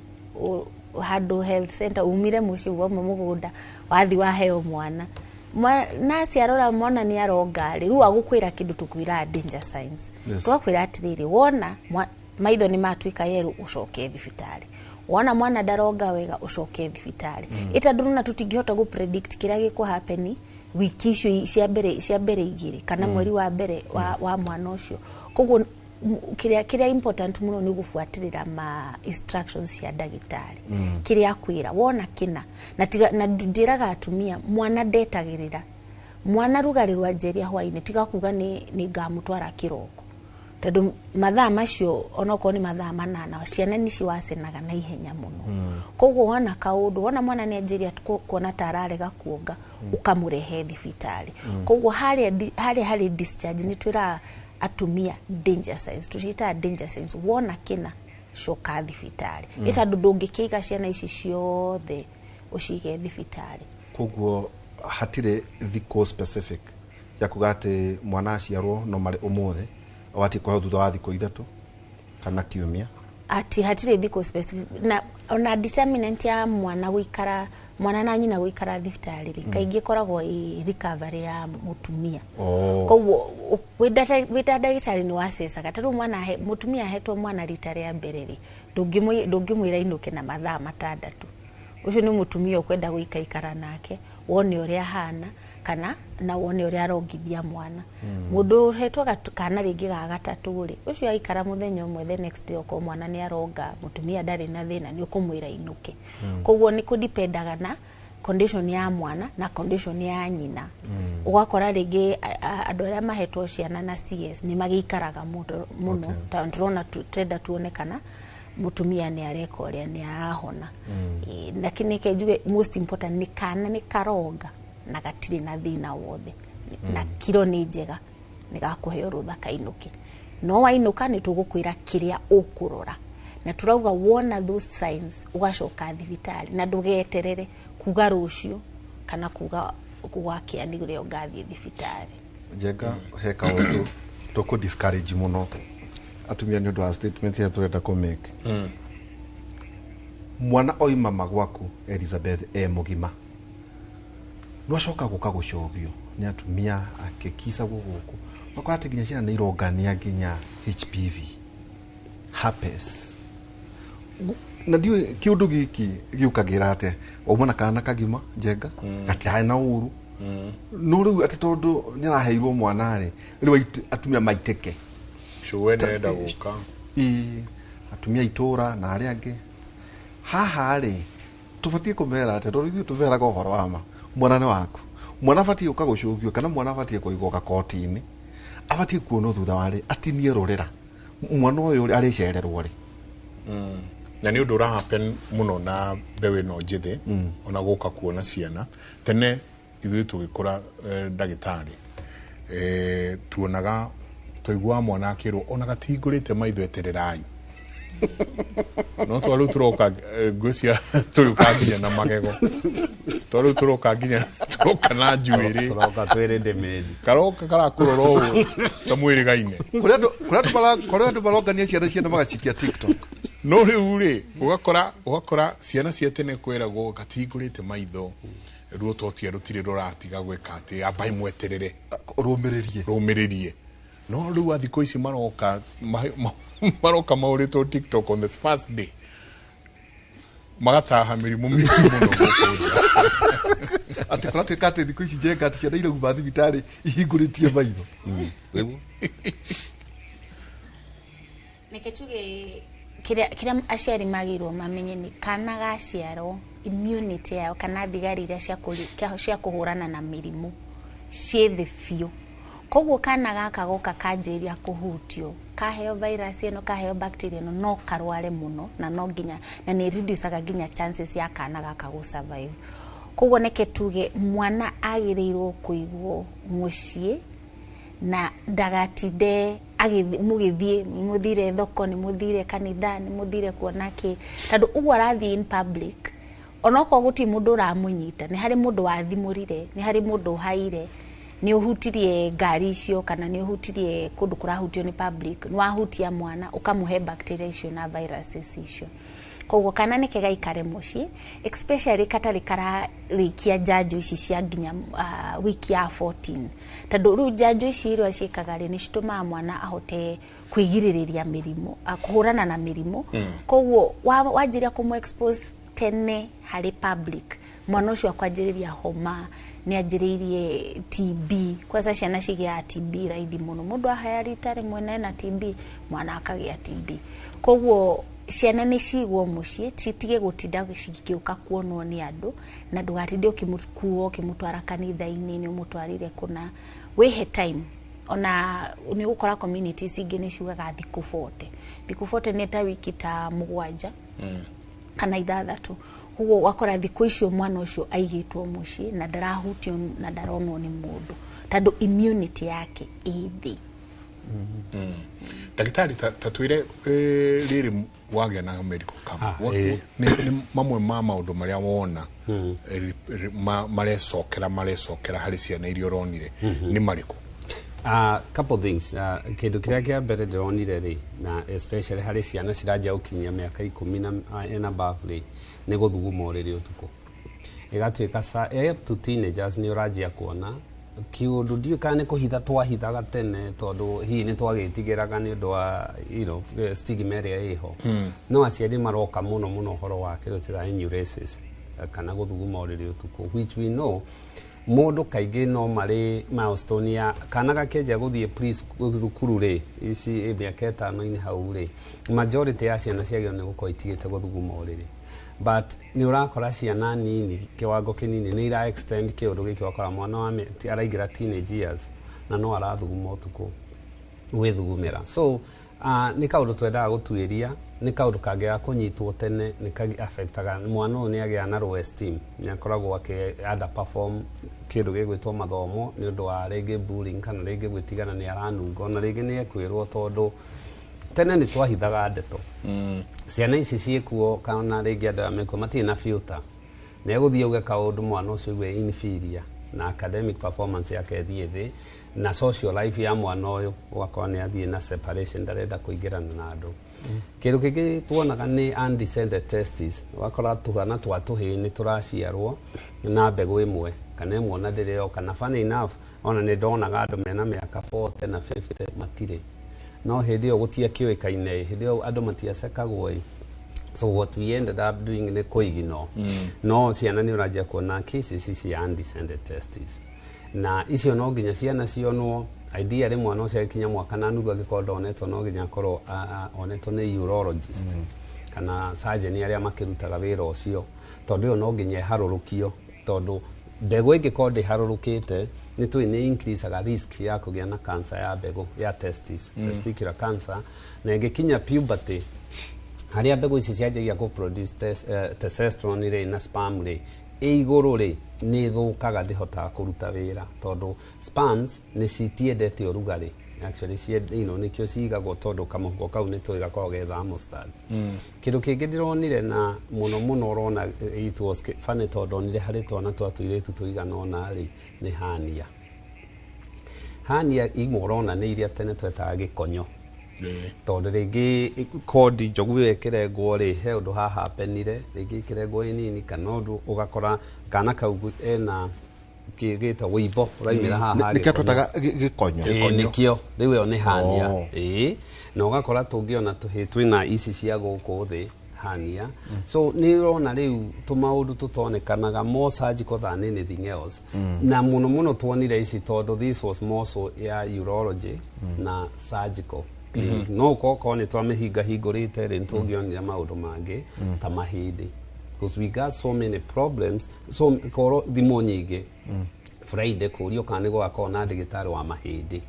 handũ health center umire mũciĩ wauma mũgũnda, wathi waheo mwana, nasi arora mwana nĩ aronga rĩ, rĩu agũkwĩra kĩndũ tũkwĩra danger signs. Tũgakwĩra atĩrĩrĩ, wona maitho nĩ matuĩka yerũ, ũcoke thibitarĩ. Wona mwana ndaronga wega, ũcoke thibitarĩ. Ĩtondũ nona tũtingĩhota gũ predict kĩrĩa gĩkũ happen wiki icio cia mbere 2 kana mweri wa mbere wa mwana ũcio. Koguo kĩrĩa important mũno nĩ gũbuatĩrĩra ma instructions cia ndagĩtarĩ, kĩrĩa akwĩra wona kĩna. Na tiga na ndĩraga atumia, mwana ndetagĩrĩra. Mwana rugarĩ rwanjĩria hwainĩ, tiga kuga nĩ ngamũtwara kĩroko. Tondũ mathaa macio onokorwo nĩ mathaa 8, ciana nĩ ciwacenaga na ihenya mũno. Koguo wona kaũndũ, wona mwana nĩ anjĩria kuona ta ararega kuonga, ũkamũrehe thibitarĩ. Koguo harĩa harĩ discharge nĩ twĩraga atumia danger signs, tũciĩtaga danger signs. Wona kĩna, coka thibitarĩ. Nĩ tondũ ndũngĩkĩiga ciana ici ciothe ũcige thibitarĩ. Koguo hatirĩ thikũ specific ya kuga atĩ mwana aciarwo no marĩ ũmũthĩ awatiĩ kũheo thutha wa thikũ 3 kana kiumia? Ati hatirĩ thikũ specific, na ona determinant ya mwana gũikara, mwana na nyina gũikara thibitarĩ rĩ, kaingĩ ĩkoragwo ĩ recovery ya mũtumia. Koguo wĩ ta ndagĩtarĩ nĩ wacecaga. Ta rĩu mwana mũtumia ahetwo mwana rita rĩa mbere rĩ, ndũngĩmwĩra inũke na mathaa 6. Ũcio nĩ mũtumia ũkwenda gũikaikara nake, wone ũrĩa ahana, kana na wone ũrĩa arongithia mwana. Mũndũ ũhetwo kana rĩngĩ ga gatatũ rĩ, ũcio aikara mũthenya ũmwe, the next day okorwo mwana nĩ aronga, mũtumia ndarĩ na thĩna, nĩ ũkũmwĩra inũke. Koguo nĩ kũdipendaga na condition ya mwana na condition ya nyina. Ũgakora rĩngĩ andũ arĩa mahetwo ciana na CS nĩ magĩikaraga mũno mũno, tondũ tũrona tũrenda tuone kana mũtumia nĩ areka ũrĩa, nĩ arahona. Lakini reke njuge most important nĩ kana nĩ karonga na gatirĩ na thĩna wothe, na kiro nĩ njega, nĩ gakũheo rũtha kainũke. No wainũka nĩ tũgũkwĩra kĩrĩa ũkũrora, na tũrauga wona those signs ũgacoka thibitarĩ, na ndũgeterere kuga rũciũ kana kuga gwakĩa nĩ ũrĩa ũngathiĩ thibitarĩ. Njenga, he kaũndũ tũkũ discourage mũno atumia nĩ ũndũ wa statement ĩrĩa tũrenda kũ make. Mwana oima magwaku Elizabeth e mũgima, no acoka gũka gũcogio nĩ atumia akĩkicagwo gũkũ, ũgakora atĩ nginya ciana nĩ irongania nginya HPV, herpes. Na ndiũĩ kĩũndũ gĩkĩ gĩũkagĩra atĩa, wauma na kana kagima, Njenga, gatiarĩ na ũru, no rĩu atĩ tondũ nĩ araheirwo mwana rĩ, rĩu atumia maitĩke. Cũwe nĩarenda gũka. Ĩĩ, atumia itũra na arĩa angĩ haha rĩ, tũbatiĩ kũmera atĩa? Tondũ ithuĩ tũmeraga ũhoro wa ma, mwana nĩ waku, mwana abatiĩ gũka gũcũgio kana mwana abatiĩ kũigwo gakoti-inĩ, abatiĩ kuonwo thutha wa rĩ, atinie rũrĩra, mwana ũyũ arĩcererwo rĩ? Na nĩ ũndũ ũra happen mũno na mbeũ ĩno njĩthĩ, ona gũka kuona ciana tene. Ithuĩ tũgĩkũra, ndagĩtarĩ, tuonaga twaiguaga mwana akĩrwo ona gatihingũrĩte maitho, etererai. No twa rĩu tũroka, ngwĩciria tũrĩũka nginya na magego, twa rĩu tũroka nginya tũroka na njuĩrĩ. Tũroka twĩ ready made. Karoka karakũrora ũũ ta mwĩrĩgaine. Kũrĩ andũ marongania ciana magacikia TikTok. No rĩu rĩ, ũgakora ciana cia tene kwĩragwo gatihingũrĩte maitho, ruototia rũtirĩ rũratiga gwĩka atĩ, ambai mweterere. Rũmĩrĩrie. Rũmĩrĩrie. No rĩu a thikũ ici maroka mahũrĩtwo TikTok on the first day, magataha mĩrimũ mĩingĩ mũno gũkũ nja. Atĩ kũratuĩka atĩ thikũ ici, Njenga, atĩ ciana irauma thibitarĩ ihingũrĩtie maitho. Nĩguo. Reke tuge kĩrĩa aciari magĩrĩirwo mamenye nĩ kana gaciarwo, immunity yao kana thigari iria cia kũhũrana na mĩrimũ ciĩ thĩ biũ. Koguo kana gaka goka kanjĩrĩria kũhutio, kaheo virus ĩno, kaheo bacteria ĩno, no karware mũno, na no nginya na nĩ reducaga nginya chances ya kana gaka gũ survive. Koguo neke tuge mwana agĩrĩirwo kũigwo mũciĩ na ndagatinde mũgĩthiĩ, nĩ mũthire thoko, nĩ mũthire kanitha, nĩ mũthire kuona kĩ, tondũ ũguo arathiĩ in public, onokorwo gũtirĩ mũndũ ũramũnyita, nĩ harĩ mũndũ wathimũrire, nĩ harĩ mũndũ ũhaire, nĩ ũhutirie ngari icio, kana nĩ ũhutirie kũndũ kũrahutio nĩ public, nĩ wahutia mwana, ũkamũhe bacteria icio na viruses icio. Koguo kana nĩ gaikare mũciĩ, especially katarĩ kararĩkia njanjo ici cia nginya wiki ya 14, tondũ rĩu njanjo ici iria ciĩkaga rĩ, nĩ citũmaga mwana ahote kwĩgirĩrĩria mĩrimũ, kũhũrana na mĩrimũ. Koguo wanjĩrĩria kũmũ expose tene harĩ public, mwana ũcio akwanjĩrĩria homa, nĩ anjĩrĩirie TB. Kwanza ciana cigĩaga TB raithi mũno, mũndũ ahaya rita rĩmwe na ena TB, mwana akagĩa TB. Koguo ciana nĩ cigwo mũciĩ, citige gũtinda cigĩũka kuonwo nĩ andũ, na ndũgatinde ũkĩmũkua ũkĩmũtwara kanitha-inĩ, nĩ ũmũtwarire kũna. Wĩhe time. Ona nĩ ũgũkora communities ingĩ nĩ ciugaga thikũ 40. Thikũ 40 nĩ ta wiki ta 7 kana 6. Koguo ũgakora thikũ icio mwana ũcio aigĩtwo mũciĩ na ndarahutio na ndaronwo nĩ mũndũ tondũ immunity yake ĩ thĩ. Ndagĩtarĩ, ta twĩre, rĩrĩ wagĩa na medical camp, nĩ mamwe ma maũndũ marĩa wona marecokera harĩ ciana iria ũronire nĩ marĩkũ? Couple things. Kĩndũ kĩrĩa kĩa mbere ndĩronire rĩ, na especially harĩ ciana ciranjia gũkinyia mĩaka 10 na and above rĩ, nĩ gũthuguma ũrĩrĩ ũtukũ. Ĩgatuĩka up to teenagers nĩ ũranjia kuona kiũndũ, ndiũĩ kana nĩ kũhitha twahithaga tene tondũ hihi nĩ twagĩtigĩraga nĩ ũndũ wa stigma ĩrĩa ĩho. No aciari maroka mũno mũno ũhoro wa kĩndũ tũĩtaga enuresis, kana gũthuguma ũrĩrĩ ũtukũ, which we know mũndũ kaingĩ no marĩ milestone ya kana gakĩanjia gũthiĩ preschool, thukuru rĩ, ici mĩaka 5-inĩ hau rĩ, majority ya ciana ciagĩrĩirwo nĩ gũkorwo itigĩte gũthuguma ũrĩrĩ, but nĩ ũrakora ciana nini, kĩwango kĩnini nĩ ira extend kĩũndũ gĩkĩ. Ũgakora mwana wa araingĩra teenage years na no arathuguma ũtukũ gwĩthugumĩra. So nĩ kaũndũ twendaga gũtuĩria, nĩ kaũndũ kangĩaga kũnyitwo tene nĩ affectaga mwana ũyũ, nĩ agĩa na low esteem, nĩ akoragwo akĩ underperform kĩndũ gĩgwĩtwo mathomo nĩ ũndũ wa rĩngĩ bullying kana rĩngĩ gwĩtigana nĩ aranunga, ona rĩngĩ nĩ ekwĩrwo, tondũ tene nĩ twahithaga ndeto. Ciana ici ciĩkuo kana rĩngĩ andũ aya mekuo matirĩ na filter, nĩ egũthiĩ auge kaũndũ, mwana ũcio aigue inferior na academic performance yake ĩthiĩ thĩ, na social life ya mwana ũyũ ũgakora nĩ athiĩ na separation, ndarenda kũingĩrana na andũ. Kĩndũ kĩngĩ tuonaga nĩ undescended testes. Ũgakora tũhana twa tũhĩĩ nĩ tũraciarwo na mbegũ ĩmwe kana ĩmwe ona ndĩrĩ yoka. Na funny enough, ona nĩ ndonaga andũ mena mĩaka 40 na 50 matirĩ, no hĩndĩ ĩyo gũtiakĩũĩkaine, hĩndĩ ĩyo andũ matiacekagwo ĩ. So what we ended up doing nĩ kũignore. No ciana nĩ ũranjia kuona cases cia undescended testes, na icio no nginya ciana cionwo. Ideally mwana ũcio agĩkinya mwaka na nuthu, angĩkorwo ndonetwo, no nginya akorwo onetwo nĩ urologist kana surgeon arĩa makĩrutaga wĩra ũcio, tondũ ĩyo no nginya ĩharũrũkio, tondũ mbegũ ĩngĩkorwo ndĩharũrũkĩte nĩ tũĩ nĩ increaseaga risk ya kũgĩa na cancer ya mbegũ ya testis, testicular cancer. Na ĩngĩkinya puberty, harĩa mbegũ ici cianjagia kũ produce testosterone rĩ na sperm rĩ ĩ igũrũ rĩ, nĩ ĩthũkaga, ndĩhotaga kũruta wĩra, tondũ sperms nĩ citiendete ũrugarĩ actually, nĩkĩo cigagwo, tondũ kamũhuko kau nĩ tũĩ gakoragwo ge thermostat. Kĩndũ kĩngĩ ndĩronire na mũno mũno ũrona, it was funny tondũ ndonire harĩ twana twa tũirĩtu tũigana ũna rĩ, nĩ hernia. Hernia imwe ũrona nĩ iria tene twetaga gĩkonyo, tondũ rĩngĩ kondi njogu ĩyo ĩkĩrengwo rĩ, he ũndũ hahapenire, rĩngĩ ĩkĩrengwo ĩ nini kana ũndũ, ũgakora kana kau ena gĩtagwo wĩimbo ũraimĩra haha. Nĩkĩo gĩkonyo. Twetaga gĩkonyo. Ĩĩ, nĩkĩo rĩu ĩyo nĩ hernia. Oh. Ĩĩ, na ũgakora tũngĩona tũhĩ twĩna ici cia gũkũ thĩ, hernia. So nĩ ũrona rĩu tũmaũndũ tũtonekanaga more surgical than anything else. Na mũno mũno tuonire ici tondũ this was more so ya urology na surgical clinic. No ũkorwo nĩ twamĩhinga hingũrĩte rĩ, nĩtũngĩonire maũndũ mangĩ ta mahĩndĩ, because we got so many problems. So korwo thimũ nyingĩ Friday kũrio kana nĩ gũgakorwo na ndagĩtarĩ wa mahĩndĩ.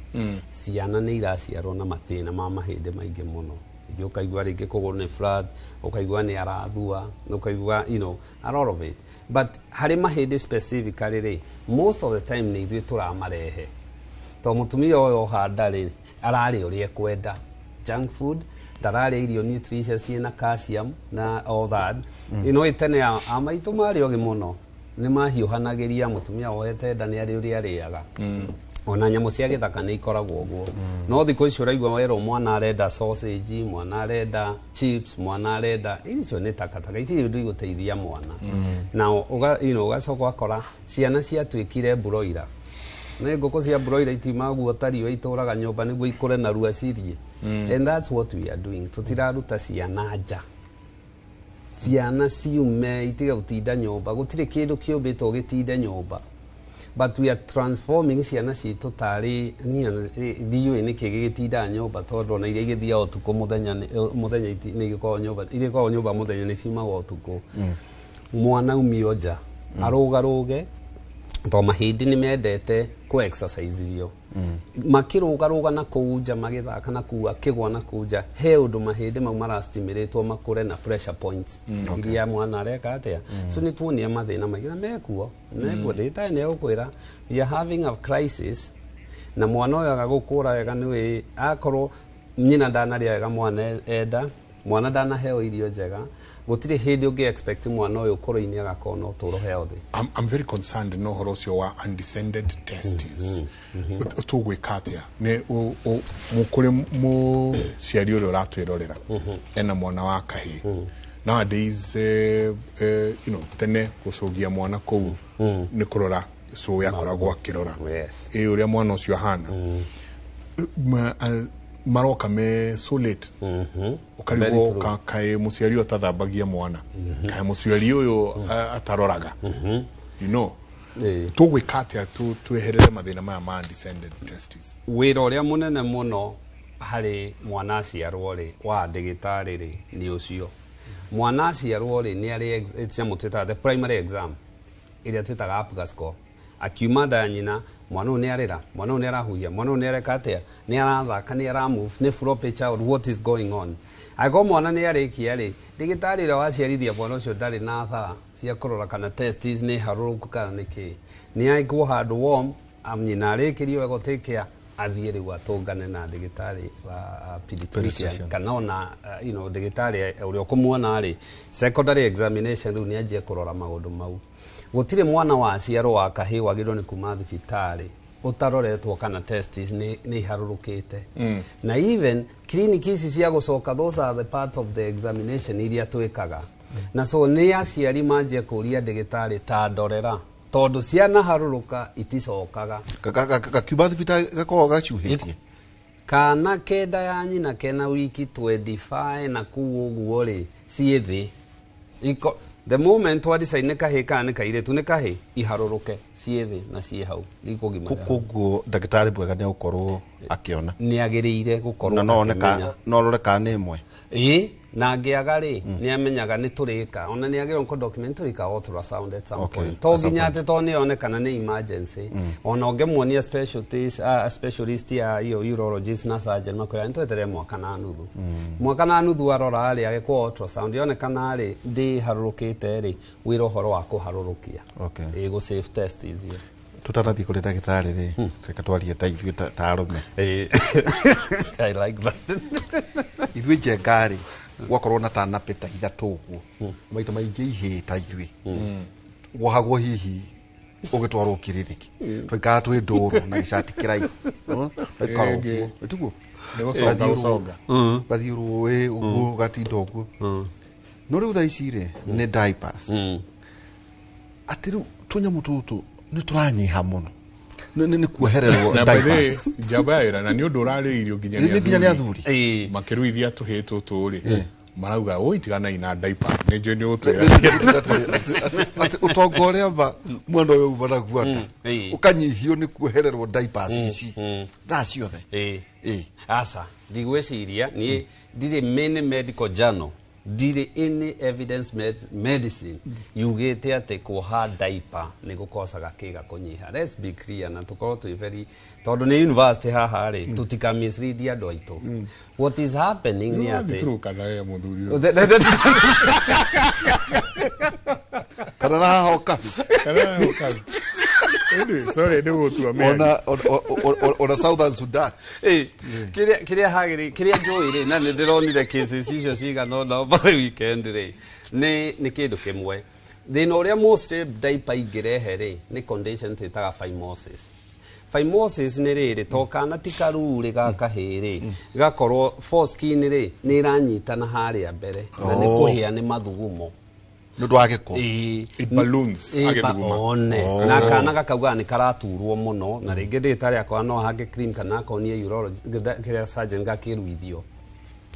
Ciana nĩ iraciarwo na mathĩna ma mahĩndĩ maingĩ mũno. Rĩngĩ ũkaigua rĩngĩ kũgũrũ nĩ flat, ũkaigua nĩ arathua, ũkaigua a lot of it. But harĩ mahĩndĩ specifically rĩ, most of the time nĩ ithuĩ tũramarehe, tondũ mũtumia ũyũ ohanda rĩ, ararĩa ũrĩa ekwenda, junk food, ndararĩa irio nutritious ciĩna calcium na all that. Ĩno ĩ tene amaitũ marĩ ogĩ mũno, nĩ mahiũhanagĩria mũtumia wohete nda nĩ arĩ ũrĩa arĩaga. Ona nyamũ cia gĩthaka nĩ ikoragwo ũguo. No thikũ ici ũraigua werwo mwana arenda sausage, mwana arenda chips, mwana arenda icio, nĩ takataka, itirĩ ũndũ igũteithia mwana. Na ũgacoka ũgakora ciana ciatuĩkire broiler. Nĩ ngũkũ cia broiler itiumaga guota riũa, itũraga nyũmba nĩguo ikũre narua cirie. And that's what we are doing. Tũtiraruta ciana nja, ciana ciume itige gũtinda nyũmba. Gũtirĩ kĩndũ kĩũmbĩtwo gĩtinde nyũmba, but we are transforming ciana citũ tarĩ niĩ ndiũĩ nĩkĩ gĩgĩtindaga nyũmba, tondũ ona iria igĩthiaga ũtukũ mũthenya mũthenya nĩ igĩkoragwo nyũmba, iria ikoragwo nyũmba mũthenya nĩ ciumaga ũtukũ. Mwana umio nja, arũgarũge. To mahĩndĩ nĩ mendete kũ exercise irio makĩrũgarũga na kũu nja, magĩthaka na kũu, akĩgwa na kũu nja, he ũndũ mahĩndĩ mau marastimĩrĩtwo makũre na pressure points iria mwana areka atĩa. So nĩ tuonia mathĩna maingĩ na mekuo mekuo. Ndagĩtarĩ nĩ egũkwĩra we are having a crisis na mwana ũyũ aga gũkũra wega nĩ akorwo nyina ndanarĩa wega, mwana enda mwana ndanaheo irio njega, gũtirĩ hĩndĩ ũngĩ expect mwana ũyũ ũkũrũ-inĩ agakorwo na ũtũũro healthy. I'm very concerned no ũhoro ũcio wa undescended testes. Tũgwĩka atĩa nĩ kũrĩ mũciari ũrĩa ũratwĩrorera ena mwana wa kahĩĩ nowadays? Tene gũcũgia mwana kũu nĩ kũrora cũĩ akoragwo akĩrora ĩ ũrĩa mwana ũcio ahana. Maroka me so late, ũkarigwo kaĩ mũciari ũyũ atathambagia mwana, kaĩ mũciari ũyũ ataroraga. Tũgwĩka atĩa tweherere mathĩna maya ma undescended testes? Wĩra ũrĩa mũnene mũno harĩ mwana aciarwo rĩ wa ndĩgĩtarĩ rĩ nĩ ũcio. Mwana aciarwo rĩ nĩ arĩ nyamũ twĩtaga the primary exam ĩrĩa twĩtaga APGAR score. Akiuma nda ya nyina, mwana ũyũ nĩ arĩra, mwana ũyũ nĩ arahuhia, mwana ũyũ nĩ areka atĩa, nĩ arathaka, nĩ aramove, nĩ floppy child, what is going on? Angĩkorwo mwana nĩ arĩkia rĩ, ndĩgĩtarĩ ũrĩa waciarithia mwana ũcio ndarĩ na thaa cia kũrora kana testes nĩ harũrũku kana nĩ kĩ. Nĩ aigwo handũ warm, nyina arĩkĩrio wega, take care, athiĩ rĩu atũngane na ndĩgĩtarĩ wa pediatrician kana ona ndĩgĩtarĩ ũrĩa ũkũmuona rĩ secondary examination. Rĩu nĩ anjie kũrora maũndũ mau. Gũtirĩ mwana waciarwo wa kahĩĩ wagĩrĩirwo nĩ kuma thibitarĩ ũtaroretwo kana testes nĩ iharũrũkĩte. Na even clinic ici cia gũcoka, those are the part of the examination iria twĩkaga. Na so nĩ aciari manjie kũria ndĩgĩtarĩ ta ndorera, tondũ ciana harũrũka iticokaga. Gakiuma thibitarĩ gakoragwo gacuhĩtie. Kana kenda ya nyina kena wiki 25 na kũu ũguo rĩ ciĩ thĩ. Iko the moment wa decide nĩ kahĩĩ kana nĩ kairĩtu, nĩ kahĩĩ, iharũrũke ciĩ thĩ na ciĩ hau ikũgimara. Koguo ndagĩtarĩ mwega nĩ egũkorwo akĩona. Nĩ agĩrĩire gũkorwo na no one akĩmenya. No rore kana nĩ ĩmwe. Ĩĩ, na angĩaga rĩ nĩ amenyaga nĩ tũrĩka, ona nĩ agĩrĩirwo kũ document tũrĩka ultrasound at some point, to at some nginya point. atĩ to nĩ yonekana nĩ emergency. Ona ũngĩmuonia specialist, specialist ya iyo urologist na surgeon makwĩra nĩ tweterere mwaka na nuthu. Mwaka na nuthu arora rĩ, agĩkwo ultrasound yonekana rĩ ndĩharũrũkĩte rĩ, wĩra ũhoro wa kũharũrũkia. Ĩ gũ save testes iyo. Tũtanathiĩ kũrĩ ndagĩtarĩ rĩ, reke twarie ta ithuĩ ta arũme. I like that. Ithuĩ njenga rĩ, gwakorwo na ta napĩ ta ithatũ ũguo, maita maingĩ ihĩĩ ta ithuĩ wohagwo hihi ũgĩtwarwo kiriniki, twaikara twĩ ndũrũ na gĩcati kĩraihu, waikara ũguo ĩtiguo. Nĩ gũconga gũconga. Ũgathiĩ rũĩ ũguo ũgatinda ũguo. No rĩu thaa ici rĩ nĩ diapers, atĩ rĩu tũnyamũ tũtũ nĩ tũranyiha mũno. Nĩ kuohererwo na by the way, diapers. Njamba ya wĩra na nĩ ũndũ ũrarĩrĩirio nginya Nĩ nginya nĩ athuri. Makĩruithia tũhĩĩ tũtũ rĩ, marauga ũi tiganai na diapers, nĩ njũĩ nĩ ũgũtwĩra. Atĩ ũtonga ũrĩa ma mwana ũyũ uma naguo nda ũkanyihio nĩ kuohererwo diapers ici thaa ciothe. Ĩ aca, ndigwĩciria niĩ ndirĩ many medical journal, ndirĩ any evidence medicine yugĩte atĩ kuoha diaper nĩ gũkocaga kĩga kũnyiha. Let's be clear na tũkorwo twĩ very, tondũ nĩ university haha rĩ, tũtika mislead andũ aitũ. What is happening nĩ atĩ Turukana we mũthuri ũyũ. Kana na haha ũkabi. Kana haha ũkabi. Anyway, sorry nĩ gũtua mĩario. Ona Southern Sudan. Kĩrĩa hagĩrĩ kĩrĩa njũĩ rĩ, na nĩ ndĩronire cases icio cigana ũna over the weekend rĩ, nĩ kĩndũ kĩmwe. Thĩna ũrĩa mostly diaper ingĩrehe rĩ nĩ condition twĩtaga phimosis. Phimosis nĩ rĩrĩ, to kana ti karurĩ ga kahĩĩ rĩ, gakorwo foreskin rĩ nĩ ĩranyitana harĩa mbere na nĩ kũhĩa nĩ mathugumo. Nĩ ũndũ wa gĩko. It balloons, agĩthuguma. One. Na kana gakauga nĩ karaturwo mũno, na rĩngĩ ndĩgĩtarĩ akwa no hake cream kana akonie urology kĩrĩa surgeon gakĩruithio.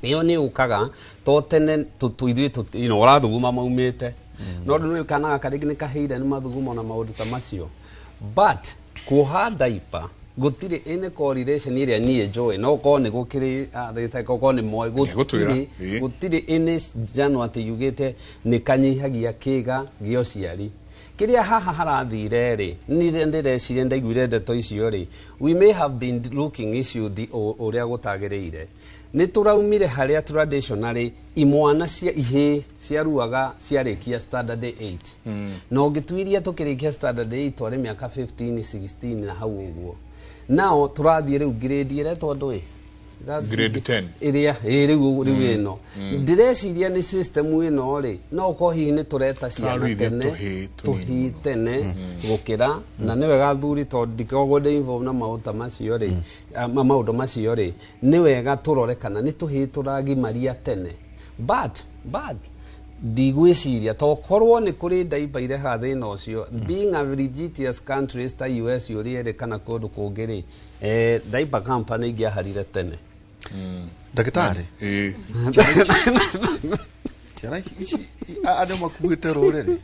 Ĩyo nĩ ũkaga to tene ithuĩ ũrathuguma maumĩte, no rĩu nĩ kana gaka rĩngĩ nĩ kahĩire nĩ mathugumo na maũndũ ta macio. But kuoha diaper gũtirĩ any correlation ĩrĩa niĩ njũĩ, no korwo nĩ gũkĩrĩ ndagĩtarĩ korwo nĩ moĩ. Gũtwĩra, Gũtirĩ. Gũtirĩ any journal atĩ yugĩte nĩ kanyihagia kĩga gĩa ũciari. Kĩrĩa haha harathire rĩ, nĩ ndĩreciria ndaiguire ndeto icio rĩ, we may have been looking issue ũrĩa gũtagĩrĩire. Nĩ tũraumire harĩa traditionally imwana cia ihĩĩ ciaruaga ciarĩkia standard 8, na ũngĩtuiria tũkĩrĩkia standard 8 twarĩ mĩaka 15 16 na hau ũguo. Nao tũrathiĩ rĩu grade ĩretwo ndũĩ? Grade 10. Ĩrĩa ĩ rĩu ĩno ndĩreciria nĩ system ĩno rĩ, no ũkorwo hihi nĩ tũreta ciana Tũraruithia tene, tũhĩĩ tũnini. Tũhĩĩ tene gũkĩra. Na nĩ wega athuri, tondũ ndikoragwo ndĩ involved na maũndũ ta macio rĩ, maũndũ macio rĩ, nĩ wega tũrore kana nĩ tũhĩĩ tũragimaria tene. But ndigwĩciria tokorwo nĩ kũrĩ ndaiba irehaga thĩna ũcio. Being a religious countries ta US ũrĩa ĩrĩ kana kũndũ kũngĩ rĩ, diaper company ingĩaharire tene. Ndagĩtarĩ, ciana ici andũ makuĩte rũrĩrĩ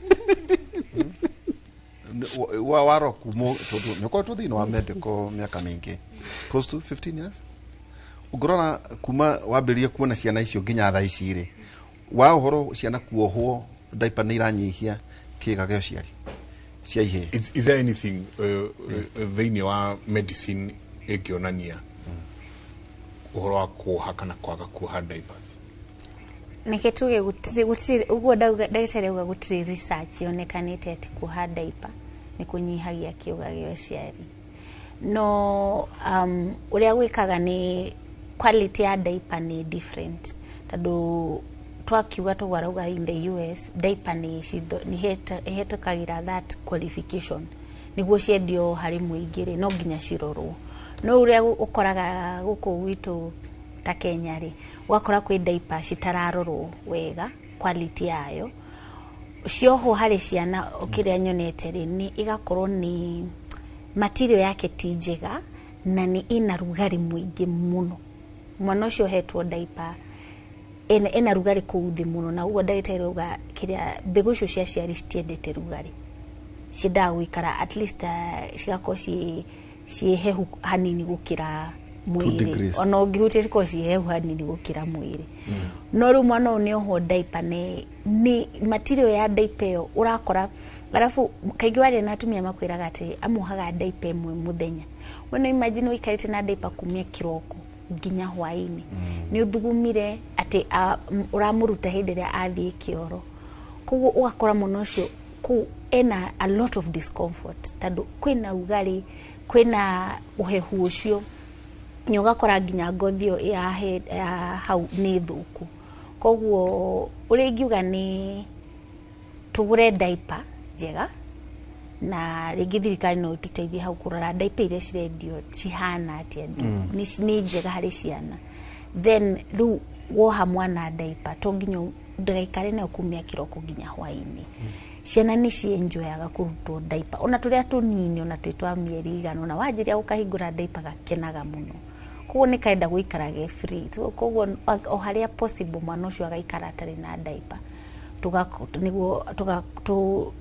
warora kuma tondũ nĩ ũkoretwo thĩinĩ wa medical mĩaka mĩingĩ, close to 15 years, ũngĩrora kuma wambĩrĩrie kuona ciana icio nginya thaa ici rĩ, wa ũhoro ciana kuohwo diaper nĩ iranyihia kĩga gĩa ũciari cia ihĩĩ? Is there anything thĩinĩ wa medicine ĩngĩonania ũhoro wa kuoha kana kwaga kuoha diapers? Nĩkĩ tuge gũtirĩ ũguo ndagĩtarĩ auga, gũtirĩ research yonekanĩte atĩ kuoha diaper nĩ kũnyihagia kĩũga gĩa ũciari. No ũrĩa gwĩkaga nĩ quality ya diaper nĩ different, tondũ twakiuga toguo arauga in the US diaper nĩ ĩhetũkagĩra that qualification nĩguo ciendio harĩ mũingĩ rĩ, no nginya cirorwo. No ũrĩa ũkoraga gũkũ gwitũ ta Kenya rĩ, ũgakora kwĩ diaper citararorwo wega quality yayo. Ciohwo harĩ ciana, kĩrĩa nyonete rĩ, nĩ ĩgakorwo nĩ material yake ti njega na nĩ ĩna rugarĩ mũingĩ mũno. Mwana ũcio ũhetwo diaper ena rugarĩ kũu thĩ mũno, na ũguo ndagĩtarĩ auga kĩrĩa mbegũ icio cia ciari citiendete rugarĩ, ciendaga gũikara at least cigakorwo ciĩ hehu hanini gũkĩra mwĩrĩ. Degrees. Ona ũngĩhutia cikorwo ciĩ hehu hanini gũkĩra mwĩrĩ. No rĩu mwana ũyũ nĩ ohwo diaper, nĩ material ya diaper ĩyo ũrakora. Arabu kaingĩ waria na atumia makwĩraga atĩ amuohaga diaper ĩmwe mũthenya. We no imagine ũikarĩte na diaper kumia kĩroko nginya hwaĩ-inĩ, nĩ ũthugumire atĩ ũramũruta hĩndĩ ĩrĩa athiĩ kĩoro. Koguo ũgakora mwana ũcio kũu ena a lot of discomfort, tondũ kwĩna rugarĩ, kwĩna ũhehu ũcio, nĩ ũgakora nginya ngothi ĩyo ya hau nĩ thũku. Koguo ũrĩa ingiuga nĩ tũgũre diaper njega, na rĩngĩ thirikari no ĩtũteithie hau kũrora diaper iria cirendio cihana atĩa, nĩ njega harĩ ciana. Then rĩu woha mwana diaper, to nginya ndagaikare nayo kumia kĩroko nginya hwaĩ-inĩ. Ciana nĩ cienjoyaga kũrutwo diaper, ona tũrĩa tũnini, ona twĩ twa mĩeri igana ona wanjĩria gũkahingũra diaper gakenaga mũno. Koguo nĩ karenda gũikara ge free. So, koguo o harĩa possible mwana ũcio agaikara atarĩ na diaper, nĩguo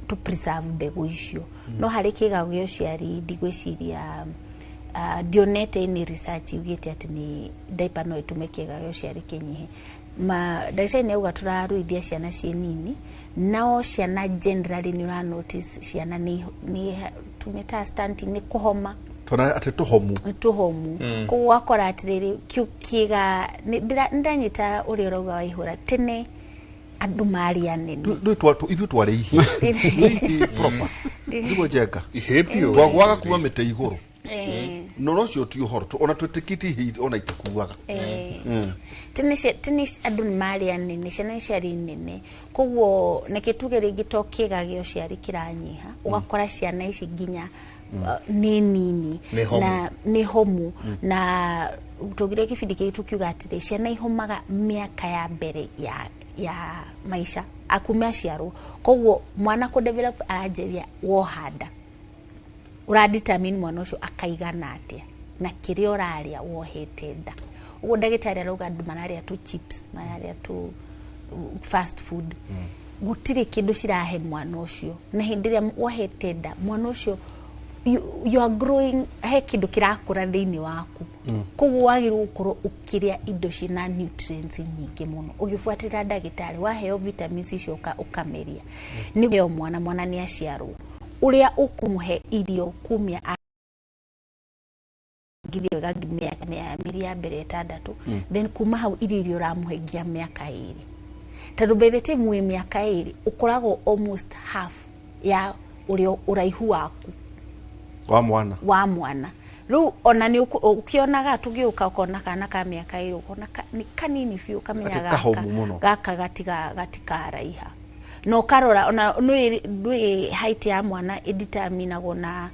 tũ preserve mbegũ icio. No harĩ kĩga gĩa ũciari, ndigwĩciria, ndionete any research yugĩte atĩ nĩ diaper no ĩtũme kĩga gĩa ũciari kĩnyihe. Ma ndagĩtarĩ nĩ auga tũraruithia ciana ciĩ nini. Nao ciana generally nĩ ũra notice ciana nĩ tũmĩtaga stunting, nĩ kũhoma. Tona atĩ tũhomu. Nĩ tũhomu. Koguo ũgakora atĩrĩrĩ, kĩga ndĩranyita ũrĩa ũrauga waihũra, tene andũ marĩ anene. Ithuĩ twarĩ ihĩĩ proper niguo njenga. Ihĩĩ biũ. Twagwaga kuma mĩtĩ igũrũ. No ũcio ti ũhoro ona twĩtĩkĩtie ihĩĩ ona itikuaga. Tene andũ nĩ marĩ anene, ciana nĩ ciarĩ nene. Koguo neke tuge rĩngĩ to kĩga gĩa ũciari kĩranyiha, ũgakora ciana ici nginya nĩ nini. Nĩ homu. Na nĩ homu. Na tũgire kĩbindi kĩngĩ tũkiuga atĩrĩ, ciana ihomaga mĩaka ya mbere ya maica akume aciarwo. Koguo mwana kũ develop aranjĩria woha nda, ũra determine mwana ũcio akaigana atĩa na kĩrĩa ũrarĩa wohete nda. Ũguo ndagĩtarĩ arauga andũ mararĩa tu chips, mararĩa tu fast food, gũtirĩ kĩndũ cirahe mwana ũcio. Na hĩndĩ ĩrĩa wohete nda, mwana ũcio you are growing He kĩndũ kĩrakũra thĩinĩ waku. Koguo wagĩrĩirwo gũkorwo ũkĩrĩa indo ciĩna nutrients nyingĩ mũno, ũgĩbuatĩrĩra ndagĩtarĩ. Waheo vitamins icio ũkameria nĩ mwana. Mwana nĩ aciarwo, ũrĩa ũkũmũhe irio kumia ngithia wega mĩeri ya mbere 6. Then kuma hau irio iria ũramũhe nginya mĩaka 2, tondũ by the time wĩ mĩaka 2 ũkoragwo almost half ya ũrĩa ũraihu waku. Wa mwana. Wa mwana. Rĩu ona nĩ ũkĩonaga tũgĩũka, ũkona kana ka mĩaka 2, ũkona nĩ kanini biũ, ũkamenya Atĩ gaka kahomu mũno. Gaka gatikaraiha. Na ũkarora ona nĩ height ya mwana ĩdeterminagwo na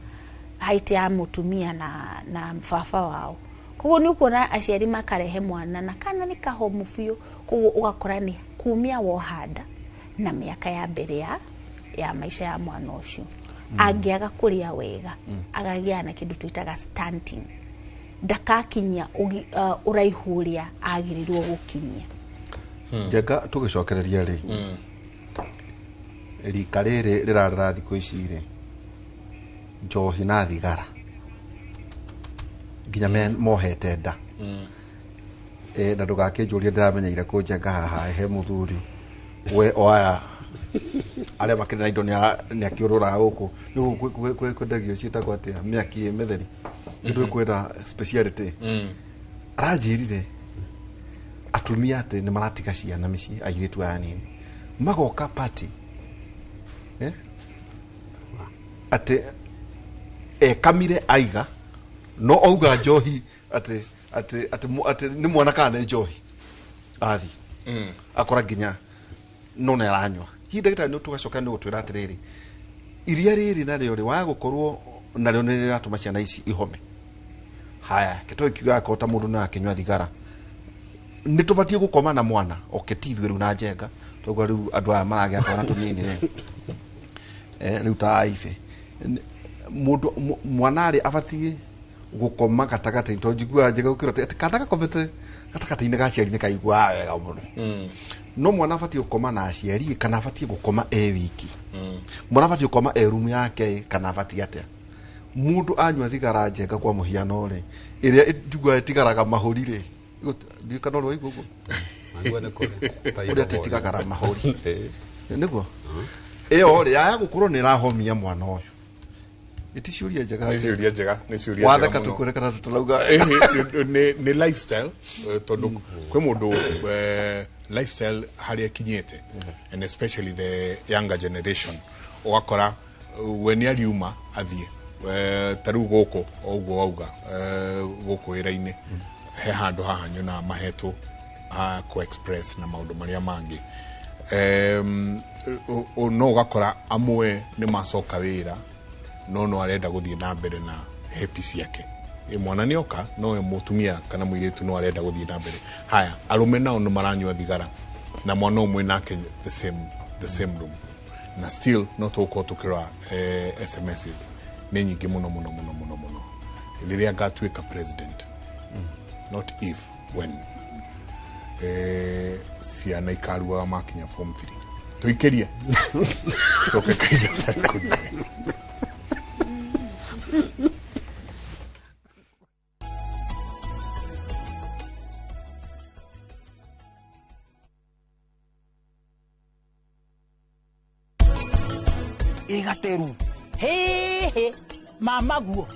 height ya mũtumia na baba wao. Koguo nĩ ũkuona aciari makarehe mwana na kana nĩ kahomu biũ. Koguo ũgakora nĩ kumia woha nda na mĩaka ya mbere ya maica ya mwana ũcio, angĩaga kũrĩa wega, agagĩa na kĩndũ twĩtaga stunting, ndakakinyia ũraihu ũrĩa agĩrĩirwo gũkinyia. Njenga, tũgĩcokereria rĩ, rika rĩrĩ rĩrarĩra thikũ ici rĩ, njohi na thigara nginya mohete nda. Na ndũgakĩnjũrie ndĩramenyeire kũ. Njenga, haha he mũthuri we o aya arĩa makĩrĩ na indo nĩ akĩũrũraga gũkũ nĩ gũkũ kwendagio ciĩtagwo atĩa, mĩaki ĩ mĩtheri, kĩndũ kwĩna speciality. Aranjĩrire atumia atĩ nĩ maratiga ciana mĩciĩ, airĩtu aya nini magoka party, eh? Atĩ ekamire aiga no auga njohi atĩ nĩ mwana kana nĩ njohi athi akora nginya no nĩ aranyua. Hihi ndagĩtarĩ nĩ tũgacoka nĩ gũtwĩra atĩrĩrĩ, iria rĩrĩ narĩo rĩ waga gũkorwo narĩo nĩ rĩratũma ciana ici ihome. Haya, kĩtoĩ kiuga akorwo ta mũndũ nĩ akĩnyua thigara, nĩ tũbatiĩ gũkoma na mwana oke ti ithuĩ rĩu na Njenga toguo rĩu andũ aya maragĩa twana tũnini rĩ, rĩu ta aibe mũndũ mwana rĩ abatiĩ gũkoma gatagatĩ, tondũ njiguaga Njenga gũkĩra atĩ kana gakomete gatagatĩ-inĩ ga aciari nĩ kaiguaga wega mũno. No mwana abatiĩ gũkoma na aciari kana abatiĩ gũkoma e wiki? Mwana abatiĩ gũkoma e rumu yake kana abatiĩ atĩa? Mũndũ anyua thigara, Njenga, kwa mũhiano rĩ, ĩrĩa njiguaga ĩtigaraga mahũri rĩ, ndiũĩ kana ũrĩ waigua ũguo. Maigua nĩ kũrĩ. Ta ũrĩa tĩtigagara mahũri nĩguo ĩyo rĩ yaya gũkorwo nĩ ĩrahomia mwana ũyũ. Ĩti ciũria njega. Nĩ ciũria njega, nĩ ciũria njega watheka mũno. Tũkwĩre kana tũtarauga. Nĩ lifestyle, tondũ kwĩ mũndũ, lifestyle harĩa ĩkinyĩte, and especially the younger generation, ũgakora we nĩ ariuma athiĩ. Ta rĩu gũkũ o ũguo wauga, gũkũ wĩra-inĩ he handũ haha nyonaga mahetwo ha kũ express na maũndũ marĩa mangĩ. No ũgakora amwe nĩ macoka wĩra no arenda gũthiĩ na mbere na happy ciake. Mwana nĩ oka no we mũtumia kana mũirĩtu no arenda gũthiĩ na mbere. Haya, arũme nao nĩ maranyua thigara na mwana ũmwe nake the same room, na still no tũgũkorwo tũkĩrora. SMSs nĩ nyingĩ mũno mũno mũno mũno mũno. Rĩrĩa ngatuĩka president, not if, when, ciana ikaruaga makinya form 3. Tũikĩrie coke kahinda tarĩ kũnene. Ĩgateru hĩhĩ mamaguo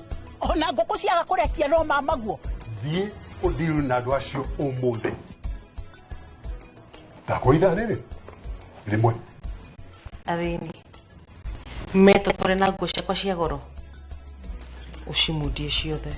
ona ngũkũ ciaga kũrekia no mamaguo. Thiĩ ũthiru na andũ acio ũmũthĩ ndakwa ithaa rĩrĩ rĩmwe. Athĩni metotore na nguo ciakwa cia goro ũcimundie ciothe.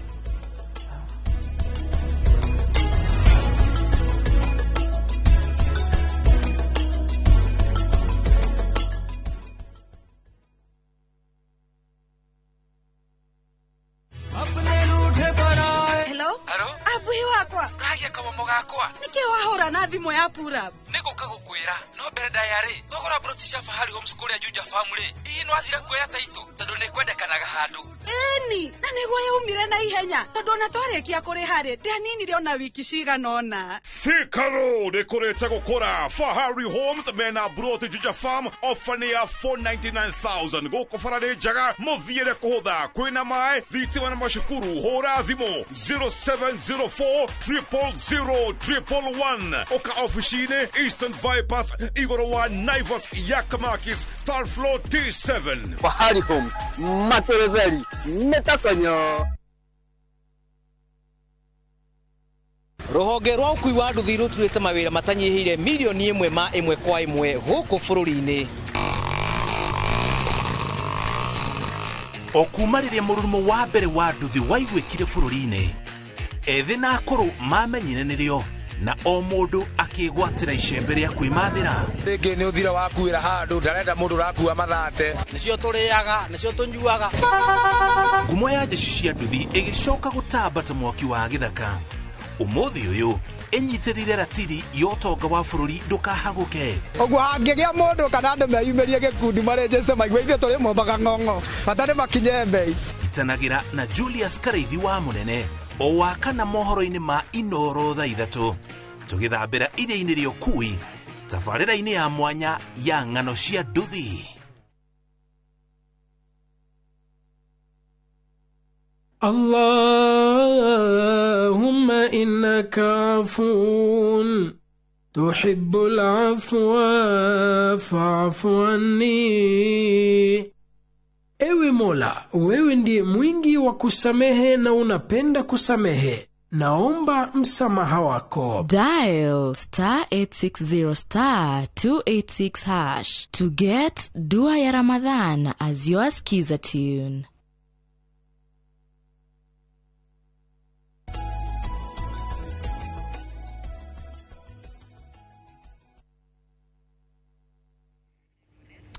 Hello, abuhi wakwa. Ũragia kama. Gakwa. Nĩkĩ wahũra na thimũ ya purap? Nĩngũka gũkwĩra, no mbere ndaya rĩ, twagũra broti cia Fahari Homes kũrĩa Juja Farm rĩ, hihi nĩwathire kuoya taitũ tondũ nĩkwendekanaga handũ? Ĩni, na nĩguo yaumire na ihenya tondũ ona twarĩkia kũrĩha rĩ, ndianinire ona wiki cigana ũna. Thika Road ĩkũrĩte gũkũra. Fahari Homes mena broti Juja Farm, ofa nĩ ya 499,000. Gũkũ bara nĩ njega, mũthiĩre kũhũtha, kwĩna maĩ, thitima na macukuru. Hũra thimũ 0704 000 111. Ũka ofici-inĩ Eastern Bypass, igũrũ wa Naivas Yakamakis, third floor T7. Fahari Homes materetheri nĩtakonyo. Rũhonge rwa ũkui wa nduthi rũturĩte mawĩra matanyihĩire mirioni ĩmwe ma ĩmwe kwa ĩmwe gũkũ bũrũri-inĩ. O kuma rĩrĩa mũrurumo wa mbere wa nduthi waiguĩkire bũrũri-inĩ, ethĩ na akũrũ mamenyire nĩrĩo, na o mũndũ akĩgwatĩra icembe rĩa kwĩmathĩra. Rĩngĩ nĩ ũthira wakuĩra handũ, ndarenda mũndũ ũrakua mathate. Nĩcio tũrĩaga, nĩcio tũnyuaga. Ngumo ya njeci cia nduthi ĩgĩcoka gũtamba ta mwaki wa gĩthaka. Ũmũthĩ ũyũ ĩnyitĩrĩire ratiri ya ũtonga wa bũrũri ndũkahagũke. Ũguo hangĩgĩa mũndũ kana andũ meyumĩrie gĩkundi marĩnjĩte maigue ithuĩ tũrĩ mombaga ng'ong'o, bata nĩ makinye mbei. Itanagĩra na Julius Karaithi wa Mũnene o wa kana mohoro-inĩ ma Inoro thaa 3, tũgĩthambĩra iria-inĩ rĩa ũkui tabarĩra-inĩ ya mwanya ya ng'ano cia nduthi. اللهم إنك عفو تحب العفو فاعف عني. Ewe Mola, wewe ndiye mwingi wa kusamehe na unapenda kusamehe. Naomba msamaha wako. Dial star 860 star 286 hash to get Dua ya Ramadhan as your skiza tune.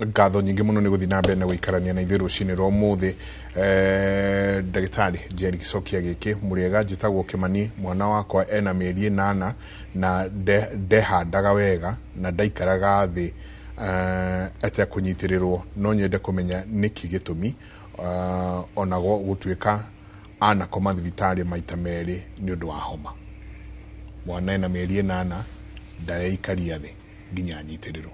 Ngatho nyingĩ mũno nĩ gũthiĩ na mbere na gũikarania na ithuĩ rũcinĩ rwa ũmũthĩ. Ndagĩtarĩ Njeri gĩcokia gĩkĩ mũrĩega, njĩtagwo Kĩmani, mwana wakwa ena mĩeri 8 na ndehandaga wega na ndaikaraga thĩ etekũnyitĩrĩrwo, no nyende kũmenya nĩkĩ gĩtũmi, ona gũtuĩka anakoma thibitarĩ maita merĩ nĩ ũndũ wa homa. Mwana ena mĩeri 8 ndareikaria thĩ nginya anyitĩrĩrwo.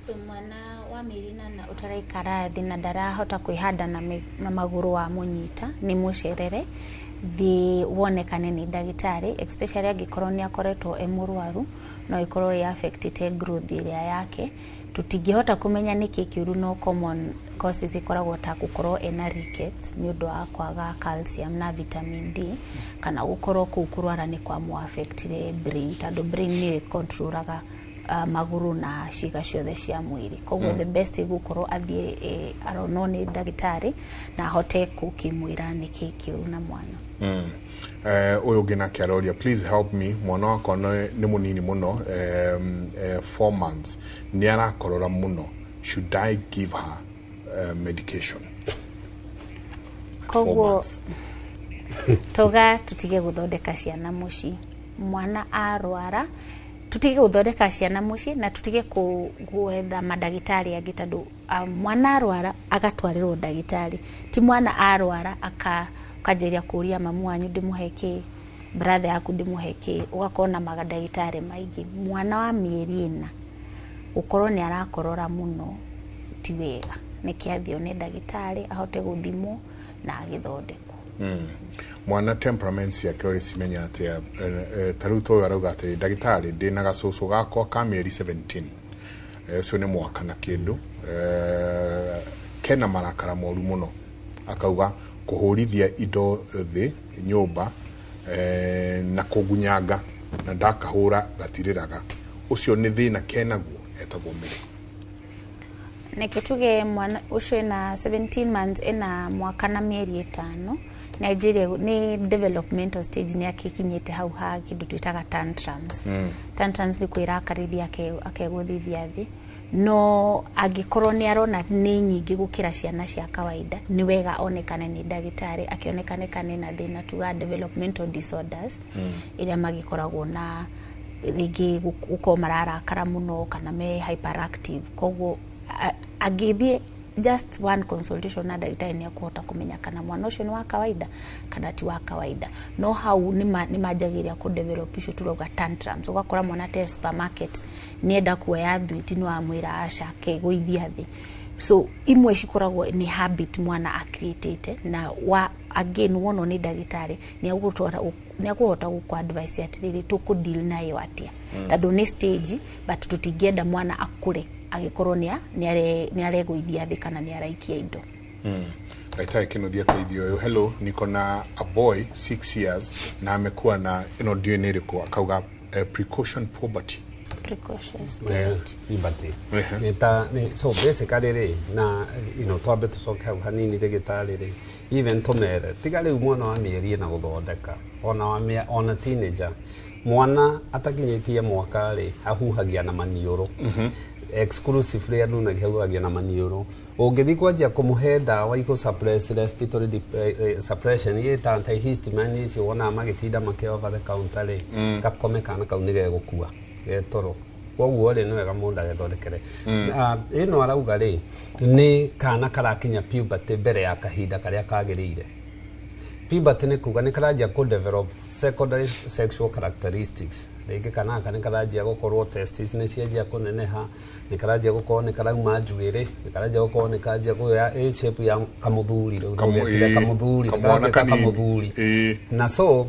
So mwana wa mĩeri 8 ũtaraikara thĩ na ndarahota kwĩhanda na magũrũ wa mũnyita, nĩ mũcerere thĩ wonekane nĩ ndagĩtarĩ, especially angĩkorwo nĩ akoretwo e mũrwaru, no ĩkorwo ĩ affectĩte growth ĩrĩa yake. Tũtingĩhota kũmenya nĩkĩ kĩũru, no common causes ikoragwo ta gũkorwo ena rickets nĩ ũndũ wa kwaga calcium na vitamin D, kana gũkorwo kũu kũrwara nĩ kwa mũ affectire brain, tondũ brain nĩyo ĩcontrolaga magũrũ na ciĩga ciothe cia mwĩrĩ. Koguo the best gũkorwo athiĩ aronwo nĩ ndagĩtarĩ na ahote gũkĩmwĩra nĩkĩ kĩũru na mwana. Ũyũ ũngĩ nake aroria, please help me, mwana wakwa nĩ mũnini mũno, 4 months, nĩ arakorora mũno, should I give her medication? Koguo toga tutige gũthondeka ciana mũciĩ. Mwana arwara tutige gũthondeka ciana mũciĩ na tutige gwetha mandagĩtarĩ angĩ, tondũ mwana arwara agatwarĩrwo ndagĩtarĩ, ti mwana arwara akanjĩria kũria mamu wanyu ndĩmũhe kĩ, brother yaku ndĩmũhe kĩ, ũgakorwo na mandagĩtarĩ maingĩ. Mwana wa mĩeri 4 gũkorwo nĩ arakorora mũno ti wega, nĩkĩ athio nĩ ndagĩtarĩ ahote gũthimwo na agĩthondekwo. Mwana temperaments yake ũrĩ cimenya atĩa? Ta rĩu toyũ arauga atĩrĩ, ndagĩtarĩ, ndĩna gacũcũ gakwa ka mĩeri 17, ũcio nĩ mwaka na kĩndũ, kena marakara moru mũno, akauga kũhũrithia indo thĩ nyũmba, na kũgunyanga, na ndakahũra gatirĩraga, ũcio nĩ thĩna kenaguo, etagwo Mary. Neke tuge mwana ũcio ena 17 months, ena mwaka na mĩeri 5, Nigeria ni developmental stage, ni akikinyite hau ha kindu twitaga tantrums. Tantrums ni kwirakarithia akegũthithia thĩ. No angĩkorwo nĩ arona nĩ nyingĩ gũkĩra ciana cia kawaida, nĩ wega onekane nĩ ndagĩtarĩ, akĩonekane kana ena thĩna tuga developmental disorders, ĩrĩa magĩkoragwo na rĩngĩ gũkorwo mararakara mũno kana me hyperactive. Koguo angĩthiĩ just one consultation na ndagĩtarĩ, nĩ akũhota kũmenya kana mwana ũcio nĩ wa kawaida kana ti wa kawaida. No hau nĩ manjagĩrĩria kũ develop icio turauga tantrums. Ũgakora mwana te supermarket, nĩenda kuoya thwiti, nĩ wamwĩra aca, akegũithia thĩ. So imwe cikoragwo nĩ habit mwana acreatĩte, na wa again wonwo nĩ ndagĩtarĩ, nĩ akũhota gũkũ advice atĩrĩrĩ, tũkũ deal nayo atĩa, tondũ nĩ stage, but tũtingĩenda mwana akũre agĩkorwo nĩ aregũithia thĩ kana nĩ araikia indo. Ndagĩtarĩ Kĩnuthia, teithio ũyũ. Hello, niko na a boy 6 years na amekuwa na ĩno ndiũĩ nĩ ĩrĩkũ, akauga precaution poverty. Precocious. Puberty nĩ ta so basically rĩ, na twambe tũcoke hau hanini, ndagĩtarĩ rĩ, even tũmere tiga rĩu mwana wa mĩeri ĩna gũthondeka, ona wa ona teenager, mwana atakinyĩtie mwaka rĩ, ahuhagia na maniũrũ exclusively, anunagia, ahuhagia na maniũrũ. Ũngĩthiĩ kwanjia kũmũhe ndawa ikũ suppress respiratory suppression, ĩta antihistamine icio wonaga magĩtinda makĩ over the counter rĩ, gakome, kana kau nĩ gegũkua getoro. Koguo rĩ, nĩ wega mũndũ agethondekere. Ah, ĩno arauga rĩ, nĩ kana karakinya puberty mbere ya kahinda karĩa kagĩrĩire. Puberty nĩ kuga nĩ karanjia kũ develop secondary sexual characteristics. Rĩngĩ kana gaka nĩ karanjia gũkorwo testes nĩ cianjia kũneneha, nĩ karanjia gũkorwo nĩ karauma njuĩrĩ, nĩ karanjia gũkorwo nĩ kanjia kũgĩa ĩ shape ya kamũthuri rĩu, tũgetire kamũthuri, kamwana nĩ karanjia kanini. Kamũthuri. Na so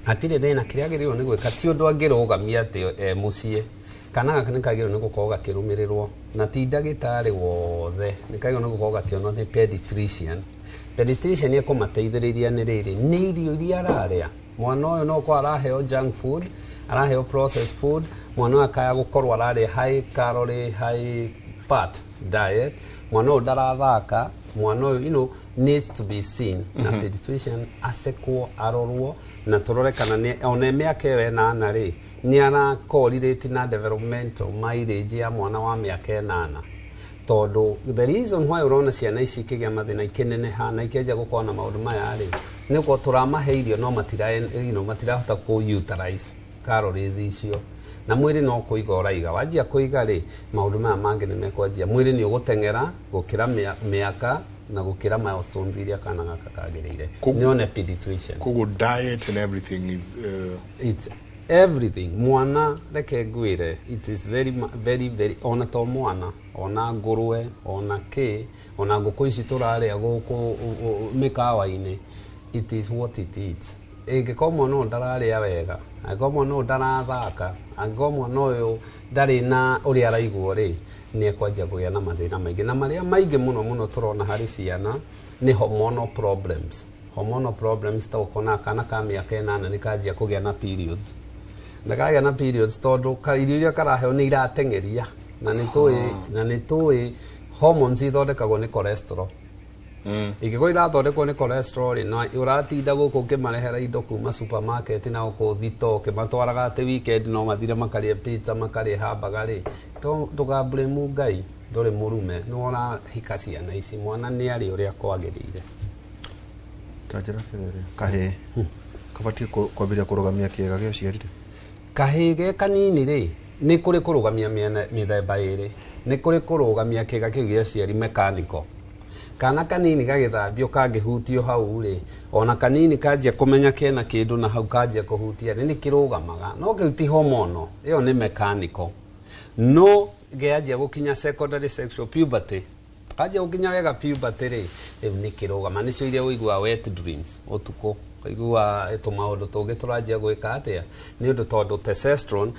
hatirĩ thĩna. Kĩrĩa agĩrĩirwo nĩ gwĩka, ti ũndũ angĩrũgamia atĩ e mũciĩ, kana gaka nĩ kagĩrĩirwo nĩ gũkorwo gakĩrũmĩrĩrwo na ti ndagĩtarĩ wothe, nĩ kagĩrĩirwo nĩ gũkorwo gakĩonwo nĩ pediatrician. Pediatrician ekũmateithĩrĩria nĩ rĩrĩ, nĩ irio iria ararĩa mwana ũyũ, no korwo araheo junk food, araheo processed food, mwana ũyũ akaya gũkorwo ararĩa high calorie, high fat diet, mwana ũyũ ndarathaka, mwana ũyũ needs to be seen na pediatrician, acekwo, arorwo na tũrore kana nĩ ona mĩaka ĩyo 8 rĩ, nĩ ara correlate na developmental mileage ya mwana wa mĩaka 8. Tondũ the reason why ũrona ciana ici ikĩgĩa mathĩna, ikĩneneha na ikĩanjia gũkorwo na maũndũ maya rĩ, nĩ gũkorwo tũramahe irio no matira matirahota kũ utilize calories icio, na mwĩrĩ no kũiga ũraiga. Wanjia kũiga rĩ, maũndũ maya mangĩ nĩ mekwanjia, mwĩrĩ nĩ ũgũteng'era gũkĩra mĩaka na gũkĩra milestones iria kana gaka kagĩrĩire. Nĩ one pediatrician. Koguo diet and everything is It's everything. Mwana, reke ngwĩre, it is very very very, ona to mwana, ona ngũrwe, ona kĩ, ona ngũkũ ici tũrarĩa gũkũ mĩkawa-inĩ, it is what it eats. Ĩngĩkorwo mwana ũyũ ndararĩa wega, angĩkorwo mwana ũyũ ndarathaka, angĩkorwo mwana ũyũ ndarĩ na ũrĩa araigwo rĩ, nĩ ekwanjia kũgĩa na mathĩna maingĩ. Na marĩa maingĩ mũno mũno tũrona harĩ ciana nĩ hormonal problems. Hormonal problems, ta ũkona kana ka mĩaka 8 nĩ kanjia kũgĩa na periods, na kagĩa na periods tondũ irio iria karaheo nĩ irateng'eria, na nĩ tũĩ hormones ithondekagwo nĩ cholesterol. Ingĩkorwo irathondekwo nĩ cholesterol rĩ, na ũratinda gũkũ ũkĩmarehera indo kuma supermarket na gũkũ thito, ũkĩmatwaraga atĩ weekend no mathire makarĩe pizza, makarĩe hamburger rĩ, to ndũgablame Ngai, ndũrĩ mũrume, nĩ ũrahika ciana ici, mwana nĩ arĩ ũrĩa kwagĩrĩire. Ta njĩra atĩrĩrĩ, kahĩĩ kabatiĩ kwambĩrĩria kũrũgamia kĩega gĩa ũciari rĩ? Kahĩĩ ge kanini rĩ, nĩ kũrĩ kũrũgamia mĩthemba ĩrĩ. Nĩ kũrĩ kũrũgamia kĩga kĩu gĩa ũciari mechanical. Kana kanini gagĩthambio, kangĩhutio hau rĩ, ona kanini kanjia kũmenya kena kĩndũ na hau, kanjia kũhutia rĩ, nĩ kĩrũgamaga. No kĩu ti hormonal, ĩyo nĩ mechanical. No gĩanjia gũkinya secondary sexual puberty, kanjia gũkinya wega puberty rĩ, rĩu nĩ kĩrũgama. Nĩcio iria ũiguaga wet dreams ũtukũ, ũkaigua tũmaũndũ tũngĩ tũranjia gwĩka atĩa, nĩ ũndũ tondũ testosterone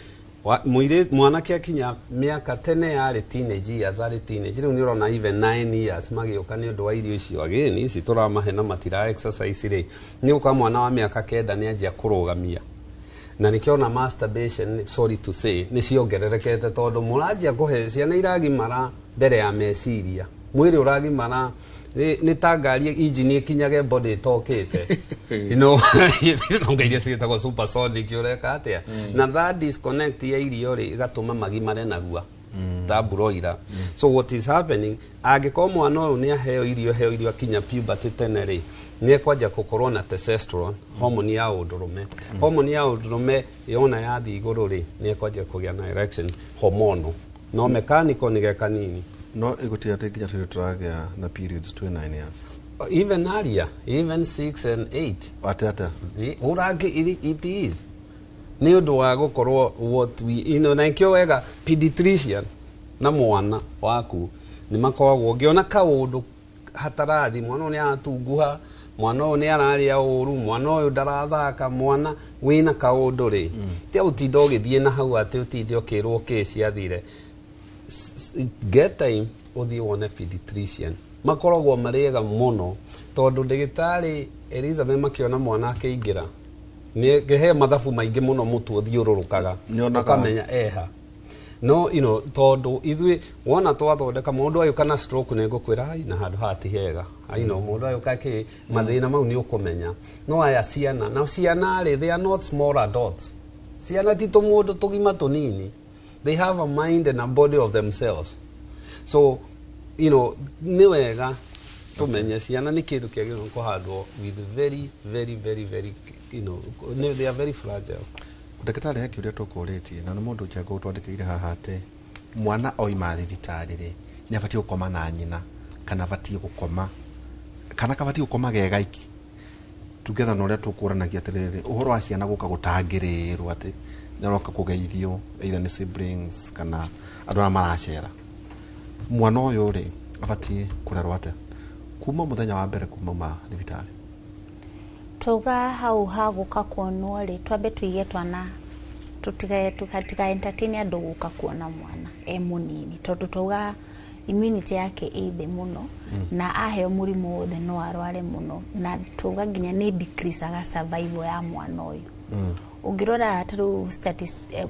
mwanake akinya mĩaka, tene yarĩ teenage years, arĩ teenage, rĩu nĩ ũrona even 9 years magĩũka nĩ ũndũ wa irio icio again ici tũramahe na matira exercise rĩ, nĩ ũka mwana wa mĩaka 9 nĩ anjia kũrũgamia. Na nĩkĩo masturbation, sorry to say, nĩ ciongererekete, tondũ mũranjia kũhe ciana iragimara mbere ya meciria, mwĩrĩ ũragimara nĩ ta ngari injini ĩkinyage body ĩtokĩte, nonga iria ciĩtagwo supersonic, ũreka atĩa? Na that disconnect ya irio rĩ, ĩgatũma magimare narua. Ta broiler. So what is happening, angĩkorwo mwana ũyũ nĩ aheo irio, heo irio akinya puberty tene rĩ, nĩ ekwanja gũkorwo na testosterone, hormone ya ũndũrũme. Hormone ya ũndũrũme yona yathiĩ igũrũ rĩ, nĩ ekwanja kũgĩa na erections, hormonal, no mechanical nĩ ge kanini. No ĩgũtiga atĩ nginya tũrĩ tũragĩa na periods twĩ 9 years? Even earlier, even 6 and 8. Atĩ atĩa? Ũrangĩ it is nĩ ũndũ wa gũkorwo what we na ikĩo wega pediatrician na mwana waku nĩ makoragwo ũngĩona kaũndũ hatarathi, mwana ũyũ nĩ aratunguha, mwana ũyũ nĩ ararĩa ũru, mwana ũyũ ndarathaka, mwana wĩna kaũndũ rĩ, tia ũtinda ũgĩthiĩ na hau atĩ ũtinde ũkĩrwo kĩ ciathire. Get time ũthiĩ wone pediatrician, makoragwo marĩ ega mũno, tondũ ndagĩtarĩ Elizabeth makĩona mwana akĩingĩra nĩ he mathabu maingĩ mũno mũtu ũthiũrũrũkaga. Nĩonaga. Ũkamenya eha no tondũ ithuĩ wona twathondeka mũndũ agĩũka na stroke nĩ ngũkwĩra ai na handũ haha ti hega, ai no mũndũ agĩũka kĩ mathĩna mau nĩ ũkũmenya. No aya ciana, na ciana rĩ, they are not small adults. Ciana ti tũmũndũ tũgima tũnini, they have a mind and a body of themselves. So nĩ wega tũmenye ciana nĩ kĩndũ kĩagĩrĩirwo kũhandwo with very very very very they are very fragile. Ndagĩtarĩ, he kĩũria tũkũrĩtie na nĩ mũndũ njengo ũtwandĩkĩire haha atĩ mwana oima thibitarĩ rĩ, nĩ abatiĩ gũkoma na nyina kana abatiĩ gũkoma kana kabatiĩ gũkoma ge gaiki, together na ũrĩa tũkũranagia atĩrĩrĩ, ũhoro wa ciana gũka gũtangĩrĩrwo atĩ nĩaroka kũgeithio either nĩ siblings kana andũ arĩa maracera, mwana ũyũ rĩ, abatiĩ kũrerwo atĩa kuma mũthenya wa mbere kuma ma thibitarĩ? Tuga hau hagũka kuonwo rĩ, twambe tuige twana tutiga tukatika entertain andũ gũka kuona mwana e mũnini, tondũ twauga immunity yake ĩ thĩ mũno na aheo mũrimũ wothe no arware mũno, na twauga nginya nĩ decreasaga survival ya mwana ũyũ. Ũngĩrora ta rĩu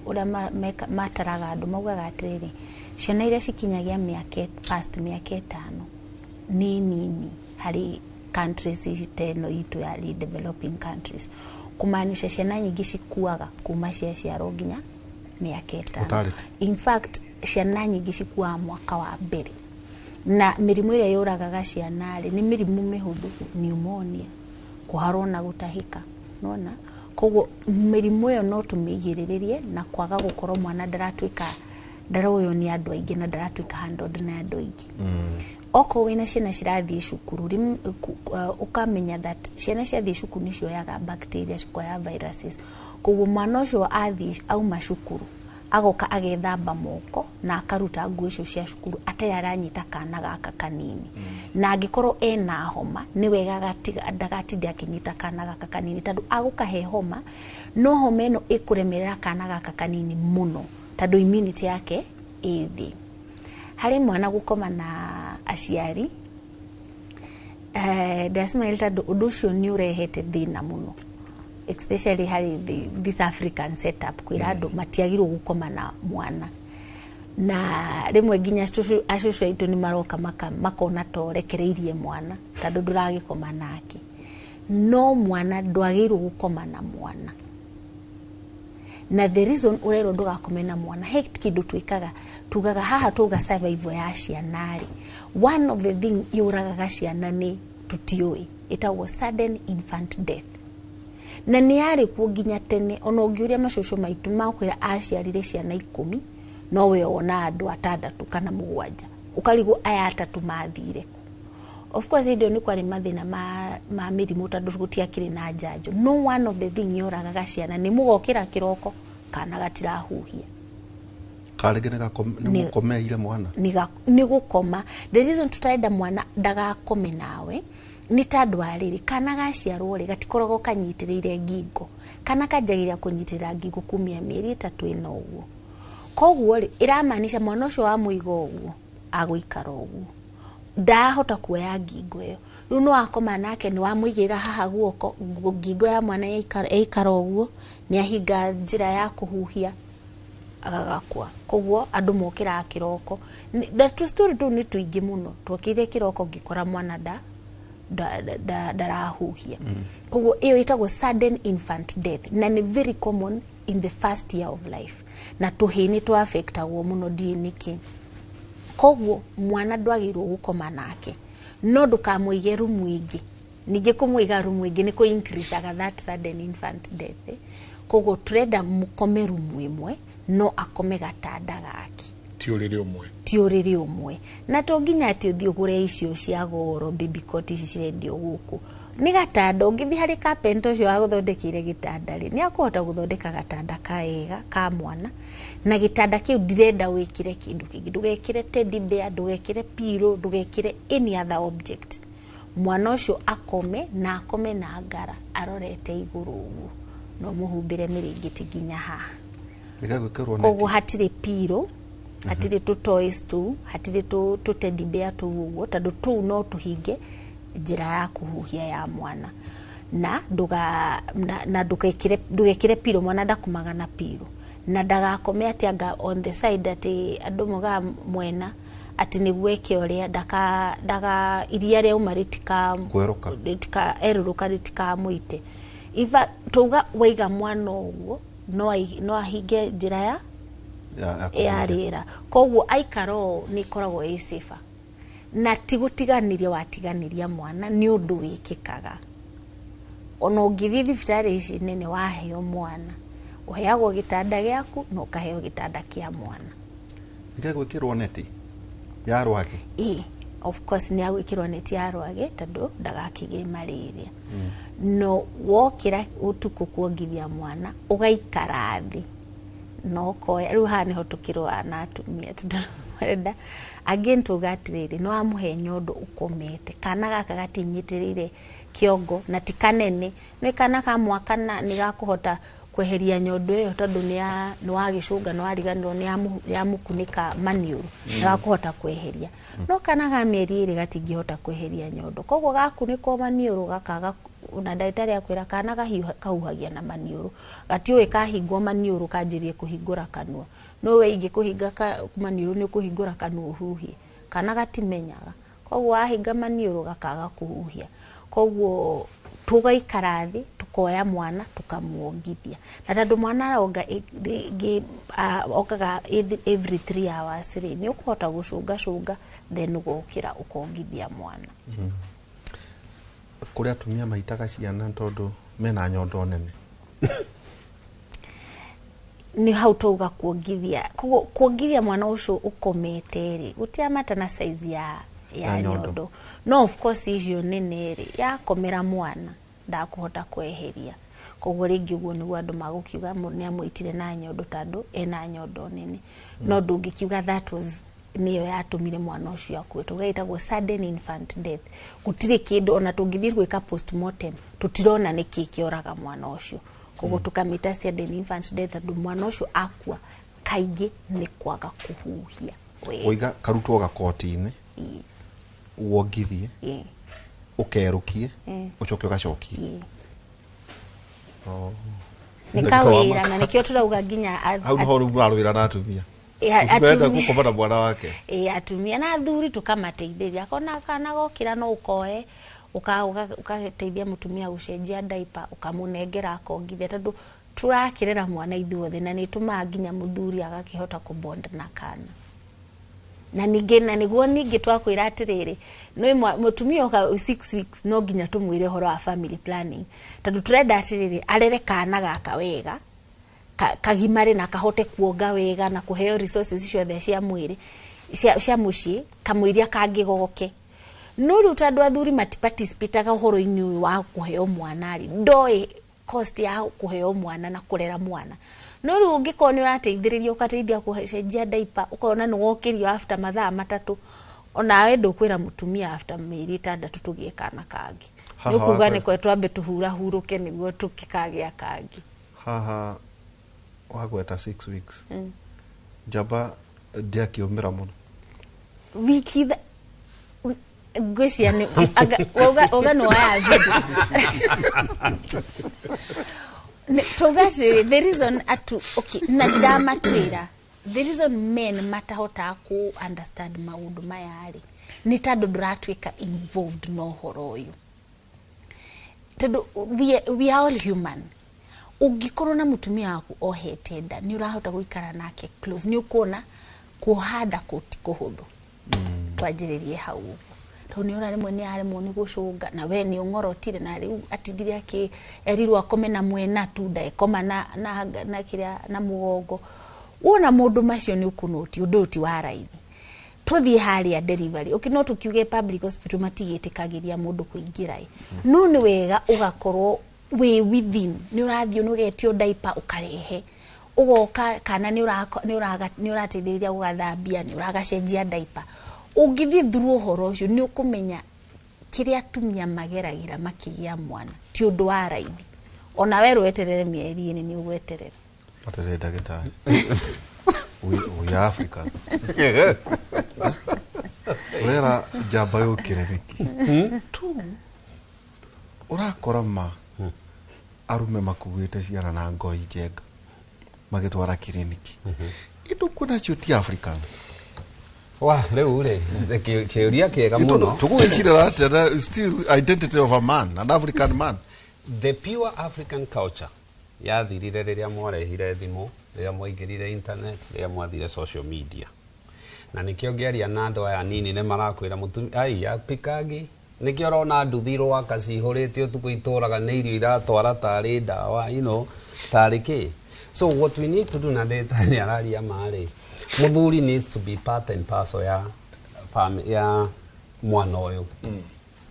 ũrĩa mataraga andũ maugaga atĩrĩrĩ, ciana iria cikinyagia mĩaka past mĩaka 5 nĩ nini harĩ countries ici ta ĩno itũ ya developing countries, kumaanisha ciana nyingĩ cikuaga kuma ciaciarwo nginya mĩaka 5. Mortality. In fact, ciana nyingĩ cikuaga mwaka wa mbere, na mĩrimũ ĩrĩa yũragaga ciana rĩ, nĩ mĩrimũ mĩhũthũ, pneumonia, kũharwo na gũtahĩka, nona koguo mĩrimũ ĩyo no tũmĩgirĩrĩrie na kwaga gũkorwo mwana ndaratuĩka ndaroywo nĩ andũ aingĩ na ndaratuĩka handled nĩ andũ aingĩ. Okorwo wĩna ciana cirathiĩ cukuru, ũkamenya that ciana ciathiĩ cukuru nĩ cioyaga bacteria, cikoya viruses, koguo mwana ũcio athiĩ auma cukuru agoka agethamba moko na akaruta nguo icio cia cukuru atarĩ aranyita kana gaka kanini. Na angĩkorwo ena homa, nĩ wega ndagatinde akĩnyita kana gaka kanini, tondũ agũkahe homa, no homa ĩno ĩkũremerera kana gaka kanini mũno, tondũ immunity yake ĩ thĩ. Harĩ mwana gũkoma na aciari, ndacemail tondũ ũndũ ũcio nĩ ũrehete thĩna mũno, especially harĩ this African setup, kwĩra andũ matiagĩrĩirwo gũkoma na mwana, na rĩmwe nginya acũcũ aitũ nĩ maroka makona ta ũrekereirie mwana tondũ ndũragĩkoma nake. No mwana ndwagĩrĩirwo gũkoma na mwana, na the reason ũrerwo ndũgakome na mwana, he kĩndũ twĩkaga, tugaga haha tuga survival ya ciana rĩ, one of the thing yũragaga ciana nĩ tũtiũĩ, ĩtagwo sudden infant death, na nĩ yarĩ kuo nginya tene. Ona ũngĩũria macũcũ maitũ makwĩra aciarire ciana 10, no we wona andũ 6 kana 7, ũkarigwo aya 3 mathire kũ. Of course hĩndĩ ĩyo nĩ kwarĩ mathĩna ma mĩrimũ tondũ gũtiakĩrĩ na njanjo, no one of the thing yũragaga ciana nĩ mũgokĩra kĩroko kana gatirahuhia. Karĩngĩ nĩ mũkomeire mwana. Nĩ gũkoma. The reason tũtarenda mwana ndagakome nawe nĩ tondũ wa rĩrĩ, kana gaciarwo rĩ, gatikoragwo kanyitĩrĩire ngingo, kana kanjagĩrĩria kũnyitĩrĩra ngingo kumia mĩeri 3 ĩna ũguo. Koguo rĩ, ĩramaanisha mwana ũcio wamũiga ũguo agũikara ũguo, ndahota kuoya ngingo ĩyo. Rĩu no akoma nake, nĩ wamũigĩrĩra haha guoko, ngingo ya mwana yaikara ũguo, nĩ ahinga njĩra ya kũhuhia agagakua. Koguo andũ mokĩraga kĩroko. Na tũ story tũu nĩ tũingĩ mũno. Twokĩrire kĩroko ngĩkora mwana ndarahuhia. Koguo ĩyo ĩtagwo sudden infant death, na nĩ very common In the first year of life, na tũhĩĩ nĩ twaffectagwo mũno, ndiũĩ nĩkĩ. Koguo mwana ndwagĩrĩirwo gũkoma nake, no ndũkamũige rumu ĩngĩ. Ningĩ kũmũiga rumu ĩngĩ nĩ kũ increaseaga that sudden infant death, eh. Koguo tũrenda mũkome rumu ĩmwe, no akome gatanda gake. Ti ũrĩrĩ ũmwe. Ti ũrĩrĩ ũmwe, na to nginya atĩ ũthiĩ ũgũre icio cia goro, baby cot ici cirendio gũkũ. Nĩ gatanda ũngĩthiĩ harĩ carpenter ũcio wagũthondekeire gĩtanda rĩ, nĩ akũhota gũthondeka gatanda kaega ka mwana. Na gĩtanda kĩu ndirenda wĩkĩre kĩndũ kĩngĩ, ndũgekĩre teddy bear, ndũgekĩre pillow, ndũgekĩre any other object. Mwana ũcio akome na akome na ngara arorete igũrũ ũguo, na ũmũhumbĩre mĩrĩngĩti nginya haha. Nĩgagwĩkĩrwo. Koguo hatirĩ pillow, hatirĩ tũ toys tũu, hatirĩ tũ teddy bear tũu ũguo, tondũ tũu no tũhinge njĩra ya kũhuhia ya mwana. Na ndũga na ndũgekĩre pillow, mwana ndakomaga na pillow. Na ndagakome atĩ anga on the side, atĩ andũ mogaga mwena atĩ nĩguo eke ũrĩa ndaka ndaga iria rĩauma rĩtika Kwerũka. Rĩtika erũrũka, rĩtikamũite. In fact, tuga waiga mwana ũguo no ahinge njĩra ya ya ya rĩera. Koguo aikara ũũ nĩ ĩkoragwo ĩ safer, na ti gũtiganĩria watiganĩria mwana. Nĩ ũndũ wĩkĩkaga, ona ũngĩthiĩ thibitarĩ ici nene, waheo mwana ũheagwo gĩtanda gĩaku na ũkaheo gĩtanda kĩa mwana. Nĩgagwĩkĩrwo neti ya rwagĩ. Ĩ, of course nĩ agwĩkĩrwo neti ya rwagĩ, tondũ ndagakĩgĩe malaria. No wokĩra ũtukũ kuongithia mwana, ũgaikara thĩ na ũkoya. Rĩu haha nĩho tũkĩrũaga na atumia, tondũ marenda again. Tuga atĩrĩrĩ, nĩ wamũhe nyondo ũkomete, kana gaka gatinyitĩrĩire kĩongo na ti kanene, nĩ kana ka mwaka na nĩ gakũhota kweheria nyondo ĩyo, tondũ nĩ wagĩcũnga, nĩ wariganĩrwo nĩ yamũkunĩka maniũrũ, nĩ gakũhota kweheria. No kana ga mĩeri 2 gatingĩhota kweheria nyondo, koguo gakunĩkwo maniũrũ gakaga. Na ndagĩtarĩ akwĩra kana gahiũha kahuhagia na maniũrũ, gatiũĩ kahingwo maniũrũ kanjĩrie kũhingũra kanua. No we ingĩkũhinga maniũrũ, nĩ ũkũhingũra kanua ũhuhie, kana gatimenyaga. Koguo wahinga maniũrũ gakaga kũhuhia. Koguo tũgaikara thĩ, tukoya mwana, tukamuongithia. Na tondũ mwana aronga rĩngĩ okaga every 3 hours rĩ, nĩ ũkũhota gũcũngacũnga, then ũgokĩra ũkongithia mwana. Kũrĩ atumia maitaga ciana tondũ mena nyondo nene. Nĩ hau tauga kuongithia. Koguo kuongithia mwana ũcio ũkomete rĩ, gũtiamata na size ya Ya nyondo. Nyondo no of course icio nene rĩ, yakomera mwana ndakũhota kweheria. Koguo rĩngĩ ũguo nĩguo andũ magũkiuga nĩ amũitire na nyondo tondũ ena nyondo nene. No ndũngĩkiuga that was nĩyo yatũmire mwana ũcio akue. Tuga ĩtagwo sudden infant death. Gũtirĩ kĩndũ, ona tũngĩthiĩ gwĩka postmortem tũtirona nĩkĩ kĩoraga mwana ũcio. Koguo tũkamĩta sudden infant death, tondũ mwana ũcio akua kaingĩ nĩ kwaga kũhuhia wega. Ũiga karutwo gakoti-inĩ, wongithie, ũkerũkie, ũcoke ũgacokie. Oh. Nĩ Ndagĩka wa kawĩra maka. na nĩkĩo tũrauga nginya Hau nĩho rĩu mũrarũĩra na atumia. Ĩ, Mũtumia enda atumia. gũkoma na mwana wake. Ĩ, atumia na athuri tũkamateithĩria. Akona kana gokĩra, no ũkoe ũgateithia mũtumia gũcenjia diaper, ũkamũnengera akongithia, tondũ tũrakĩrera mwana ithuothe, na nĩ ĩtũmaga nginya mũthuri agakĩhota kũbond na kana. Na ningĩ na nĩguo ningĩ twakwĩra atĩrĩrĩ, nĩ mũtumia oka 6 weeks, no nginya tũmwĩre ũhoro wa family planning, tondũ tũrenda atĩrĩrĩ, arere kana gaka wega, kagimare na kahote kuonga wega na kũheo resources ciothe cia mwĩrĩ cia mũciĩ kamũiria kangĩgoke. No rĩu tondũ athuri matiparticipataga ũhoro-inĩ ũyũ wa kũheo mwana rĩ, ndoĩ cost ya kũheo mwana na kũrera mwana. No rĩu ũngĩkorwo nĩ ũrateithĩrĩria, ũgateithia kũcenjia diaper, ũkona nĩ wokĩrio after mathaa 3, onawe ndũkwĩra mũtumia after mĩeri 6 tũgĩe kana kangĩ. Haha Nĩ ũkuga wakwe- nĩ kwe twambe tũhurahurũke nĩguo tũkĩkagĩa kangĩ. Haha wagweta 6 weeks, njamba ndĩakĩũmĩra mũno. Wiki ngwĩciria nĩ wauga nĩ woya video. Tuga atĩrĩ, the reason atu, okay, na ndamatuĩra, the reason men matahotaga ku understand maũndũ maya rĩ, nĩ tondũ ndũratuĩka involved na ũhoro ũyũ, tondũ we are all human. Ũngĩkorwo na mũtumia waku ohete nda, nĩ ũrahota gũikara nake close, nĩ ũkuona kuoha nda ti kũhũthũ. Twanjĩrĩrie hau ũguo, tondũ nĩ ũra rĩmwe nĩ aremwo nĩ gũcũnga na we nĩ ũng'orotire, na rĩu atindire akĩ erirwo akome na mwena tu, ndekoma na kĩrĩa na mũgongo. Wona mũndũ macio nĩ ũkũnũti ũndũ ũyũ ti wa raithi. Tũthiĩ harĩa delivery, okay, no tũkiuge public hospital matigĩtĩkagĩria mũndũ kũingĩra ĩ, no nĩ wega ũgakorwo wĩ within, nĩ ũrathiĩ nĩ ũgetio diaper ũkarehe, ũgoka kana nĩ ũrateithĩrĩria gũgathambia, nĩ ũragacenjia diaper. Ũngĩthiĩ through ũhoro ũcio, nĩ ũkũmenya kĩrĩa atumia mageragĩra makĩgĩa mwana ti ũndũ wa raithi. Ona we rweterere mĩeri ĩnĩ, nĩ ũgweterera. Atĩrĩ ndagĩtarĩ, we are Africans. Ũrera njamba yũkĩre nĩkĩ? Tu ũrakora ma arume makuĩte ciana na ngoi njenga magĩtwara kiriniki, ĩndũ kuona acio ti Africans. Wa rĩu rĩ, kĩũria kĩega mũno. Tũgũgĩcirĩra atĩa na still identity of a man, an African man? The pure African culture yathirire rĩrĩa mwarehire thimũ, rĩrĩa mwaingĩrire internet, rĩrĩa mwathire social media. Na nĩkĩo ngĩaria na andũ aya nini nĩ marakwĩra mũtumia ai apikagi. Nĩkĩo ũrona nduthi rwaka cihũrĩte ũtukũ itũraga nĩ irio iratwara tarĩ ndawa, tarĩ kĩ. So what we need to do, na ndagĩtarĩ araria marĩ, mũthuri needs to be part and parcel ya ya mwana ũyũ.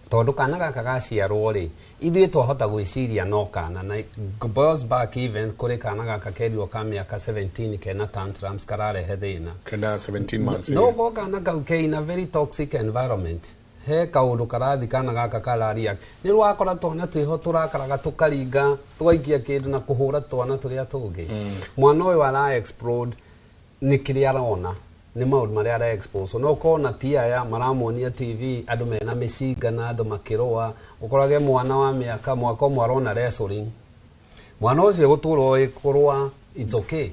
Tondũ kana gaka gaciarwo rĩ, ithuĩ twahota gwĩciria no kana, na boils back even kũrĩ kana gaka kerirwo ka mĩaka 17 kena tantrums kararehe thĩna. Kena 17 months. No ko kana kau ke in a very toxic environment, he kaũndũ karathi kana gaka kararia, nĩ rwakora twana twĩho tũrakaraga tũkaringa tũgaikia kĩndũ na kũhũra twana tũrĩa tũngĩ. Mwana ũyũ ara explode nĩ kĩrĩa arona, nĩ maũndũ marĩa ara expose. No ũkona ti aya maramuonia TV andũ mena mĩcinga na andũ makĩrũa, ũkorage mwana wa mĩaka mwaka ũmwe arona wrestling, mwana ũcio gũtũra oĩ kũrũa, it's okay.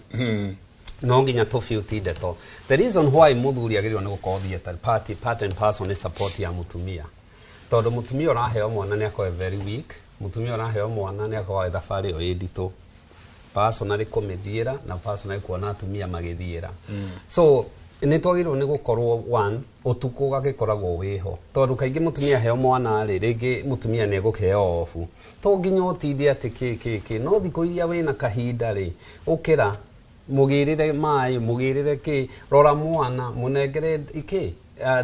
No nginya tũbiuti ndeto. The reason why mũthuri agĩrĩirwo nĩ gũkorwo theatre party part and parcel nĩ support ya mũtumia, tondũ mũtumia ũraheo mwana nĩ akorwo very weak, mũtumia ũraheo mwana nĩ akorwo thabarĩ ĩyo ĩ nditũ personally kũmĩthiĩra na personally kuona atumia magĩthiĩra. So nĩ twagĩrĩirwo nĩ gũkorwo one ũtukũ ũgagĩkoragwo wĩho, tondũ kaingĩ mũtumia aheo mwana rĩ, rĩngĩ mũtumia nĩ egũkĩheo obu, to nginya ũtinde atĩ kĩ kĩ kĩ, no thikũ iria wĩna kahinda rĩ, ũkĩra mũgĩrĩre maĩ, mũgĩrĩre kĩ, rora mwana, mũnengere kĩ,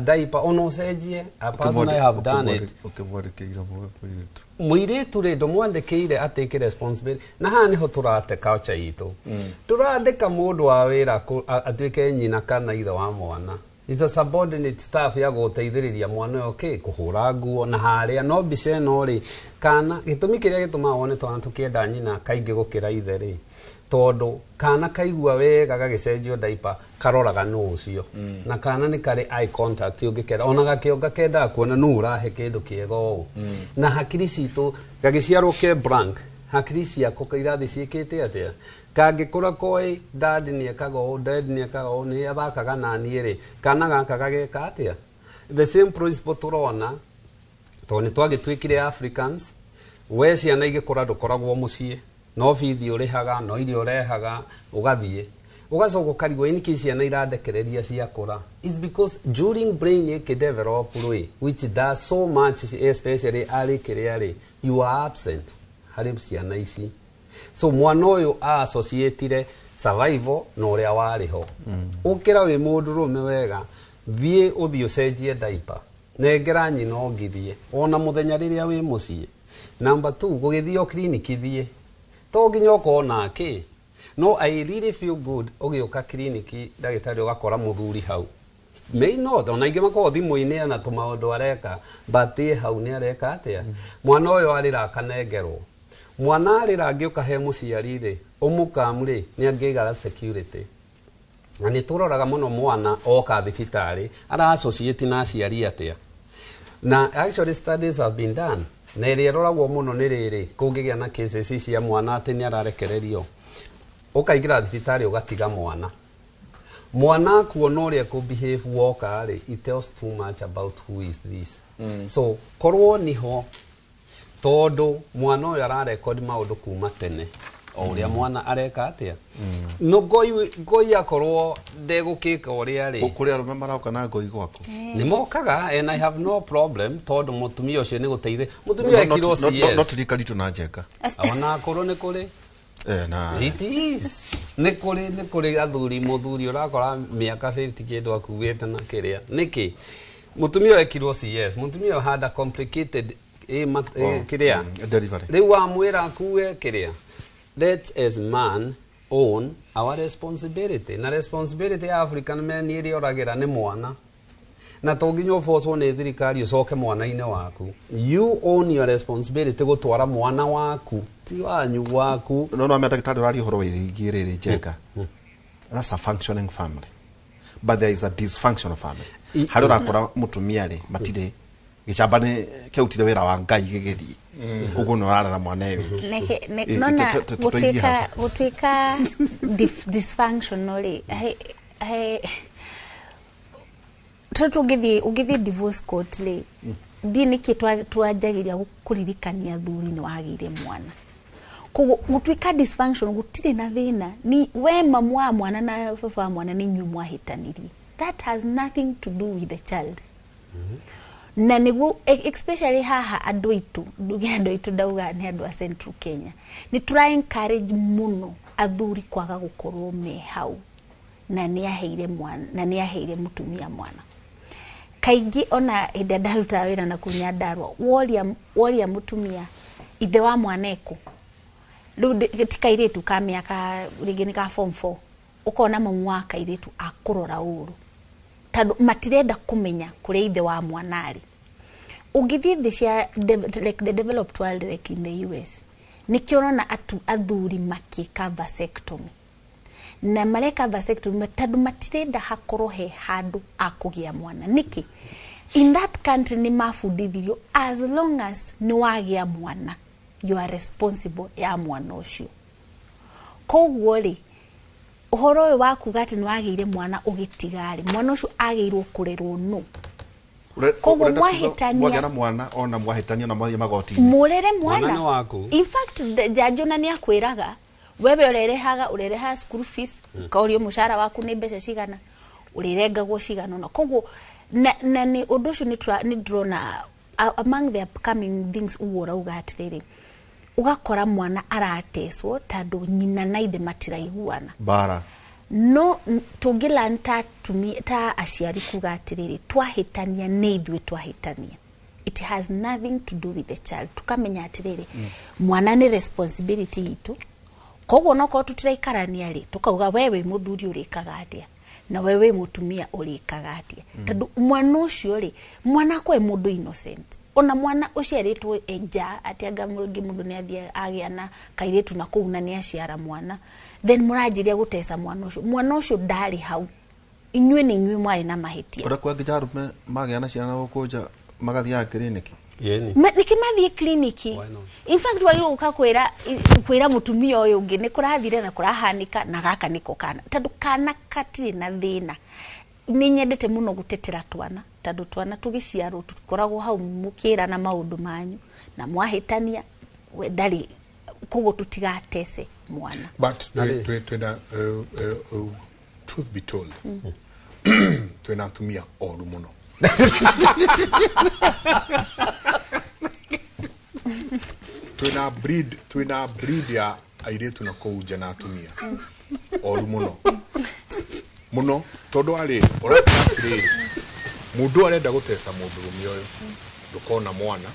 diaper, ona ũcenjie. A person I have done it. Ũkĩmwandĩkĩire mũirĩtu? Mũirĩtu rĩ, ndũmwandĩkĩire atĩke responsibility, na haha nĩho tũrate culture itũ. Tũrandĩka mũndũ wa wĩra atuĩke nyina kana ithe wa mwana. It's a subordinate staff ya gũteithĩrĩria mwana ũyũ kĩ kũhũra nguo na harĩa no mbica ĩno rĩ, kana gĩtũmi kĩrĩa gĩtũmaga wone twana tũkĩenda nyina kaingĩ gũkĩra ithe rĩ, tondũ kana kaigua wega gagĩcenjio diaper karoraga nũ ũcio, na kana nĩ karĩ eye contact ũngĩkera ona gakĩonga kendaga kuona nũ ũrahe kĩndũ kĩega ũũ. Na hakiri citũ gagĩciarwo ke blank, hakiri ciako irathi ciĩkĩte atĩa, kangĩkũra koĩ dad nĩ ekaga ũũ, dad nĩ ekaga ũũ, nĩ athakaga naniĩ rĩ, kana gaka gageka atĩa. The same principle tũrona tondũ nĩ twagĩtuĩkire Africans, we ciana igĩkũra ndũkoragwo mũciĩ, no bithi ũrĩhaga, no irio ũrehaga, ũgathiĩ ũgacoka ũkarigwo nĩkĩ ciana irandekereria ciakũra. It's because during brain ĩkĩdevelop rĩ, which does so much especially arĩ kĩrĩa rĩ, you are absent harĩ ciana ici. So mwana ũyũ associatire survival na ũrĩa warĩ ho. Ũkĩra wĩ mũndũrũme wega, thiĩ ũthiĩ ũcenjie diaper, nengera nyina ũngithie ona mũthenya rĩrĩa wĩ mũciĩ. Number 2, gũgĩthiĩ o clinic thiĩ, to nginya ũkorwo nake. No I really feel good ũgĩũka clinic ndagĩtarĩ ũgakora mũthuri hau. May not, ona ingĩ makoragwo thimũ-inĩ na tũmaũndũ areka, but ĩ hau nĩ areka atĩa. Mwana ũyũ arĩra akanengerwo, mwana arĩra angĩũka he mũciari rĩ, ũmũkamu rĩ, nĩ angĩiga security. Na nĩ tũroraga mũno mwana oka thibitarĩ ara associate na aciari atĩa. Na actually studies have been done, na ĩrĩa ĩroragwo mũno nĩ rĩrĩ, kũngĩgĩa na cases cia mwana atĩ nĩ ararekererio, ũkaingĩra thibitarĩ ũgatiga mwana, mwana akuona ũrĩa kũ-behave woka rĩ, it tells too much about who is this. So korwo niho, tondũ mwana ũyũ ararekodi maũndũ kuma tene, O ũrĩa mwana areka atĩa, no ngoi ngoi akorwo ndegũkĩka ũrĩa rĩ. Kũrĩ arũme maroka na ngoi gwaku? Nĩ mokaga, and I have no problem, tondũ mũtumia ũcio nĩ gũteithia mũtumia ekirwo CS. No tirika ritũ na njenga. Ona akorwo nĩ kũrĩ. Eh, na It is. Nĩ kũrĩ athuri, mũthuri ũrakora mĩaka 50 kĩndũ akuĩte na kĩrĩa nĩkĩ mũtumia ũyũ ekirwo CS, mũtumia ũyũ had a complicated Oh, kĩrĩa delivery. Rĩu wamwĩra akue kĩrĩa, let as man own our responsibility, na responsibility ya African men ĩrĩa ũragĩra nĩ mwana, na to nginya ũbocwo nĩ thirikari ũcoke mwana-inĩ waku. You own your responsibility gũtwara mwana waku, ti wanyu, waku. No ndagĩtarĩ ũraria ũhoro wĩgiĩ rĩrĩ, njenga, that's a functioning family, but there is a dysfunctional family harĩa ũrakora mũtumia rĩ matirĩ gĩcamba nĩ kĩarutire wĩra wa Ngai gĩgĩthiĩ, koguo nĩ ũrarera mwana e wiki. Nona tũtũigie gũtuĩka hau. Gũtuĩka dysfunctional rĩ, he tondũ ũngĩthiĩ divorce court rĩ, ndiĩ nĩkĩ twanjagĩria kũririkania thuri nĩ wagĩire mwana. Koguo gũtuĩka dysfunction gũtirĩ na thĩna, ni we mamu wa mwana na baba wa mwana nĩ inyuĩ mwahĩtanirie. That has nothing to do with the child. Na nĩguo especially haha andũ aitũ, nduge andũ aitũ, ndauga nĩ andũ a Central Kenya, nĩ tũra encourage mũno athuri kwaga gũkorwo me hau na nĩ aheire mwana na nĩ aheire mũtumia mwana. Kaingĩ ona hĩndĩ ĩrĩa ndarutaga wĩra na kũu Nyandarua, woria mũtumia ithe wa mwana ekũ, rĩu ti kairĩtu ka mĩaka rĩngĩ nĩ ka form 4, ũkona mamu wa kairĩtu akũrora ũru tondũ matirenda kũmenya kũrĩa ithe wa mwana arĩ. Ũngĩthiĩ thĩ cia like the developed world, like in the US, nĩkĩo ũrona athuri makĩka vasectomy, na mareka vasectomy tondũ matirenda hakorwo he handũ akũgĩa mwana. Nĩkĩ? In that country nĩ mabundithirio, as long as nĩ wagĩa mwana, you are responsible ya mwana ũcio. Koguo rĩ, ũhoro ũyũ wa kuga atĩ nĩ wagĩire mwana ũgĩtiga rĩ, mwana ũcio agĩirwo kũrerwo nũ? Koguo Ũrenda kuga mwahĩtania- mwagĩa na mwana, ona mwahĩtania na mwathiĩ magoti-inĩ, mũrere Mwana mwana nĩ waku. In fact, jaji ona nĩ akwĩraga wewe ũrerehaga school fees, ũkaũrio mũcara waku nĩ mbeca cigana, ũrĩrengagwo cigana ũna. Koguo na nĩ ũndũ ũcio nĩ ndĩrona among the upcoming things. Ũguo ũrauga atĩrĩrĩ, ũgakora mwana aratecwo tondũ nyina na ithe matiraiguana. Bara. No tũngĩlan ta atumia, ta aciari, kuga atĩrĩrĩ, twahĩtania nĩ ithuĩ twahĩtania, it has nothing to do with the child. Tukamenya atĩrĩrĩ, mwana nĩ responsibility itũ. Koguo nokorwo tũtiraikarania rĩ, tukauga we wĩ mũthuri ũrĩkaga atĩa na we wĩ mũtumia ũrĩkaga atĩa, tondũ mwana ũcio rĩ, mwana akwa e mũndũ innocent. Ona mwana ũciarĩtwo nja atĩ anga rĩngĩ mũndũ nĩ athiĩ agĩa na kairĩtu na kũu na nĩ aciara mwana, then mũranjĩria gũteca mwana ũcio. Mwana ũcio ndarĩ hau, inyuĩ nĩ inyuĩ mwarĩ na mahĩtia. Ũrĩa kwa nginya arũme magĩa na ciana gũkũ nja magathiaga kiriniki. Nĩkĩ mathiĩ kliniki? In fact, wagĩrĩirwo gũka kwĩra mũtumia ũyũ ũngĩ nĩ kũrathire na kũrahanĩka na gaka nĩko kana, tondũ kana katirĩ na thĩna. Nĩ nyendete mũno gũtetera twana, tondũ twana tũgĩciarwo tũkoragwo hau mũkĩrana maũndũ manyu na mwahĩtania we ndarĩ. Koguo tũtigatece mwana. But twina truth be told, twina atumia oru muno. Twina breed ya airĩtu na kũu nja na atumia oru mũno mũno, tondũ arĩ ũrakora atĩrĩrĩ, mũndũ arenda gũteca mũndũrũme ũyũ, ndũkona mwana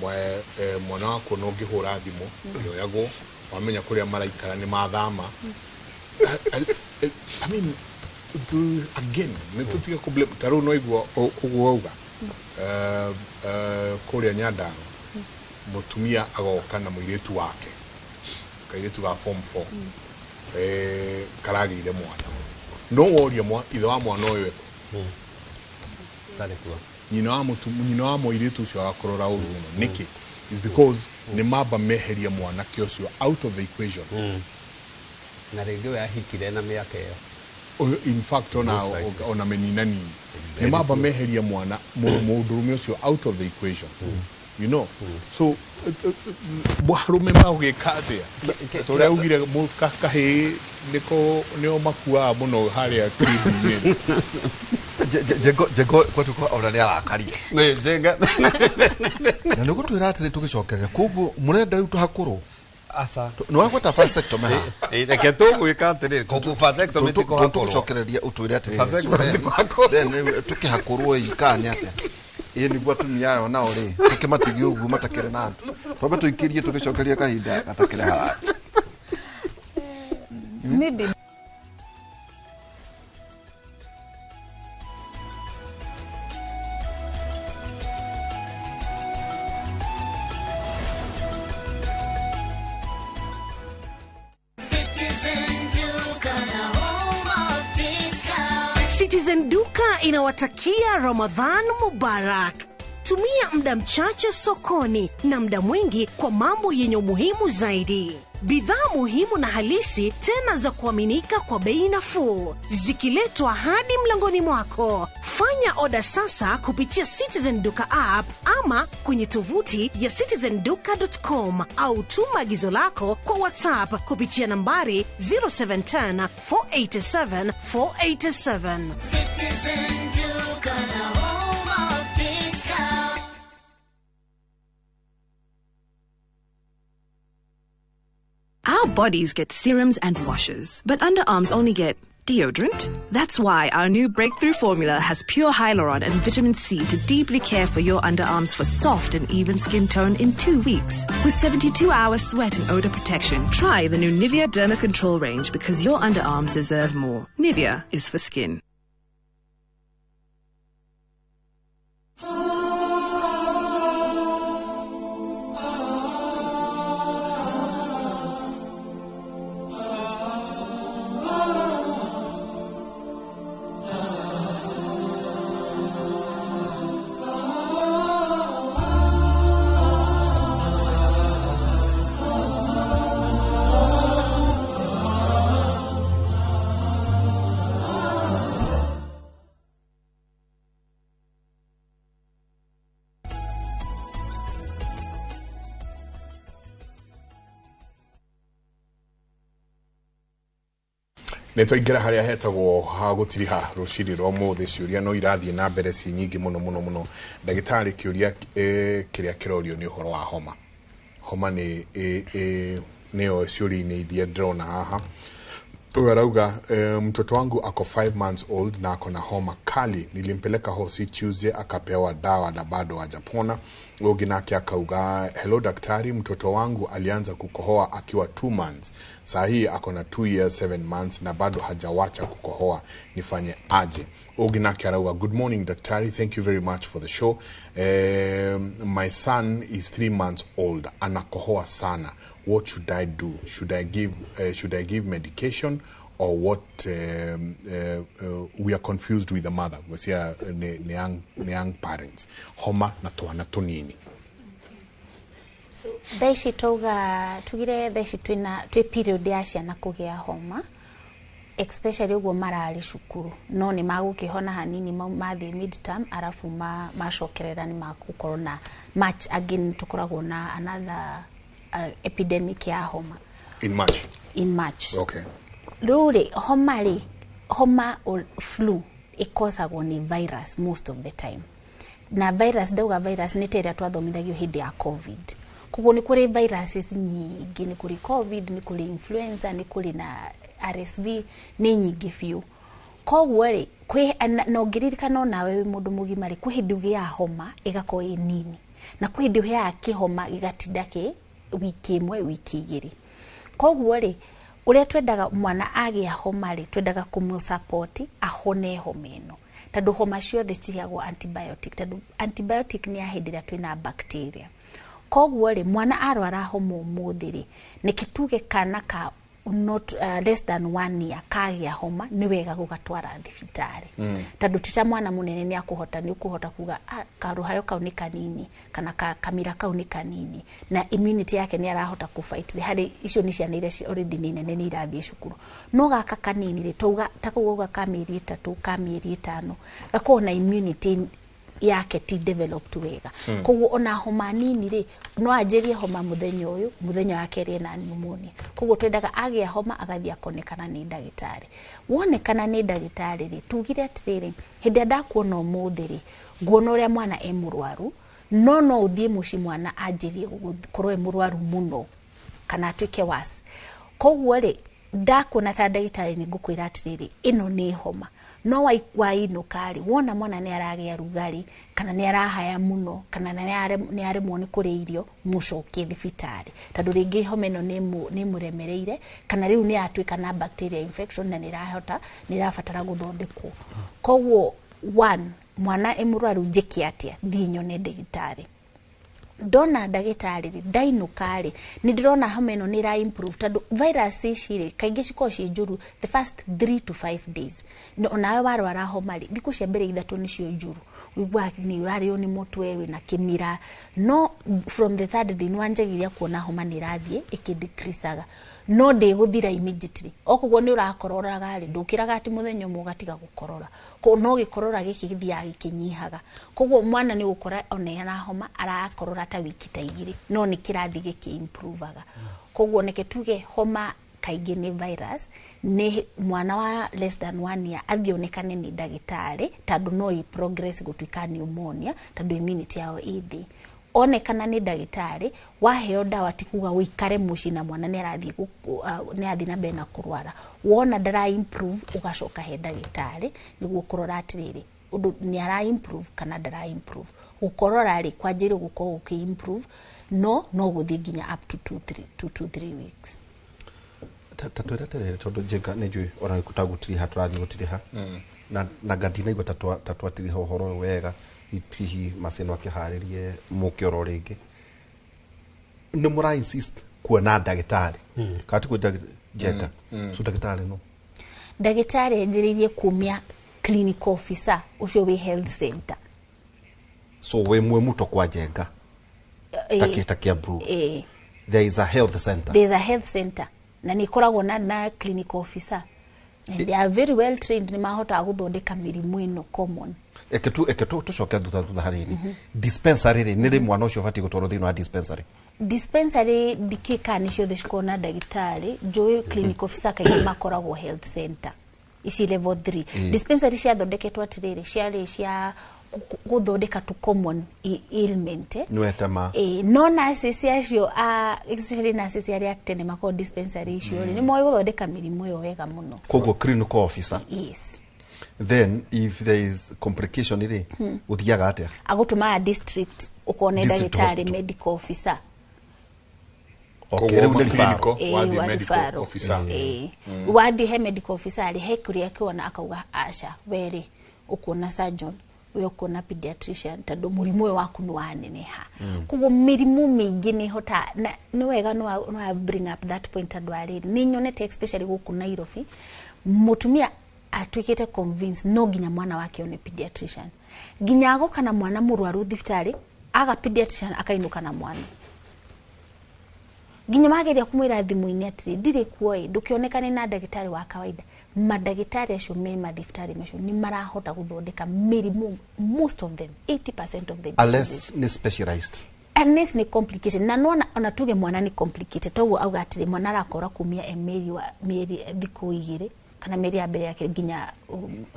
mwana waku ona ũngĩhũra thimũ ndĩoyagwo, wamenya kũrĩa maraikara nĩ mathama. I mean, again, nĩ tũtige kũ blame. Ta rĩu no igua ũguo wauga, kũrĩa Nyandarua mũtumia agoka na mũirĩtu wake, kairĩtu ga form 4, karagĩire mwana, no woria ithe wa mwana ũyũ ekũ? Ndarĩ kuo. Nyina wa mũirĩtu ũcio agakũrora ũru mũno. Nĩkĩ? Is because nĩ mamba meheria mwanake ũcio out of the equation. Na rĩngĩ we ahikire na mĩaka ĩyo. In fact, ona Most likely. ona meninanini nĩ mamba meheria mwana mũndũrũme ũcio out of the equation. You know, so arũme magũgĩka atĩa? Tũrĩa ugire kahĩĩ nĩko nĩo makuaga mũno harĩa kĩndũ-inĩ. Njengo kwetu kwa ona nĩ arakarire. Nĩ Njenga. Na nĩ ũgũtwĩra atĩrĩ tũgĩcokerera koguo mũrenda rĩu tũhakũrwo. Aca. Nĩ wagweta vasectomy haha. Reke tũgwĩka atĩrĩ, vasectomy ti kũhakũrwo. Tũgũcokereria ũtwĩre atĩrĩrĩ. Vasectomy ti kũhakũrwo. Then rĩu tũkĩhakũrwo ĩ kana nĩ atĩa? Ĩ nĩguo atumia ayo nao rĩ tũkĩmatigie ũguo matakĩrĩ na andũ. Twambe tũikĩrie tũgĩcokeria kahinda gatakĩrĩ haraya. Maybe. Citizen Duka inawatakia Ramadhan Mubarak. Tumia muda mchache sokoni na muda mwingi kwa mambo yenye umuhimu zaidi. Bidhaa muhimu na halisi tena za kuaminika kwa bei nafuu, zikiletwa hadi mlangoni mwako. Fanya oda sasa kupitia Citizen Duka app ama kwenye tovuti ya citizenduka.com au tuma agizo lako kwa WhatsApp kupitia nambari 0710 487 487. Citizen Duka, the home of discount. Our bodies get serums and washes, but underarms only get deodorant. That's why our new breakthrough formula has pure hyaluron and vitamin C to deeply care for your underarms for soft and even skin tone in 2 weeks. With 72-hour sweat and odor protection, try the new Nivea Derma Control range because your underarms deserve more. Nivea is for skin. Nĩ twaingĩra harĩa hetagwo ha gũtiriha rũcinĩ rwa ũmũthĩ. Ciũria no irathiĩ na mbere ci nyingĩ mũno mũno mũno. Ndagĩtarĩ, kĩũria kĩrĩa kĩrorio nĩ ũhoro wa homa. Homa nĩ nĩyo ciũria-inĩ iria ndĩrona haha. Huyu arauga mtoto wangu ako 5 months old na ako na homa kali. Nilimpeleka hosi Tuesday akapewa dawa na bado hajapona. Ũngĩ nake akauga, hello daktari, mtoto wangu alianza kukohoa akiwa 2 months. Saa hii ako na 2 years 7 months na bado hajawacha kukohoa. Nifanye aje? Ũngĩ nake arauga, good morning daktari, thank you very much for the show. My son is 3 months old. Anakohoa sana. What should I do? Should I give medication or what? We are confused with the mother. We are young parents. Homa na twana tunini. So thaa ici tauga tugire thaa ici twina twi period ya ciana kũgĩa homa, especially ũguo mararĩ cukuru, no nĩ magũkĩhona hanini mathiĩ midterm, arabu macokerera nĩ magũkorwo na March again tũkoragwo na another epidemic ya homa. In March? In March. Okay. Rĩu rĩ, homa rĩ, homa or flu ĩkosagwo nĩ virus most of the time. Na virus, ndauga virus nĩ ta ĩrĩa twathomithagio hĩndĩ ya COVID. Koguo nĩ kũrĩ viruses nyingĩ, nĩ kũrĩ COVID, nĩ kũrĩ influenza, nĩ kũrĩ na RSV, nĩ nyingĩ biũ. Koguo rĩ, na ũngĩririkana onawe wĩ mũndũ mũgima rĩ, kwĩ hĩndĩ ũgĩaga homa ĩgakorwo ĩ nini, na kwĩ hĩndĩ ũgĩaga kĩhoma gĩgatinda kĩ wiki ĩmwe, wiki igĩrĩ. Koguo rĩ, ũrĩa twendaga mwana agĩa homa rĩ, twendaga kũmũ-support ahone homa ĩno, tondũ homa ciothe ciheagwo antibiotic, tondũ antibiotic nĩ ya hĩndĩ ĩrĩa twĩna bacteria. Koguo rĩ, mwana arwara homa ũmũthĩ rĩ, nĩkĩ tuge kana ka not less than 1 year kagĩa homa, nĩ wega gũgatwara thibitarĩ. Tondũ ti ta mwana mũnene nĩ akũhota, nĩ ũkũhota kuga karũhayo kau nĩ kanini kana kamira kau nĩ kanini, na immunity yake nĩ arahota kũ fight. Harĩ icio nĩ ciana iria already nĩ nene nĩ irathiĩ cukuru, no gaka kanini rĩ, tauga ta kau gauga ka mĩeri 3 ka mĩeri 5 gakorwo na immunity yake ti developed wega. Koguo ona homa nini rĩ, no anjĩrie homa mũthenya ũyũ, mũthenya wa kerĩ ena pneumonia. Koguo twendaga agĩa homa agathiĩ akonekana nĩ ndagĩtarĩ. Wonekana nĩ ndagĩtarĩ rĩ, tugire atĩrĩrĩ, hĩndĩ ĩrĩa ndakuona ũmũthĩ rĩ, nguona ũrĩa mwana e mũrwaru, no ũthiĩ mũciĩ mwana anjĩrie gũkorwo e mũrwaru mũno kana atuĩke worse. Koguo rĩ, ndakuona ta ndagĩtarĩ nĩ ngũkwĩra atĩrĩrĩ, ĩno nĩ homa, no wainũka rĩ, wona mwana nĩ aragĩa rugarĩ kana nĩ arahaya mũno kana nĩ aremwo nĩ kũrĩa irio, mũcokie thibitarĩ, tondũ rĩngĩ homa ĩno nĩ mũremereire kana rĩu nĩ yatuĩka na bacteria infection na nĩ ĩrabatara gũthondekwo. Koguo one, mwana e mũrwaru njĩke atĩa? Thiĩ nyone ndagĩtarĩ. Ndona ndagĩtarĩ rĩ, ndainũka rĩ, nĩ ndĩrona homa ĩno nĩ ĩra improve, tondũ virus ici rĩ, kaingĩ cikoragwo ciĩ njũru the first 3 to 5 days. Onawe warwara homa rĩ, thikũ cia mbere 3 nĩcio njũru, ũiguaga nĩ ũrarĩo nĩ mũtwe, wĩna kĩmira, no from the third day nĩ wanjagĩrĩria kuona homa nĩ ĩrathiĩ ĩkĩ-decreasaga, no ndĩgũthira immediately. Okoguo nĩ ũrakororaga rĩ, ndũkĩraga atĩ mũthenya ũmwe ũgatiga gũkorora, no gĩkorora gĩkĩ gĩthiaga gĩkĩnyihaga. Koguo mwana nĩ ũgũkora ona arahoma arakorora ta wiki ta 2, no nĩ kĩrathiĩ gĩkĩ-improvaga. Koguo neke tuge homa kaingĩ nĩ virus, nĩ mwana wa less than 1 year athiĩ onekane nĩ ndagĩtarĩ, tondũ no ĩ progress gũtuĩka pneumonia, tondũ immunity yao ĩ thĩ. Onekana nĩ ndagĩtarĩ, waheo ndawa ti kuga ũikare mũciĩ na mwana nĩ arathiĩ na mbere na kũrwara. Wona ndara improve, ũgacoka he ndagĩtarĩ nĩguo kũrora atĩrĩrĩ, ũndũ nĩ ara improve kana ndara improve. Gũkorora rĩ, kwanjĩrĩria gũkorwo gũkĩ improve, no gũthiĩ nginya up to 2 to 3 weeks. Ta twĩre atĩrĩrĩ, tondũ Njenga nĩ njũĩ ona gũtagũtiriha tũrathiĩ gũtiriha, na ngandinaigua ta twatiriha ũhoro ũyũ wega, hihi macino akĩharĩrie mũke oro rĩngĩ. Nĩ mũra insist kuona ndagĩtarĩ kana ti kwĩ Njenga? So ndagĩtarĩ no ndagĩtarĩ anjĩrĩirie kumia clinical officer ũcio wĩ health center. So wĩ Mwemuto kwa Njenga ta Kiambu, there is a health center. There is a health center na nĩ ĩkoragwo na clinical officer, and they are very well trained, nĩ mahotaga gũthondeka mĩrimũ ĩno common. Eke tũcoke thutha hanini. Dispensary rĩ, nĩ rĩ mwana ũcio ũbatiĩ gũtwarwo thĩinĩ wa dispensary? Dispensary ndikĩũĩ kana nĩ ciothe cikoragwo na ndagĩtarĩ. Njũĩ clinical officer kaingĩ makoragwo health center ici level 3. Dispensary ciathondeketwo atĩrĩrĩ, ciarĩ cia gũthondeka tu common ailment. No nurses acio, especially nurses arĩa tene makoragwo dispensary icio rĩ, nĩ moĩ gũthondeka mĩrimũ ĩyo wega mũno. Koguo clinical officer. Yes. Then if there is complication rĩ, ũthiaga atĩa? Agũtũmaga district ũkone ndagĩtarĩ medical officer. Okay, rĩu nĩ referral. Wathiĩ he medical officer rĩ, he kũrĩa akĩona akauga aca, we rĩ ũkuona surgeon, we ũkuona pediatrician, tondũ mũrimũ ũyũ waku nĩ waneneha. Koguo mĩrimũ mĩingĩ nĩ ĩhotaga, nĩ wega no bring up that point, tondũ arĩrĩ nĩ nyonete especially gũkũ Nairobi, mũtumia atuĩkĩte convinced no nginya mwana wake one pediatrician. Nginya agoka na mwana mũrwaru thibitarĩ, aga pediatrician akainũka na mwana. Nginya mageria kumwĩra thimũ-inĩ atĩrĩ, ndirĩ kuo ĩ, ndũkĩonekane na ndagĩtarĩ wa kawaida. Mandagĩtarĩ acio me mathibitarĩ macio nĩ marahota gũthondeka mĩrimũ, most of them, 80% of the diseases. Unless nĩ specialized. Unless nĩ complicated. Na nona ona tuge mwana nĩ complicated, toguo auga atĩrĩ, mwana arakora kumia e mĩeri thikũ 2 kana mĩeri ya mbere yake nginya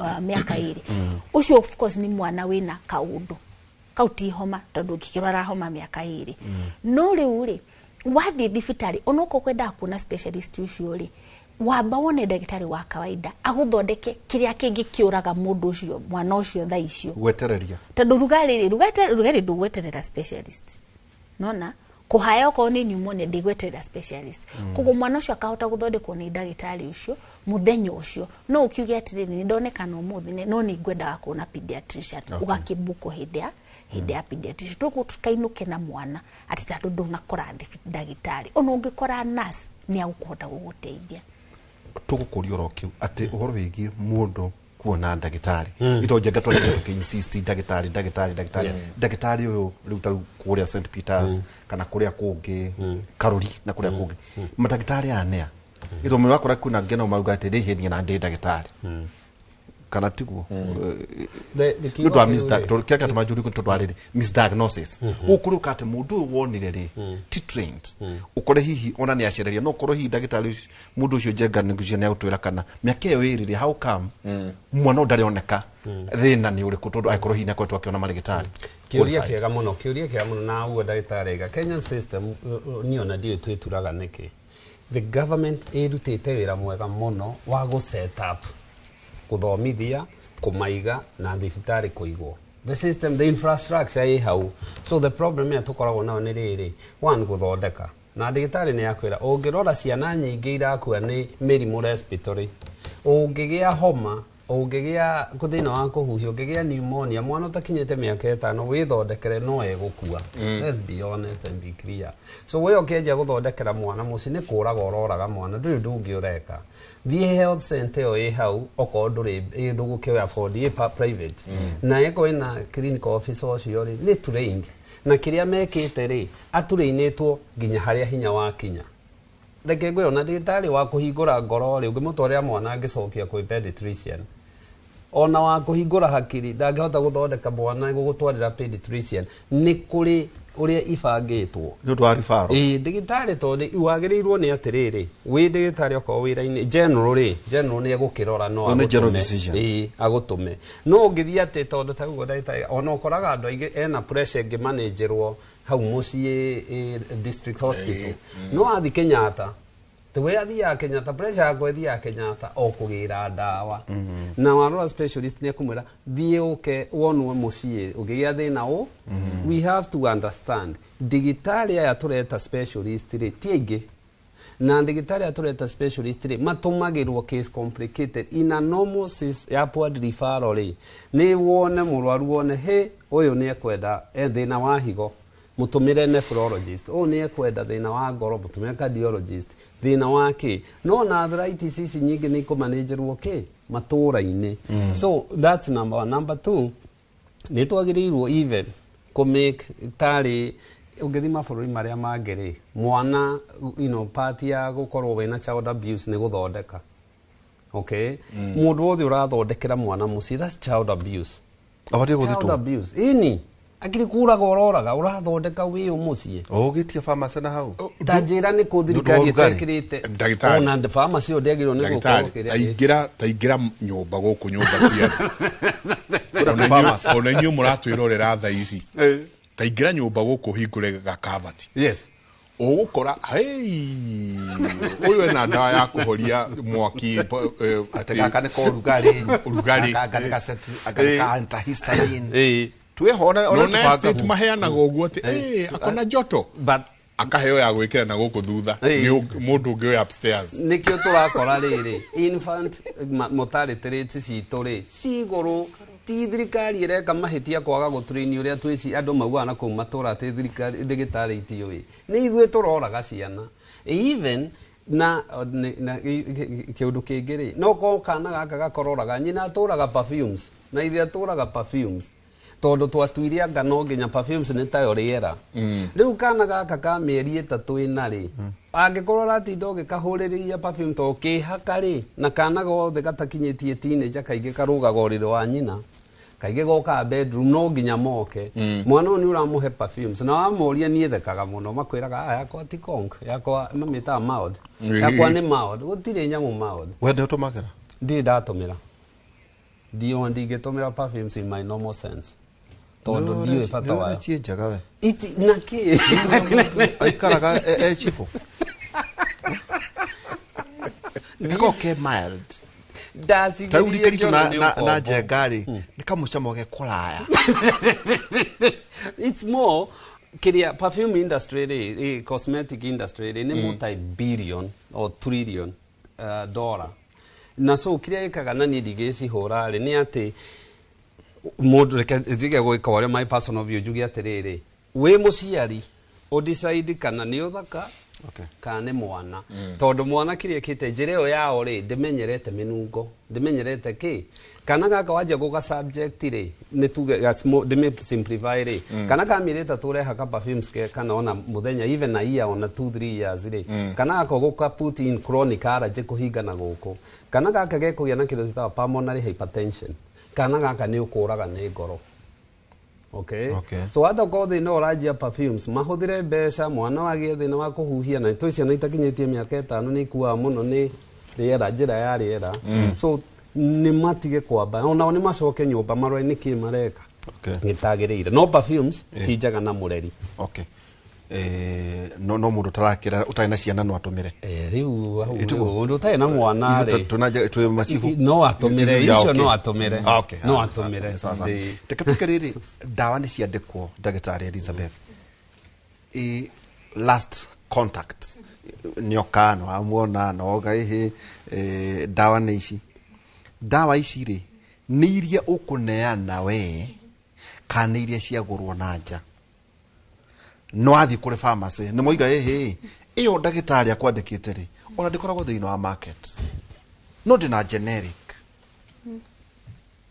mĩaka 2. Ũcio of course nĩ mwana wĩna kaũndũ kau ti homa, tondũ ũngĩkĩrwara homa mĩaka 2. No rĩu rĩ, wathiĩ thibitarĩ onokorwo kwendaga kuona specialist ũcio rĩ, wamba wone ndagĩtarĩ wa kawaida agũthondeke kĩrĩa kĩngĩ kĩũraga mũndũ ũcio, mwana ũcio thaa icio. Gwetereria. Tondũ rugarĩ rugarĩ ndũgweterera specialist. Nona kũhaya okorwo nĩ pneumonia ndĩgweterera specialist. Koguo mwana ũcio akahota gũthondekwo nĩ ndagĩtarĩ ũcio mũthenya ũcio. No ũkiuge atĩrĩrĩ, nĩ ndonekana ũmũthĩ no nĩ ngwendaga kuona pediatrician, ũgakĩbukwo hĩndĩ ya pediatrician. Toguo tũkainũke na mwana atĩ tondũ ndũnakora ndagĩtarĩ, ona ũngĩkora nurse nĩ agũkũhota gũgũteithia. Tũgũkũria oro kĩu atĩ ũhoro wĩgiĩ mũndũ kuona ndagĩtarĩ, ito Njenga twarĩ tũkĩ insist ndagĩtarĩ ndagĩtarĩ ndagĩtarĩ ndagĩtarĩ ũyũ rĩu ta rĩu kũrĩa St Peters kana kũrĩa kũngĩ Karori na kũrĩa kũngĩ, mandagĩtarĩ aya nĩa ito mũndũ wakora kwĩna ngeno maruga atĩ rĩhĩ niĩ na ndĩ ndagĩtarĩ. Kana tiguo? The Nĩ ũndũ wa kiugo kĩu rĩ. kĩrĩa kĩratũma njũrie nĩ tondũ wa rĩrĩ, misdiagnosis gũkũ rĩu atĩ mũndũ ũyũ wonire rĩ ti trained, ũkore hihi ona nĩ acereria, no ũkorwo hihi ndagĩtarĩ mũndũ ũcio Njenga nĩgucia nĩ agũtwĩra kana mĩaka ĩyo ĩrĩ rĩ, how come mwana ũyũ ndarĩoneka thĩna nĩ ũrĩkũ, tondũ angĩkorwo hihi nĩ akoretwo akĩona marĩgĩtarĩ Kĩũria qualified. kĩega mũno, kĩũria kĩega mũno. Na ũguo ndagĩtarĩ aiga Kenyan system, niĩ ona ndiũĩ twĩturaga nĩkĩ. The government ĩrutĩte wĩra mwega mũno wa gũ set up, gũthomithia, kũmaiga na thibitarĩ kũigwo, the system, the infrastructure ĩ hau. So the problem ĩrĩa tũkoragwo nayo nĩ rĩrĩ, one, gũthondeka na ndagĩtarĩ nĩ akwĩra ũngĩrora ciana nyingĩ irakua nĩ mĩrimũ respiratory. Ũngĩgĩa homa, ũngĩgĩa thĩna wa kũhuhia, ũngĩgĩa pneumonia, mwana ũtakinyĩte mĩaka 5 wĩthondekere no egũkua. Let's be honest and be clear. So we ũkĩanjia gũthondekera mwana mũciĩ nĩ kũraga ũroraga mwana, ndũrĩ ũndũ ũngĩ ũreka. Thiĩ health center ĩyo ĩ hau, okorwo ndũrĩ ndũgũkĩoya afford ĩ private, na ĩkorwo ĩna clinical officer ũcio rĩ nĩ trained, na kĩrĩa mekĩte rĩ atũrĩinĩtwo nginya harĩa hinya wakinya. Reke ngwĩre, ona ndagĩtarĩ wa kũhingũra ngoro rĩ, ũngĩmũtwarĩra mwana angĩcokia kwĩ pediatrician. Ona wa kũhingũra hakiri ndangĩhota gũthondeka mwana, gũgũtwarĩra pediatrician. Nĩ kũrĩ ũrĩa ibangĩtwo. Nĩ ũndũ wa referral. Ĩĩ, ndagĩtarĩ, tondũ wagĩrĩirwo nĩ atĩrĩrĩ, wĩ ndagĩtarĩ okorwo wĩra-inĩ general rĩ, general nĩ egũkĩrora no Ũyũ nĩ general agũtũme. physician. Ĩĩ, agũtũme. No ũngĩthiĩ atĩ tondũ ta ũguo ndagĩtarĩ ona ũkoraga andũ aingĩ ena pressure ĩngĩmanĩnjĩrwo hau mũciĩ, district hospital, no athiĩ Kenyatta, we athiaga Kenyatta, pressure yakwa ĩthiaga Kenyatta o kũgĩra ndawa, na warora specialist nĩ ekũmwĩra thiĩ ũke wonwo mũciĩ ũngĩgĩa thĩna ũ. We have to understand ndagĩtarĩ aya tũreta specialist rĩ ti aingĩ, na ndagĩtarĩ aya tũreta specialist rĩ matũmagĩrwo case complicated. In a normal upward referral rĩ, nĩ wone mũrwaru, wone he ũyũ nĩ ekwenda e thĩna wa higo, mũtũmĩre nephrologist, ũyũ nĩ ekwenda thĩna wa ngoro, mũtũmĩre cardiologist, thĩna wa kĩ. No na arthritis ici nyingĩ nĩ ikũmanĩnjĩrwo kĩ matũra-inĩ. So that's number one. Number two, nĩ twagĩrĩirwo even kũ make tarĩ ũngĩthiĩ mabũrũri marĩa mangĩ rĩ, mwana part ya gũkorwo wĩna child abuse nĩ gũthondeka, okay? Mũndũ wothe ũrathondekera mwana mũciĩ, that's child abuse. Abatiĩ Child gũthitwo. abuse, ĩni akiri kũraga ũroraga ũrathondeka wĩ mũciĩ. Ũgĩtie pharmacy na hau. Ta njĩra nĩ kũ thirikari Nĩ ũndũ wa ũrugarĩ. ĩtekĩrĩte Ndagĩtarĩ. ona pharmacy ĩyo ndĩagĩrĩirwo nĩ gũkorwo Ndagĩtarĩ, kĩrĩa taingĩra nyũmba gũkũ, nyũmba cia ona inyuĩ mũratwĩrorera thaa ici, taingĩra nyũmba gũkũ hingũre gakabati. Ũgũkora hei ũyũ ena ndawa ya kũhoria mwaki, Atĩ gaka nĩ ka ũrugarĩ. Ũrugarĩ. Gaka nĩ anga nĩ ka antihistamine. Twĩho ona Nona estate maheanaga ũguo atĩ akona joto, akaheo ya gwĩkĩra na gũkũ thutha nĩ mũndũ ũngĩ ũyũ upstairs. Nĩkĩo tũrakora rĩrĩ infant mortality rates citũ rĩ cigũrũ. Ti thirikari ĩreka mahĩtia kwaga gũtũrĩini ũrĩa twĩci andũ maugaga na kũu matũra atĩ thirikari ndĩgĩtarĩ itiũĩ, nĩ ithuĩ tũroraga ciana even na kĩũndũ kĩngĩ rĩ, no ko kana gaka gakororaga nyina atũraga perfumes na ithe atũraga perfumes, tondũ twatuire anga no nginya perfumes nĩ tayo rĩera. Rĩu kana gaka ka mĩeri 3 ĩna rĩ, angĩkorwo ũratinda ũgĩkahũrĩrĩria perfume to kĩhaka rĩ, na kana gothe gatakinyĩtie teenager kaingĩ karũgaga ũrĩrĩ wa nyina, kaingĩ gokaga bedroom no nginya moke. Mwana ũyũ nĩ ũramũhe perfumes na wamoria, niĩ thekaga mũno, makwĩraga, "Ah, yakwa ti conk, yakwa mamĩtaga mild, yakwa nĩ mild." Gũtirĩ nyamũ mild. We nĩ ũtũmagĩra? Ndirĩ ndatũmĩra, ndio ndingĩtũmĩra perfumes in my normal sense tondũ ndiũĩ bata wayo. Ciĩ njega we. Iti na kĩ? Aikaraga e chibũ gako ke mild. Ta rĩu rikaritu na Njenga rĩ, nĩ kamũcamo ge kũraya. It's more kiria perfume industry rĩ, cosmetic industry rĩ, nĩ multi billion or trillion dollar, na so kiria ĩkaga na niĩ ndingĩcihũra rĩ nĩ atĩ mũndũ, reke ndige gwĩka ũrĩa my personal view, njuge atĩrĩrĩ, wĩ mũciari ũdecide kana nĩ ũthaka Kana nĩ mwana, tondũ mwana kĩrĩa ĩkĩte njĩra ĩyo yao rĩ, ndĩmenyerete mĩnungo, ndĩmenyerete kĩ. Kana gaka wanjia gũga subject rĩ, nĩ tuge ndĩmĩ simplify rĩ, kana ka mĩeri 3 ũrehaka perfumes ke kana ona mũthenya, even a year, ona 2 3 years rĩ, kana gaka ũgũka put in chronic allergy kũhingana gũkũ, kana gaka gekũgĩa na kĩndũ gĩtagwo pulmonary hypertension, kana gaka nĩ ũkũraga nĩ ngoro. Okay. Okay. So hata ũkorwo thĩna ũranjia perfumes, mahũthĩre mbeca, mwana wagĩe thĩna wa kũhuhia, na twĩ ciana itakinyĩtie mĩaka 5 nĩ ikuaga mũno nĩ rĩera, njĩra ya rĩera. So nĩ matige kwamba, onao nĩ macoke nyũmba marore nĩkĩ mareka gĩtagĩrĩire. No perfumes ti njega na mũreri. Okay. No no mũndũ ũtarakĩra, ũtarĩ na ciana, no atũmĩre? Rĩu hau rĩu, ũndũ ũtarĩ na mwana rĩ, Twĩ macibu. No atũmĩre icio, no atũmĩre. Ah, okay. No Ah, atũmĩre. sawa, sawa. Ndĩ- Reke tuke rĩrĩ, ndawa nĩ ciandĩkwo, ndagĩtarĩ Elizabeth. Last contact nĩoka, nĩwamuona, noga ĩhĩ, ndawa nĩ ici, ndawa ici rĩ, nĩ iria ũkũneana we kana nĩ iria ciagũrwo na nja? No athiĩ kũrĩ pharmacy nĩ moiga ĩhĩ, ĩyo ndagĩtarĩ akwandĩkĩte rĩ, ona ndĩkoragwo thĩinĩ wa market, no ndĩna generic.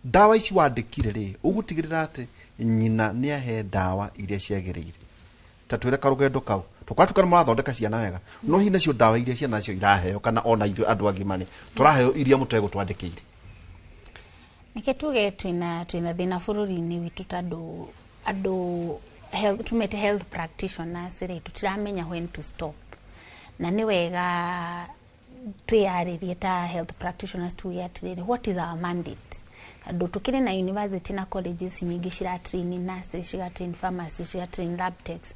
Ndawa ici wandĩkire rĩ, ũgũtigĩrĩra atĩ nyina nĩ ahe ndawa iria ciagĩrĩire? Ta twĩre karũgendo kau, tũkwatuka nĩ mũrathondeka ciana wega, no hihi nacio ndawa iria ciana nacio iraheo, kana ona ithuĩ andũ agima nĩ tũraheo iria mũtegũtwandĩkĩire? Reke tuge twĩna thĩna bũrũri-inĩ witũ, tondũ andũ health, tumete health practitioners rĩ, tũtiramenya when to stop. Na nĩ wega twĩyarĩrie ta health practitioners, tuge atĩrĩrĩ, what is our mandate? Tondũ tũkĩrĩ na university na colleges nyingĩ cira train nurses, ciga train pharmacists, ciga train lab techs,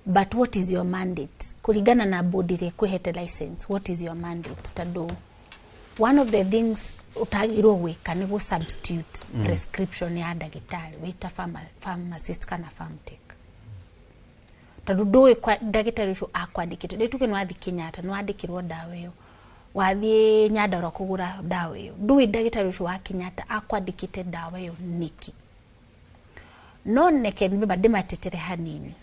but what is your mandate kũringana na board ĩrĩa ĩkũhete license? What is your mandate? Tondũ one of the things ũtagĩrĩirwo gwĩka nĩ gũ substitute prescription ya ndagĩtarĩ wĩta pharmacist kana pharmtech, tondũ ndũĩ ndagĩtarĩ ũcio akwandĩkĩte. Rĩ tuge nĩ wathiĩ Kenyatta, nĩ wandĩkĩrwo ndawa ĩyo, wathiĩ Nyandarua kũgũra ndawa ĩyo, ndũĩ ndagĩtarĩ ũcio wa Kenyatta akwandĩkĩte ndawa ĩyo nĩkĩ. No neke ndĩmatetere hanini.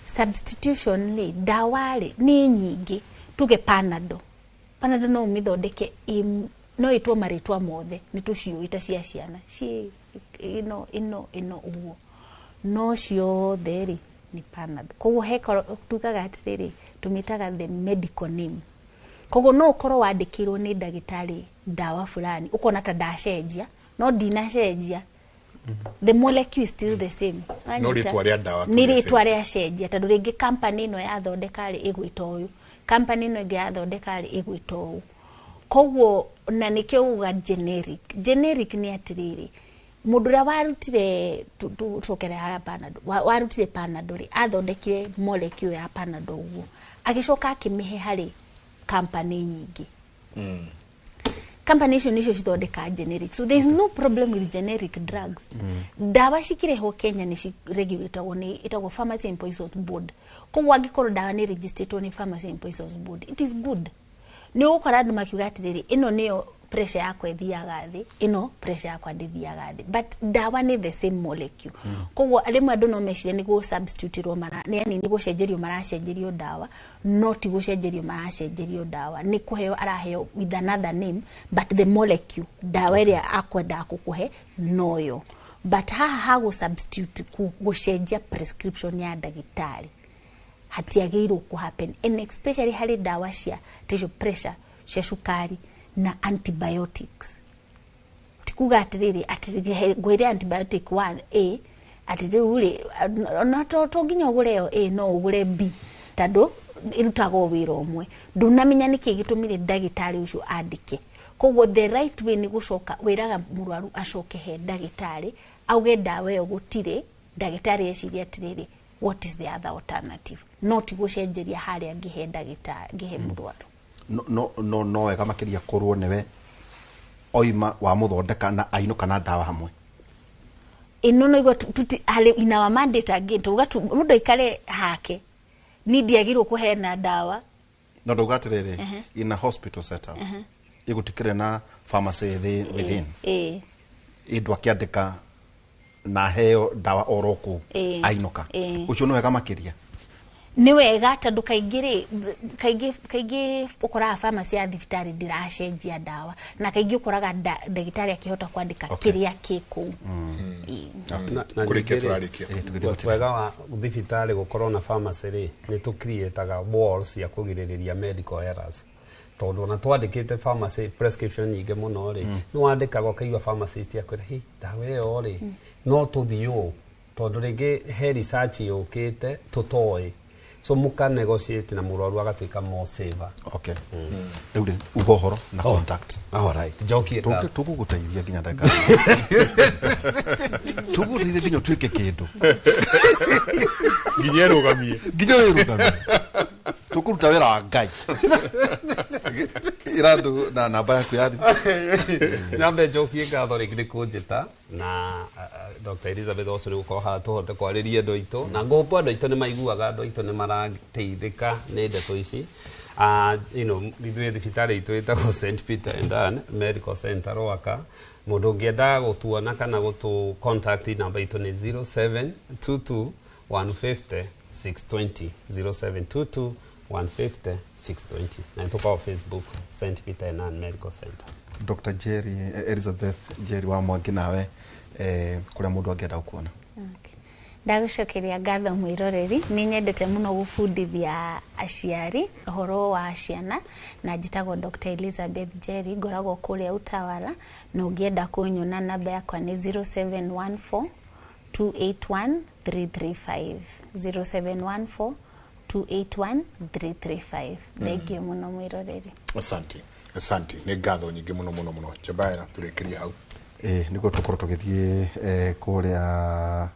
Substitution rĩ, ndawa rĩ nĩ nyingĩ. Tuge Panado, Panado no ũmĩthondeke no ĩtwo marĩtwa mothe, nĩ tũciũĩ ta cia ciana ciĩ ĩno ĩno ĩno ũguo, no ciothe rĩ nĩ Panado. Koguo he tugaga atĩrĩrĩ, tũmĩtaga the medical name. Koguo no ũkorwo wandĩkĩirwo nĩ ndagĩtarĩ ndawa fulani, ũkona ta ndacenjia, no ndinacenjia, the molecule is still the same. No rĩtwa rĩa ndawa tu nĩ rĩacenjia. Rĩtwa rĩacenjia, tondũ rĩngĩ company ĩno yathondeka rĩ ĩgwĩtwo ũyũ, company ĩno ĩngĩ yathondeka rĩ ĩgwĩtwo ũũ. Koguo na nĩkĩo uga generic. Generic nĩ atĩrĩrĩ, mũndũ ũrĩa warutire tucokere harĩa Panado, warutire Panado rĩ, athondekire molecule ya Panado ũguo, agĩcoka akĩmĩhe harĩ company nyingĩ. Company icio nicio cithondeka generic, so there is no problem with generic drugs. Ndawa cikĩrehwo Kenya nĩ ciregulatagwo nĩ ĩtagwo Pharmacy and Poisons Board. Koguo angĩkorwo ndawa nĩ registered nĩ Pharmacy and Poisons Board, it is good. Nĩ ũgũkora andũ makiuga atĩrĩrĩ, ĩno nĩyo pressure yakwa ĩthiaga thĩ, ĩno pressure yakwa ndĩthiaga thĩ, but ndawa nĩ the same molecule. Koguo rĩmwe andũ no mecirie nĩ gũ substitute mara, yani nĩ gũcenjerio maracenjerio ndawa, no ti gũcenjerio maracenjerio ndawa, nĩ kũheo araheo with another name, but the molecule, ndawa ĩrĩa akwendaga gũkũhe noyo. But haha ha gũ substitute, gũcenjia prescription ya ndagĩtarĩ, hatiagĩrĩirwo kũ happen, and especially harĩ ndawa cia ta icio pressure, cia cukari na antibiotics. Ti kuga atĩrĩrĩ atĩ ngwĩre antibiotic 1A, atĩ rĩu rĩ ona to nginya ũgũre ĩyo A, no ũgũre B, tondũ ĩrutaga o wĩra ũmwe. Ndũnamenya nĩkĩ gĩtũmire ndagĩtarĩ ũcio andĩke. Koguo the right way nĩ gũcoka wĩraga mũrwaru acoke he ndagĩtarĩ, auge ndawa ĩyo gũtirĩ. Ndagĩtarĩ eciria atĩrĩrĩ, what is the other alternative? No ti gũcenjeria harĩa ngĩhe ndagĩtarĩ, ngĩhe mũrwaru. No wega makĩria korwo nĩwe oima wamũthondeka na ainũka na ndawa hamwe. Ĩno no igua tuti harĩ in our mandate again, tuga tu mũndũ aikare hake, ni ndiagĩrĩirwo kũheana ndawa. No ndauga atĩrĩrĩ, in a hospital setup ĩgũtikĩrĩ na pharmacy within, ĩndũ akĩandĩka na heo ndawa oro kũu ainũka, ũcio nĩ wega makĩria. Nĩ wega tondũ kaingĩ rĩ, kaingĩ ũkoraga pharmacy ya thibitarĩ ndĩracenjia ndawa, na kaingĩ ũkoraga ndagĩtarĩ akĩhota kwandĩka kĩrĩa kĩ kũu. Na Kũrĩkia ningĩ rĩ, tũrarĩkia. Wega wa thibitarĩ gũkorwo na pharmacy rĩ, nĩ tũ-create-aga walls cia kũgirĩrĩria medical errors, tondũ ona twandĩkĩte pharmacy prescription nyingĩ mũno rĩ, nĩ wandĩkaga ũkaigua pharmacist akwĩra, "Hi, ndawa ĩyo rĩ, no tũthiĩ ũũ tondũ rĩngĩ he research yũkĩte tũtoĩ." So mũka negotiate na mũrwaru agatuĩka more saver. Okay, rĩu rĩ, uga ũhoro na contact. All right, njokie ngatho. Tũgũgũteithia nginya ndagĩka, tũgũgũteithia nginya ũtuĩke kĩndũ. Nginya ĩrũgamie. Nginya wĩrũgamie, tũkũruta wĩra wa Ngai. Ĩra andũ na namba yaku ya thimũ. Nyambe njokie ngatho rĩngĩ nĩ kũnjĩta na Dr. Elizabeth ũcio nĩ gũkorwo haha tũhote kwarĩria andũ aitũ, na ngũmbo andũ aitũ nĩ maiguaga, andũ aitũ nĩ marateithĩka nĩ ndeto ici. Ithuĩ thibitarĩ itũ ĩtagwo St Peter and Ann Medical Center, Rwaka. Mũndũ ũngĩenda gũtuona kana gũtũ contact, namba itũ nĩ 0722 150 620, 0722 150 620, na nĩ tũkoragwo Facebook, St Peter and Ann Medical Center. Dr. Jerry, Elizabeth Jerry wa Mwangi, nawe kũrĩa mũndũ angĩenda gũkuona? Ndagũcokeria ngatho mwĩroreri. Nĩ nyendete mũno gũbundithia aciari ũhoro wa ciana, na njĩtagwo Dr. Elizabeth Jerry, ngoragwo kũrĩa Utawala, na ũngĩenda kũnyona, namba yakwa nĩ 0714 281 335, 0714 281 335. Thengiũ mũno mwĩroreri. Asante, asante, nĩ ngatho nyingĩ mũno mũno mũno. Njambaera, tũrĩkĩrie hau. Ĩ nĩguo tũkorwo tũgĩthiĩ kũrĩa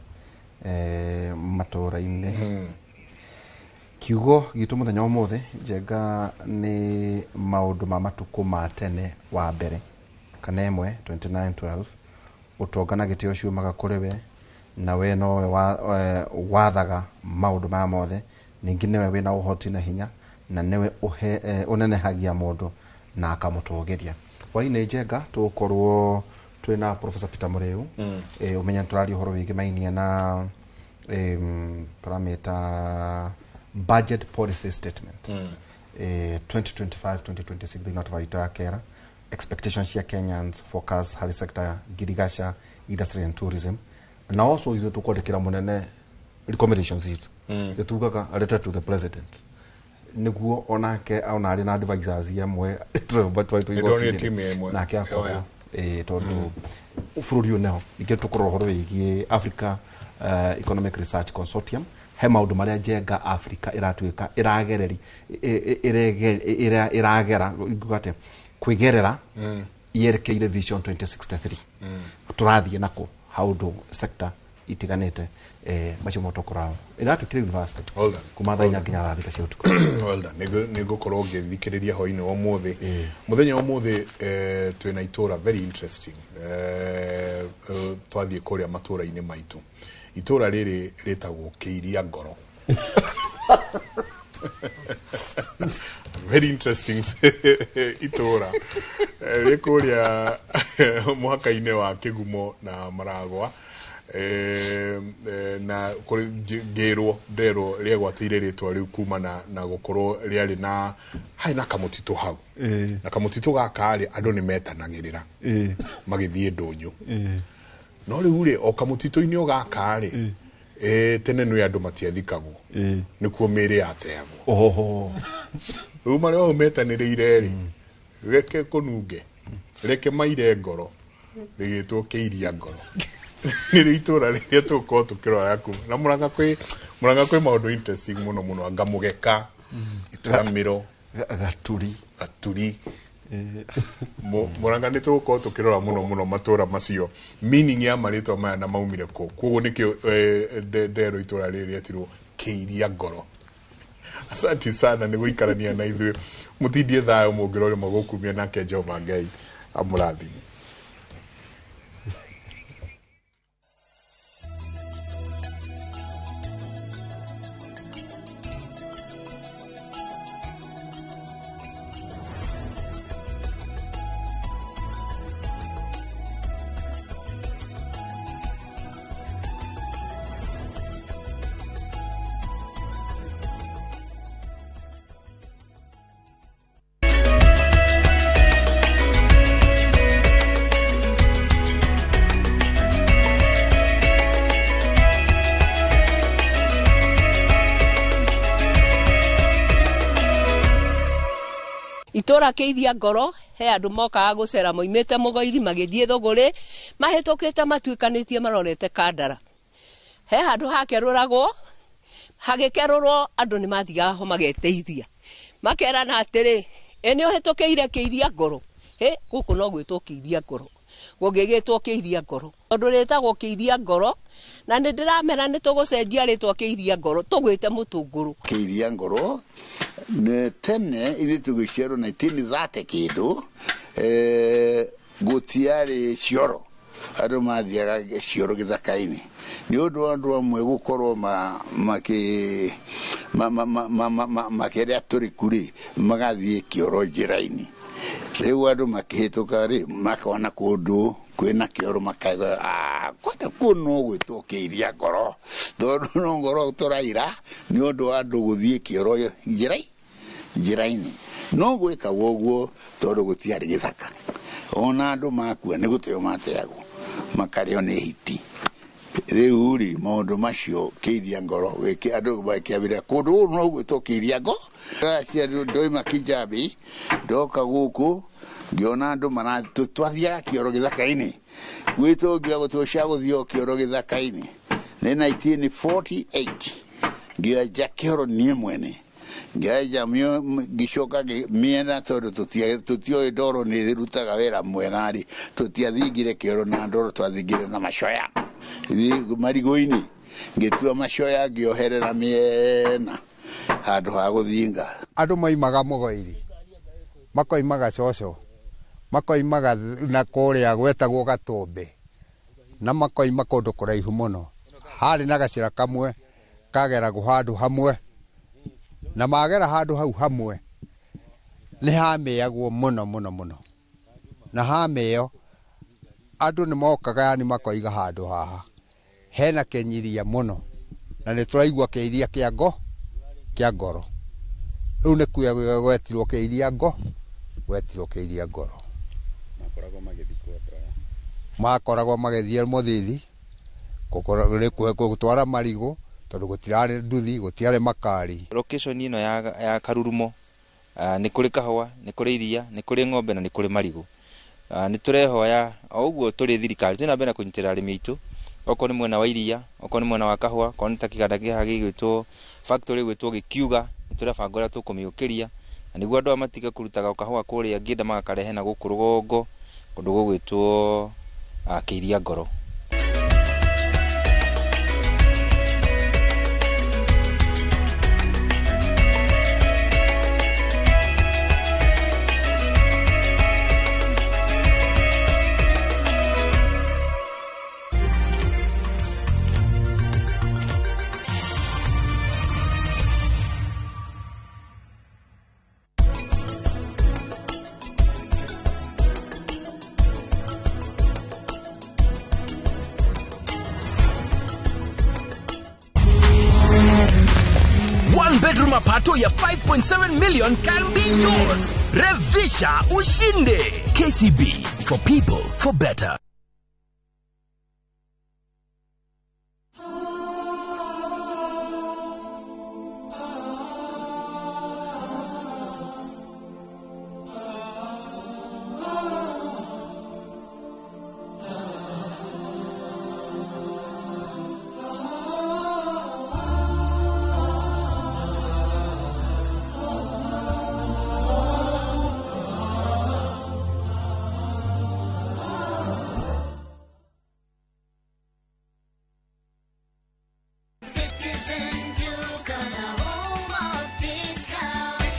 matũũra-inĩ. Kiugo gitũ mũthenya wa ũmũthĩ, Njenga, nĩ maũndũ ma matukũ ma tene wa mbere kana ĩmwe 29:12: "Ũtonga na gĩtĩo ciumaga kũrĩ we, na we nowe wathaga maũndũ maya mothe. Ningĩ nĩwe wĩna ũhoti na hinya, na nĩwe ũnenehagia mũndũ na akamũtũgĩria." Hwainĩ, Njenga, tũgũkorwo twĩna Professor Peter Mũrĩu. Ũmenye tũraria ũhoro wĩgiĩ mainia na tũramĩta budget policy statement 2025-2026 thĩinĩ wa tabarĩra ya kera, expectations cia Kenyans, focus harĩ sector ya ngirigaca, industry and tourism, na also ithuĩ tũkwandĩkĩra mũnene recommendations itũ. Tugaga letter to the president nĩguo onake ona arĩ na advisors amwe. Nĩndonire team ĩmwe. Nake akorwo Yoya. Tondũ bũrũri ũyũ neho ningĩ tũkũrora ũhoro wĩgiĩ Africa Economic Research Consortium, he maũndũ marĩa, Njenga, Africa ĩratuĩka ĩragereri ĩragera, ingiuga atĩa, kwĩgerera yerekeire Vision 2063. Tũrathiĩ nako haũndũ sector itiganĩte, macio motokora ĩratuĩkire university Well done. kuma thaa 4 nginya thaa 6 cia ũtukũ. Well done. Nĩ ngũkorwo ngĩthikĩrĩria hwainĩ wa ũmũthĩ. Mũthenya wa ũmũthĩ twĩna itũra very interesting. Twathiĩ kũrĩa matũra-inĩ maitũ, itũra rĩrĩ rĩtagwo Kĩiria Ngoro. Very interesting itũra. Rĩ kũrĩa mũhaka-inĩ wa Kĩgumo na Maragwa. Na kũrĩ ngĩrwo nderwo rĩegwatĩire rĩtwa rĩu kuma na gũkorwo rĩarĩ na harĩ na kamũtitũ hau, na kamũtitũ gaka rĩ, andũ nĩ metanagĩrĩra magĩthiĩ ndũnyũ. No rĩu rĩ, o kamũtitũ-inĩ o gaka rĩ, tene nĩ andũ matiathikagwo, nĩkuo mĩĩrĩ yateagwo. Oho. Rĩu marĩa o metanĩrĩire rĩ, reke kũnunge, reke maire ngoro, rĩgĩtwo Kĩiria Ngoro. Nĩrĩo itũra rĩrĩa tũgũkorwo tũkĩrora kuma na Mũrang'a. Kwĩ maũndũ interesting mũno mũno, anga mũgeka, ituramĩro. Gaturi. Gaturi. Mũrang'a nĩ tũgũkorwo tũkĩrora mũno mũno matũra macio, meaning ya marĩtwa maya na maumire kũ. Koguo nĩkĩo nderwo itũra rĩrĩ rĩetirwo Kĩiria Ngoro. Asanti sana nĩ gũikarania na ithuĩ. Mũtindie thayũ mũngĩrora magũkumia, nake Jehova Ngai amũrathime. Itũra kĩiria ngoro he andũ mokaga gũcera moimĩte Mũgoiri magĩthiĩ Thũgũrĩ mahĩtũkĩte matuĩkanĩtie marorete Kandara. He handũ hakerũragwo, hagĩkerũrwo andũ nĩ mathiaga ho mageteithia. Makerana atĩrĩ, ĩ nĩ ũhĩtũkĩire kĩiria ngoro? Hĩ, gũkũ no gwĩtwo kĩiria ngoro. Gũgĩgĩtwo kĩiria ngoro. Tondũ rĩtagwo kĩiria ngoro, na nĩ ndĩramera nĩ tũgũcenjia rĩtwa kĩiria ngoro, tũgwĩte mũtũngũrũ. Kĩiria ngoro nĩ tene ithuĩ tũgĩciarwo 1930 kĩndũ, gũtiarĩ cioro, andũ mathiaga cioro gĩthaka-inĩ nĩ ũndũ wa andũ amwe gũkorwo makĩrĩa tũrĩku rĩ, magathiĩ kĩoro njĩra-inĩ. Rĩu andũ makĩhĩtũka rĩ, makona kũndũ kwĩna kĩoro makauga, kwenda kũu no gwĩtwo kĩiria ngoro, tondũ no ngoro tũraira nĩ ũndũ wa andũ gũthiĩ kĩoro njĩra-inĩ. No gwĩkagwo ũguo tondũ gũtiarĩ gĩthaka. Ona andũ makua nĩ gũteo mateagwo, makarĩo nĩ hiti. Rĩu rĩ, maũndũ macio kĩiria ngoro, andũ makĩambĩrĩria kũndũ gũkũ no gwĩtwo kĩiria ngoro. Ndaciarirwo ndoima Kijabi, ndoka gũkũ ngĩona andũ twathiaga kĩoro gĩthaka-inĩ. Gwitũ ngiuga gũtirĩ cia gũthiĩ kĩoro gĩthaka-inĩ. Nĩ 1948 ngĩenja kĩoro niĩ mwene. Ngĩenja ngĩcoka mĩena tondũ tũtioĩ ndoro nĩ ĩrutaga wĩra mwega rĩ, tũtiathingire kĩoro na ndoro, twathingire na macoya. Marigũ-inĩ ngĩtua macoya ngĩoherera mĩena handũ ha gũthinga. Andũ maimaga Mũgoiri, makoimaga Coco, makoimaga na kũrĩa gwetagwo Gatũmbĩ, na makoima kũndũ kũraihu mũno. Harĩ na gacĩra kamwe kageragwo handũ hamwe, na magera handũ hau hamwe nĩ hamĩagwo mũno mũno mũno. Na hamĩo andũ nĩ mokaga yani makoiga handũ haha hena kĩnyiria mũno, na nĩ tũraigua kĩiria kĩa kĩa ngoro. Rĩu nĩ kuo gwetirwo kĩiria gwetirwo kĩiria ngoro. Makoragwo magĩthiĩ mũthithi gũtwara marigũ tondũ gũtirarĩ nduthi, gũtiarĩ makari. Location ĩno ya Karurumo, nĩ kũrĩ kahũa, nĩ kũrĩ iria, nĩ kũrĩ ng'ombe na nĩ kũrĩ marigũ. Nĩ tũrehoya o ũguo tũrĩ thirikari twĩna mbere na kũnyitĩrĩra arĩmi aitũ, okorwo nĩ mwena wa iria, okorwo nĩ mwena wa kahũa, okorwo nĩ ta kĩganda kĩhaha gĩgwĩtwo factory ĩgwĩtwo Gĩkiuga, nĩ tũrebanga ũrĩa tũkũmĩũkĩria na nĩguo andũ aya matige kũrutaga kahũa kũrĩa Ngĩnda magakarehe na gũkũ rũgongo kũndũ gũgwĩtwo kĩiria ngoro. Mapato ya 5.7 million can be yours. Revisha ushinde. KCB, for people, for better.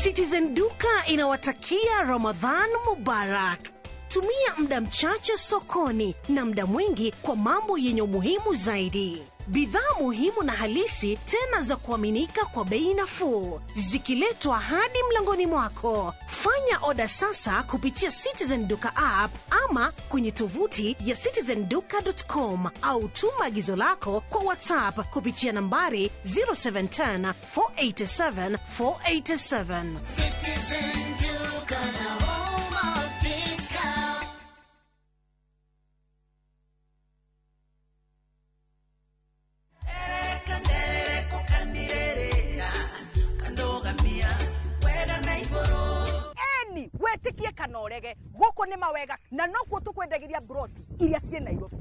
Citizen Duka inawatakia Ramadhan Mubarak. Tumia muda mchache sokoni na muda mwingi kwa mambo yenye umuhimu zaidi. Bidhaa muhimu na halisi tena za kuaminika kwa bei nafuu, zikiletwa hadi mlangoni mwako. Fanya oda sasa kupitia Citizen Duka app ama kwenye tovuti ya citizenduka.com au tuma agizo lako kwa WhatsApp kupitia nambari 0710 487 487. Citizen Duka, the home of discount. kana ũrege gũkũ nĩ mawega na nokuo tũkwendagĩria broti iria ciĩ Nairobi.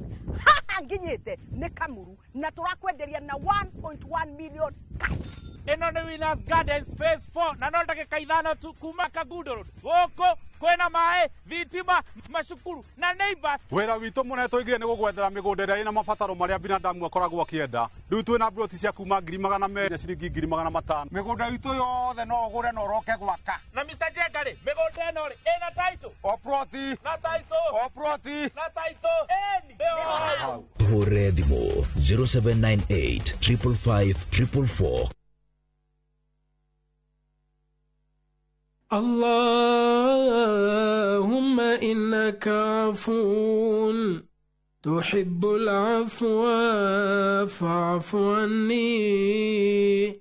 Haha nginyĩte nĩ Kamuru na tũrakwenderia na 1.1 million cash. Ĩno nĩ Winners Gardens phase 4 na no ndagĩka 5 tu kuma Kangundo Road. Gũkũ kwĩna maĩ, thitima, macukuru na neighbors. Wĩra witũ mũnene tũigire nĩ gũgwethera mĩgũnda ĩrĩa ĩna mabataro marĩa binadamu akoragwo akĩenda. Rĩu twĩna broti cia kuma 200,000 na ciringi 500,000. Mĩgũnda itũ yothe no ũgũre na ũroke gwaka. Na Mr. Jenga rĩ, mĩgũnda ĩno rĩ, ĩna title. O ploti. Na title. O ploti. Na title. Ĩni. Hũre thimũ 0798 555 444. اللهم إنك عفو تحب العفو فاعف عني.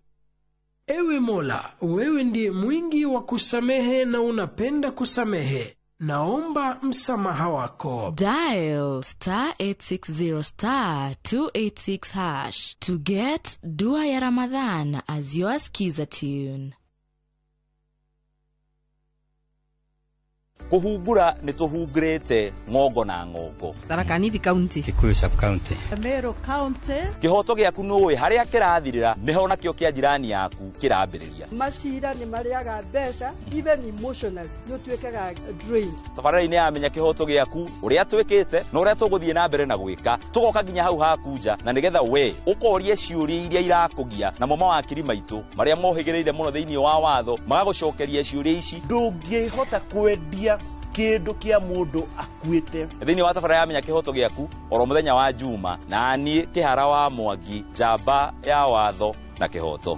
Ewe Mola, wewe ndiye mwingi wa kusamehe na unapenda kusamehe. Naomba msamaha wako. Dial star 860 star 286 hash to get Dua ya Ramadhan as your skiza tune. Kũhungura nĩ tũhungurĩte ng'ongo na ng'ongo. Tharaka Nithi County, Kikuyu sub county, Meru County. Kĩhoto gĩaku nũĩ harĩa kĩrathirĩra nĩho nakĩo kĩa jirani yaku kĩrambĩrĩria. Macira nĩ marĩaga mbeca, even emotionally nĩ ũtuĩkaga drained. Tabarĩra-inĩ ya Menya Kĩhoto Gĩaku ũrĩa twĩkĩte na ũrĩa tũgũthiĩ na mbere na gwĩka, tũgoka nginya hau haku nja na nĩgetha we ũkorie ciũria iria irakũgia, namo mawakiri maitũ marĩa mohĩgĩrĩire mũno thĩinĩ wa watho magagũcokeria ciũria ici. Ndũngĩhota kwendia kĩndũ kĩa mũndũ akuĩte. Thĩinĩ wa tabarĩra ya Menya Kĩhoto Gĩaku oro mũthenya wa Juma, na niĩ Kĩhara wa Mwangi, njamba ya watho na kĩhoto.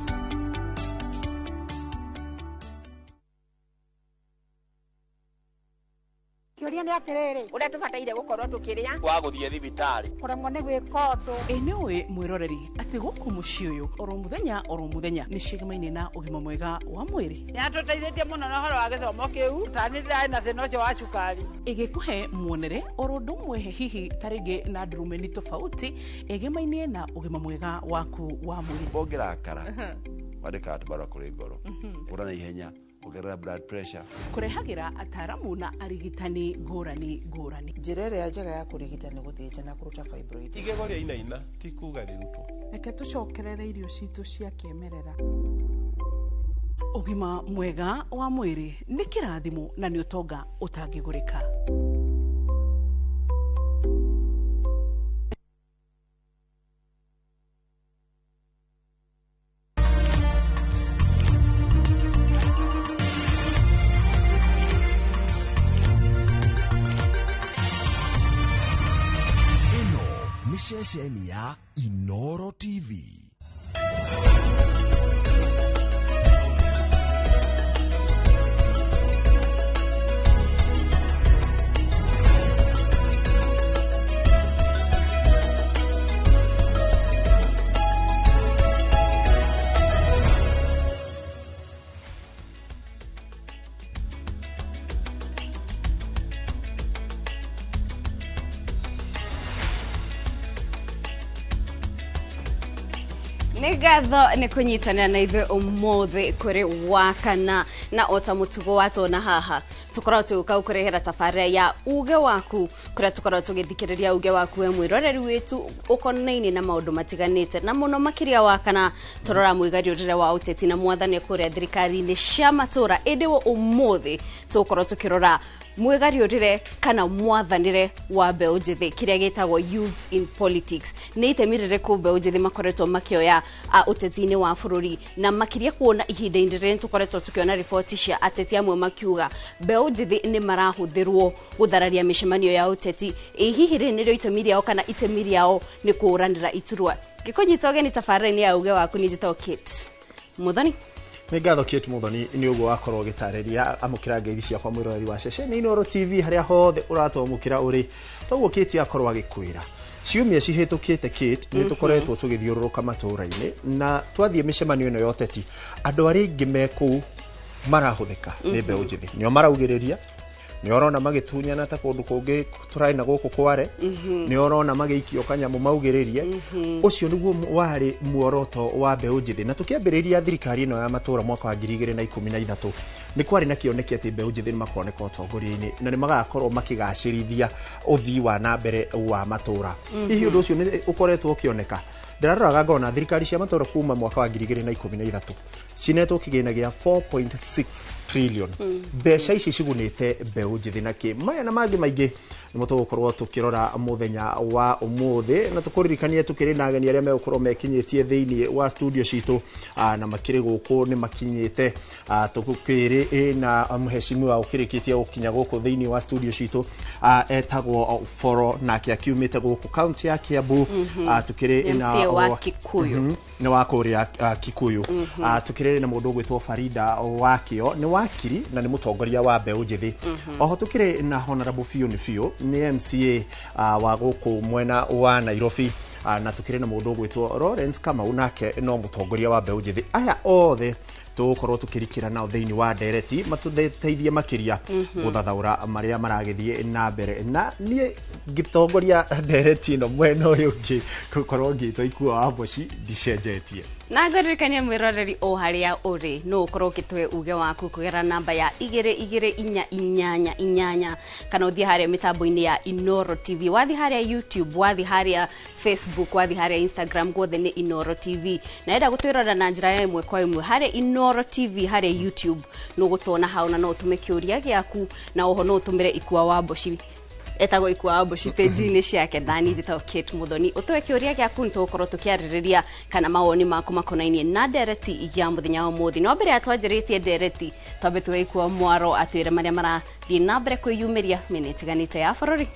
Kĩũria nĩ atĩrĩrĩ, ũrĩa tũbataire gũkorwo tũkĩrĩa wa gũthiĩ thibitarĩ kũremwo nĩ gwĩka ũndũ. Ĩ nĩũĩ mwĩroreri atĩ gũkũ mũciĩ ũyũ oro mũthenya nĩ cigamaine na ũgima mwega wa mwĩrĩ. Nĩatũteithĩtie mũno na ũhoro wa gĩthomo kĩu, tani ndĩrarĩ na thĩna ũcio wa cukari. Ĩgĩkũhe muonere oro ũndũ ũmwe hihi ta rĩngĩ na ndurumeni tofauti ĩgĩmainie na ũgima mwega waku wa mwĩrĩ. Ũngĩrakara wandĩkaga tũbarũa kũrĩ ngoro, ũra na ihenya, ongerera blood pressure. Kũrehagĩra ataaramu na arigitani ngũrani ngũrani. Njĩra ĩrĩa njega ya kũrigita nĩ gũthĩnja na kũruta fibroid. Igego rĩa inaina ti kuga rĩrutwo. Reke tũcokerere irio citũ cia kĩmerera. Ũgima mwega wa mwĩrĩ nĩ kĩrathimo na nĩ ũtonga ũtangĩgũrĩka. Ceceni ya Inoro TV. Nĩ ngatho nĩ kũnyitanĩra na ithuĩ ũmũthĩ kũrĩ wakana na ota mũtugo watona haha tũkoragwo tũgĩũka gũkũrehera tabarĩra ya uge waku kũrĩa tũkoragwo tũgĩthikĩrĩria uge waku we mwĩroreri witũ ũkonaine na maũndũ matiganĩte na mũno makĩria wakana tũrora mwĩgariũrĩre wa ũteti na mwathani kũrĩa thirikari-inĩ cia matũra. Ĩndĩ ũmũthĩ tũgũkorwo tũkĩrora mwĩgariũrĩre kana mwathanĩre wa mbeũ njĩthĩ kĩrĩa gĩtagwo youths in politics. Nĩ itemi rĩrĩkũ mbeũ njĩthĩ makoretwo makĩoya ũteti-inĩ wa bũrũri na makĩria kuona ihinda-inĩ rĩrĩ tũkoretwo tũkĩona riboti cia ateti amwe makiuga mbeũ njĩthĩ nĩ marahũthĩrwo gũthararia mĩcemanio ya ũteti. Ĩ hihi rĩrĩ nĩrĩo itemi rĩao kana itemi rĩao nĩ kũũranĩra iturwa? Ngĩkũnyita ũgeni tabarĩra-inĩ ya uge waku nĩ njĩtagwo Kate Muthoni. Nĩ ngatho Kate Muthoni nĩ ũguo wakorwo ũgĩtarĩria. Amũkĩra ngeithi ciakwa mwĩroreri wa ceceni Inooro TV harĩa hothe ũratwamũkĩra ũrĩ. Toguo Kate akorwo agĩkwĩra ciumia cihĩtũkĩte Kate nĩ tũkoretwo tũgĩthiũrũrũka matũũra-inĩ na twathiĩ mĩcemanio ĩno ya ũteti andũ arĩa aingĩ me kũu marahũthĩka nĩ mbeũ njĩthĩ, nĩo maraugĩrĩria, Nĩ ũrona magĩtunyana ta kũndũ kũngĩ tũrarĩ na gũkũ kware. Nĩ ũrona magĩikio kanyamũ maugĩrĩrie. Ũcio nĩguo warĩ muoroto wa mbeũ njĩthĩ, na tũkĩambĩrĩria thirikari ĩno ya matũra mwaka wa 2013 nĩ kwarĩ na kĩoneki atĩ mbeũ njĩthĩ nĩ makoneka ũtongoria-inĩ na nĩ magakorwo makĩgacĩrithia ũthii wa na mbere wa matũra. Hihi ũndũ ũcio nĩ ũkoretwo ũkĩoneka? Ndĩraroraga ngona thirikari cia matũra kuma mwaka wa 2013 cinetwo kĩgĩna gĩa 4.6 trillion. Mbeca ici cigunĩte mbeũ njĩthĩ na kĩ? Maya na mangĩ maingĩ nĩmo tũgũkorwo tũkĩrora mũthenya wa ũmũthĩ, na tũkũririkanie tũkĩrĩ na ageni arĩa megũkorwo mekinyĩtie thĩinĩ wa studio citũ, na makĩrĩ gũkũ nĩ makinyĩte. Tũkĩrĩ na mheshimiwa ũkĩrĩkĩtie gũkinya gũkũ thĩinĩ wa studio citũ, etagwo Foro, nake akiumĩte gũkũ kaunti ya Kiambu. Tũkĩrĩ na MCA wa Kikuyu. Nĩ wa kũrĩa Kikuyu. Tũkĩrĩ na mũndũ ũgwĩtwo Farida Wakio, nĩ wakiri na nĩ mũtongoria wa mbeũ njĩthĩ. Oho tũkĩrĩ na Honorable Fiũ nĩ Fiũ, nĩ MCA wa gũkũ mwena wa Nairobi, na tũkĩrĩ na mũndũ ũgwĩtwo Lawrence Kamau, nake no mũtongoria wa mbeũ njĩthĩ. Aya othe tũgũkorwo tũkĩrikĩra nao thĩinĩ wa ndereti matũteithie makĩria gũthathaũra marĩa maragĩthiĩ na mbere. Na niĩ ngĩtongoria ndereti ĩno mwena ũyũ ũngĩ gũkorwo ngĩtwo Ikua wa Mboci ndicenjetie. Na ngũririkania mwĩroreri o harĩa ũrĩ no ũkorwo ũgĩtũhe uge waku kũgerera namba ya 22488 kana ũthiĩ harĩa mĩtambo-inĩ ya Inooro TV, wathiĩ harĩa YouTube, wathiĩ harĩa Facebook, wathiĩ harĩa Instagram, guothe nĩ Inooro TV. Na enda gũtwĩrora na njĩra ya ĩmwe kwa ĩmwe harĩa Inooro TV harĩa YouTube no gũtuona hau, na no ũtũme kĩũria gĩaku, na oho no ũtũmĩre Ikua wa Mboci, etagwo Ikua wa Mboci page-inĩ ciake, nani njĩtagwo Kate Muthoni. Ũtũhe kĩũria gĩaku nĩ tũgũkorwo tũkĩarĩrĩria kana mawoni maku makonainie na ndereti ya mũthenya wa ũmũthĩ. No mbere ya twanjĩrĩtie ndereti, twambe tuhe Ikua mwaro atwĩre marĩa marathiĩ na mbere kwĩyumĩria mĩena ĩtiganĩte ya bũrũri.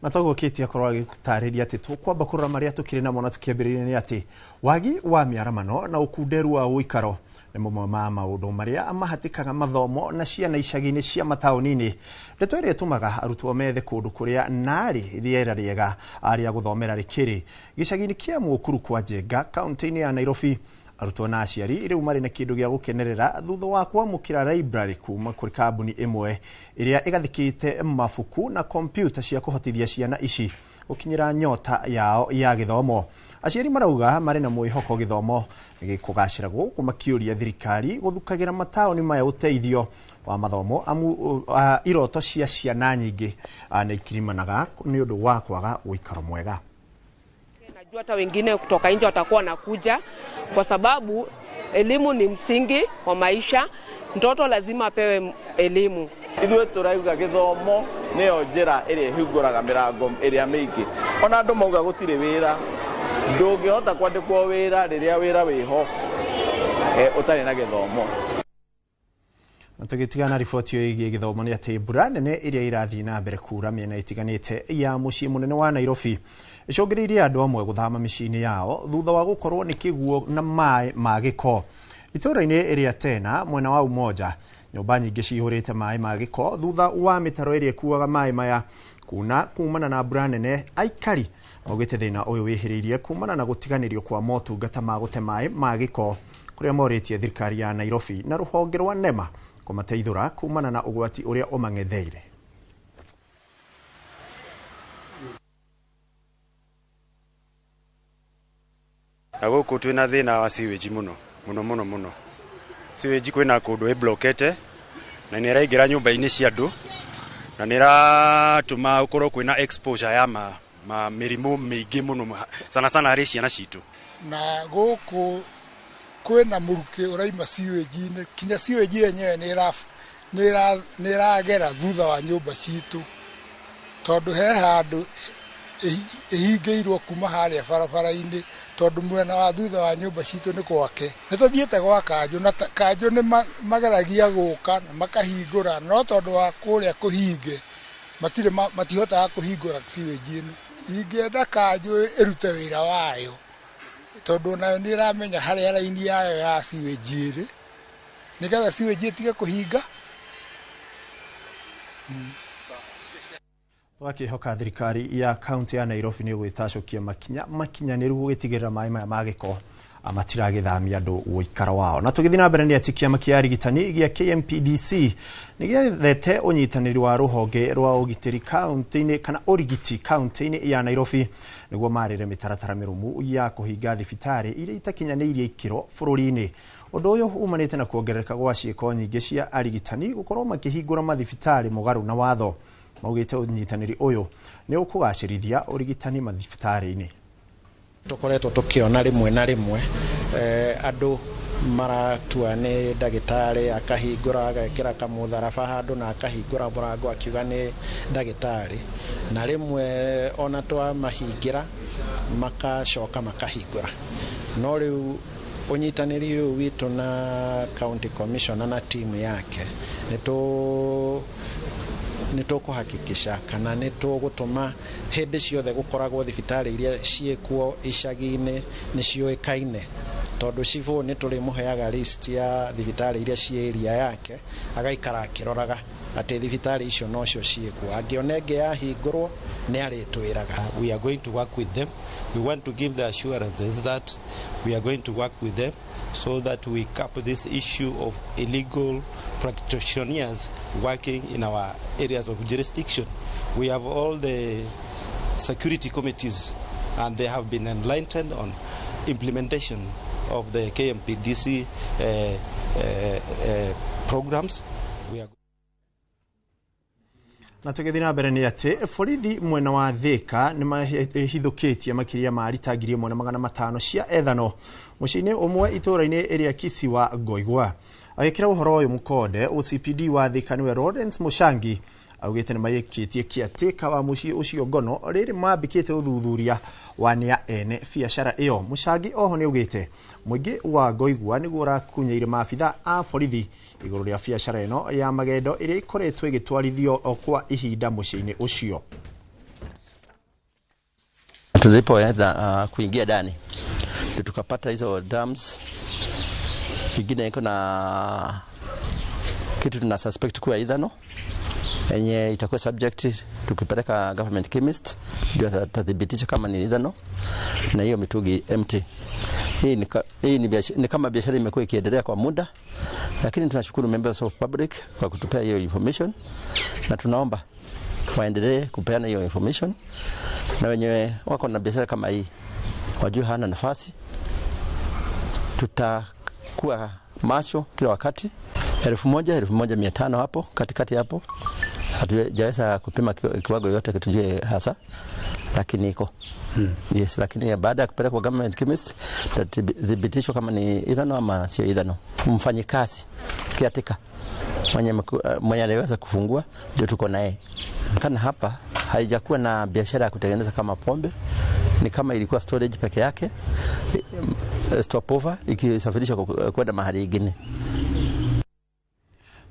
Na toguo Kate akorwo agĩtarĩria atĩ tũkwamba kũrora marĩa tũkĩrĩ namo, na tũkĩambĩrĩria nĩ atĩ wagi wa mĩaramano na ũkunderu wa ũikaro nĩ mamwe ma maũndũ marĩa mahatĩkaga mathomo na ciana icagi-inĩ cia mataũni-inĩ. Ndeto ĩrĩa ĩtũmaga arutwo methe kũndũ kũrĩa narĩ rĩera rĩega rĩa gũthomera rĩkĩrĩ gĩcagi-inĩ kĩa Mũkuru kwa Njenga kaunti-inĩ ya Nairobi. Arutwo na aciari rĩu marĩ na kĩndũ gĩa gũkenerera thutha wa kwamũkĩra library kuma kũrĩ kambuni ĩmwe ĩrĩa ĩgathĩkĩte mabuku na kompiuta cia kũhotithia ciana ici gũkinyĩra nyota yao ya gĩthomo. Aciari marauga marĩ na mwĩhoko gĩthomo gĩkũgacĩra gũkũ, makĩũria thirikari gũthukagĩra mataũni maya ũteithio wa mathomo amu iroto cia ciana nyingĩ nĩ ikirimanaga nĩ ũndũ wa kwaga ũikaro mwega. Najua hata wengine kutoka nje watakuwa wanakuja, kwa sababu elimu ni msingi wa maisha. Mtoto lazima apewe elimu. Ithuĩ tũrauga gĩthomo nĩyo njĩra ĩrĩa ĩhingũraga mĩrango ĩrĩa mĩingĩ. Ona andũ mauga gũtirĩ wĩra, ndũngĩhota kwandĩkwo wĩra rĩrĩa wĩra wĩho ũtarĩ na gĩthomo. Na tũgĩtigana riboti ĩyo ĩgiĩ gĩthomo nĩ atĩ mbura nene ĩrĩa ĩrathiĩ na mbere kura mĩena ĩtiganĩte ya mũciĩ mũnene wa Nairobi ĩcũngĩrĩirie andũ amwe gũthama mĩciĩ-inĩ yao thutha wa gũkorwo nĩ kĩguo na maĩ ma gĩko. Itũũra-inĩ rĩa Tena mwena wa Umoja, nyũmba nyingĩ cihũrĩte maĩ ma gĩko thutha wa mĩtaro ĩrĩa ĩkuaga maĩ maya kuna kumana na mbura nene. Aikari maugĩte thĩna ũyũ wĩhĩrĩirie kumana na gũtiganĩrio kwa motungata ma gũte maĩ ma gĩko kũrĩa morĩtie thirikari ya Nairobi na rũhonge rwa NEMA kũmateithũra kumana na ũgwati ũrĩa ũmang'etheire. Na gũkũ twĩna thĩna wa sewage mũno mũno mũno mũno. Sewage kwĩna kũndũ ĩblokete na nĩ ĩraingĩra nyũmba-inĩ cia andũ na nĩ ĩratũma gũkorwo kwĩna exposure ya mĩrimũ mĩingĩ mũno sana sana harĩ ciana citũ. Na gũkũ kwĩna mũrukĩ ũraima sewage-inĩ, kinya sewage yenyewe nĩ ĩragera thutha wa nyũmba citũ, tondũ he handũ ĩhingĩirwo kuma harĩa barabara-inĩ, tondũ mwena wa thutha wa nyũmba citũ nĩ gwake. Nĩ tũthiĩte gwa kanjũ, na kanjũ nĩ mageragia gũka na makahingũra, no tondũ wa kũrĩa kũhinge matihotaga kũhingũra sewage ĩno. Ingĩenda kanjũ ĩrute wĩra wayo, tondũ nayo nĩ ĩramenya harĩa raini yayo ya sewage ĩrĩ, nĩgetha sewage ĩtige kũhinga. Twakihoka thirikari ya kaunti ya Nairobi nĩ gwĩtacũkia makinya makinyanĩru gũgĩtigĩrĩra maĩ maya ma gĩko matiragĩthamia andũ ũikaro wao. Na tũgĩthiĩ na mbere nĩ atĩ kĩama kĩa arigitani gĩa KMPDC nĩ gĩethete ũnyitanĩri wa rũhonge rwa ũgitĩri kaunti-inĩ kana ũrigiti kaunti-inĩ ya Nairobi nĩguo marĩre mĩtaratara mĩrũmu ya kũhinga thibitarĩ iria itakinyanĩirie ikĩro bũrũri-inĩ. Ũndũ ũyũ umanĩte na kuongerereka gwa ciĩko nyingĩ cia arigitani gũkorwo makĩhingũra mathibitarĩ mũgarũ na watho. Maugĩte ũnyitanĩri ũyũ nĩ ũkũgacĩrithia ũrigitani mathibitarĩ-inĩ. Tũkoretwo tũkĩona rĩmwe na rĩmwe andũ maratua nĩ ndagĩtarĩ akahingũra agekĩra kamũtharaba handũ na akahingũra mũrango akiuga nĩ ndagĩtarĩ, na rĩmwe ona twamahingĩra makacoka makahingũra. No rĩu ũnyitanĩri ũyũ witũ na county commissioner na timu yake nĩ tũkũhakikisha kana nĩ tũgũtũma hĩndĩ ciothe gũkoragwo thibitarĩ iria ciĩkuo icagi-inĩ nĩ ciũĩkaine, tondũ cibũ nĩ tũrĩmũheaga list ya thibitarĩ iria ciĩ area yake, agaikara akĩroraga atĩ thibitarĩ icio nocio ciĩkuo, angĩona ĩngĩ yahingũrwo nĩ arĩtwĩraga. We are going to work with them. We want to give the assurances that we are going to work with them so that we cap this issue of illegal practitioners working in our areas of jurisdiction. We have all the security committees and they have been enlightened on implementation of the KMPDC programs. We are Na tũgĩthiĩ na mbere nĩ atĩ borithi mwena wa Thika nĩ mahithũkĩtie makĩria ma rita 1500 cia ethano mũciĩ-inĩ ũmwe itũũra-inĩ ĩrĩa Kisiwa Ngoigwa. Agĩkĩra ũhoro ũyũ mũkonde, OCPD wa Thika nĩwe Lawrence Mũcangi augĩte nĩ maĩkĩtie kĩatĩka wa mũciĩ ũcio ngono rĩrĩ mambĩkĩte ũthuthuria wa nĩa ene biacara ĩyo. Mũcangi oho nĩ augĩte mũingĩ wa Ngoigwa nĩguo ũrakunyeire maabitha a borithi igũrũ rĩa biacara ĩno ya magendo ĩrĩa ĩkoretwo ĩgĩtwarithio kwa ihinda mũciĩ-inĩ ũcio. Tulipoenda kuingia ndani tukapata hizo dams, ingine iko na kitu tuna suspect kuwa ethano yenye itakuwa subject tukipeleka government chemist ndio atathibitisha kama ni ethano, na hiyo mitungi empty. Hii ni kama biashara imekuwa ikiendelea kwa muda, lakini tunashukuru members of public kwa kutupea hiyo information, na tunaomba waendelee kupeana hiyo information, na wenyewe wako na biashara kama hii wajue hana nafasi. Tutakuwa macho kila wakati. 1000 1500 hapo katikati hapo hatujaweza kupima kiwango yote tujue hasa, lakini iko Yes, lakini baada ya kupelekwa government chemist tutathibitishwa kama ni ethano ama sio ethano. Mfanyikazi kiatika mwenye anaweza kufungua ndio tuko naye. Kana hapa haijakuwa na biashara ya kutengeneza kama pombe, ni kama ilikuwa storage peke yake, stopover ikisafirishwa kwenda mahali ingine.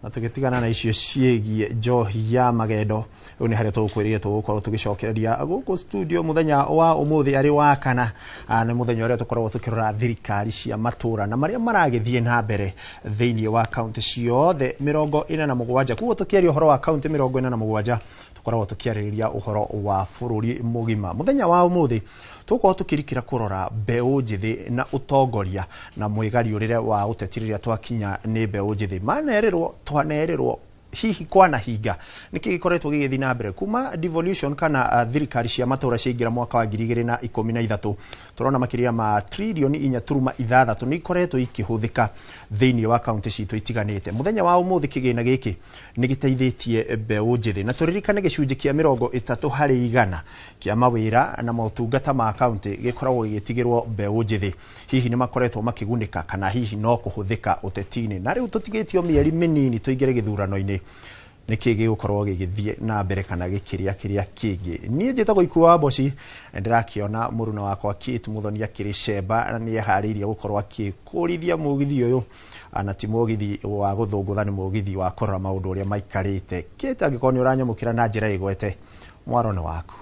Na tũgĩtigana na icio ciĩgiĩ njohi ya magendo, rĩu nĩ harĩa tũgũkwĩrire tũgũkorwo tũgĩcokereria gũkũ studio mũthenya wa ũmũthĩ arĩ wa kana, nĩ mũthenya ũrĩa tũkoragwo tũkĩrora thirikari cia matũra na marĩa maragĩthiĩ na mbere thĩinĩ wa kaunti ciothe 47. Koguo tũkĩaria ũhoro wa kaunti 47 tũkoragwo tũkĩarĩrĩria ũhoro wa bũrũri mũgima. Mũthenya wa ũmũthĩ tũgũkorwo tũkĩrikĩra kũrora mbeũ njĩthĩ na ũtongoria na mwĩgariũrĩre wa ũteti rĩrĩa twakinya nĩ mbeũ njĩthĩ. Manerĩrwo twanerĩrwo Hihi kwanahinga nĩkĩ gĩkoretwo gĩgĩthiĩ na mbere kuma devolution kana thirikari cia matũra ciaingĩra mwaka wa 2013? Tũrona makĩria ma tririoni 4.6 nĩ ikoretwo ikĩhũthĩka thĩinĩ wa kaunti citũ itiganĩte. Mũthenya wa ũmũthĩ kĩgĩna gĩkĩ nĩ gĩteithĩtie mbeũ njĩthĩ, na tũririkane gĩcunjĩ kĩa 30% kĩa mawĩra na motungata ma kaunti gĩkoragwo gĩgĩtigĩrwo mbeũ njĩthĩ. Hihi nĩ makoretwo makĩgunĩka kana hihi no kũhũthĩka ũteti-inĩ? Na rĩu tũtigĩtio mĩeri mĩnini tũingĩre gĩthurano-inĩ, nĩkĩ gĩgũkorwo gĩgĩthiĩ na mbere kana gĩkĩrĩa kĩrĩa kĩngĩ? Niĩ njĩtagwo Ikua wa Mboci, ndĩrakĩona mũruna wakwa Kate Muthoni akĩrĩ cemba na nĩ eharĩirie gũkorwo akĩkũrithia mũgithi ũyũ, na ti mũgithi wa gũthũngũtha, nĩ mũgithi wa kũrora maũndũ ũrĩa maikarĩte. Kate, angĩkorwo nĩ ũranyamũkĩra na njĩra ĩgwete, mwaro nĩ waku.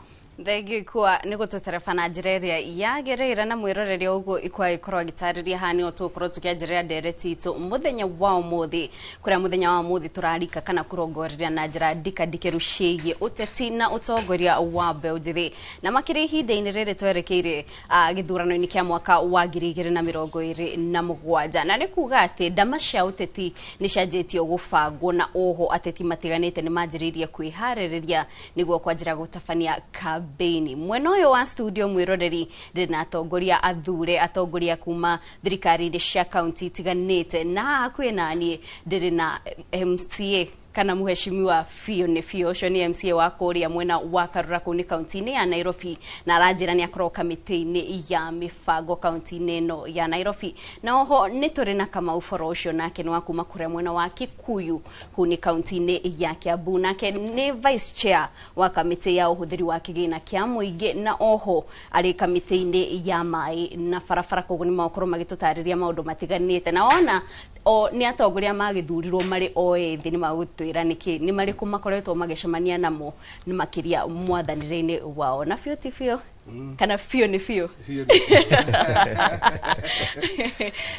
Thengio Ikua nĩ gũtũtereba na njĩra ĩrĩa yagĩrĩire, na mwĩroreri ũguo Ikua ĩkorwo agĩtarĩria haha nĩho tũgũkorwo tũkĩanjĩrĩra ndereti itũ mũthenya wa ũmũthĩ, kũrĩa mũthenya wa ũmũthĩ tũrarika kana kũrongoreria na njĩra ndikandikĩru ciĩgiĩ ũteti na ũtongoria wa mbeũ njĩthĩ, na makĩria ihinda-inĩ rĩrĩ twerekeire gĩthurano-inĩ kĩa mwaka wa 2027. Na nĩ kuga atĩ ndama cia ũteti nĩ cianjĩtio gũbangwo, na oho ateti matiganĩte nĩ manjĩrĩirie kwĩharĩrĩria nĩguo kwanjĩra gũtabania kambĩini. Mwena ũyũ wa studio, mwĩroreri, ndĩ na atongoria athure, atongoria kuma thirikari-inĩ cia kaunti itiganĩte, na haha hakuhĩ naniĩ ndĩrĩ na MCA kana mũheshimiwa biũ nĩ biũ, ũcio nĩ MCA wa kũrĩa mwena wa Karura kũu nĩ kaunti-inĩ ya Nairobi, na aranjĩra nĩ akorwo kamĩtĩ-inĩ ya mĩbango kaunti-inĩ ĩno ya Nairobi. Na oho nĩ tũrĩ na Kamau Boro, ũcio nake nĩ wa kuma kũrĩa mwena wa Kikuyu kũu nĩ kaunti-inĩ ya Kiambu, nake nĩ vice chair wa kamĩtĩ ya ũhũthĩri wa kĩgĩna kĩa mũingĩ, na oho arĩ kamĩtĩ-inĩ ya maĩ na barabara. Koguo nĩ magũkorwo magĩtũtarĩria maũndũ matiganĩte, na wona o nĩ atongoria magĩthurirwo marĩ o ethĩ, nĩ magũtwĩra nĩkĩ nĩ marĩkũ makoretwo magĩcemania namo nĩ makĩria mwathanĩre-inĩ wao. Na biũ ti biũ kana biũ nĩ biũ,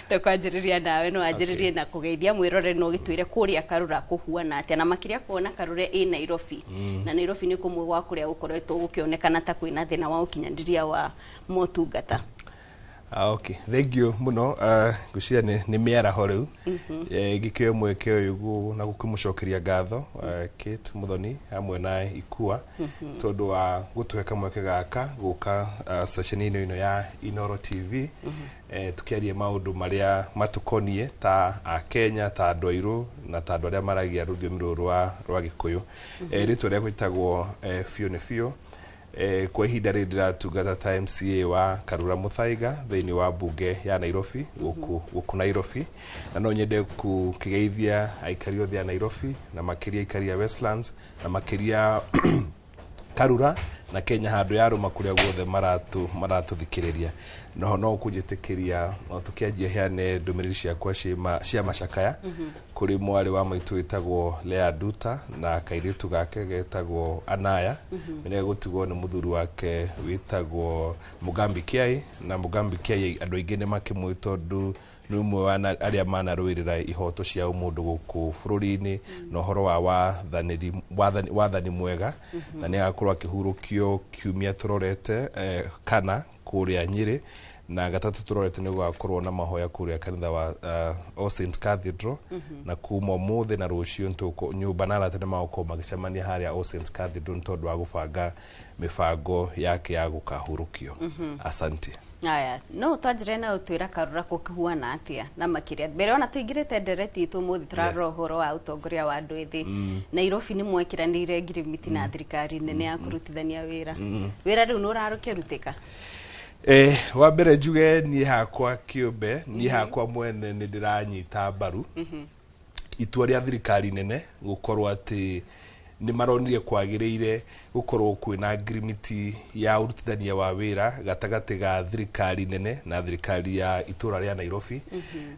tũkwanjĩrĩria nawe, no wanjĩrĩrie na kũgeithia mwĩrore no gĩtwĩre kũrĩa Karura kũhuana atĩa, na makĩria kuona Karura ĩ Nairobi, na Nairobi nĩ kũmwe gwa kũrĩa gũkoretwo gũkĩonekana ta kwĩna thĩna wa ũkinyanĩria wa motungata. Okay, thank you muno. Ngwĩciria nĩ mĩaraho rĩu. Ngĩkĩoya mweke ũyũ na gũkĩmũcokeria ngatho Kate Muthoni hamwe na Ikua tondũ wa gũtũhe kamweke gaka gũka ceceni-inĩ ĩno ya Inooro TV, tũkĩaria maũndũ marĩa matũkoniĩ ta Akenya, ta andũ airũ na ta andũ arĩa maragia rũthiomi rũrũ rwa Gĩkũyũ. Rĩtwa rĩakwa rĩtagwo biũ nĩ biũ. Kwa ihinda rĩrĩ ndĩratungata ta MCA wa Karura Muthaiga thĩinĩ wa mbunge ya Nairobi gũkũ Nairobi, na no nyende gũkĩgeithia aikari othe a Nairobi na makĩria aikari a Westlands na makĩria Karura na Kenya handũ ya rũma kũrĩa guothe maratũthikĩrĩria. Noho no kũnjĩtĩkĩria tũkĩanjia heane ndũmĩrĩri ciakwa cia macakaya kũrĩ mwarĩ wa maitũ wĩtagwo Lea Nduta na kairĩtu gake getagwo Anaya, nĩ gũtigwo nĩ mũthuri wake wĩtagwo Mugambi Kiai. Na Mugambi Kiai andũ aingĩ nĩ makĩmũĩ tondũ nĩ ũmwe wa arĩa manarũĩrĩra ihoto cia ũmũndũ gũkũ bũrũri-inĩ na ũhoro wa wathani mwega, na nĩ agakorwo akĩhurũkio kiumia tũrorete kana kũrĩa Nyĩrĩ, na gatatũ tũrorete nĩ gũgakorwo na mahoya kũrĩa kanitha wa All Saints Cathedral, na kuma ũmũthĩ na rũciũ nyũmba na arata nĩ magũkorwo magĩcemania harĩa All Saints Cathedral nĩ tondũ wa gũbanga mĩbango yake ya gũkahurũkio. Asante. Aya, no twanjĩre na ũtwĩra Karura gũkĩhuana atĩa, na makĩria mbere ona tũingĩrĩte ndereti itũ ũmũthĩ tũrarora ũhoro wa ũtongoria wa andũ ethĩ. Nairobi nĩ mwekĩranĩire ngirimiti na thirikari nene ya kũrutithania wĩra. Wĩra rĩu nĩ ũrarũkĩrutĩka? Wa mbere njuge niĩ hakwa kĩũmbe, niĩ hakwa mwene nĩ ndĩranyita mbaru itua rĩa thirikari nene gũkorwo atĩ nĩ maronire kwagĩrĩire gũkorwo kwĩna ngirimiti ya ũrutithania wa wĩra gatagatĩ ga thirikari nene na thirikari ya itũra rĩa Nairobi.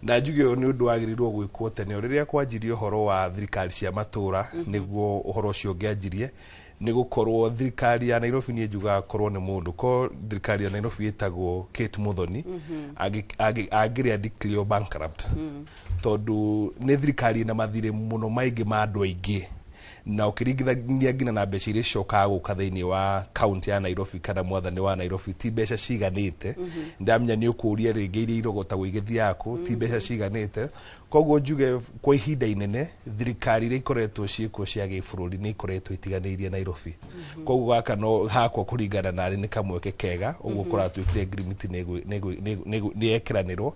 Na njuge ũyũ nĩ ũndũ wagĩrĩirwo gwĩkwo tene, o rĩrĩa kwanjirie ũhoro wa thirikari cia matũra nĩguo ũhoro ũcio ũngĩanjirie, nĩ gũkorwo thirikari ya Nairobi niĩ njugaga korwo nĩ mũndũ ko thirikari ya Nairobi ĩtagwo Kate Muthoni angĩrĩa declare bankrupt, tondũ nĩ thirikari ĩna mathirĩ mũno maingĩ ma andũ aingĩ, na ũkĩringithania nginya na mbeca iria cicokaga gũka thĩinĩ wa kaunti ya Nairobi kana mwathani wa Nairobi ti mbeca ciganĩte. Ndamenya nĩ ũkũria rĩngĩ iria irogotagwo igĩthiaga kũ, ti mbeca ciganĩte. Koguo njuge kwa ihinda inene thirikari iria ikoretwo ciĩkuo cia gĩbũrũri nĩ ikoretwo itiganĩirie Nairobi. Koguo gaka no hakwa kũringana narĩ nĩ kamweke kega ũguo kũratuĩkire ngirimiti nĩ yekeranĩrwo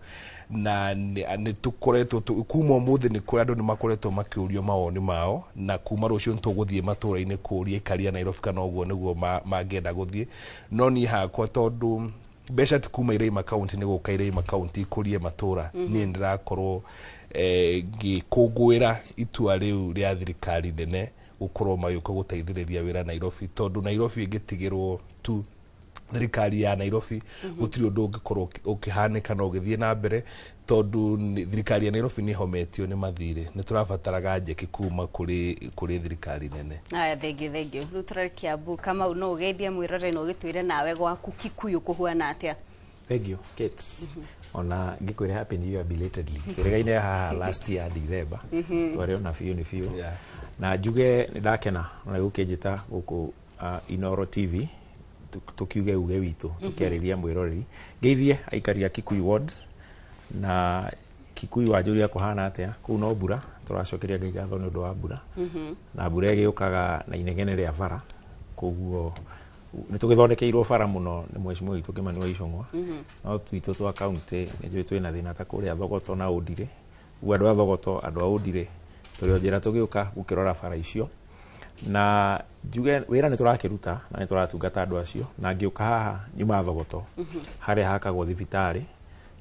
na nĩ tũkoretwo kuma ũmũthĩ nĩ kũrĩ andũ nĩ makoretwo makĩũrio mawoni mao, na kuma rũciũ nĩ tũgũthiĩ matũra-inĩ kũũria aikari a Nairobi kana ũguo nĩguo mangĩenda gũthiĩ. No niĩ hakwa tondũ mbeca ti kuma iraima kaunti nĩ gũka iraima kaunti ikũrie matũra, niĩ ndĩrakorwo ngĩkũngũĩra itua rĩu rĩa thirikari nene gũkorwo magĩũka gũteithĩrĩria wĩra Nairobi, tondũ Nairobi ĩngĩtigĩrwo tu thirikari ya Nairobi gũtirĩ ũndũ ũngĩkorwo ũkĩhanĩka na ũgĩthiĩ na mbere, tondũ thirikari ya Nairobi nĩ ĩhometio nĩ mathirĩ. Nĩ tũrabataraga njeki kuma kũrĩ thirikari nene. Aya, thank you, thank you. Rĩu tũrore Kiambu. Kamau, no ũgeithie mwĩrore na ũgĩtwĩre nawe gwaku Kikuyu kũhuana atĩa? Thank you, Kate. Ona ngĩkwĩre happy new year belatedly. Twĩrĩgaine haha last year December. Twarĩ ona biũ nĩ biũ. Na njuge nĩ ndakena ona gũkĩnjĩta gũkũ Inooro TV tukiuge uge witũ tukiarĩria mwĩroreri. Ngeithie aikari a Kikuyu ward na Kikuyu wanjũria kũhana atĩa kũu no mbura tũracokeria Ngai ngatho nĩ ũndũ wa mbura. Na mbura ĩgĩũkaga na inegene rĩa bara, koguo nĩ tũgĩthondekeirwo bara mũno nĩ mheshimiwa witũ Kimani wa Ichung'wa. No twitũ twa county nĩ njũĩ twĩna thĩna ta kũrĩa Thogoto na Ũndirĩ. Ũguo andũ a Thogoto, andũ a Ũndirĩ tũrĩ o njĩra tũgĩũka gũkĩrora bara icio. Na njuge wĩra nĩ tũrakĩruta na nĩ tũratungata andũ acio, na ngĩũka haha nyuma Thogoto harĩa hakagwo thibitarĩ,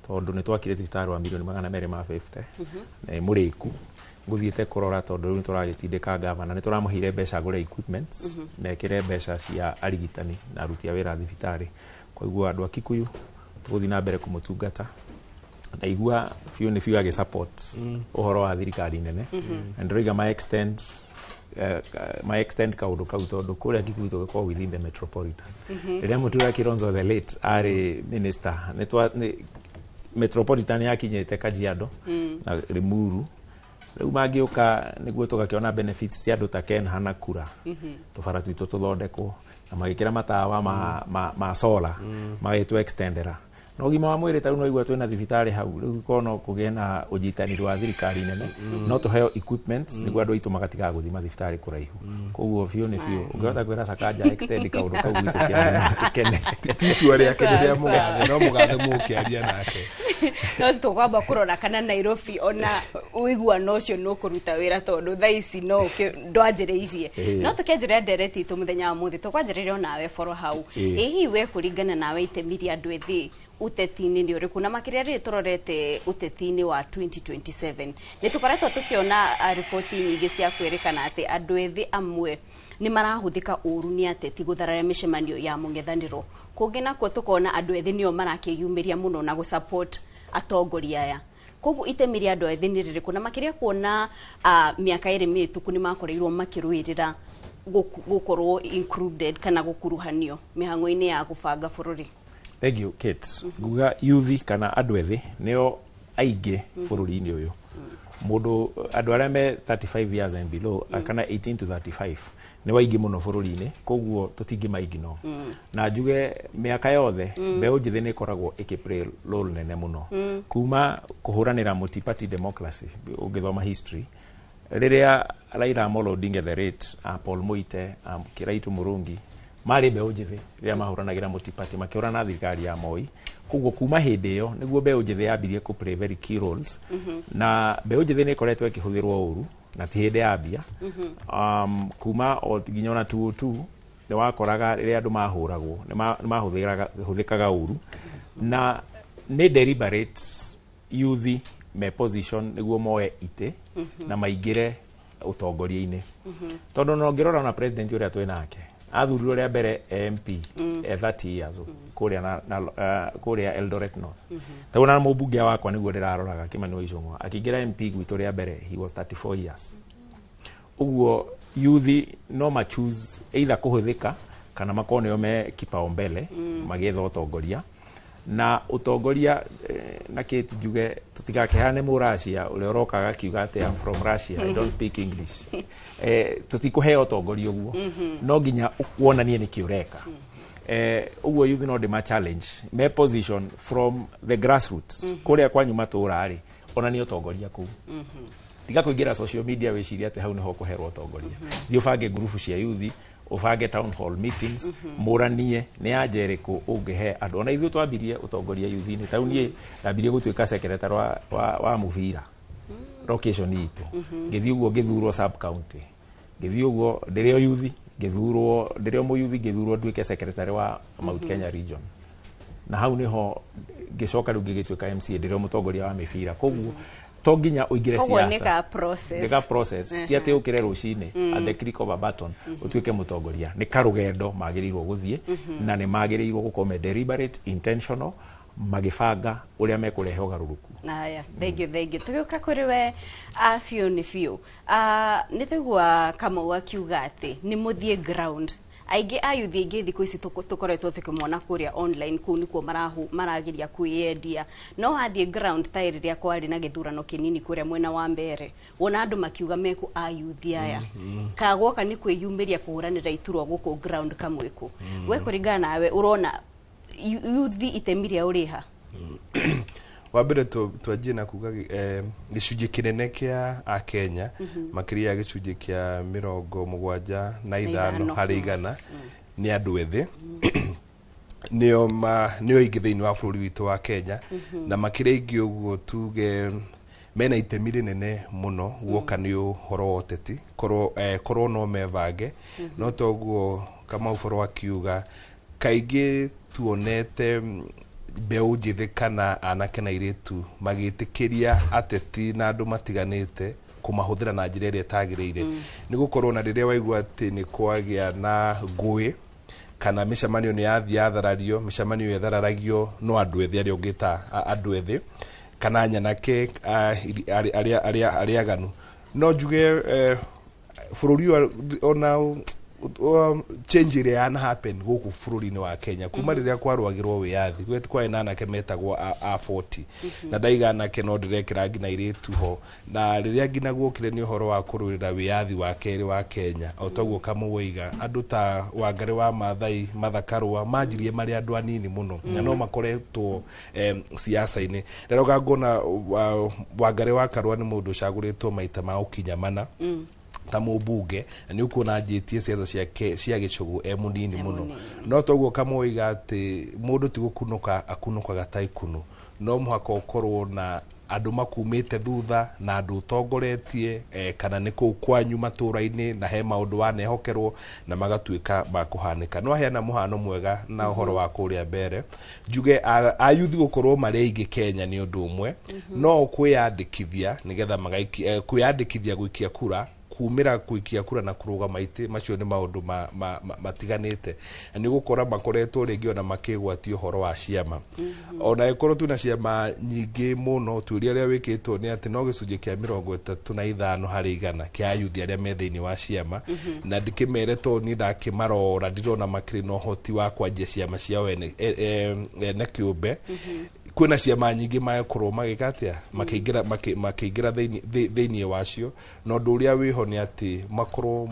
tondũ nĩ twakire thibitarĩ wa mirioni 250 na mũrĩku ngũthiĩte kũrora, tondũ rĩu nĩ tũragĩtindĩka gavana, nĩ tũramũheire mbeca agũre equipments na ĩkĩre mbeca cia arigitani na aruti a wĩra thibitarĩ. Koguo andũ a Kikuyu tũgũthiĩ na mbere kũmũtungata na igua biũ nĩ biũ agĩ support ũhoro wa thirikari nene. Na ndĩroiga my extend kaũndũ kau tondũ kũrĩa Kikuyu tũgĩkorwo within the metropolitan. Rĩrĩa Mũtura Kilonzo the late arĩ minister, nĩ metropolitan yakinyĩte Kajiado na Limuru. Rĩu mangĩũka nĩguo tũgakĩona benefits cia andũ ta Ken Hanakura, tũbara twitũ tũthondekwo na magĩkĩra matawa ma solar magĩtũ extendera. Na ũgima wa mwĩrĩ tarĩu no igua twĩna thibitarĩ hau, rĩu korwo no kũgĩe na ũnyitanĩri wa thirikari nene no tũheo equipments nĩguo andũ aitũ magatigaga gũthiĩ mathibitarĩ kũraihu. Koguo biũ nĩ biũ ũngĩhota kwĩra Sakaja extend kaũndũ kau gwitũ kĩambu no tũkene. Ti itua rĩake nĩ rĩa mũgathe, no mũgathe mũkĩaria nake. No tũkwamba kũrora kana Nairobi ona ũiguano ũcio nĩ ũkũruta wĩra, tondũ thaa ici no ndwanjĩrĩirie. No tũkĩanjĩrĩria ndereti itũ mũthenya wa mũthĩ, tũkwanjĩrĩria onawe boro hau. Ĩ hihi we kũringana nawe itemi rĩa andũ ethĩ ũteti-inĩ nĩ ũrĩkũ, na makĩria rĩrĩ tũrorete ũteti-inĩ wa 2027? Nĩ tũkoretwo tũkĩona riboti nyingĩ cia kwĩrĩkana atĩ andũ ethĩ amwe nĩ marahũthĩka ũru nĩ ateti gũthararia mĩcemanio ya mũng'ethanĩro. Kũngĩ nakuo tũkona andũ ethĩ nĩo marakĩyumĩria mũno na gũsupport atongoria aya. Koguo itemi rĩa andũ ethĩ nĩ rĩrĩkũ, na makĩria kuona mĩaka 2 mĩhĩtũku nĩ makorirwo makĩrũĩrĩra gũkorwo included kana gũkuruhanio mĩhang'o-inĩ ya gũbanga bũrũri? Thank you, Kate. Nguga youth kana andũ ethĩ nĩo aingĩ bũrũri-inĩ ũyũ. Mũndũ andũ arĩa me 35 years and below kana 18 to 35 nĩ waingĩ mũno bũrũri-inĩ, koguo tũtingĩma ignore. Na njuge mĩaka yothe mbeũ njĩthĩ nĩ ĩkoragwo ĩkĩ play role nene mũno. Kuma kũhũranĩra multi-party democracy ũngĩthoma history, rĩrĩa Raila Amolo Odinga the late, Paul Muite, Kiraitu Murungi marĩ mbeũ njĩthĩ rĩrĩa mahũranagĩra multi-party makĩhũrana na thirikari ya Moi. Koguo kuma hĩndĩ ĩyo nĩguo mbeũ njĩthĩ yambirie kũ play very key roles. Na mbeũ njĩthĩ nĩ ĩkoretwo ĩkĩhũthĩrwo ũru na ti hĩndĩ yambia. Kuma o nginya ona 2002 nĩ wakoraga rĩrĩa andũ mahũragwo nĩ mahũthĩkaga ũru, na nĩ deliberate youth me position nĩguo moe itĩ na maingĩre ũtongoria-inĩ. Tondũ no ngĩrora ona president ũrĩa twĩ nake athurirwo rĩa mbere MP 30 years kũrĩa kũrĩa Eldoret North. Tondũ na mũmbunge wakwa nĩguo ndĩraroraga Kimani wa Ichung'wa akĩingĩra MP gwitũ rĩa mbere he was 34 years. Ũguo youth no ma choose either kũhũthĩka kana makorwo nĩo me kipaumbele magĩetha ũtongoria. Na ũtongoria na Kate njuge tũtigakĩhane mũracia ũrĩa ũrokaga akiuga atĩ I'm from Russia, I don't speak English. Tũtikũheo ũtongoria ũguo, no nginya wonanie nĩkĩ ũreka. Ũguo youth no ndĩma challenge me position from the grassroots kũrĩa kwanyu matũra rĩ, Onania ũtongoria kũu. Tiga kũingĩra social media wĩcirie atĩ hau nĩho ũkũherwo ũtongoria. Thiĩ ũbange ngurubu cia yuthi, ũbange town hall meetings, mũranie nĩ anja ĩrĩkũ ũngĩhe andũ. Ona ithuĩ twambirie ũtongoria yuthi-inĩ, ta rĩu niĩ ndambirie gũtuĩka secretary wa mũbira location itũ. Ngĩthiĩ ũguo ngĩthurwo sub county, ngĩthiĩ ũguo ndĩrĩ o yuthi, ngĩthurwo ndĩrĩ o mũyuthi, ngĩthurwo nduĩke secretary wa Mount Kenya region, na hau niho ngĩcoka rĩu ngĩgĩtuĩka MCA ndĩrĩ o mũtongoria wa mĩbira. Koguo to nginya ũingĩre Koguo nĩ siasa. ka process. Nĩ ka process, ti atĩ ũkĩre rũcinĩ at the click of a button ũtuĩke mũtongoria. Nĩ karũgendo magĩrĩirwo gũthiĩ, na nĩ magĩrĩirwo gũkorwo me deliberate, intentional, magĩbanga ũrĩa mekũrehe ũgarũrũku. Aya, thank you, thank you. Tũgĩũka kũrĩ we biũ nĩ biũ. Nĩ twaigua Kamau akiuga atĩ nĩ mũthiĩ ground. Aingĩ a yuthi aingĩ thikũ ici tũkoretwo tũkĩmona kũrĩa online, kũu nĩkuo marageria kwĩyendia, no wathiĩ ground ta rĩrĩa kwarĩ na gĩthurano kĩnini kũrĩa mwena wa mbere, wona andũ makiuga meku a yuthi aya kagwoka nĩ kwĩyumĩria kũhũranĩra iturwa gũkũ ground kamwĩkũ. We kũringana nawe ũrona yuthi itemi rĩao rĩha? Wa mbere twanjie na kuga gĩcunjĩ kĩnene kĩa akenya, makĩria ya gĩcunjĩ kĩa 75 5 harĩ 100 nĩ andũ ethĩ, nĩo nĩo aingĩ thĩinĩ wa bũrũri witũ wa Kenya, na makĩria aingĩ ũguo tuge mena itemi rĩnene mũno guoka nĩ ũhoro wa ũteti, korwo no mebange. No toguo Kamau Boro akiuga, kaingĩ tuonete mbeũ njĩthĩ kana anake na airĩtu magĩtĩkĩria ateti na andũ matiganĩte kũmahũthĩra na njĩra ĩrĩa ĩtagĩrĩire, nĩ gũkorwo na rĩrĩa waigua atĩ nĩ kwagĩa na ngũĩ kana mĩcemanio nĩ yathiĩ yatharario, mĩcemanio ĩthararagio no andũ ethĩ arĩa ũngĩta andũ ethĩ kana nyanake arĩa aganu. No njuge bũrũri ũyũ ona change ĩrĩa yana happen gũkũ bũrũri-inĩ wa Kenya kuma rĩrĩa kwarũagĩrwo wĩyathi, gwĩ kwarĩ na anake metagwo a 40, na ndaiga anake no ndĩrekĩra nginya airĩtu ho, na rĩrĩa nginya guokire nĩ ũhoro wa kũrũĩrĩra wĩyathi wa kerĩ wa Kenya, o toguo Kamau oiga, andũ ta Wangari wa Maathai, Martha Karua manjirie marĩ andũ anini mũno na no makoretwo siasa-inĩ. Ndaroga ngona Wangari wa Karua nĩ mũndũ ũcagũrĩtwo maita ma ũkinya mana ta mũmbunge, na nĩ ũkuona anjĩtie ciaca ciake cia gĩcũgũ e mũnini mũno. No toguo Kamau oiga atĩ mũndũ ti gũkunũka akunũkaga ta ikunu, no mũhaka ũkorwo na andũ makumĩte thutha na andũ ũtongoretie, kana nĩ kũu kwanyu matũra-inĩ, na he maũndũ wanehokerwo na magatuĩka ma kũhanĩka. No aheana mũhano mwega na ũhoro wa kũrĩa mbere, njuge ayuthi gũkorwo marĩ aingĩ Kenya nĩ ũndũ ũmwe, no kwĩyandĩkithia nĩgetha magaikia, kwĩyandĩkithia gũikia kura, kumĩra gũikia kura na kũrũgama itĩ, macio nĩ maũndũ matiganĩte. Na nĩ ũgũkora makoretwo rĩngĩ ona makĩgwatia ũhoro wa ciama, ona ĩkorwo twĩna ciama nyingĩ mũno. Ũtuĩria ũrĩa wĩkĩtwo nĩ atĩ no gĩcunjĩ kĩa 35 harĩ 100 kĩa ayuthi arĩa me thĩinĩ wa ciama, na ndĩkĩmere tondũ niĩ ndakĩmarora ndirona makĩrĩ na ũhoti wa kwanjia ciama ciao ene kĩũmbe. Kwĩna ciama nyingĩ magĩkorwo magĩka atĩa, makĩingĩra thĩinĩ wacio, na ũndũ ũrĩa wĩho nĩ atĩ makorwo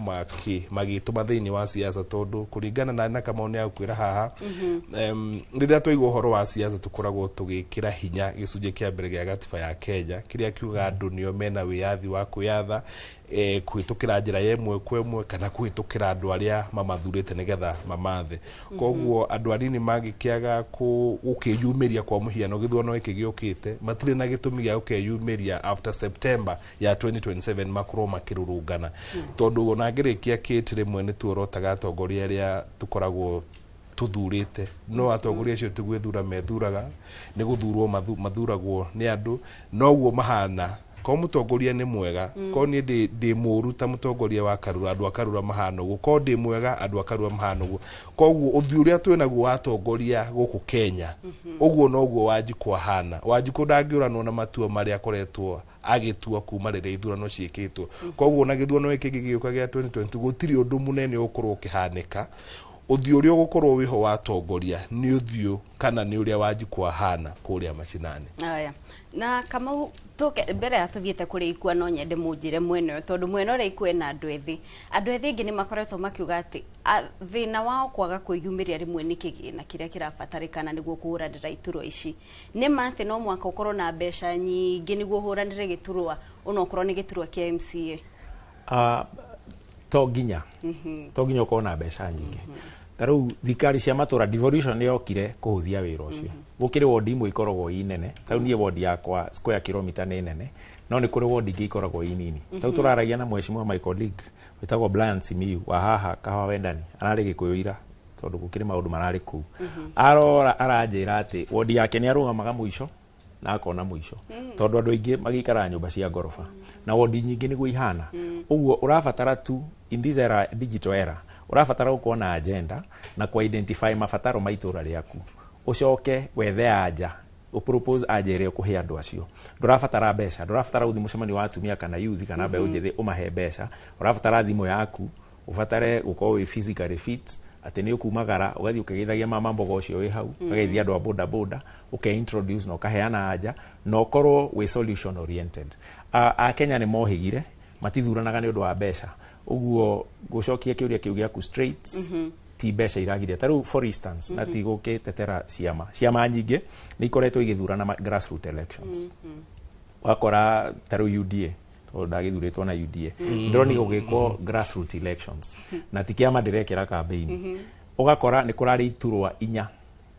magĩtũma thĩinĩ wa siasa, tondũ kũringana na Kamau nĩ akwĩra haha, rĩrĩa twaigua ũhoro wa siasa tũkoragwo tũgĩkĩra hinya gĩcunjĩ kĩa mbere gĩa gatiba ya Kenya kĩrĩa kiugaga andũ nĩo mena wĩyathi wa kwĩyatha, kũhĩtũkĩra njĩra ya ĩmwe kwa ĩmwe kana kũhĩtũkĩra andũ arĩa mamathurĩte nĩgetha mamathe. Koguo andũ anini mangĩkĩaga gũkĩyumĩria, kwa mũhiano gĩthurano gĩkĩ gĩũkĩte, matirĩ na gĩtũmi gĩa gũkeyumĩria after September ya 2027 makorwo makĩrũrũngana, tondũ ona ngĩrĩkia kĩti rĩmwe nĩ tuorotaga atongoria arĩa tũkoragwo tũthurĩte, no atongoria acio ti gwĩthura methuraga, nĩ gũthurwo mathuragwo nĩ andũ. Noguo mahana ko mũtongoria nĩ mwega, ko niĩ ndĩ mũru ta mũtongoria wa Karura, andũ a Karura mahana ũguo, ko ndĩ mwega, andũ a Karura mahana ũguo. Koguo ũthiũ ũrĩa twĩnaguo wa atongoria gũkũ Kenya, ũguo noguo Wanjikũ ahana. Wanjikũ ndangĩũranwo na matua marĩa akoretwo agĩtua kuma rĩrĩa ithurano ciĩkĩtwo. Koguo na gĩthurano gĩkĩ gĩgĩũka gĩa 2022 gũtirĩ ũndũ mũnene ũgũkorwo ũkĩhanĩka. Ũthiũ ũrĩa ũgũkorwo wĩho watongoria nĩ ũthiũ kana nĩ ũrĩa Wanjikũ ahana kũrĩa macinani. Aya. Na Kamau, tuke mbere ya tuthiĩte kũrĩ Ikua, no nyende mũnjĩre mwena ũyũ, tondũ mwena ũrĩa Ikua ĩna andũ ethĩ. Andũ ethĩ aingĩ nĩ makoretwo makiuga atĩ thĩna wao kwaga kwĩyumĩria rĩmwe nĩ kĩgĩna kĩrĩa kĩrabatarĩkana nĩguo kũhũranĩra iturwa ici. Nĩ ma atĩ no mũhaka ũkorwo na mbeca nyingĩ nĩguo ũhũranĩre gĩturwa, onokorwo nĩ gĩturwa kĩa MCA? To nginya. To nginya ũkorwo na mbeca nyingĩ. Ta rĩu thirikari cia matũra, devolution nĩ yokire kũhũthia wĩra ũcio. Gũkĩrĩ wodi imwe ikoragwo i nene. Ta rĩu niĩ wodi yakwa square kilometer nĩ nene, no nĩ kũrĩ wodi ingĩ ikoragwo i nini. Ta rĩu tũraragia na mheshimiwa Michael League wĩtagwo Brian Simiyu wa haha Kahawa Wendani, ararĩ Gĩkũyũ ira tondũ gũkĩrĩ maũndũ mararĩ kũu. Arora aranjĩra atĩ wodi yake nĩ arũgamaga mũico na akona mũico, tondũ andũ aingĩ magĩikaraga nyũmba cia ngoroba na wodi nyingĩ nĩguo ihana. Ũguo ũrabatara tu, in this era, digital era, ũrabatara gũkorwo na agenda na ku identify mabataro ma itũra rĩaku, ũcoke wethe anja, ũpropose anja ĩrĩa ũkũhe andũ acio. Ndũrabatara mbeca, ndũrabatara gũthiĩ mũcemanio wa atumia kana youth kana mbeũ njĩthĩ ũmahe mbeca. Ũrabatara thimũ yaku, ũbatare gũkorwo wĩ physically fit, atĩ nĩ ũkumagara ũgathiĩ ũkĩgeithagia mama mboga ũcio wĩ hau, ũkageithia andũ a boda boda, ũke-introduce na ũkaheana anja na ũkorwo wĩ solution oriented. Akenya nĩ mohĩgire, matithuranaga nĩ ũndũ wa mbeca. Ũguo gũcokia kĩũria kĩu gĩaku straight, ti mbeca iragiria. Ta rĩu, for instance, na ti gũgĩtetera ciama, ciama nyingĩ nĩ ikoretwo igĩthurana grassroot elections. Wakora ta rĩu UDA, tondũ ndagĩthurĩtwo na UDA, ndĩronire gũgĩkwo grassroots elections na ti kĩama ndĩrekĩra campaign. Ũgakora nĩ kũrarĩ iturwa 4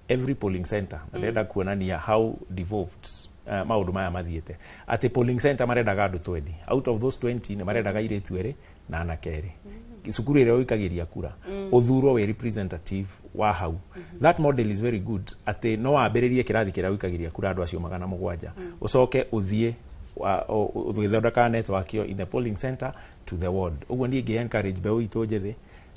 every polling center, na ndĩrenda kuonania how devolved maũndũ maya mathiĩte, atĩ polling center marendaga andũ 20. Out of those 20 nĩ marendaga airĩtu 2 na anake 2. Cukuru ĩrĩa ũikagĩria kura, ũthurwo wĩ representative wa hau. That model is very good, atĩ no wambĩrĩrie kĩrathi kĩrĩa ũikagĩria kura andũ acio 700, ũcoke ũthiĩ ũgĩthondeka network ĩyo in the polling center to the ward. Ũguo niĩ ingĩ encourage mbeũ itũ njĩthĩ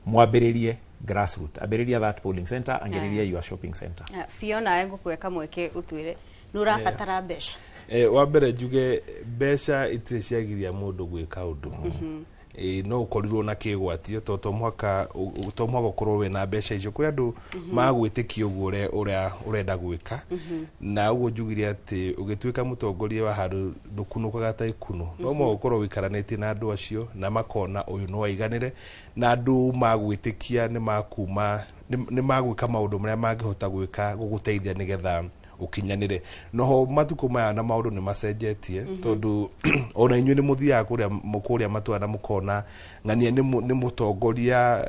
mwambĩrĩrie grassroot, ambĩrĩria that polling center, angĩrĩria your shopping center. Fiona, ngũkũhe kamweke ũtwĩre nĩ ũrabatara mbeca. Wa mbere njuge mbeca itirĩ ciagiria mũndũ gwĩka ũndũ. No ũkorirwo na kĩgwatio, to to mũhaka ũkorwo wĩna mbeca icio. Kũrĩ andũ magwĩtĩkia ũguo ũrĩa ũrenda gwĩka. Na ũguo njugire atĩ ũgĩtuĩka mũtongoria wa handũ ndũkunũkaga ta ikunũ. No mũhaka ũkorwo ũikaranĩtie na andũ acio na makona ũyũ no aiganĩre, na andũ magwĩtĩkia nĩ makuma nĩ magwĩka maũndũ marĩa mangĩhota gwĩka gũgũteithia nĩgetha ũkinyanĩre. Noho matukũ maya na maũndũ nĩ macenjetie, tondũ ona inyuĩ nĩ mũthiaga kũrĩa matũra na mũkona ng'ania nĩ mũtongoria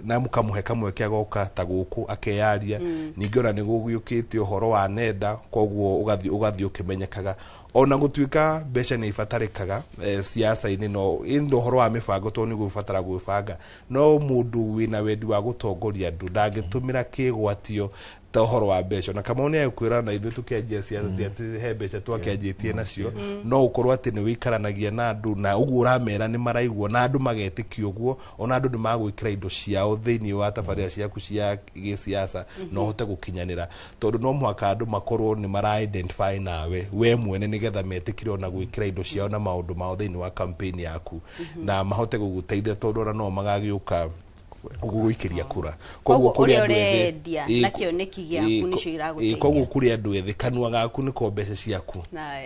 na mũkamũhe kamweke agoka ta gũkũ akeyaria. Ningĩ ona nĩ gũgĩũkĩte ũhoro wa nenda, koguo ũgathiĩ ũkĩmenyekaga. Ona gũtuĩka mbeca nĩ ibatarĩkaga siasa-inĩ, no ĩndĩ ũhoro wa mĩbango tondũ nĩ gũbatara gwĩbanga. No mũndũ wĩna wendi wa gũtongoria andũ ndangĩtũmĩra kĩgwatio ta ũhoro wa mbeca. Na Kamau nĩ agũkwĩra na ithuĩ tũkĩanjia siasa ti he mbeca twakĩanjĩtie nacio, no ũkorwo atĩ nĩ wĩikaranagia na andũ na ũguo ũramera nĩ maraigua na andũ magetĩkia ũguo, ona andũ nĩ magwĩkĩra indo ciao thĩinĩ wa tabarĩra ciaku cia gĩsiasa na ũhote gũkinyanĩra, tondũ no mũhaka andũ makorwo nĩ mara identify nawe we mwene nĩgetha metĩkĩre ona gwĩkĩra indo ciao na maũndũ mao thĩinĩ wa campaign yaku na mahote gũgũteithia, tondũ ona no magagĩũka gũgũikĩria kura. Koguo kũrĩ andũ ethĩ na kĩoneki gĩaku nĩcio iragũteithia. Koguo kũrĩ andũ ethĩ kanua gaku nĩko mbeca ciaku,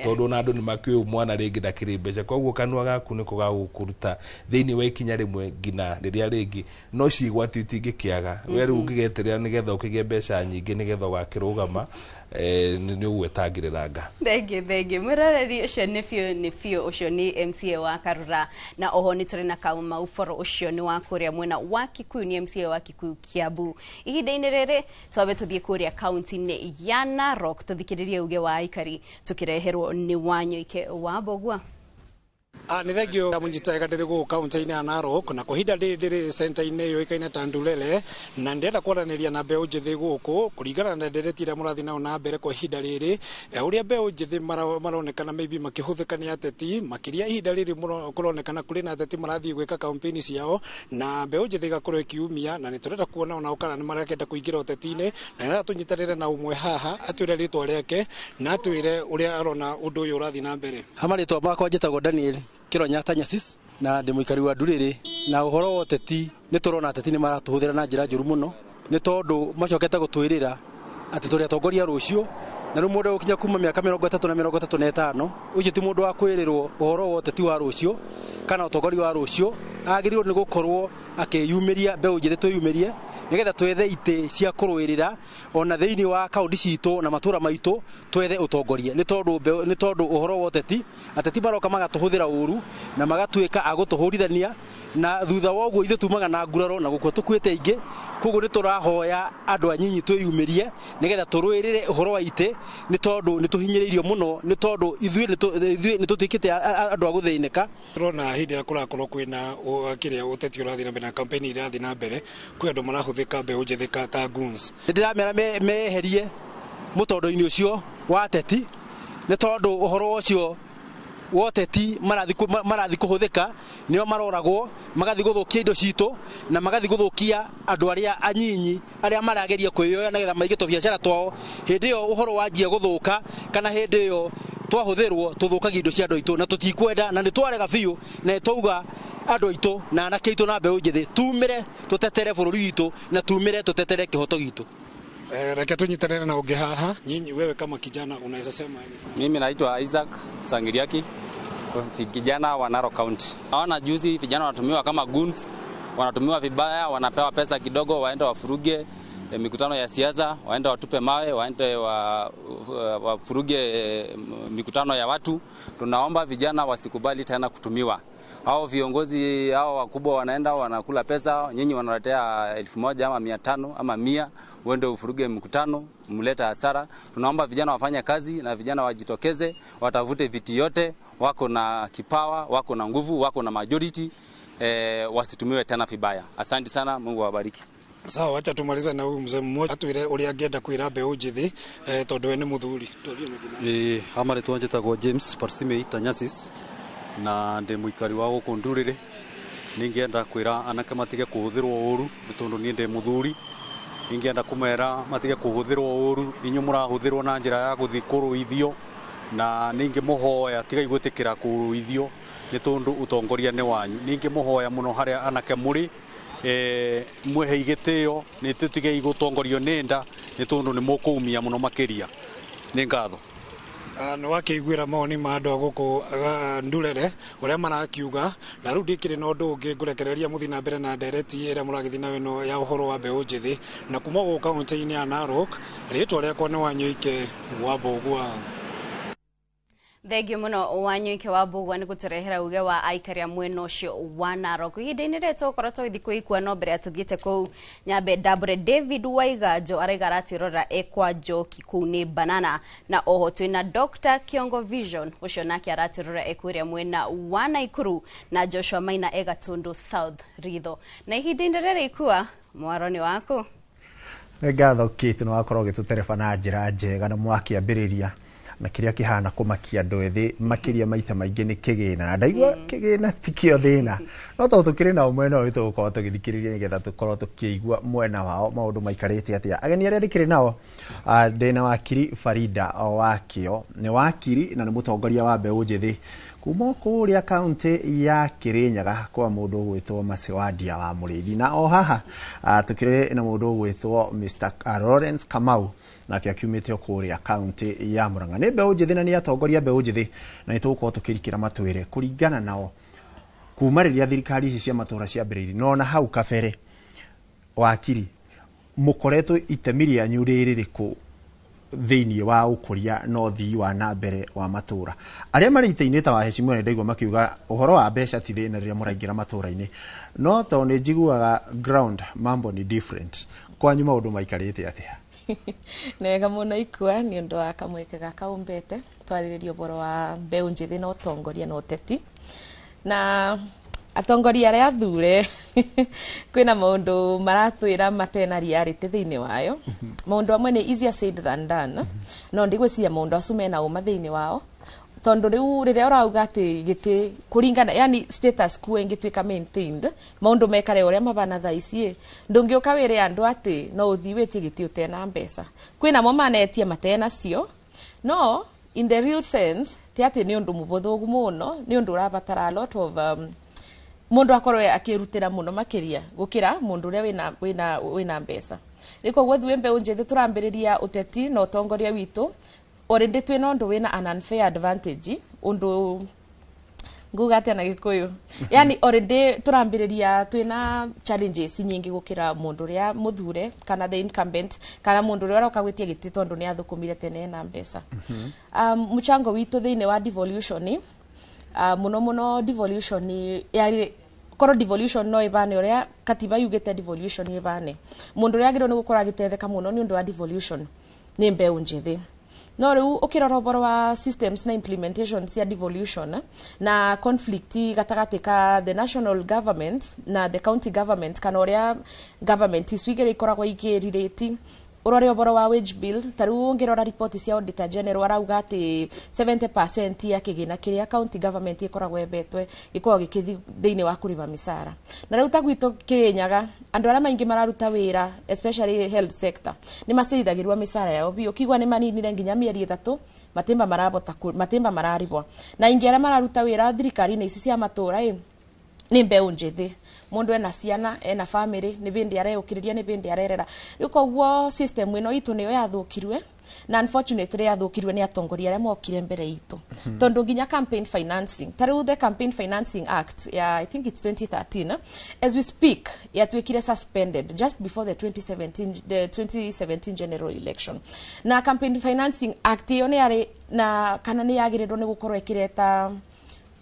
tondũ ona andũ nĩ makĩũĩ mwana rĩngĩ ndakĩrĩ mbeca, koguo kanua gaku nĩko gagũkũruta thĩinĩ wa ikinya rĩmwe nginya rĩrĩa rĩngĩ. No ciĩgwatio itingĩkĩaga, we rĩu ũngĩgeterera nĩgetha ũkĩgĩe mbeca nyingĩ nĩgetha ũgakĩrũgama, nĩ ũgwetangĩrĩra nga. Thengi mwĩroreri, ũcio nĩ biũ ũcio nĩ MCA wa Karura, na oho nĩ tũrĩ na Kamau Boro, ũcio nĩ wa kũrĩa mwena wa Kikuyu, nĩ MCA wa Kikuyu Kiambu. Ihinda-inĩ rĩrĩ twambe tũthiĩ kũrĩa kaunti-inĩ ya Narok tũthikĩrĩrie uge wa aikari tũkĩreherwo nĩ Wanyoike wa Mbogua. Nĩ thengio mũnyita ndĩrĩ gũkũ kaunti-inĩ ya Narok na kũhinda ndĩrĩ center-inĩ yũĩkaine ta Ndulele, na ndĩrenda kwaranĩria na mbeũ njĩthĩ gũkũ kũringana na ndereti ĩrĩa mũrathiĩ nayo na mbere kwa ihinda rĩrĩ, ũrĩa mbeũ njĩthĩ maronekana maybe makĩhũthĩka nĩ ateti makĩria ihinda rĩrĩ kũronekana kũrĩ na ateti marathiĩ gwĩka campaign ciao na mbeũ njĩthĩ ĩgakorwo ĩkiumia, na nĩ tũrenda kuona onao kana nĩ marakenda kũingĩra ũteti-inĩ, na nĩgetha tũnyitanĩre na ũmwe haha atwĩre rĩtwa rĩake na atwĩre ũrĩa arona ũndũ ũyũ ũrathiĩ na mbere. Ha marĩtwa makwa njĩtagwo Daniel Kironya Nyasis na ndĩ mũikari wa Ndurĩrĩ, na ũhoro wa ũteti nĩ tũrona ateti nĩ maratũhũthĩra na njĩra njũru mũno. Nĩ tondũ macokete gũtwĩrĩra atĩ tũrĩ atongoria rũciũ, na rĩu mũndũ gũkinya kuma mĩaka 30 na 35, ũcio ti mũndũ wa kwĩrĩrwo ũhoro wa ũteti wa rũciũ kana ũtongoria wa rũciũ. Agĩrĩirwo nĩ gũkorwo akĩyumĩria, mbeũ njĩthĩ twĩyumĩrie nĩgetha twethe itĩ cia kũrũĩrĩra ona thĩinĩ wa kaunti citũ na matũra maitũ, twethe ũtongoria. Nĩ tondũ ũhoro wa ũteti, ateti maroka magatũhũthĩra ũru na magatuĩka a gũtũhũrithania, na thutha wa ũguo ithuĩ tumaga na nguraro na gũkua tũkuĩte aingĩ. Koguo nĩ tũrahoya andũ anyinyi twĩyumĩrie nĩgetha tũrũĩrĩre ũhoro wa itĩ, nĩ tondũ nĩ tũhinyĩrĩirio mũno, nĩ tondũ ithuĩ nĩ tũtuĩkĩte andũ a gũthĩnĩka. Tũrona hĩndĩ ĩrĩa kũrakorwo kwĩna kĩrĩa ũteti ũrathiĩ na mbere na campaign irathiĩ na mbere, kwĩ andũ marahũthĩka mbeũ njĩthĩ ta goons. Nĩ ndĩramera meherie mũtondo-inĩ ũcio wa ateti, nĩ tondũ ũhoro ũcio wa ũteti marathi kũhũthĩka, nĩo maroragwo, magathi gũthũkia indo citũ na magathi gũthũkia andũ arĩa anyinyi arĩa marageria kwĩyoya nĩgetha maige tũbiacara twao. Hĩndĩ ĩyo ũhoro wanjia gũthũka, kana hĩndĩ ĩyo twahũthĩrwo, tũthũkagia indo cia andũ aitũ, na tũtikwenda, na nĩ twarega biũ, na twauga andũ aitũ na anake aitũ na mbeũ njĩthĩ tumĩre tũtetere bũrũri witũ na tumĩre tũtetere kĩhoto gitũ. Reke tunyitanĩre na ũngĩ haha. Nyinyi, wewe kama kijana unaweza sema aje? Mimi naitwa Isaac Sangiriaki, kijana wa Narok County. Naona juzi vijana wanatumiwa kama goons, wanatumiwa vibaya, wanapewa pesa kidogo waende wafuruge mikutano ya siasa, waende watupe mawe, waende wafuruge mikutano ya watu. Tunaomba vijana wasikubali tena kutumiwa. Hao viongozi hao wakubwa wanaenda wanakula pesa, nyinyi wanaletea 1000 ama 500 ama 100, uende ufuruge mkutano, mleta hasara. Tunaomba vijana wafanye kazi na vijana wajitokeze, watafute viti yote, wako na kipawa, wako na nguvu, wako na majority, wasitumiwe tena vibaya. Asante sana, Mungu awabariki. Sawa, wacha tumalize na huyu mzee mmoja atwire uria angĩenda kwĩra mbeũ njĩthĩ, tondũ we nĩ mũthuri. Twambie majina. Ĩĩ, ha marĩtwa njĩtagwo James Parsimei Tanyasis na ndĩ mũikari wa gũkũ Ndurĩrĩ. Ningĩenda kwĩra anake matige kũhũthĩrwo ũru, nĩ tondũ niĩ ndĩ mũthuri. Ingĩenda kũmera matige kũhũthĩrwo ũru, inyuĩ mũrahũthĩrwo na njĩra ya gũthiĩ kũrũithio, na ningĩ mũhoya tigai gwĩtĩkĩra kũrũithio, nĩ tondũ ũtongoria nĩ wanyu. Ningĩ mũhoya mũno harĩa anake mũrĩ, mwĩhei gĩtĩo, nĩ tũtigei gũtongorio nĩ nda, nĩ tondũ nĩ mũkũumia mũno makĩria. Nĩ ngatho. Nĩ wakĩiguĩra mawoni ma andũ a gũkũ Ndurere ũrĩa marakiuga, na rĩu ndikĩrĩ na ũndũ ũngĩ, ngũrekereria mũthiĩ na mbere na ndereti ĩrĩa mũragĩthiĩ nayo ĩno ya ũhoro wa mbeũ njĩthĩ. Na kuma gũkũ kaũntĩ-inĩ ya Narok, rĩtwa rĩakwa nĩ Wanyũike wa Mbũgua. Thengio muno, Wanyuike wa Mbugua, nĩ gũtũrehera uge wa aikari a mwena ũcio wa Narok. Ihinda-inĩ rĩrĩ tũgũkorwo tũgĩthiĩ kwĩikua, no mbere ya tũthiĩte kũu nyambe ndambũre David Waiganjo, araiga aratwĩrorera e kwa Njoki kũu nĩ Banana, na oho twĩna Dr Kiongo Vision, ũcio nake aratwĩrorera e kũrĩa mwena wa Naikuru, na Joshua Maina e Gatundu South Ritho. Na ihinda-inĩ rĩrĩ, Ikua, mwaro nĩ waku. Nĩ ngatho, Kate, nĩ wakorwo ũgĩtũtereba na njĩra njega na mwakĩambĩrĩria na kĩrĩa kĩhana kũmakia andũ ethĩ makĩria maita maingĩ nĩ kĩgĩna, na ndaigua kĩgĩna tikĩo thĩna, no tondũ tũkĩrĩ nao mwena ũyũ tũgũkorwo tũgĩthikĩrĩria nĩgetha tũkorwo tũkĩigua mwena wao maũndũ maikarĩte atĩa. Ageni arĩa ndĩkĩrĩ nao, ndĩna wakiri Farida Wakĩo, nĩ wakiri na nĩ mũtongoria wa mbeũ njĩthĩ kuma kũrĩa kaunti ya Kirinyaga kwa mũndũ ũgwĩtwo Masiwandia wa Mũrĩithi, na o haha tũkĩrĩ na mũndũ ũgwĩtwo Mr Lawrence Kamau, nake akiumĩte o kũrĩa kaunti ya Murang'a. Nĩ mbeũ njĩthĩ na nĩ atongoria mbeũ njĩthĩ, na nĩ tũgũkorwo tũkĩrikĩra matwĩre kũringana nao kuma rĩrĩa thirikari ici cia matũra ciambĩrĩirie no na hau kabere. Wakiri, mũkoretwo itemi rĩanyu rĩrĩ rĩkũ thĩinĩ wa ũkũria na ũthii wa na mbere wa matũra arĩa marĩ itĩ-inĩ ta waheshimiwa? Nĩ ndaigua makiuga ũhoro wa mbeca ti thĩna rĩrĩa mũraingĩra matũra-inĩ, no tondũ nĩ njiguaga ground mambo ni different, kwanyu maũndũ maikarĩte atĩa? Nĩ wega mũno, Ikua, nĩ ũndũ wa kamweke gaka ũmbete twarĩrĩria ũhoro wa mbeũ njĩthĩ na ũtongoria na ũteti na atongoria arĩa athure. Kwĩna maũndũ maratwĩra matena reality thĩinĩ wayo. Maũndũ amwe nĩ easier said than done, no ndigwĩciria maũndũ acu mena ũma thĩinĩ wao, tondũ rĩu rĩrĩa ũrauga atĩ gĩtĩ kũringana, yani status quo ĩngĩtuĩka maintained, maũndũ mekare ũrĩa mabana thaa ici ĩ, ndũngĩũka wĩre andũ atĩ no ũthiĩ wĩtie gĩtĩ ũtena mbeca. Kwĩnamo manetie matenacio, no in the real sense ti atĩ nĩ ũndũ mũbũthũ mũno, nĩ ũndũ ũrabatara a lot of mũndũ akorwo akĩrutĩra mũno makĩria gũkĩra mũndũ ũrĩa wĩna mbeca. Rĩu koguo ithuĩ mbeũ njĩthĩ tũrambĩrĩria ũteti na ũtongoria witũ already twĩna ũndũ wĩna an unfair advantage, ũndũ nguga atĩa na Gĩkũyũ, yani already tũrambĩrĩria twĩna challenges nyingĩ gũkĩra mũndũ ũrĩa mũthure kana the incumbent kana mũndũ ũrĩa ũroka gwĩtia gĩtĩ tondũ nĩ athũkũmire tene na mbeca. Mũchango witũ thĩinĩ wa devolution, mũno mũno devolution yarĩ korwo devolution no ĩbane ũrĩa katiba yugĩte devolution ĩbane, mũndũ ũrĩa agĩrĩirwo nĩ gũkorwo agĩteithĩka mũno nĩ ũndũ wa devolution nĩ mbeũ njĩthĩ. No rĩu ũkĩrora ũhoro wa systems na implementation cia devolution na conflict gatagatĩ ka the national government na the county government kana ũrĩa government icu igĩrĩ ikoragwo ikĩrirĩti, ũrore ũhoro wa wage bill, ta rĩu ũngĩrora ripoti cia Auditor General arauga atĩ 70% ya kĩgĩna kĩrĩa county government ĩkoragwo ĩbetwe gĩkoragwo gĩkĩthiĩ thĩinĩ wa kũrĩha mĩcara. Na rĩu ta gwitũ Kĩrĩnyaga, andũ arĩa maingĩ mararuta wĩra, especially health sector, nĩ macirithagĩrwo mĩcara yao biũ, ũkigua nĩ maninire nginya mĩeri 3 matimba marabota matimba mararibwo. Na ingĩ arĩa mararuta wĩra thirikari-inĩ ici cia matũra ĩ nĩ mbeũ njĩthĩ, mũndũ ena ciana, ena family, nĩ bĩndĩ areyũkĩrĩria, nĩ bĩndĩ arerera. Rĩu koguo system ĩno itũ nĩyo yathũkirwe, na unfortunately yathũkirwe nĩ atongoria arĩa mokire mbere itũ, tondũ nginya campaign financing, ta rĩu the Campaign Financing Act ya, I think it's 2013, as we speak yatuĩkire suspended just before the 2017 general election. Na Campaign Financing Act ĩyo nĩ yarĩ na kana nĩ yagĩrĩirwo nĩ gũkorwo ĩkĩreta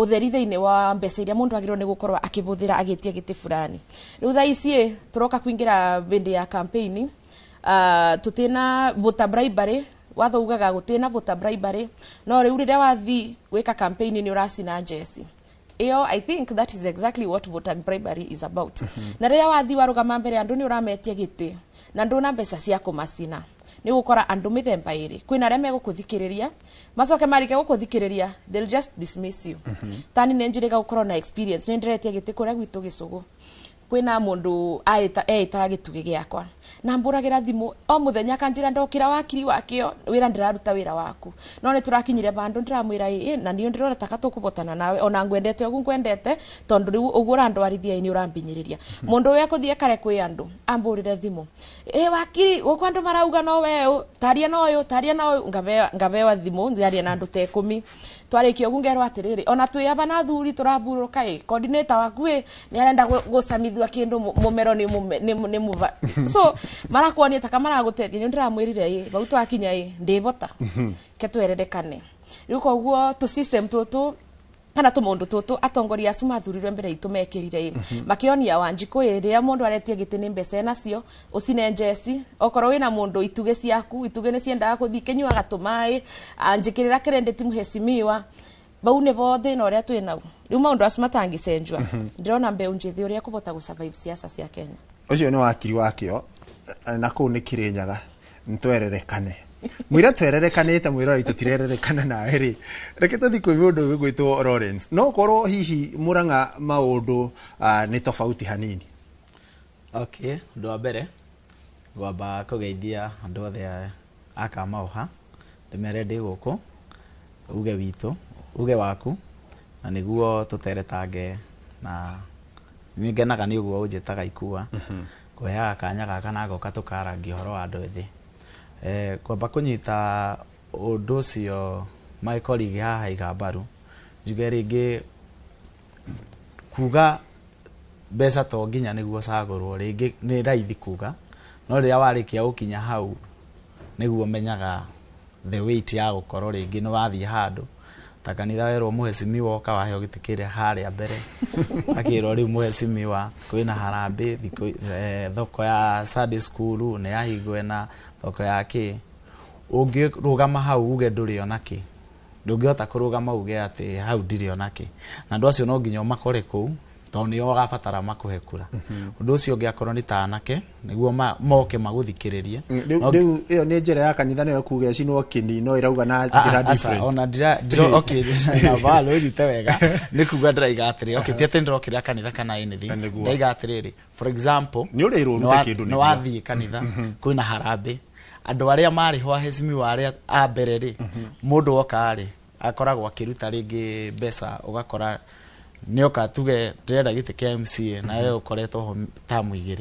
ũtheri thĩinĩ wa mbeca iria mũndũ agĩrĩirwo nĩ gũkorwo akĩbũthĩra agĩtia gĩtĩ fulani. Rĩu thaa ici ĩ tũroka kũingĩra bĩndĩ ya campaign, tũtina voter bribery, watho ugaga gũtina voter bribery, no rĩu rĩrĩa wathi gwĩka campaign nĩ ũracina njeci ĩyo. I think that is exactly what voter bribery is about. Na rĩrĩa wathi warũgama mbere ya andũ nĩ ũrametia gĩtĩ na ndũna mbeca cia kũmacina, nĩ gũkora andũ mĩthemba ĩrĩ: kwĩna arĩa megũkũthikĩrĩria, macoke marĩkia gũkũthikĩrĩria they'll just dismiss you. Tani nĩ njĩrĩga gũkorwo na experience, nĩ ndĩretia gĩtĩ kũrĩa gwitũ Gĩcũgũ, kwĩna mũndũ eĩtaga gĩtugĩ gĩakwa na mbũragĩra thimũ o mũthenya, akanjĩra ndokĩra wakiri wakĩo wĩra ndĩraruta wĩra waku, no nĩ tũrakinyire bandũ ndĩramwĩra ĩ na niĩ ndĩrona taka tũkũbotana nawe ona ngwendete ũguo ngwendete, tondũ rĩu ũguo ũrandwarithia nĩ ũrambinyĩrĩria. Mũndũ ũyũ ekũthiĩ ekare kwĩ andũ ambũrĩre thimũ, ĩ wakiri, gũkũ andũ marauga no we ũ taria na ũyũ, taria na ũyũ. Ngabewa thimũ ngaria na andũ ta 10. Twarĩkia ũguo ngerwo atĩrĩrĩ, ona twĩ aba na athuri tũramburũka ĩ coordinator waku ĩ nĩ arenda gũcamithua kĩndũ mũmero nĩ nĩ mũva so marakuonia taka maragũteithia. Nĩ ndĩramwĩrire ĩ bau twakinya ĩ ndĩbota ke twererekane. Rĩu koguo tũ system tũtũ kana tũmaũndũ tũtũ atongoria acu mathurirwe mbere itũ mekĩrire ĩ makĩonia Wanjikũ ĩ rĩrĩa mũndũ aretia gĩtĩ nĩ mbeca enacio ũcine njeci, okorwo wĩna mũndũ itugĩ ciaku, itugĩ nĩ ciendaga gũthiĩ ikĩnyuaga tũmaĩ, anjĩkĩrĩra credit mheshimiwa. Bau nĩbo thĩna ũrĩa twĩ nau rĩu, maũndũ acu matangĩcenjua, ndĩrona mbeũ njĩthĩ ũrĩa kũbota gũ-survive siasa cia Kenya. Ũcio nĩ wakiri wakĩo na kũu nĩ Kĩrĩnyaga. Nĩtwererekane mwĩra twererekanĩte, mwĩrora tũtirererekana nawe rĩ. Reke tũthiĩ kwĩ mũndũ ũgwĩtwo Lawrence, no korwo hihi Mũrang'a maũndũ nĩ tofauti hanini. Okay, ũndũ wa mbere ngwamba kũgeithia andũ othe a Kamauha, ndĩmere ndĩ gũkũ uge witũ, uge waku, na nĩguo tũteretange, na nĩ ngenaga nĩ ũguo ũnjĩtaga ikua kũheaga kanya gaka na goka tũkarangia ũhoro wa andũ ethĩ. Kwamba kũnyita ũndũ ũcio my colleague haha iga mbaru, njuge rĩngĩ kuga mbeca to nginya nĩguo ũcagũrwo, rĩngĩ nĩ raithi kuga, no rĩrĩa warĩkia gũkinya hau nĩguo menyaga the weight ya gũkorwo rĩngĩ nĩ wathiĩ handũ ta kanitha werwo mũhecimiwa oka waheo gĩtĩ kĩrĩa harĩa mbere, akĩrwo rĩu mũhecimiwa kwĩna harambĩ thikũ thoko ya Sunday school nĩ yahingwo na thoko ya kĩ, ũngĩrũgama hau uge ndũrĩ ona kĩ, ndũngĩhota kũrũgama uge atĩ hau ndirĩ ona kĩ, na andũ acio no nginya ũmakore kũu tondũ nĩo ũgabatara makũhe kura. Ũndũ ũcio ũngĩ akorwo nĩ ta anake nĩguo moke magũthikĩrĩrie. Rĩu ĩyo nĩ njĩra ya kanitha nĩyo kuga ĩcinwo kĩni, no ĩrauga na njĩra different. Ona ndira okay, na balo ũnyite wega, nĩ kuga ndĩraiga atĩrĩ, okay, ti atĩ ndĩrokĩrĩra kanitha kana anything, ndaiga atĩrĩrĩ, for example, nĩ ũrĩrwo ũrute kĩndũ. Nĩ wathiĩ kanitha kwĩna harambĩ, andũ arĩa marĩ ho ahecimiwa arĩa a mbere rĩ, mũndũ oka rĩ akoragwo akĩruta rĩngĩ mbeca, ũgakora nĩoka tuge ndĩrenda gĩtĩ kĩa MCA na we ũkoretwo ho tamu 2.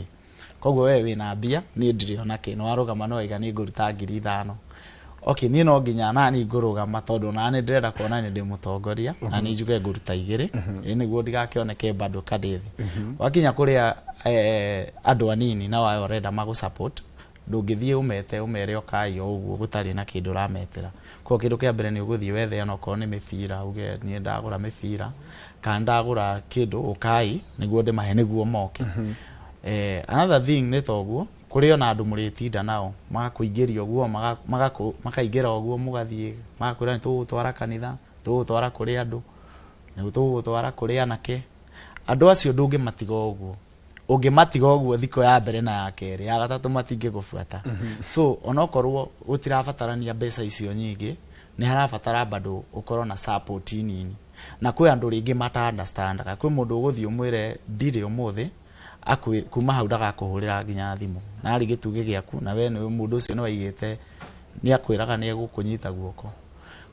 Koguo we wĩna mbia, niĩ ndirĩ ona kĩ, nĩ warũgama no waiga nĩ ngũruta 5,000. Okay, niĩ no nginya nani ngũrũgama tondũ nani ndĩrenda kuona nĩ ndĩ mũtongoria na nĩ njuge ngũruta 2 ĩ nĩguo ndigakĩoneke bado kadĩthi. Wakinya kũrĩa andũ anini na wayo ũrenda magũ support, ndũngĩthiĩ ũmete ũmere ũkai o ũguo gũtarĩ na kĩndũ ũrametera. Koguo kĩndũ kĩa mbere nĩ ũgũthiĩ wethe onokorwo nĩ mĩbira, uge niĩ ndagũra mĩbira kana ndagũra kĩndũ ũkai nĩguo ndĩmahe nĩguo moke. Another thing nĩ toguo kũrĩ ona andũ mũrĩtinda nao magakũingĩria ũguo makaingĩra ũguo mũgathiĩ magakwĩra nĩ tũgũgũtwara kanitha, tũgũgũtwara kũrĩ andũ, nĩ tũgũgũtwara kũrĩ anake. Andũ acio ndũngĩmatiga ũguo, ũngĩmatiga ũguo thikũ ya mbere na ya kerĩ ya gatatũ matingĩgũbuata. So onokorwo gũtirabatarania mbeca icio nyingĩ, nĩ harabatara bado ũkorwo na support nini. Na kwĩ andũ rĩngĩ mata understandaga, kwĩ mũndũ ũgũthiĩ ũmwĩre ndirĩ ũmũthĩ, kuma hau ndagakũhũrĩra nginya thimũ na arĩ gĩtugĩ gĩaku, na we nĩ mũndũ ũcio nĩ waigĩte nĩ akwĩraga nĩ egũkũnyita guoko.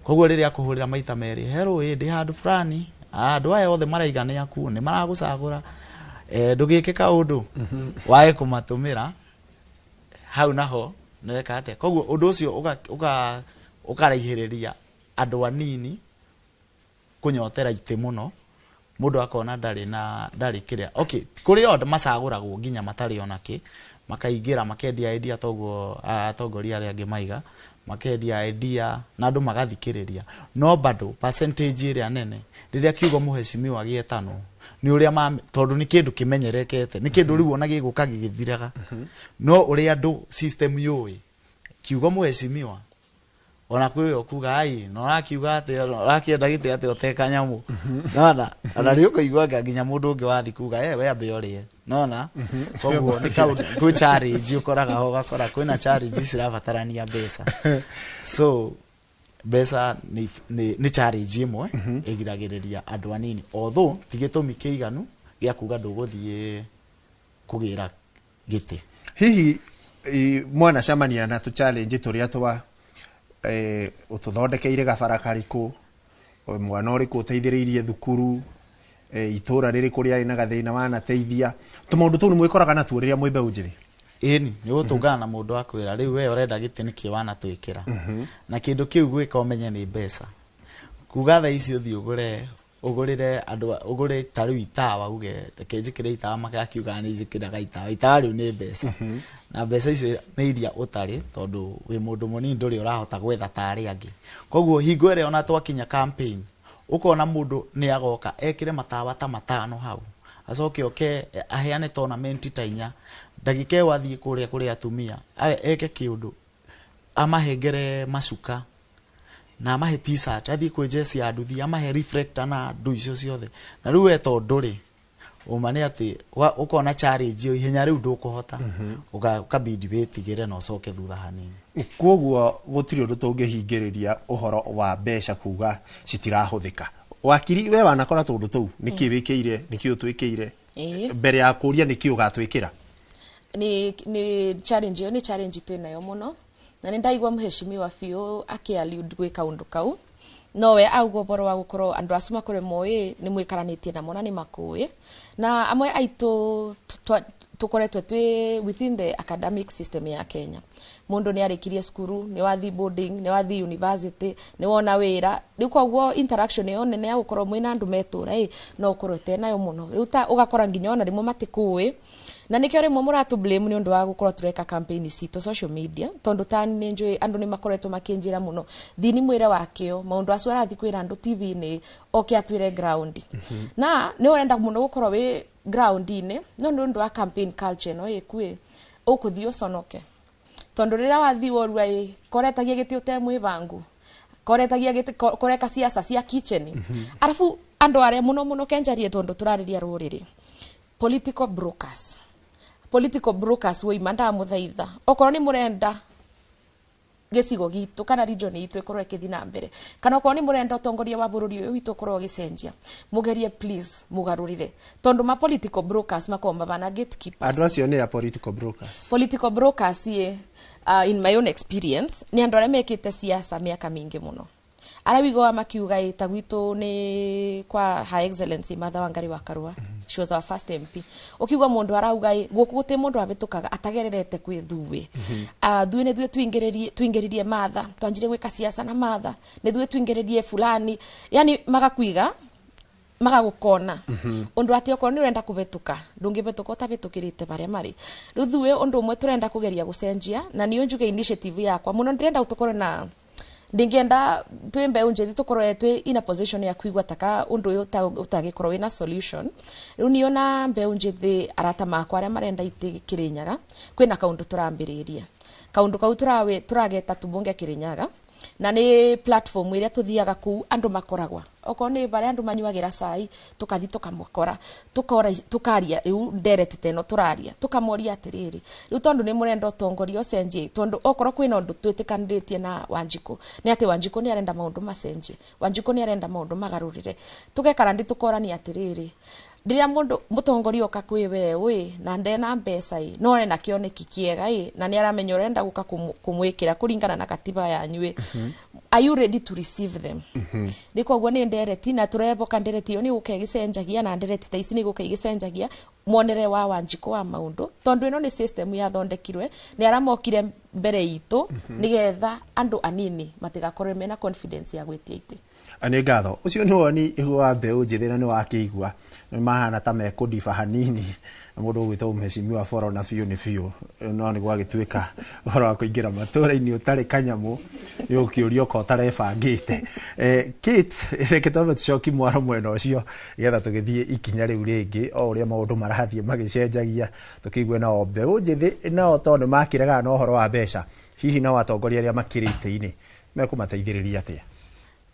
Koguo rĩrĩa akũhũrĩra maita merĩ, hello, ĩ ndĩ handũ fulani, andũ aya othe maraiga nĩ aku, nĩ maragũcagũra, ndũgĩke kaũndũ wae kũmatũmĩra hau naho nĩweka atĩa. Koguo ũndũ ũcio ũkaraihĩrĩria andũ anini kũnyotera itĩ mũno, mũndũ akona ndarĩ na ndarĩ kĩrĩa. Okay, kũrĩ o macagũragwo nginya matarĩ ona kĩ, makaingĩra makendia idea toguo atongoria arĩa angĩ maiga, makendia idea na andũ magathikĩrĩria, no bado percentage ĩrĩa nene rĩrĩa kiugo mũheshimiwa gĩetanwo nĩ ũrĩa tondũ nĩ kĩndũ kĩmenyerekete, nĩ kĩndũ rĩu ona gĩgũka gĩgĩthiraga, no ũrĩa andũ system yũĩ kiugo mũheshimiwa ona kwĩ ũyũ kuga ai no ũrakiuga atĩ ũrakĩenda gĩtĩ atĩ ũte kanyamũ, nona ona rĩ ũkũigua anga nginya mũndũ ũngĩ wathi kuga we ambe ũrĩe, nona. Koguo nĩ kaũndũ kwĩ challenge ũkoraga ho, ũgakora kwĩna challenge cirabatarania mbeca. So mbeca nĩ challenge ĩmwe ĩgiragĩrĩria andũ anini, although ti gĩtũmi kĩiganu gĩa kuga ndũgũthiĩ kũgĩra gĩtĩ. Hihi mwanacemania na tũ challenge tũrĩa twa ũtũthondekeire gabara karĩkũ, mwana ũrĩkũ ũteithĩrĩirie thukuru, itũra rĩrĩkũ rĩarĩ na gathĩna wanateithia, tũmaũndũ tũu nĩ mwĩkoraga natuo rĩrĩa mwĩ mbeũ njĩthĩ? Ĩni, nĩ ũgũtũngana na mũndũ akwĩra rĩu we ũrenda gĩtĩ nĩkĩ wanatwĩkĩra, na kĩndũ kĩu gwĩka ũmenye nĩ mbeca. Kuga thaa ici ũthiĩ ũgũre ũgũrĩre andũ, ũgũre ta rĩu itawa, uge reke njĩkĩre itawa, magakiuga nĩ njĩkĩraga itawa, itawa rĩu nĩ mbeca, na mbeca icio nĩ iria ũtarĩ tondũ wĩ mũndũ mũnini ndũrĩ ũrahota gwetha ta arĩa angĩ. Koguo hingo ĩrĩa ona twakinya campaign ũkona mũndũ nĩ agoka ekĩre matawa ta 5 hau, acoke oke aheane tournament ta 4, ndagĩka ĩyo athiĩ kũrĩa kũrĩ atumia eke kĩũndũ, amahengere macuka na amahe t-shirt, athiĩ kwĩ jeci ya nduthi amahe reflector na ndũ icio ciothe. Na rĩu we tondũ rĩ ũma nĩ atĩ ũkona challenge ĩyo ihenya rĩu ndũkũhota, ũkabidi wĩtigĩre na ũcoke thutha hanini. Koguo gũtirĩ ũndũ tũngĩhingĩrĩria ũhoro wa mbeca kuga citirahũthĩka. Wakiri, we wanakora tũndũ tũu nĩkĩ wĩkĩire, nĩkĩ ũtwĩkĩire mbere ya kũria nĩkĩ ũgatwĩkĩra? Nĩ challenge ĩyo, nĩ challenge twĩnayo mũno, na nĩ ndaigua mũheshimiwa biũ akĩ-allude gwĩ kaũndũ kau, no we auga ũhoro wa gũkorwo andũ acio makorwo moĩ nĩ mwĩkaranĩtie namo na nĩ makũĩ, na amwe aitũ tũkoretwo twĩ within the academic system ya Kenya. Mũndũ nĩ arĩkirie cukuru, nĩ wathiĩ boarding, nĩ wathiĩ university, nĩ wona wĩra, rĩu koguo interaction ĩyo nene ya gũkorwo mwĩna andũ metũra ĩ no ũkorwo ũtenayo mũno. Rĩu ta ũgakora nginya ona rĩmwe matikũĩ, na nĩkĩo rĩmwe mũratũ blame nĩ ũndũ wa gũkorwo tũreka campaign citũ social media, tondũ ta nĩ njũĩ andũ nĩ makoretwo makĩnjĩra mũno thini mwĩre wakĩo maũndũ acio arathiĩ kwĩra andũ TV-inĩ oke atwĩre ground, na nĩ ũrenda mũno gũkorwo wĩ ground-inĩ, no nĩ ũndũ wa campaign culture ĩno ĩkuĩ ũkũthiĩ ũconoke, tondũ rĩrĩa wathiĩ worua ĩ koretagia gĩtĩ ũte mwĩbangu, koretagia gĩtĩ koreka ciaca cia kitchen, arabu andũ arĩa mũno mũno kenjarie tondũ tũrarĩria rũrĩrĩ political brokers, political brokers woima ndamũthaitha okorwo nĩ mũrenda gĩcigo gitũ kana region itũ ĩkorwo ĩkĩthiĩ na mbere, kana okorwo nĩ mũrenda ũtongoria wa bũrũri ũyũ witũ ũkorwo ũgĩcenjia, mũgerie please mũgarũrĩre, tondũ ma political brokers makoragwo mabana gatekeepers. Andũ acio nĩ a political brokers. Political brokers ĩ, in my own experience nĩ andũ arĩa mekĩte siasa mĩaka mĩingĩ mũno. Aria wigwaga makiuga ĩ ta gwitũ nĩ kwa Her Excellency Martha Wangari wa Karua, she was our first MP, ũkigua mũndũ arauga ĩ gũkũ gũtirĩ mũndũ abĩtũkaga atagererete kwĩ thuĩ. Thuĩ nĩ thuĩ tuingĩririe Martha, twanjire gwĩka siasa na Martha, nĩ thuĩ tuingĩririe fulani, yani magakuiga magagũkona undu ati okorwo ni urenda kubetuka ndungibetuka utabetukirite baria mari. Riu thuĩ undu umwe turenda kugeria gucenjia na niyo njuge initiative yakwa muno, ndirenda tukorwe na ndingienda twi mbeu njithi tukorwe twi in a position ya kuigua taka undu uyu utagikorwo wina solution. Riu niyo na mbeu njithi arata makwa aria marenda iti Kirinyaga, kwina kaundu turambiriria, kaundu kau turageta tubunge Kirinyaga, na nĩ platform ĩrĩa tuthiaga kuu andu makoragwa okorwo nĩ baria andu manyuagira cai, tukathi tukamakora, tukaria riu ndereti teno turaria, tukamoria atiriri, riu tondu ni murenda utongoria ucenjie, tondu okorwo kwina undu twitikaniritie na Wanjiku ni ati Wanjiku ni arenda maundu macenjie, Wanjiku ni arenda maundu magarurire, tugekara ndi tukorania atiriri, riria mundu mutongoria oka kwi we wi na ndena mbeca i no ena kioneki kiega i na ni aramenya urenda guka kumwikira kuringana na katiba yanyu, are you ready to receive them? Ni koguo ni ndereti na tureboka ndereti iyo ni guka igicenjagia, na ndereti ta ici ni guka igicenjagia mwonere wa Wanjiku wa maundu, tondu ino ni system yathondekirwe ni aramokire mbere itu nigetha andu anini matigakorwe mena confidence ya gwitia iti. Nĩ ngatho. Ũcio nĩ woni wa mbeũ njĩthĩ na nĩ wakĩigua nĩ mahana ta mekũndiba hanini na mũndũ ũgwĩtwo mheshimiwa Boro na biũ nĩ biũ, no nĩ gwagĩtuĩka ũhoro wa kũingĩra matũra-inĩ ũtarĩ kanyamũ nĩ ũkĩũrio okorwo ũtarebangĩte. Kate, reke twambe tũcokie mwaro mwena ũcio nĩgetha tũgĩthiĩ ikinya rĩu rĩngĩ o ũrĩa maũndũ marathiĩ magĩcenjagia, tũkĩigue nao mbeũ njĩthĩ nao tondũ nĩ makĩregana na ũhoro wa mbeca, hihi nao atongoria arĩa makĩrĩ itĩ-inĩ mekũmateithĩrĩria atĩa?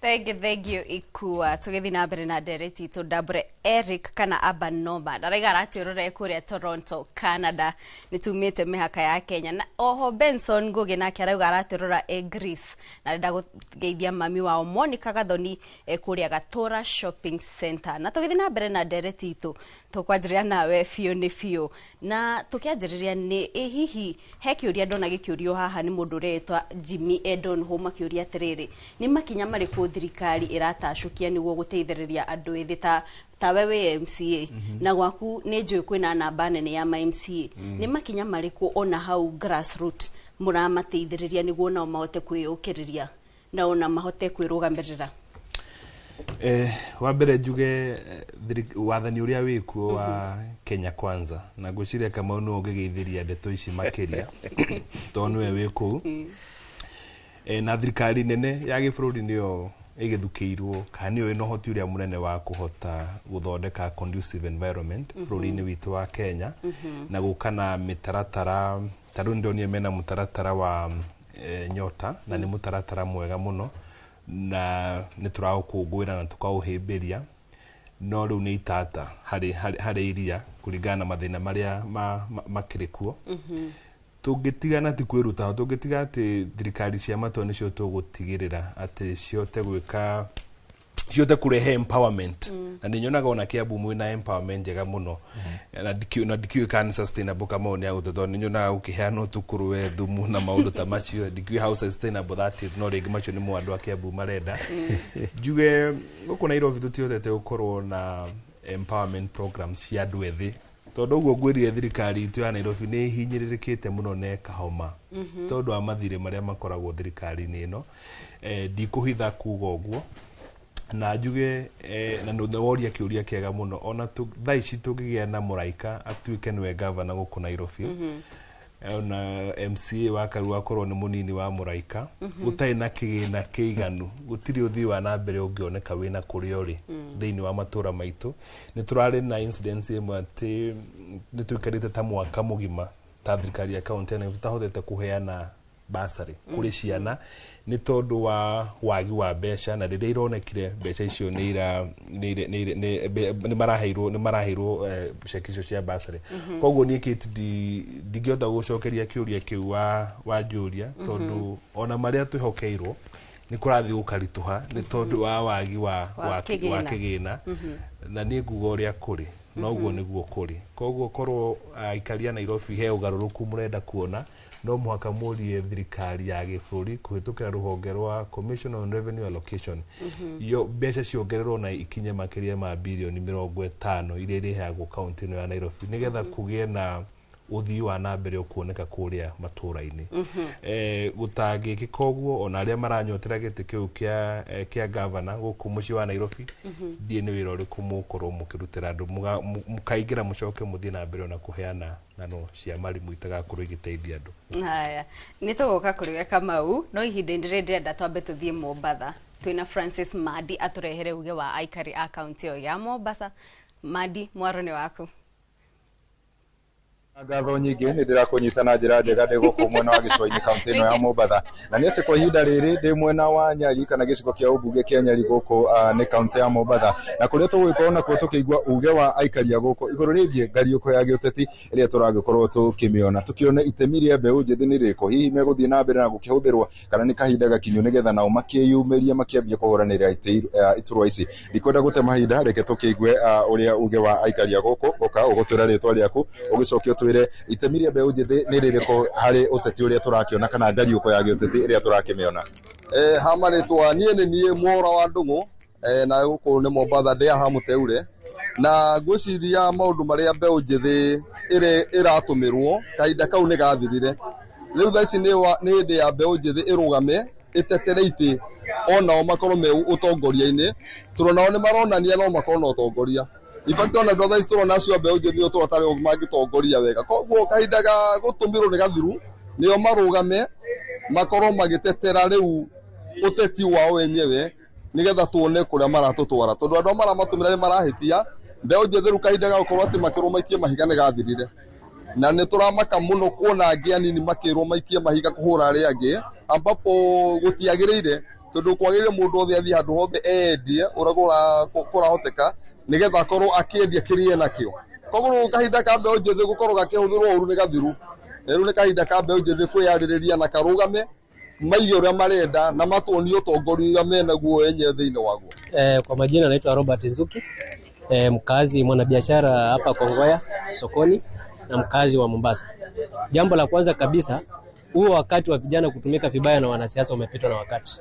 Thank you Ikua. Tugithi na mbere na ndereti itũ ndambũre Eric kana Urban Nomad araiga aratiũrũra kũrĩa Toronto, Canada, nĩ tumĩte mĩhaka ya Kenya. Na oho Benson Ngugi nake arauga aratiũrũra e Greece na arenda kũgeithia mami wao Monica Gathoni kũrĩa Gatura Shopping Center. Na tugithi na mbere na ndereti itũ tũkwanjĩrĩria nawe biũ nĩ biũ, na tũkĩanjĩrĩria nĩ ĩ hihi he kĩũria ndona gĩkĩũrio haha nĩ mũndũ ũretwa Jimmy Edon Home akĩũria atĩrĩrĩ, nĩ makinya marĩkũ thirikari ĩratacũkia nĩguo gũteithĩrĩria andũ ethĩ ta we wĩ MCA na gwaku nĩ njũĩ kwĩna namba nene ya ma MCA, nĩ makinya marĩkũ ona hau grassroot mũramateithĩrĩria nĩguo nao mahote kwĩyũkĩrĩria na ona mahote kwĩrũgamĩrĩra? Wa mbere njuge wathani ũrĩa wĩkuo wa Kenya Kwanza, na ngwĩciria Kamau nĩwe ũngĩgeithĩria ndeto ici makĩria tondũ nĩwe wĩ kũu. Na thirikari nene ya gĩbũrũri nĩyo ĩgĩthukĩirwo kana nĩyo ĩna ũhoti ũrĩa mũnene wa kũhota gũthondeka conducive environment bũrũri-inĩ witũ wa Kenya, na gũka na mĩtaratara ta rĩu nĩndonire mena mũtaratara wa Nyota, na nĩ mũtaratara mwega mũno na nĩ tũraũkũngũĩra na tũkaũhĩmbĩria, no rĩu nĩ itata harĩ iria kũringana na mathĩna marĩa makĩrĩ kuo. Tũngĩtigana ti kwĩruta, tũngĩtiga atĩ thirikari cia matua nĩcio tũgũtigĩrĩra atĩ cihote gwĩka, cihote kũrehe empowerment, na nĩ nyonaga ona Kiambu mwĩna empowerment njega mũno, na ndikĩũĩ kana nĩ sustainable Kamau nĩ agũte, tondũ nĩ nyonaga gũkĩheanwo tũkũrwe thumu na maũndũ ta macio, ndikĩũĩ how sustainable that is, no rĩngĩ macio nĩmo andũ a Kiambu marenda. Njuge gũkũ Nairobi tũtihotete gũkorwo na empowerment programs cia andũ ethĩ, tondũ ũguo ngwĩrire thirikari itũ ya Nairobi nĩ ĩhinyĩrĩrĩkĩte mũno na ĩkahoma tondũ wa mathirĩ marĩa makoragwo thirikari-inĩ ĩno. Ndikũhitha kuga ũguo, na njuge na nĩ woria kĩũria kĩega mũno, ona thaa ici tũngĩgĩa na mũraika atuĩke nĩwe gavana gũkũ Nairobi, ona MCA wa Karua akorwo nĩ mũnini wa mũraika, gũtarĩ na kĩgĩna kĩiganu, gũtirĩ ũthii wa na mbere ũngĩoneka wĩna kũrĩa ũrĩ thĩinĩ wa matũra maitũ. Nĩ tũrarĩ na incidents ĩmwe atĩ nĩ tũikarĩte ta mwaka mũgima ta thirikari ya kaunti ya Nairobi tũtahotete kũheana basarĩ kũrĩ ciana nĩ tondũ wa wagi wa mbeca, na rĩrĩa ironekire mbeca icio nĩ maraheirwo ceki icio cia basarĩ. Koguo niĩ Kate ndingĩhota gũcokeria kĩũria kĩu wanjũria, tondũ ona marĩa twĩhokeirwo nĩ kũrathiĩ gũkaritũha nĩ tondũ wa wagi wa kĩgĩna, na niĩ nguga ũrĩa kũrĩ. Noguo nĩguo kũrĩ. Koguo korwo aikari a Nairobi he ũgarũrũku mũrenda kuona, no mũhaka mũrie thirikari ya gĩbũrũri kũhĩtũkĩra rũhonge rwa Commission on Revenue Allocation, yo mbeca ciongererwo na ikinye makĩria ma birioni 50 iria irĩheagwo kaunti ĩno ya Nairobi, nĩgetha kũgĩe na ũthii wa na mbere ũkuoneka kũrĩa matũra-inĩ. Gũtangĩkĩka ũguo, ona arĩa maranyotera gĩtĩ kĩu kĩa gavana gũkũ mũciĩ wa Nairobi, ndiĩ nĩ wĩra ũrĩkũ mũgũkorwo mũkĩrutĩra andũ, mũkaingĩra mũcoke mũthiĩ na mbere ona kũheana ng'ano cia marimũ itagakorwo igĩteithia andũ. Haya, nĩ tũgũka kũrĩ we Kamau, no ihinda-inĩ rĩrĩ ndĩrenda twambe tũthiĩ Mombatha. Twĩna Francis Madi atũrehere uge wa aikari a kaunti ĩyo ya Mombasa. Madi, mwaro nĩ waku. Ngatho nyingĩ, nĩ ndĩrakũnyita na njĩra njega ndĩ gũkũ mwena wa gĩcũa-inĩ kaunti ĩno ya Mombatha, na nĩ atĩ kwa ihinda rĩrĩ ndĩ mwena wa Nyali kana gĩcigo kĩa ũmbunge kĩa Nyali gũkũ nĩ kaunti ya Mombatha, na kũrĩa tũgũgĩkorwo nakuo tũkĩigua uge wa aikari a gũkũ igũrũ rĩgiĩ ngariũko ya gĩũteti ĩrĩa tũragĩkorwo tũkĩmĩona, tũkĩone itemi rĩa mbeũ njĩthĩ nĩ rĩrĩkũ, hihi megũthiĩ na mbere na gũkĩhũthĩrwo kana nĩ kahinda gakinyu nĩgetha nao makĩyumĩrie makĩambie kũhũranĩra iturwa ici. Ndikwenda gũte mahinda, reke tũkĩigue ũrĩa uge wa aikari a gũkũ. Ũka ũgũtwĩra rĩtwa rĩaku, ũgĩcoke ũtwĩre itemi rĩa mbeũ njĩthĩ nĩ rĩrĩkũ harĩ ũteti ũrĩa tũrakĩona kana ngariũko ya gĩũteti ĩrĩa tũrakĩmĩona. Ha marĩtwa niĩ nĩ niĩ Mwaura wa Ndung'u, na gũkũ nĩ Mombatha, ndĩ haha mũteure, na ngwĩciria maũndũ marĩa mbeũ njĩthĩ ĩratũmĩrwo kahinda kau nĩ gathirire. Rĩu thaa ici nĩ hĩndĩ ya mbeũ njĩthĩ ĩrũgame ĩtetere itĩ onao makorwo me ũtongoria-inĩ, tondũ nao nĩ maronania no makorwo na ũtongoria. In fact, ona andũ a thaa ici tũrona acio a mbeũ njĩthĩ tũrona tarĩ o mangĩtongoria wega. Koguo kahinda ga gũtũmĩrwo nĩ gathiru, nĩo marũgame makorwo magĩtetera rĩu ũteti wao wenyewe, nĩgetha tuone kũrĩa maratũtwara, tondũ andũ arĩa maramatũmĩra nĩ marahĩtia. Mbeũ njĩthĩ rĩu kahinda ga gũkorwo atĩ makĩrwo maikie mahiga nĩ gathirire, na nĩ tũramaka mũno kuona angĩ anini makĩrwo maikie mahiga kũhũra arĩa angĩ, ambapo gũtiagĩrĩire, tondũ kwagĩrĩire mũndũ othe athiĩ handũ hothe endie ũrĩa kũrahoteka, nĩgetha akorwo akĩendia kĩrĩa enakĩo. Koguo kahinda ka mbeũ njĩthĩ gũkorwo gakĩhũthĩrwo ũru nĩ gathiru. Rĩu nĩ kahinda ka mbeũ njĩthĩ kwĩyarĩrĩria na karũgame, maige ũrĩa marenda na matuonie ũtongoria ũrĩa menaguo enyewe thĩinĩ waguo. Kwa majina naitwa Robert Nzuki, mkazi mwanabiashara hapa Kongoya sokoni na mkazi wa Mombasa. Jambo la kwanza kabisa, huo wakati wa vijana kutumika vibaya na wanasiasa umepitwa na wakati.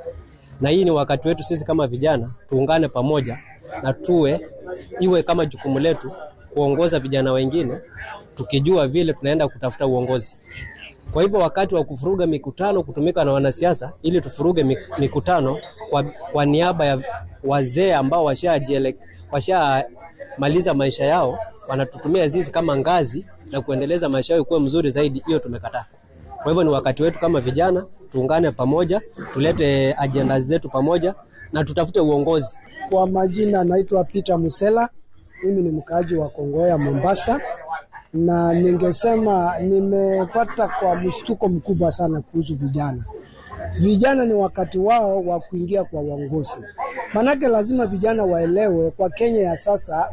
Na hii ni wakati wetu sisi kama vijana tuungane pamoja na tuwe iwe kama jukumu letu kuongoza vijana wengine, tukijua vile tunaenda kutafuta uongozi. Kwa hivyo wakati wa kufuruga mikutano kutumika na wanasiasa ili tufuruge mikutano kwa niaba ya wazee ambao washamaliza maisha yao, wanatutumia zizi kama ngazi na kuendeleza maisha yao kuwa mzuri zaidi, hiyo tumekataa. Kwa hivyo ni wakati wetu kama vijana tuungane pamoja, tulete agenda zetu pamoja na tutafute uongozi. Kwa majina naitwa Peter Musela, mimi ni mkaaji wa Kongoya Mombasa, na ningesema nimepata kwa mshtuko mkubwa sana kuhusu vijana. Vijana ni wakati wao wa kuingia kwa uongozi. Manake lazima vijana waelewe kwa Kenya ya sasa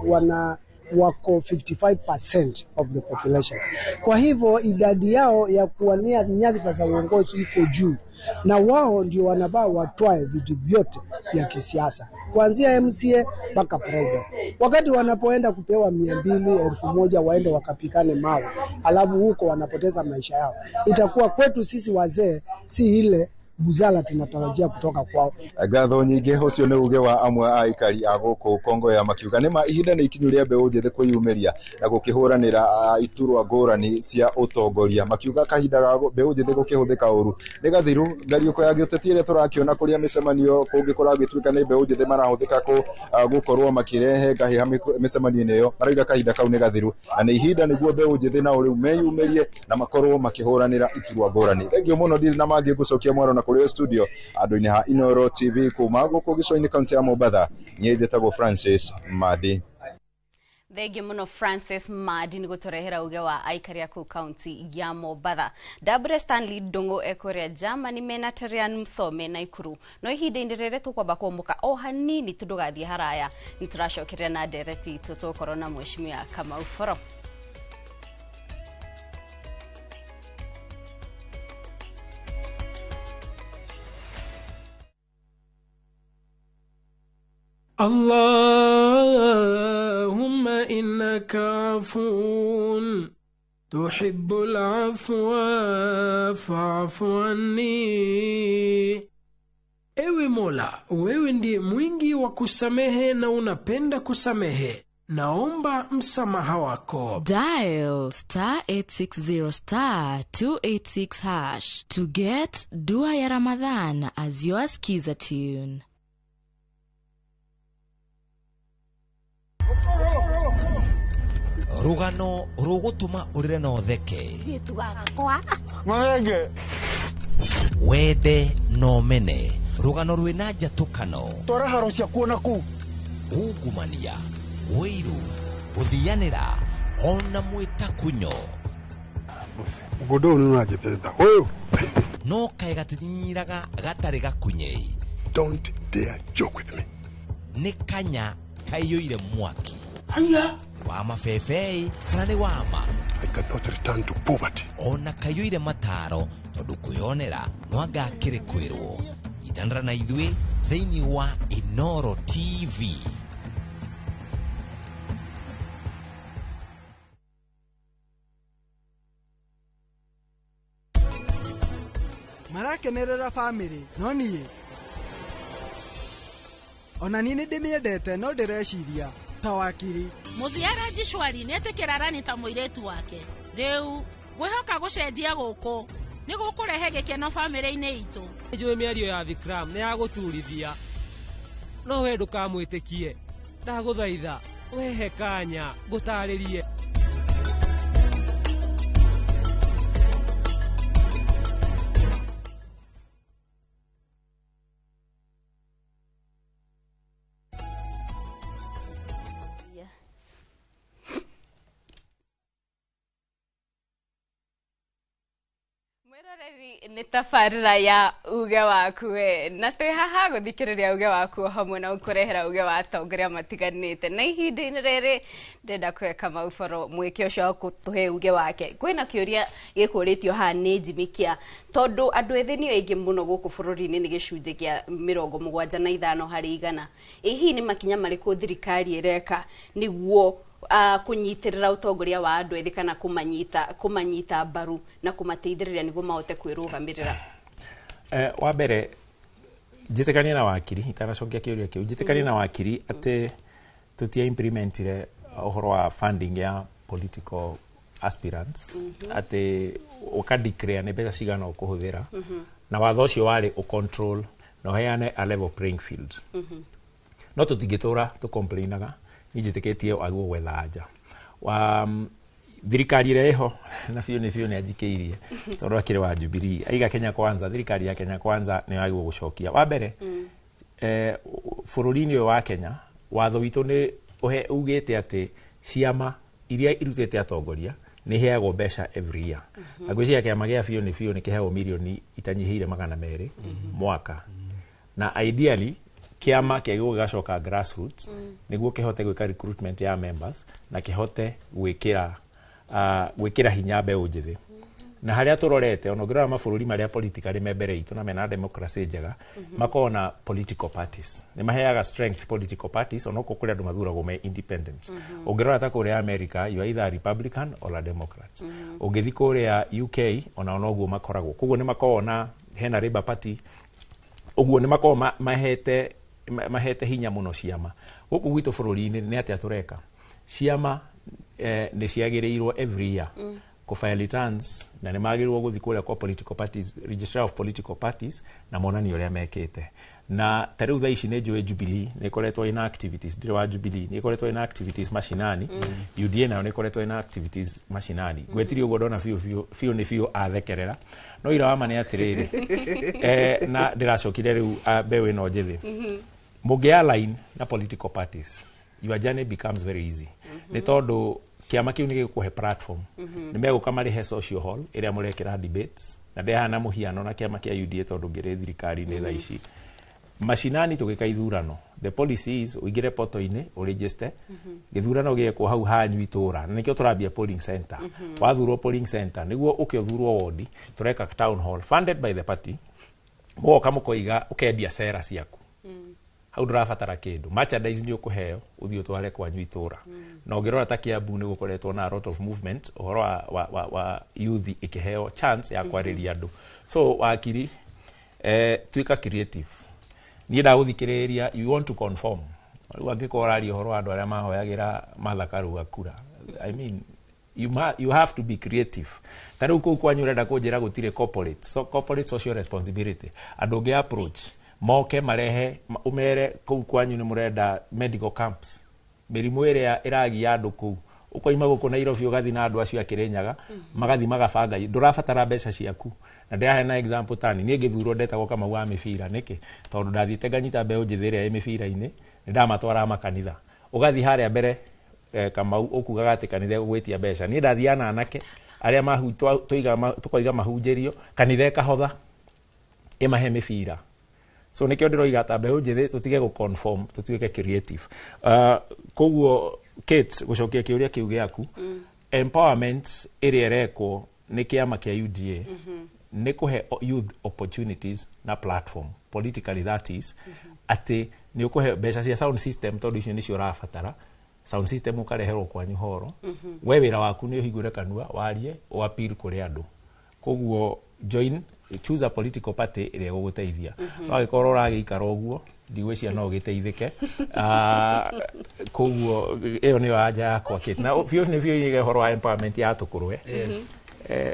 wako 55% of the population. Kwa hivyo idadi yao ya kuwania nyadhifa za uongozi iko juu, na wao ndio wanafaa watwae vitu vyote vya kisiasa kuanzia MCA mpaka president. Wakati wanapoenda kupewa 200, 1000 waende wakapikane mawe, alafu huko wanapoteza maisha yao. Itakuwa kwetu sisi wazee si ile buzala tunatarajia kutoka kwao. Ngatho nyingĩ, ũcio nĩ uge wa amwe a aikari a gũkũ Kongoya makiuga nĩ ma ihinda nĩ ikinyu rĩa mbeũ njĩthĩ kwĩyumĩria na gũkĩhũranĩra iturwa ngũrani cia ũtongoria, makiuga kahinda ga mbeũ njĩthĩ gũkĩhũthĩka ũru nĩ gathiru. Ngariũko ya gĩũteti ĩrĩa tũrakĩona kũrĩa mĩcemanio kũngĩ kũragĩtuĩka nĩ mbeũ njĩthĩ marahũthĩka gũkorwo makĩrehe ngahĩha mĩcemanio-inĩ ĩyo, marauga kahinda kau nĩ gathiru na nĩ ihinda nĩguo mbeũ njĩthĩ nao rĩu meyumĩrie na makorwo makĩhũranĩra iturwa ngũrani. Thengiũ mũno, ndirĩ na mangĩ ngũcokia mwaro na kũrĩ studio andũ-inĩ ha Inooro TV kuma gũkũ gĩcũa-inĩ kaunti ya Mombatha. Niĩ njĩtagwo Francis Madi. Thengiũ mũno Francis Madi nĩ gũtũrehera uge wa aikari a kũu kaunti ya Mombatha. Dabure Stanley Ndung'u ekũrĩa Germany mena Terian Msome na Ikuru. No ihinda-inĩ rĩrĩ tũkwamba kũamũka o hanini tũndũgathiĩ haraya, nĩ tũracokeria na ndereti itũ tũgũkorwo na Mheshimiwa Kamau Foro. اللهم إنك إنك عفو تحب العفو فاعف عني. Ewe Mola, wewe ndiye mwingi wa kusamehe na unapenda kusamehe. Naomba msamaha wako. Dial star 860 star 286 hash to get Dua ya Ramadhan as your skiza tune. Rugano rugutuma urire na utheke. Wende no mene. Rugano rwina njatukano. Twara haro ciaku ona kuu. Ungumania, wiru, guthianira ona mwitakunyo. Mũgũnda ũyũ nĩũranjĩtĩta ũyũ. No kaĩ gatinyinyiraga gatarĩ gakunyei. Don't dare joke with me. Nĩ kanya kaiyũire mwaki. Haya. Wa mabebei kana nĩ wama. I cannot return to poverty. Ona kaiyũire mataro tondũ kwĩyonera no anga akĩrĩ kwĩrwo. Itanĩra na ithuĩ thĩinĩ wa Inoro TV. Marakenerera family no niĩ ona niĩ nĩndĩmĩendete no ndĩreciria ta wakiri. Mũthiara Njicwari nĩetĩkĩra Rani ta mũirĩtu wake. Rĩu ngwĩhoka gũcenjia gũkũ nĩ gũkũrehe gĩkeno bamĩrĩ-inĩ itũ. Nĩnjũĩ mĩario ya Vikram nĩ ya gũturithia, no we ndũkamwĩtĩkie. Ndagũthaitha wehe kanya ngũtarĩrie. Nĩ tabarĩra ya uge waku we na twĩ haha gũthikĩrĩria uge waku o hamwe na gũkũrehera uge wa atongoria matiganĩte. Na ihinda-inĩ rĩrĩ ndĩrenda kũhe Kamau Boro mweke ũcio wa gũtũhe uge wake. Kwĩna kĩũria gĩkũrĩtio haha nĩ Jimikia, tondũ andũ ethĩ nĩo aingĩ mũno gũkũ bũrũri-inĩ, nĩ gĩcunjĩ kĩa 75 harĩ igana. Ĩ hihi nĩ makinya marĩkũ thirikari ĩreka nĩguo kũnyitĩrĩra ũtongoria wa andũ ethĩ kana kũmanyita mbaru na kũmateithĩrĩria nĩguo mahote kwĩrũgamĩrĩra? Wa mbere njĩtĩkanie na wakiri, itanacokia kĩũria kĩu, njĩtĩkanie na wakiri atĩ tũtia implementire ũhoro wa funding ya political aspirants, atĩ ũka declare nĩ mbeca cigana ũkũhũthĩra, na watho ũcio warĩ ũcontrol na ũheane a level playing field. No tũtingĩtũra tũcomplainaga, niĩ njĩtĩkĩtie wagĩrĩirwo gwetha anja. Thirikari ĩrĩa ĩho na biũ nĩ biũ nĩ anjikĩirie tondũ akĩrĩ wa Jubilee, aiga Kenya Kwanza, thirikari ya Kenya Kwanza nĩ yagĩrĩirwo gũcokia. Wa mbere, bũrũri-inĩ ũyũ wa Kenya watho witũ nĩ ugĩte atĩ ciama iria irutĩte atongoria nĩ iheagwo mbeca every year. Na ngwĩciria kĩama gĩa biũ nĩ biũ nĩ kĩheagwo mirioni itanyihĩire 200 mwaka. Na ideally kĩama kĩagĩrĩirwo gĩgacoka grassroots nĩguo kĩhote gwĩka recruitment ya members na kĩhote gwĩkĩra hinya mbeũ njĩthĩ. Na harĩa tũrorete ona ũngĩrora mabũrũri marĩa politically me mbere itũ na mena democracy njega, makoragwo na political parties. Nĩ maheaga strength political parties onokorwo kũrĩ andũ mathuragwo me independent. Ũngĩrora ta kũrĩa America, you are either a Republican or a Democrat. Ũngĩthiĩ kũrĩa UK onao noguo makoragwo. Koguo nĩ makoragwo na hena Labour Party, ũguo nĩ makoragwo mahete hinya mũno ciama. Gũkũ gwitũ bũrũri-inĩ nĩ atĩa tũreka? Ciama nĩ ciagĩrĩirwo every year kũ-file returns, na nĩ magĩrĩirwo gũthiĩ kũrĩa kwa political parties, registrar of political parties, na monanie ũrĩa mekĩte. Na ta rĩu thaa ici nĩ njũĩ Jubilee nĩ ĩkoretwo ĩna activities, ndirĩ wa Jubilee, nĩ ĩkoretwo ĩna activities mashinani. UDA nayo nĩ ĩkoretwo ĩna activities mashinani. Ngwetirie ũguo ndona biũ biũ biũ nĩ biũ athekerera. No ira wa ma nĩ atĩrĩrĩ, na ndĩracokire rĩu mbeũ ĩno njĩthĩ. Mũngĩ align na political parties, your journey becomes very easy. Nĩ tondũ kĩama kĩu nĩ gĩgũkũhe platform. Nĩ megũka marĩhe social hall ĩrĩa mũrekĩra debates, na ndehana mũhiano na kĩama kĩa UDA tondũ ngĩrĩ thirikari-inĩ thaa ici. Mashinani tũgĩka ithurano, the policy is ũingĩre poto-inĩ ũregister, gĩthurano gĩekwo hau hanyu itũra, na nĩkĩo tũrambia polling center. Wathurwo polling center nĩguo ũke ũthurwo wodi, tũreka town hall funded by the party, mũgoka mũkoiga ũkendia cera ciaku. Hau ndũrabatara kĩndũ, merchandise nĩ ũkũheo ũthiĩ ũtware kwanyu itũra. Na ũngĩrora ta Kiambu nĩ gũkoretwo na a lot of movement ũhoro wa youth ĩkĩheo chance ya kwarĩria andũ. So wakiri, tuĩka creative. Niĩ ndagũthikĩrĩria, you want to conform. Rĩu angĩkorwo ũraria ũhoro wa andũ arĩa mahoyagĩra Martha Karua kura, I mean, you have to be creative. Ta rĩu kũu kwanyu ũrenda kũnjĩra gũtirĩ corporate, so corporate social responsibility, andũ ũngĩ approach moke marehe, ũmere kũu kwanyu nĩ mũrenda medical camps, mĩrimũ ĩrĩa ĩragia andũ kũu, ũkoima gũkũ Nairobi ũgathiĩ na andũ acio a Kĩrĩnyaga, magathiĩ magabanga. Ndũrabatara mbeca ciaku. Na ndĩraheana example tani niĩ ngĩthurwo ndetagwo Kamau wa mĩbira. Nĩkĩ? Tondũ ndathiĩte nganyita mbeũ njĩthĩ ĩrĩa ĩ mĩbira-inĩ, nĩ ndamatwaraga makanitha. Ũgathiĩ harĩa mbere, Kamau, ũkugaga atĩ kanitha ĩgũgwĩtia mbeca. Niĩ ndathiaga na anake arĩa tũkoiga mahunjĩrio, kanitha ĩkahotha ĩmahe mĩbira. So nĩkĩo ndĩroiga ta mbeũ njĩthĩ tũtige gũ-conform, tũtuĩke creative. Koguo Kate, gũcokia kĩũria kĩu gĩaku, empowerment ĩrĩa ĩrekwo nĩ kĩama kĩa UDA nĩ kũhe youth opportunities na platform politically, that is atĩ nĩ ũkũhe mbeca cia sound system, tondũ icio nĩcio ũrabatara. Sound system ũkareherwo kwanyu horo. We wĩra waku nĩ ũhingũre kanua warie, ũappeal kũrĩ andũ. Koguo join, choose a political party ĩrĩa ĩgũgũteithia. No angĩkorwo ũragĩikara ũguo, ndigwĩciria no ũgĩteithĩke. Koguo ĩyo nĩyo anja yakwa, Kate. Na biũ nĩ biũ nyige ũhoro wa empowerment ya tũkũrwe.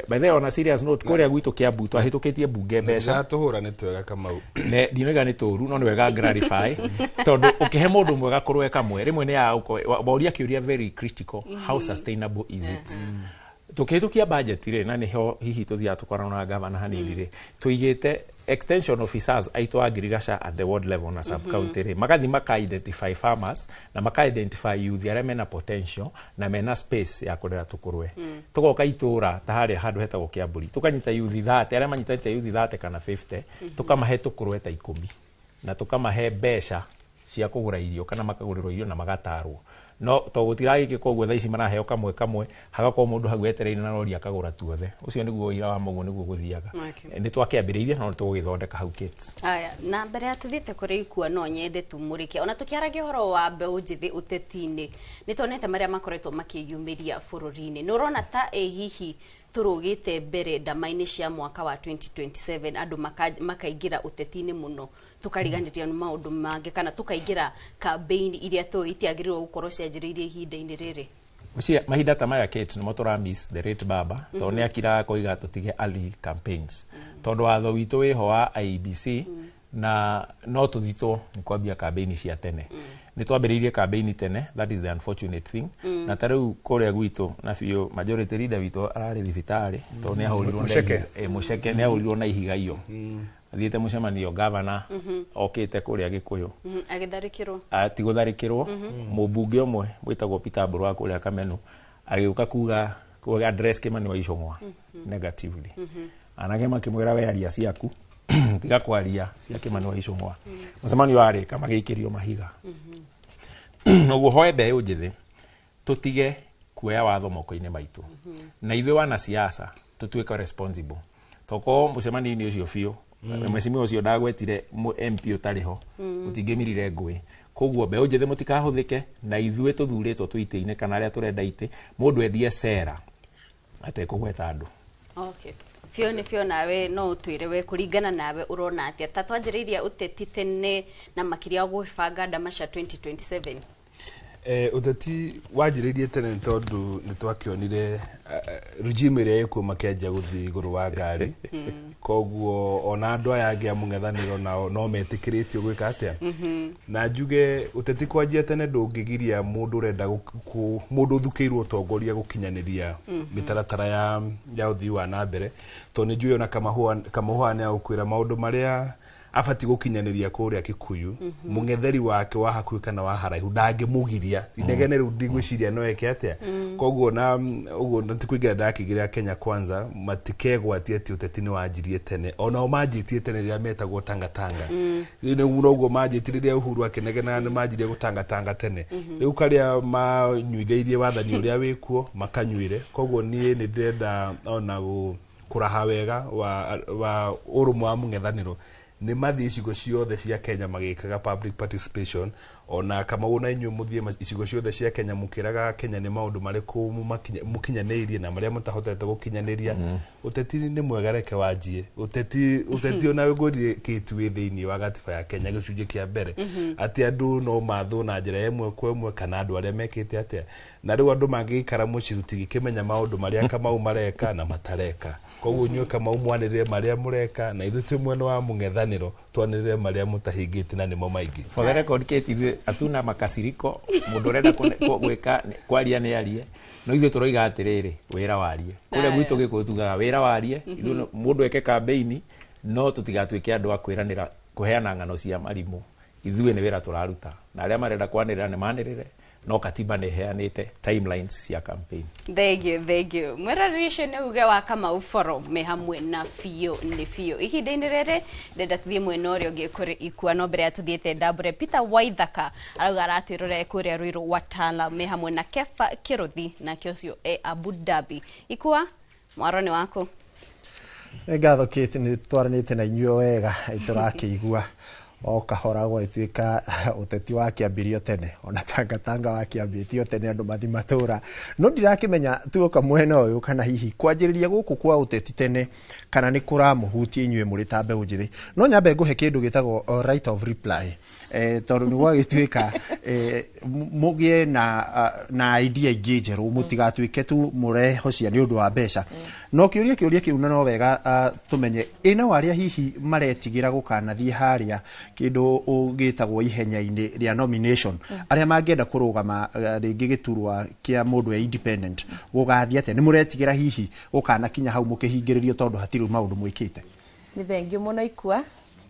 By the way, on a serious note, kũrĩa gwitũ Kiambu twahĩtũkĩtie mbunge mbeca. Tũhũra nĩ twega, Kamau. Ne ndinoiga nĩ tũru, no nĩ wega clarify, tondũ ũkĩhe mũndũ mwega kũrwe kamwe rĩmwe nĩ ya woria kĩũria very critical, how sustainable is it? Tũkĩhĩtũkia budget rĩ, na nĩho hihi tũthiaga tũkorana na gavana hanini rĩ, tũigĩte extension officers aitũ a ngirigaca at the ward level na sub county rĩ, magathi maka identify farmers na maka identify youth arĩa mena potential na mena space ya kũrera tũkũrwe. Tũgoka itũra ta harĩa handũ hetagwo Kĩambũri, tũkanyita youth 30, arĩa manyitĩte youth 30 kana 50, tũkamahe tũkũrwe ta 10 na tũkamahe mbeca cia kũgũra irio kana makagũrĩrwo irio na magatarwo. No to gũtiragĩkĩka ũguo, thaa ici maraheo kamwe kamwe, hagakorwo mũndũ hau etereire na rori akagũra tuothe. Ũcio nĩguo ũira wa mũguo nĩguo gũthiaga. Nĩ twakĩambĩrĩirie, no nĩ tũgũgĩthondeka hau, Kate. Aya, na mbere ya tuthiĩte kũrĩ ikua, no nyende tumũrĩke ona tũkĩaragia ũhoro wa mbeũ njĩthĩ ũteti-inĩ. Nĩ tuonete marĩa makoretwo makĩyumĩria bũrũri-inĩ. Nĩ ũrona ta ĩ hihi tũrũgĩte mbere ndama-inĩ cia mwaka wa 2027, andũ makaingĩra ũteti-inĩ mũno, tũkariganĩria nĩ maũndũ mangĩ, kana tũkaingĩra campaign iria tũĩ itiagĩrĩirwo gũkorwo cianjĩrĩirie ihinda-inĩ rĩrĩ? Gwĩciria mahinda ta maya, Kate, nĩmo tũra miss the late baba, tondũ nĩ akiraga koiga tũtige early campaigns, tondũ watho witũ wĩho wa IEBC na no tũthitwo nĩ kwambia campaign cia tene. Nĩ twambĩrĩirie campaign tene, that is the unfortunate thing. Na ta rĩu kũrĩa gwitũ na biũ majority leader witũ ararĩ thibitarĩ tondũ nĩ ahũrirwo na Mũceke. Mũceke nĩ ahũrirwo na ihiga iyo athiĩte mũcemanio, gavana okĩte kũrĩa Gĩkũyũ. Agĩtharĩkĩrwo. Ti gũtharĩkĩrwo, mũmbunge ũmwe wĩtagwo Peter Mburu wa kũrĩa Kamenu agĩũka kuga address Kimani wa Ichung'wa negatively. Anake makĩmwĩra, "We aria ciaku, tiga kwaria cia Kimani wa Ichung'wa." Mũcemanio warĩka magĩikĩrio mahiga. Ũguo hoe mbeũ njĩthĩ tũtige kuoya watho moko-inĩ maitũ, na ithuĩ wanasiasa tũtuĩke responsible. Tokorwo mũcemanio-inĩ ũcio biũ mheshimiwa ũcio ndagwetire MP ũtarĩ ho, ũtingĩmirire ngũĩ. Koguo mbeũ njĩthĩ mũtikahũthĩke, na ithuĩ tũthurĩtwo twĩ itĩ-inĩ kana arĩa tũrenda itĩ, mũndũ endie cera atekũgweta andũ. Okay. Biũ nĩ biũ, nawe no ũtwĩre we kũringana nawe ũrona atĩa ta twanjĩrĩirie ũteti tene na makĩria gwĩbanga ndama cia 2027? Ũteti wanjĩrĩirie tene nĩ tondũ nĩ twakĩonire regime ĩrĩa ĩkuo makĩanjia gũthiĩ igũrũ wa ngari. Koguo ona andũ aya angĩ a mũng'ethanĩro nao no metĩkĩrĩtio gwĩka atĩa. Na njuge ũteti kwanjia tene ndũngĩgiria mũndũ ũrenda mũndũ ũthukĩirwo ũtongoria gũkinyanĩria mĩtaratara ya ũthii wa na mbere, tondũ nĩ njũĩ ona Kamahũa nĩ agũkwĩra maũndũ marĩa abatiĩ gũkinyanĩria kũrĩa Kikuyu, mũng'etheri wake wa hakuhĩ kana wa haraihu ndangĩmũgiria. Inegene rĩu ndigwĩciria no eke atĩa. Koguo na ũguo ti kũingĩra ndakĩingĩra Kenya Kwanza, matikegwatie atĩ ũteti nĩ wanjirie tene. Onao manjĩtie tene rĩrĩa metagwo tangatanga. Rĩu noguo manjĩtie rĩrĩa Uhuru akĩnegenaga nĩ manjirie gũtangatanga tene. Rĩu karĩa manyuithĩirie wathani ũrĩa wĩkuo makanyuire. Koguo niĩ nĩ ndĩrenda ona kũraha wega wa ũrũmwe wa mũng'ethanĩro. Nĩ mathiĩ icigo ciothe cia Kenya magĩkaga public participation, ona Kamau na inyuĩ mũthiĩ icigo ciothe cia Kenya mũkĩraga Kenya nĩ maũndũ marĩkũ mũkinyanĩirie na marĩa mũtahotete gũkinyanĩria. Ũteti nĩ mwega, reke wanjie ũteti ona ngũrie kĩtu wĩ thĩinĩ wa gatiba ya Kenya gĩcunjĩ kĩa mbere, atĩ andũ no mathwo na njĩra ĩmwe kwa ĩmwe kana andũ arĩa mekĩte atĩa, na rĩu andũ mangĩgĩikara mũciĩ tũtingĩkĩmenya maũndũ marĩa Kamau mareka na matareka. Koguo inyuĩ Kamau mwanĩrĩre marĩa mũreka, na ithuĩ twĩ mwena wa mũng'ethanĩro twanĩrĩre marĩa mũtahingĩtie na nĩmo maingĩ. For the record, Kate, ithuĩ hatuna makasiriko. Mũndũ ũrenda gwĩka kwaria nĩ arie, no ithuĩ tũroiga atĩrĩrĩ, wĩra warie. Kũrĩa gwitũ Gĩkũyũ tugaga wĩra warie. Ithuĩ mũndũ eke campaign, no tũtigatuĩke andũ a kwĩranĩra kũheana ng'ano cia marimũ. Ithuĩ nĩ wĩra tũraruta, na arĩa marenda kwanĩrĩra nĩ manĩrĩre, no katiba nĩ ĩheanĩte timelines cia campaign. Thank you, thank you. Mwĩroreri ũcio nĩ uge wa Kamau Forum me hamwe na biũ nĩ biũ. Ihinda-inĩ rĩrĩ ndenda tũthiĩ mwena ũrĩa ũngĩ kũrĩ Ikua, no mbere ya tũthiĩte ndambũre Peter Waithaka arauga aratwĩrorere kũrĩa Ruiru Watala me hamwe na Kefa Kĩrũthi, nake ũcio e Abu Dhabi. Ikua, mwaro nĩ waku. Nĩ ngatho Kate, nĩ twaranĩte na inyuĩ wega, tũrakĩigua o kahora gwagĩtuĩka ũteti wakĩambirio tene, ona tangatanga wakĩambĩtio tene andũ mathi matũra, no ndirakĩmenya tuoka mwena ũyũ kana hihi kwanjĩrĩria gũkũ kwa ũteti tene kana nĩ kũramũhutia inyuĩ mũrĩ ta mbeũ njĩthĩ. No nyambe ngũhe kĩndũ gĩtagwo right of reply, tondũ nĩ gwagĩtuĩka mũgĩe na idea ingĩ njerũ, mũtigatuĩke tu mũrehocia nĩ ũndũ wa mbeca. No kĩũria kĩu no wega tũmenye ĩ nao arĩa hihi maretigĩra gũkanathiĩ harĩa kĩndũ gĩtagwo ihenya-inĩ rĩa nomination, arĩa mangĩenda kũrũgama rĩngĩ gĩturwa kĩa mũndũ e independent, gũgathiĩ atĩa? Nĩ mũretigĩra hihi gũkanakinya hau mũkĩhingĩrĩrio tondũ hatirĩ maũndũ mwĩkĩte? Nĩ thengio mũno Ikua.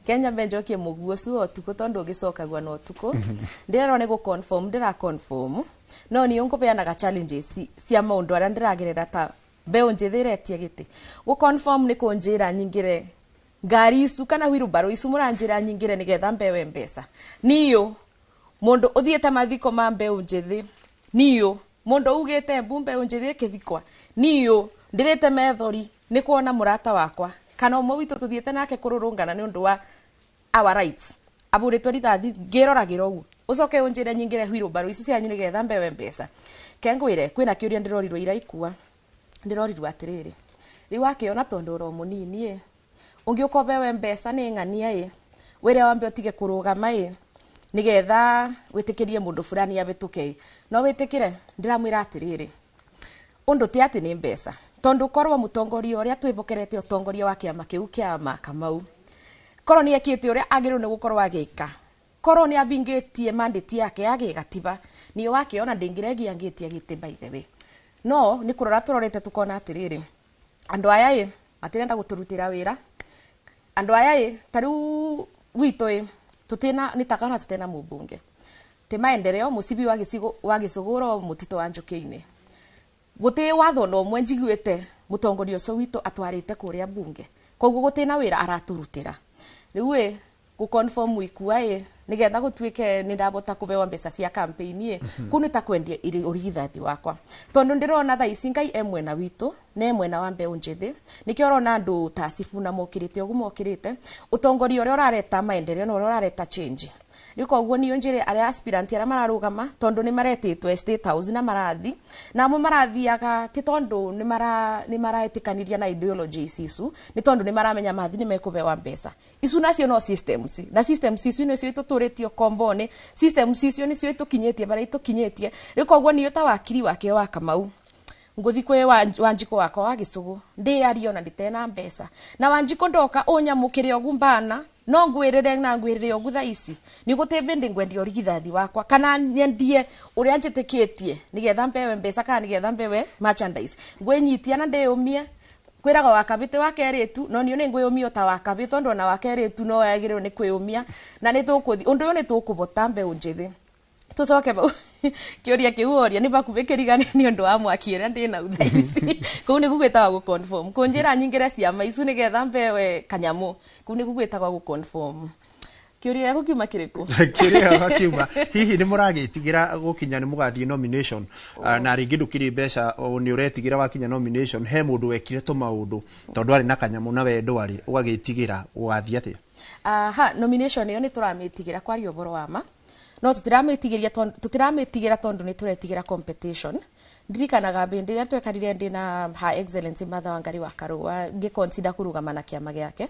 Kenya mbenjokie mũguo ũcio ũtukũ tondũ ũgĩcokagua na ũtukũ. Ndĩrerwo nĩ gũ-confirm, ndĩra confirm, no niĩ ngũbeanaga challenges cia maũndũ arĩa ndĩragerera ta mbeũ njĩthĩ ĩretia gĩtĩ. Gũ-confirm nĩ kũnjĩra nyingĩre ngari icu kana wheelbarrow icu mũranjĩra nyingĩre nĩgetha mbewe mbeca. Niũ mũndũ ũthiĩte mathiko ma mbeũ njĩthĩ, niũ mũndũ ugĩte mbu mbeũ njĩthĩ ĩkĩthikwa, niũ ndĩrĩte methori nĩ kuona mũrata wakwa kana ũmwe witũ tũthiĩte nake kũrũrũngana nĩ ũndũ wa our rights aburĩtwo rithathi ngĩroragĩra ũguo, ũcoke ũnjĩre nyingĩre wheelbarrow icu cianyu nĩgetha mbewe mbeca. Ke ngwĩre kwĩna kĩũria ndĩrorirwo ira Ikua, ndĩrorirwo atĩrĩrĩ, rĩu wakĩona tondũ ũro mũnini ĩ ũngĩũka ũbewe mbeca nĩ ng'ania ĩ wĩre wambe ũtige kũrũgama ĩ nĩgetha wĩtĩkĩrie mũndũ fulani abĩtũke ĩ no wĩtĩkĩre? Ndĩramwĩra atĩrĩrĩ, ũndũ ti atĩ nĩ mbeca, tondũ korwo mũtongoria ũrĩa twĩbokerete ũtongoria wa kĩama kĩu kĩa Makamau korwo nĩ ekĩte ũrĩa agĩrĩirwo nĩ gũkorwo agĩka, korwo nĩ abingĩtie mandate yake ya gĩgatiba, niĩ wakĩona ndĩngĩregia ngĩtia gĩtĩ by the way. No nĩ kũrora tũrorete tũkona atĩrĩrĩ, andũ aya ĩ matirenda gũtũrutĩra wĩra, andũ aya ĩ ta rĩu gwitũ ĩ tũtina nĩ takana tũtena mũmbunge ti maendeleo mũcibi wa gĩcigo wa gĩcũgũro mũtitũ wa Njũkĩ-inĩ gũtĩ watho na ũmwe njiguĩte mũtongoria ũcio witũ atwarĩte kũrĩa bunge, koguo gũtĩ na wĩra araturutĩra. Rĩu ĩ gũ-confirm Ikua ĩ nĩgetha gũtuĩke nĩ ndabota kũbewa mbeca cia campaign ĩ kũu nĩ ta kwendia ũrigithathi wakwa, tondũ ndĩrona thaa ici Ngai e mwena witũ na e mwena wa mbeũ njĩthĩ. Nĩkĩo ũrona andũ ta Sifuna mokĩrĩte ũguo mokĩrĩte ũtongoria ũrĩa ũrareta maendeleo na ũrĩa ũrareta change. Rĩu koguo niĩ njĩre arĩa aspirant arĩa mararũgama, tondũ nĩ maretĩtwo State House na marathi na amwe marathiaga ti tondũ nĩ maraĩtĩkanĩria na ideologies icu, nĩ tondũ nĩ maramenya mathi nĩ mekũbewa mbeca icu, nacio no systems, na systems icu nĩcio itũtũrĩtio komboni, systems icio nĩcio itũkinyĩtie barĩa itũkinyĩtie. Rĩu koguo niĩ ta wakiri wake wa Kamau ngũthi kwĩ Wanjikũ wakwa wa gĩcũgũ ndĩarie ona ndĩtena mbeca na Wanjikũ ndoka ũnyamũkĩre ũguo mbana no ngwĩrĩre na ngwĩrĩre ũguo thaa ici nĩ gũtĩ bĩndĩ ngwendia ũrigithathi wakwa kana nyendie ũrĩa njĩtĩkĩtie nĩgetha mbewe mbeca kana nĩgetha mbewe merchandise. Ngwĩnyitia na ndĩyũmie kwĩraga wakabĩtĩ wa kerĩtu, no niĩ nĩ ngwĩyũmia ta wakabĩ tondũ ona wa kerĩtu no yagĩrĩirwo nĩ kwĩyũmia, na nĩ tũkũthi ũndũ ũyũ nĩ tũkũbota mbeũ njĩthĩ. Tũcoke bau kĩũria kĩu woria nĩ bakuhĩ kĩrigane nĩ ũndũ wa mwaki ũrĩa ndĩ nau thaa ici. Kũu nĩguo gwĩtagwo gũ-confirm kũnjĩra nyingĩre ciama icu nĩgetha mbewe kanyamũ, kũu nĩguo gwĩtagwo gũ-confirm. Kĩũria gĩaku kiuma kĩrĩkũ? Kĩrĩa kiuma, hihi nĩ mũragĩtigĩra gũkinya nĩ mũgathiĩ nomination, na rĩngĩ ndũkĩrĩ mbeca, nĩ ũretigĩra wakinya nomination he mũndũ wekire tũmaũndũ tondũ arĩ na kanyamũ na we ndwarĩ, ũgagĩtigĩra ũgathiĩ atĩa? Aha, nomination ĩyo nĩ tũramĩtigĩra kwaria ũhoro wa ma, no tũtiramĩtigĩra tondũ nĩ tũretigĩra competition. Ndirikanaga hĩndĩ ĩrĩa twekarire ndĩ na Her Excellency Martha Wangari wa Karua ngĩconsider kũrũgama na kĩama gĩake,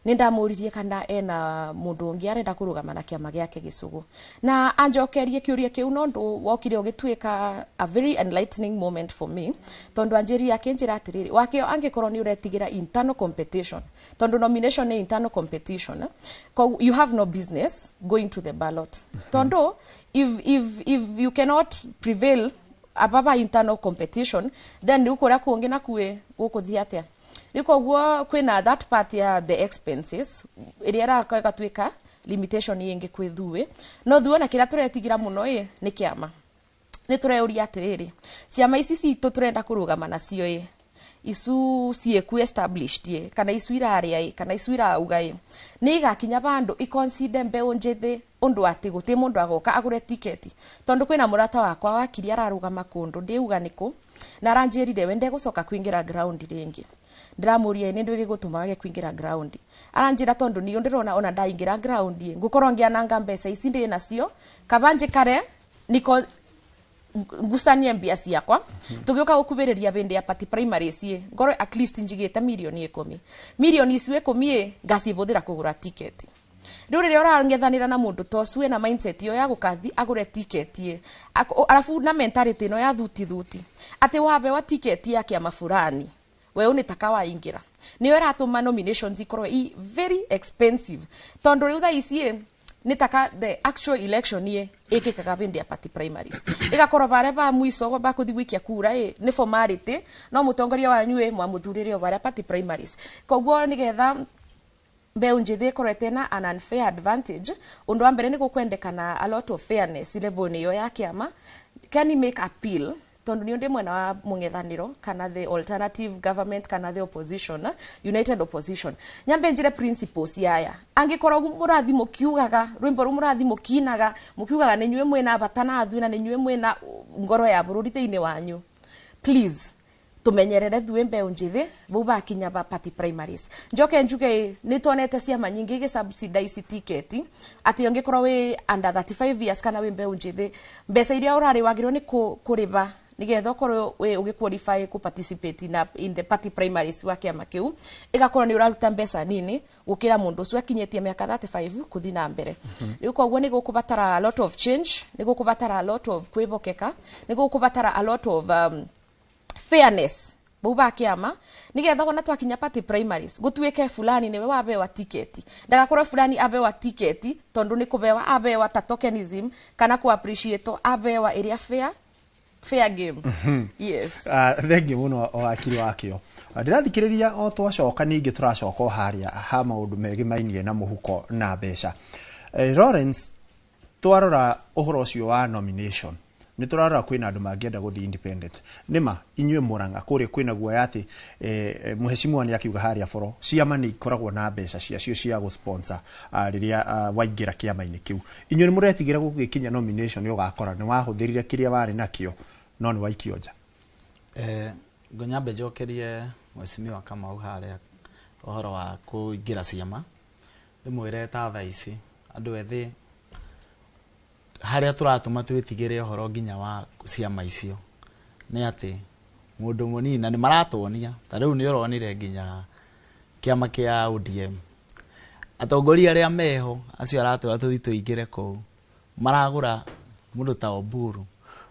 nĩ ndamũririe kana ena mũndũ ũngĩ arenda kũrũgama na kĩama gĩake gĩcũgũ, na anjokerie kĩũria kĩu no ũndũ wokire ũgĩtuĩka a very enlightening moment for me, tondũ anjĩrire akĩnjĩra atĩrĩrĩ, wakĩo angĩkorwo nĩ ũretigĩra internal competition, tondũ nomination nĩ internal competition, koguo you have no business going to the ballot, tondũ if you cannot prevail ababa internal competition, then rĩu kũrĩa kũngĩ nakuĩ gũkũthiĩ atĩa? Rĩu koguo kwĩna that part ya the expenses ĩrĩa ĩraka ĩgatuĩka limitation ĩngĩ kwĩ thuĩ. No thuĩ ona kĩrĩa tũretigĩra mũno ĩ nĩ kĩama. Nĩ tũreuria atĩrĩrĩ, ciama ici citũ tũrenda kũrũgama nacio ĩ, icu ciĩku established ĩ, kana icu irarĩa ĩ, kana icu irauga ĩ, nĩ igakinya bandũ iconsider mbeũ njĩthĩ ũndũ atĩ gũtĩ mũndũ agoka agũre tiketi? Tondũ kwĩna mũrata wakwa wakiri ararũgama kũndũ ndĩuga nĩkũ, na aranjĩrire we ndegũcoka kũingĩra ground rĩngĩ. Ndĩramũria nĩ ndũ gĩgũtũma wage kũingĩra ground, aranjĩra tondũ niĩ ndĩrona ona ndaingĩra ground ĩ, ngũkorwo ngĩananga mbeca ici ndĩ nacio, kaba njikare niko ngucanie mbia ciakwa tũgĩũka gũkuhĩrĩria hĩndĩ ya party primaries ĩ, ngorwo at least njigĩte mirioni 10. Mirioni icio 10 ĩ, ngacihũthĩra kũgũra tiketi. Rĩu rĩrĩa ũrang'ethanĩra na mũndũ ta ũcio wĩna mindset ĩyo ya gũkathi agũre tiketi ĩ, arabu na mentality ĩno ya thuti thuti atĩ wabewa tiketi ya kĩama fulani weũ nĩ taka waingĩra, nĩyo ĩratũma nominations ikorwo i very expensive, tondũ rĩu thaa ici ĩ, nĩ taka the actual election ĩ ĩkĩkaga hĩndĩ ya party primaries, ĩgakorwo barĩa ba mwico bakũthi gũikia kura ĩ nĩ formality, no mũtongoria wanyu ĩ mwamũthurĩre o barĩa party primaries. Koguo nĩgetha mbeũ njĩthĩ ĩkorwo ĩtena an unfair advantage, ũndũ wa mbere nĩ gũkwendekana a lot of fairness level ĩyo ya kĩama. Can you make appeal, tondũ nĩ ndĩ mwena wa mũng'ethanĩro kana the alternative government kana the opposition, united opposition, nyambe njire principles yaya. Angĩkorwo mũrathi mũkiugaga rwĩmbo rũu mũrathi mũkinaga mũkiugaga nĩ inyuĩ mwĩna bata na athuĩ na nĩ inyuĩ mwĩna ngoro ya bũrũri thĩinĩ wanyu, please tumenyerere thuĩ mbeũ njĩthĩ bau bakinya ba party primaries. Njoke njuge nĩ tuonete ciama nyingĩ igĩ subsidize tiketi, atĩ ũngĩkorwo wĩ under 35 years kana wĩ mbeũ njĩthĩ, mbeca iria ũrarĩ wagĩrĩirwo nĩ kũrĩba nigetha ũkorwo wĩ ũgĩ qualify kũ participate in the party primaries wa kĩama kĩu, ĩgakorwo nĩ ũraruta mbeca nini gũkĩra mũndũ ũcio akinyĩtie mĩaka 35 kũthi na mbere. Rĩu koguo nĩ gũkũbatara a lot of change, nĩ gũkũbatara a lot of kwĩhokeka, nĩ gũkũbatara a lot of fairness bau ba kĩama, nigetha wona twakinya party primaries gũtuĩke fulani nĩwe wabewa tiketi, ndagakorwo fulani abewa tiketi tondũ nĩ kũbewa abewa ta tokenism kana kũ appreciate abewa ĩrĩa fair game. Yes. Thengiũ mũno o wakiri wakĩo. Ndĩrathikĩrĩria o twacoka ningĩ tũracoka o harĩa ha maũndũ megĩmainie na mũhuko na mbeca. Lawrence, twarora ũhoro ũcio wa nomination, nĩ tũrarora kwĩna andũ mangĩenda gũthiĩ independent. Nĩma inyuĩ Mũrang'a kũrĩa kwĩna guoya atĩ mheshimiwa nĩ akiuga harĩa boro ciama nĩ ikoragwo na mbeca ciacio cia gũ-sponsor rĩrĩa waingĩra kĩama-inĩ kĩu. Inyuĩ nĩ mũretigĩra gũgĩkinya nomination ũgakora nĩ wahũthĩrire kĩrĩa warĩ nakĩo no nĩ waikio nja? Ngũnyambe njokerie mheshimiwa Kamau harĩa ũhoro wa kũingĩra ciama, ndĩmwĩre ta thaa ici andũ ethĩ harĩa tũratũma twĩtigĩre ũhoro nginya wa ciama icio nĩ atĩ mũndũ mũnini na nĩ maratuonia ta rĩu nĩ ũronire nginya kĩama kĩa ODM atongoria arĩa meho acio aratwĩra tũthiĩ tũingĩre kũu maragũra mũndũ ta Oburu,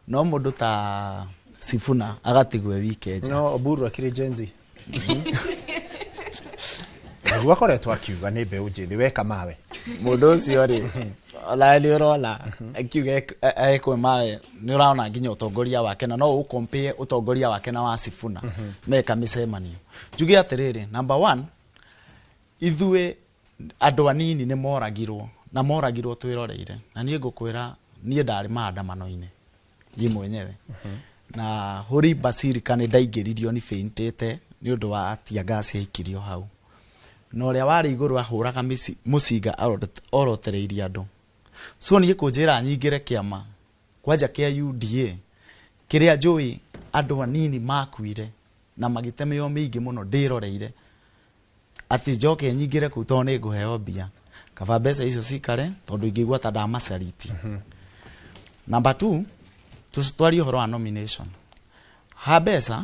no mũndũ ta Sifuna agatigwo e wike nja. No Oburu akĩrĩ Gen Z. Nĩguo akoretwo akiuga nĩ mbeũ njĩthĩ weka mawe. Mũndũ ũcio rĩ, ona nĩ ũrona akiuga ekwe mawe, nĩ ũrona nginya ũtongoria wake na no ũ compare ũtongoria wake na wa Sifuna meka mĩcemanio. Njuge atĩrĩrĩ, number one, ithuĩ andũ anini nĩ moragirwo na moragirwo twĩroreire, na niĩ ngũkwĩra niĩ ndarĩ maandamano-inĩ niĩ mwenyewe, na Hori Basilica nĩ ndaingĩririo nĩ faintĩte nĩ ũndũ wa tear gas yaikirio hau. Na ũrĩa warĩ igũrũ ahũraga mũcinga orotereirie andũ. So niĩ kũnjĩra nyingĩre kĩama kwanja kĩa UDA kĩrĩa njũĩ andũ anini makuire na magĩtemeo mĩingĩ mũno ndĩroreire, atĩ njoke nyingĩre kũu tondũ nĩ ngũheo mbia, kaba mbeca icio cikare tondũ ingĩigua ta ndamacariti. Number 2, twarie ũhoro wa nomination. Ha mbeca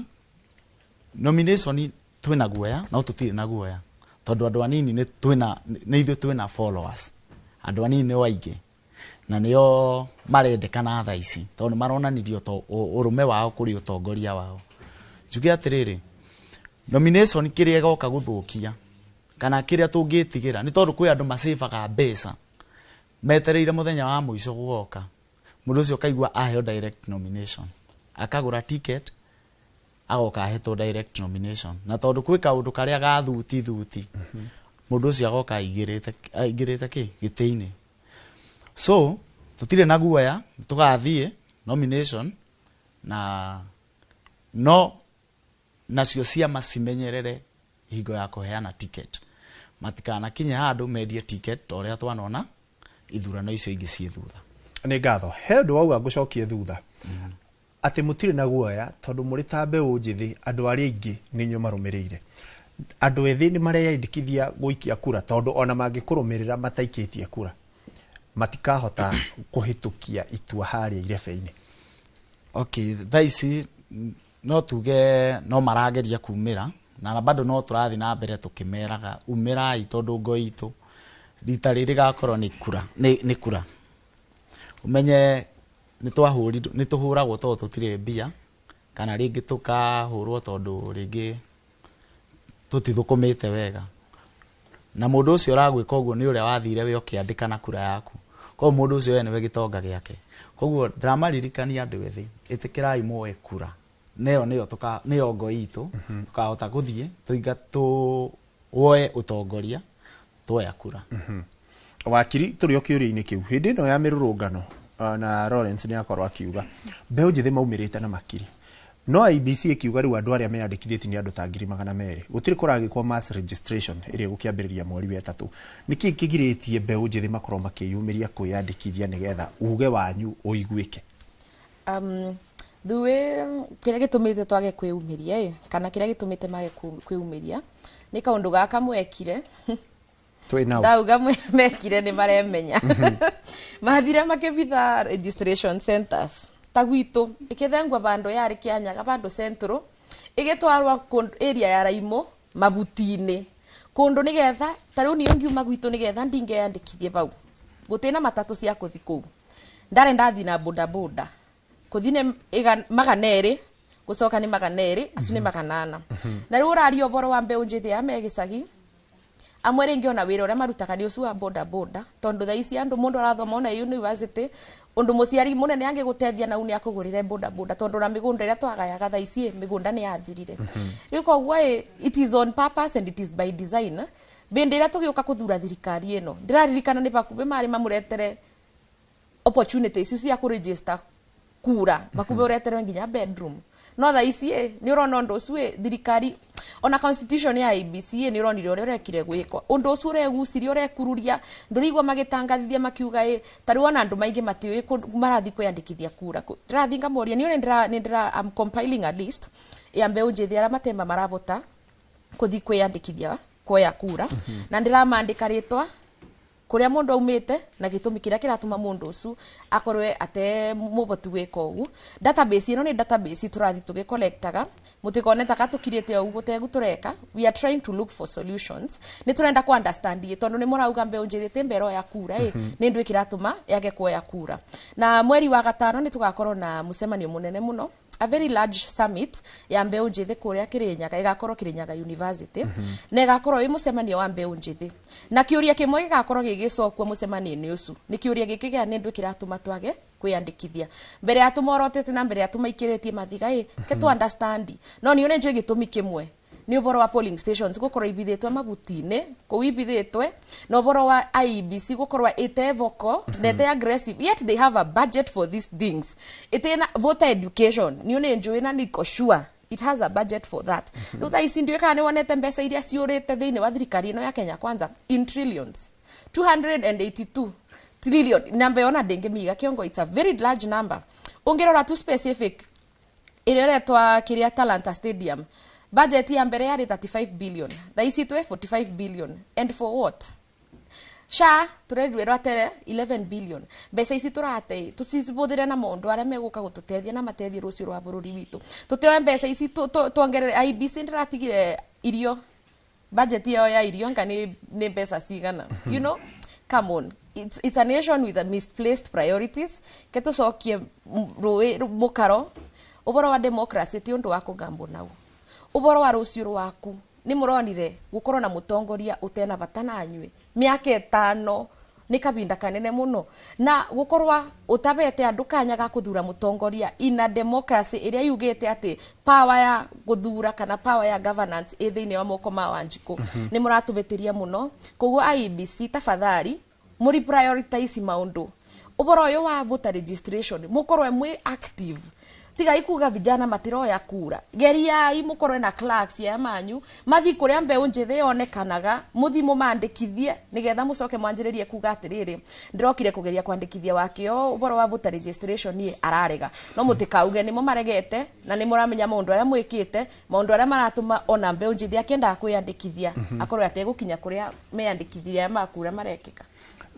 nomination twĩna guoya no tũtirĩ na guoya tondũ andũ anini nĩ twĩna nĩ ithuĩ twĩna followers, andũ anini nĩo aingĩ na nĩo marendekana thaa ici tondũ nĩ maronanirie ũrũme wao kũrĩ ũtongoria wao. Njuge atĩrĩrĩ, nomination kĩrĩa ĩgoka gũthũkia kana kĩrĩa tũngĩtigĩra nĩ tondũ kwĩ andũ macĩbaga mbeca metereire mũthenya wa mũico gũgoka, mũndũ ũcio ũkaigua aheo direct nomination, akagũra ticket agoka ahetwo direct nomination, na tondũ kwĩ kaũndũ karĩa ga thuti thuti, mũndũ ũcio agoka aingĩrĩte kĩ gĩtĩ-inĩ. So tũtirĩ na guoya, tũgathiĩ nomination na no nacio ciama cimenyerere hingo ya kũheana ticket, matikanakinye handũ mendie ticket ta ũrĩa twanona ithurano icio ingĩ ciĩ thutha. Nĩ ngatho. He ũndũ wauga ngũcokie thutha atĩ mũtirĩ na guoya tondũ mũrĩ ta mbeũ njĩthĩ andũ arĩa aingĩ nĩ inyuĩ marũmĩrĩire. Andũ ethĩ nĩ mareyandĩkithia gũikia kura tondũ ona mangĩkũrũmĩrĩra mataikĩtie kura matikahota kũhĩtũkia itua harĩa irebe-inĩ. Okay, thaa ici no tuge no marageria kumĩra na bado no tũrathiĩ na mbere tũkĩmeraga umĩrai tondũ ngo itũ rita rĩrĩ gakorwo nĩ kura nĩ kura. Ũmenye nĩ tũhũragwo tondũ tũtirĩ mbia kana rĩngĩ tũkahũrwo tondũ rĩngĩ tũtithũkũmĩte wega, na mũndũ ũcio ũragwĩka ũguo nĩ ũrĩa wathire we ũkĩandĩka na kura yaku, koguo mũndũ ũcio we nĩwe gĩtonga gĩake. Koguo ndĩramaririkania andũ ethĩ, ĩtĩkĩrai muoe kura, neyo nĩyo nĩyo ngo itũ tũkahota gũthiĩ tuoe ũtongoria tuoya kura. Wakiri, tũrĩ o kĩũria-inĩ kĩu hĩndĩ ĩno ya mĩrũrũngano na Lawrence nĩ akorwo akiuga mbeũ njĩthĩ maumĩrĩte na makiri, no IEBC ĩkiuga rĩu andũ arĩa meyandĩkithĩtie nĩ andũ ta 200,000, gũtirĩ kũragĩkwo mass registration ĩrĩa ĩgũkĩambĩrĩria mweri wa 3. Nĩkĩ kĩgirĩtie mbeũ njĩthĩ makorwo makĩyumĩria kwĩyandĩkithia nĩgetha uge wanyu ũiguĩke? Thuĩ kĩrĩa gĩtũmĩte twage kwĩyumĩria kana kĩrĩa gĩtũmĩte mage kwĩyumĩria nĩ kaũndũ gaka mwekire. Ndauga mekire nĩ maremenya. Mathire makĩbitha registration centers ta gwitũ ĩkĩthengwa bandũ yarĩ Kĩanyaga bandũ central ĩgĩtwarwa area ya Raimo mabuti-inĩ kũndũ nĩgetha ta rĩu niĩ ngiuma gwitũ nĩgetha ndingeyandĩkithie bau gũtĩna matatũ cia kũthi kũu, ndarĩ ndathi na bodaboda kũthi nĩ 200 gũcoka nĩ 200 acu nĩ 800. Na rĩu ũraria ũboro wa mbeũ njĩthĩ ya me gĩcagi amwe rĩngĩ ona wĩra ũrĩa marutaga nĩ ũcio wa bodaboda tondũ thaa ici andũ mũndũ arathoma ona university ũndũ mũciari mũnene angĩgũteithia nau nĩ akũgũrĩre bodaboda tondũ na mĩgũnda ĩrĩa twagayaga thaa ici mĩgũnda nĩ yathirire. Rĩu koguo it is on purpose and it is by design. Bĩndĩ ĩrĩa tũgĩũka kũthura thirikari ĩno ndĩraririkana nĩ bakubĩ marĩ mamũretere opportunities icio cia kũregister kura bakubĩ ũreterwe nginya bedroom, no thaa ici nĩ ũrona ũndũ ũcio thirikari ona constitution ya IEBC nĩ ũronire ũrĩa ũrekire gwĩkwa ũndũ ũcio ũreguciria ũrekururia ndũrigua magĩtangathithia makiuga ta rĩu ona andũ maingĩ matiũĩ marathiĩ kwĩyandĩkithia kura. Ndĩrathiĩ ngamoria niĩ nĩ ndĩra I'm compiling a list ya mbeũ njĩthĩ arĩa matema marabota kũthiĩ kwĩyandĩkithia kuoya kura na ndĩramandĩka rĩtwa kuria mundu aumite na gitumi kiria kiratuma mundu ucu akorwe ate muboti gwika ugu. Database ino ni database turathi tugicollectaga, mutikone taka tukirite ugu tegu tureka. We are trying to look for solutions, ni turenda ku understand ye tondu ni murauga mbeu njithi mbero ya kura ni ndu kiratuma yage kuoya kura. Na mweri wa 5 ni tugakorwo na mucemanio munene muno, a very large summit ya mbeu njithi kuria Kirinyaga, igakorwo Kirinyaga University. Na igakorwo wi mucemanio wa mbeu njithi, na kiuria kimwe gigakorwo gigicokwo mucemanio-ini ucu ni kiuria giki gia ni ndu kiratuma twage kwiyandikithia mbere ya tumorotete na mbere ya tumaikiritie mathiga ke tu understand. No ni one njui gitumi kimwe ni uboro wa polling stations gukorwo ibithitwe mabuti-ini kuu ibithitwe, na uboro wa IEBC gukorwo ite vocal na ite aggressive, yet they have a budget for these things. Ite na voter education ni one njui na niko sure It has a budget for that. Rĩu thaa ici ndiũĩ kana nĩ wonete mbeca iria ciũrĩte thĩinĩ wa thirikari ĩno ya Kenya Kwanza in trillions, 282 trillion. Namba yona ndĩngĩmiga kĩongo, it's a very large number. Ũngĩrora tu specific ĩrĩa ĩretwa kĩrĩa Talanta Stadium, budget ya mbere yarĩ 35 billion, thaa ici twĩ 45 billion. And for what? SHA tũrerirwo ĩratere 11 billion. Mbeca ici tũrate tũcibũthĩre na maũndũ arĩa megũka gũtũteithia na mateithie rũciũ rwa bũrũri witũ. Tũtioe mbeca ici tuongerere IEBC. Ndĩratigire irio, budget yao ya irio nga nĩ mbeca cigana? You know, come on, it's a nation with a misplaced priorities. Ke tũcokie rũĩ mũkaro. Ũboro wa democracy ti ũndũ wa kũgambwo nau. Ũboro wa rũciũ rwaku nĩ mũronire gũkorwo na mũtongoria ũtena bata na anyue mĩaka 5 nĩ kabinda kanene mũno, na gũkorwa ũtabete andũ kanya ga kũthura mũtongoria ina democracy ĩrĩa yugĩte atĩ power ya gũthura kana power ya governance ĩ thĩinĩ wa moko ma Wanjikũ. Nĩ mũratũbĩtĩria mũno. Koguo IEBC, tafadhali mũri prioritize maũndũ. Ũboro ũyũ wa voter registration, mũkorwe mwĩ active. Tigai kuga vijana matiroya kura. Geriai mukorwe na clerks ya manyu mathi kuria mbeu njithi yonekanaga, muthi mumandikithie nigetha mucoke mwanjiririe kuga atiriri, ndirokire kugeria kwandikithia wakio uboro wa voter registration ni ararega. No mutikauge nimo maregete, na ni muramenya maundu aria mwikite, maundu aria maratuma ona mbeu njithi akiendaga kwiyandikithia akorwo ategukinya kuria meyandikithirie makura marekika.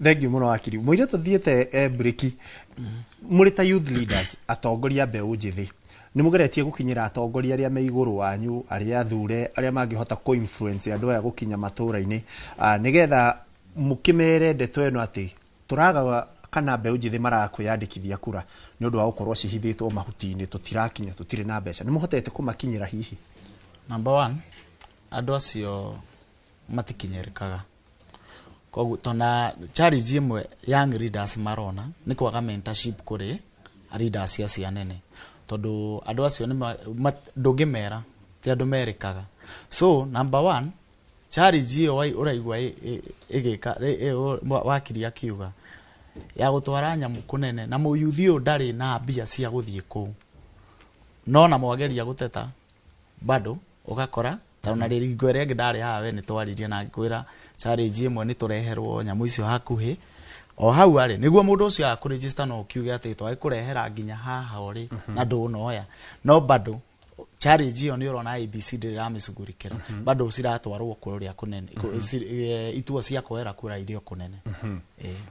Thank you muno wakiri. Muire tuthiete break. Muri ta youth leaders, atongoria mbeu njithi, nĩ mũgeretie gũkinyĩra atongoria arĩa me igũrũ wanyu, arĩa athure, arĩa mangĩhota kũ influence andũ aya gũkinya matũra-inĩ, nĩgetha mũkĩmere ndeto ĩno atĩ tũragaga kana mbeu njithi marakwĩyandĩkithia kura nĩ ũndũ wa gũkorwo cihithĩtwo mahuti-inĩ, tũtirakinya, tũtirĩ na mbeca. Nĩ mũhotete kũmakinyĩra hihi? Number one, andũ acio matikinyĩrĩkaga. Koguo tona challenge ĩmwe young leaders marona nĩ kwaga mentorship kũrĩ leaders acio anene, tondũ andũ acio nĩ ndũngĩmera, ti andũ merĩkaga. So number one, challenge ĩyo ũraigua ĩgĩka wakiri akiuga ya gũtwara nyamũ kũnene, na mũyuthi ũyũ ndarĩ na mbia cia gũthiĩ kũu, no na mwageria gũteta bado ũgakora tondũ na rĩringo ĩrĩa ĩngĩ ndarĩ haha we nĩ twaririe na ngĩkwĩra challenge ĩmwe nĩ tũreherwo nyamũ icio hakuhĩ o hau arĩ nĩguo mũndũ ũcio akũregister, no ũkiuge atĩ twagĩkũrehera nginya haha ũrĩ na ndũnoya, no bado challenge ĩyo nĩ ũrona IEBC ndĩrĩ ĩramĩcugurikĩra, bado ciratwarwo kũrĩa kũnene, ituo cia kuoera kura irio kũnene.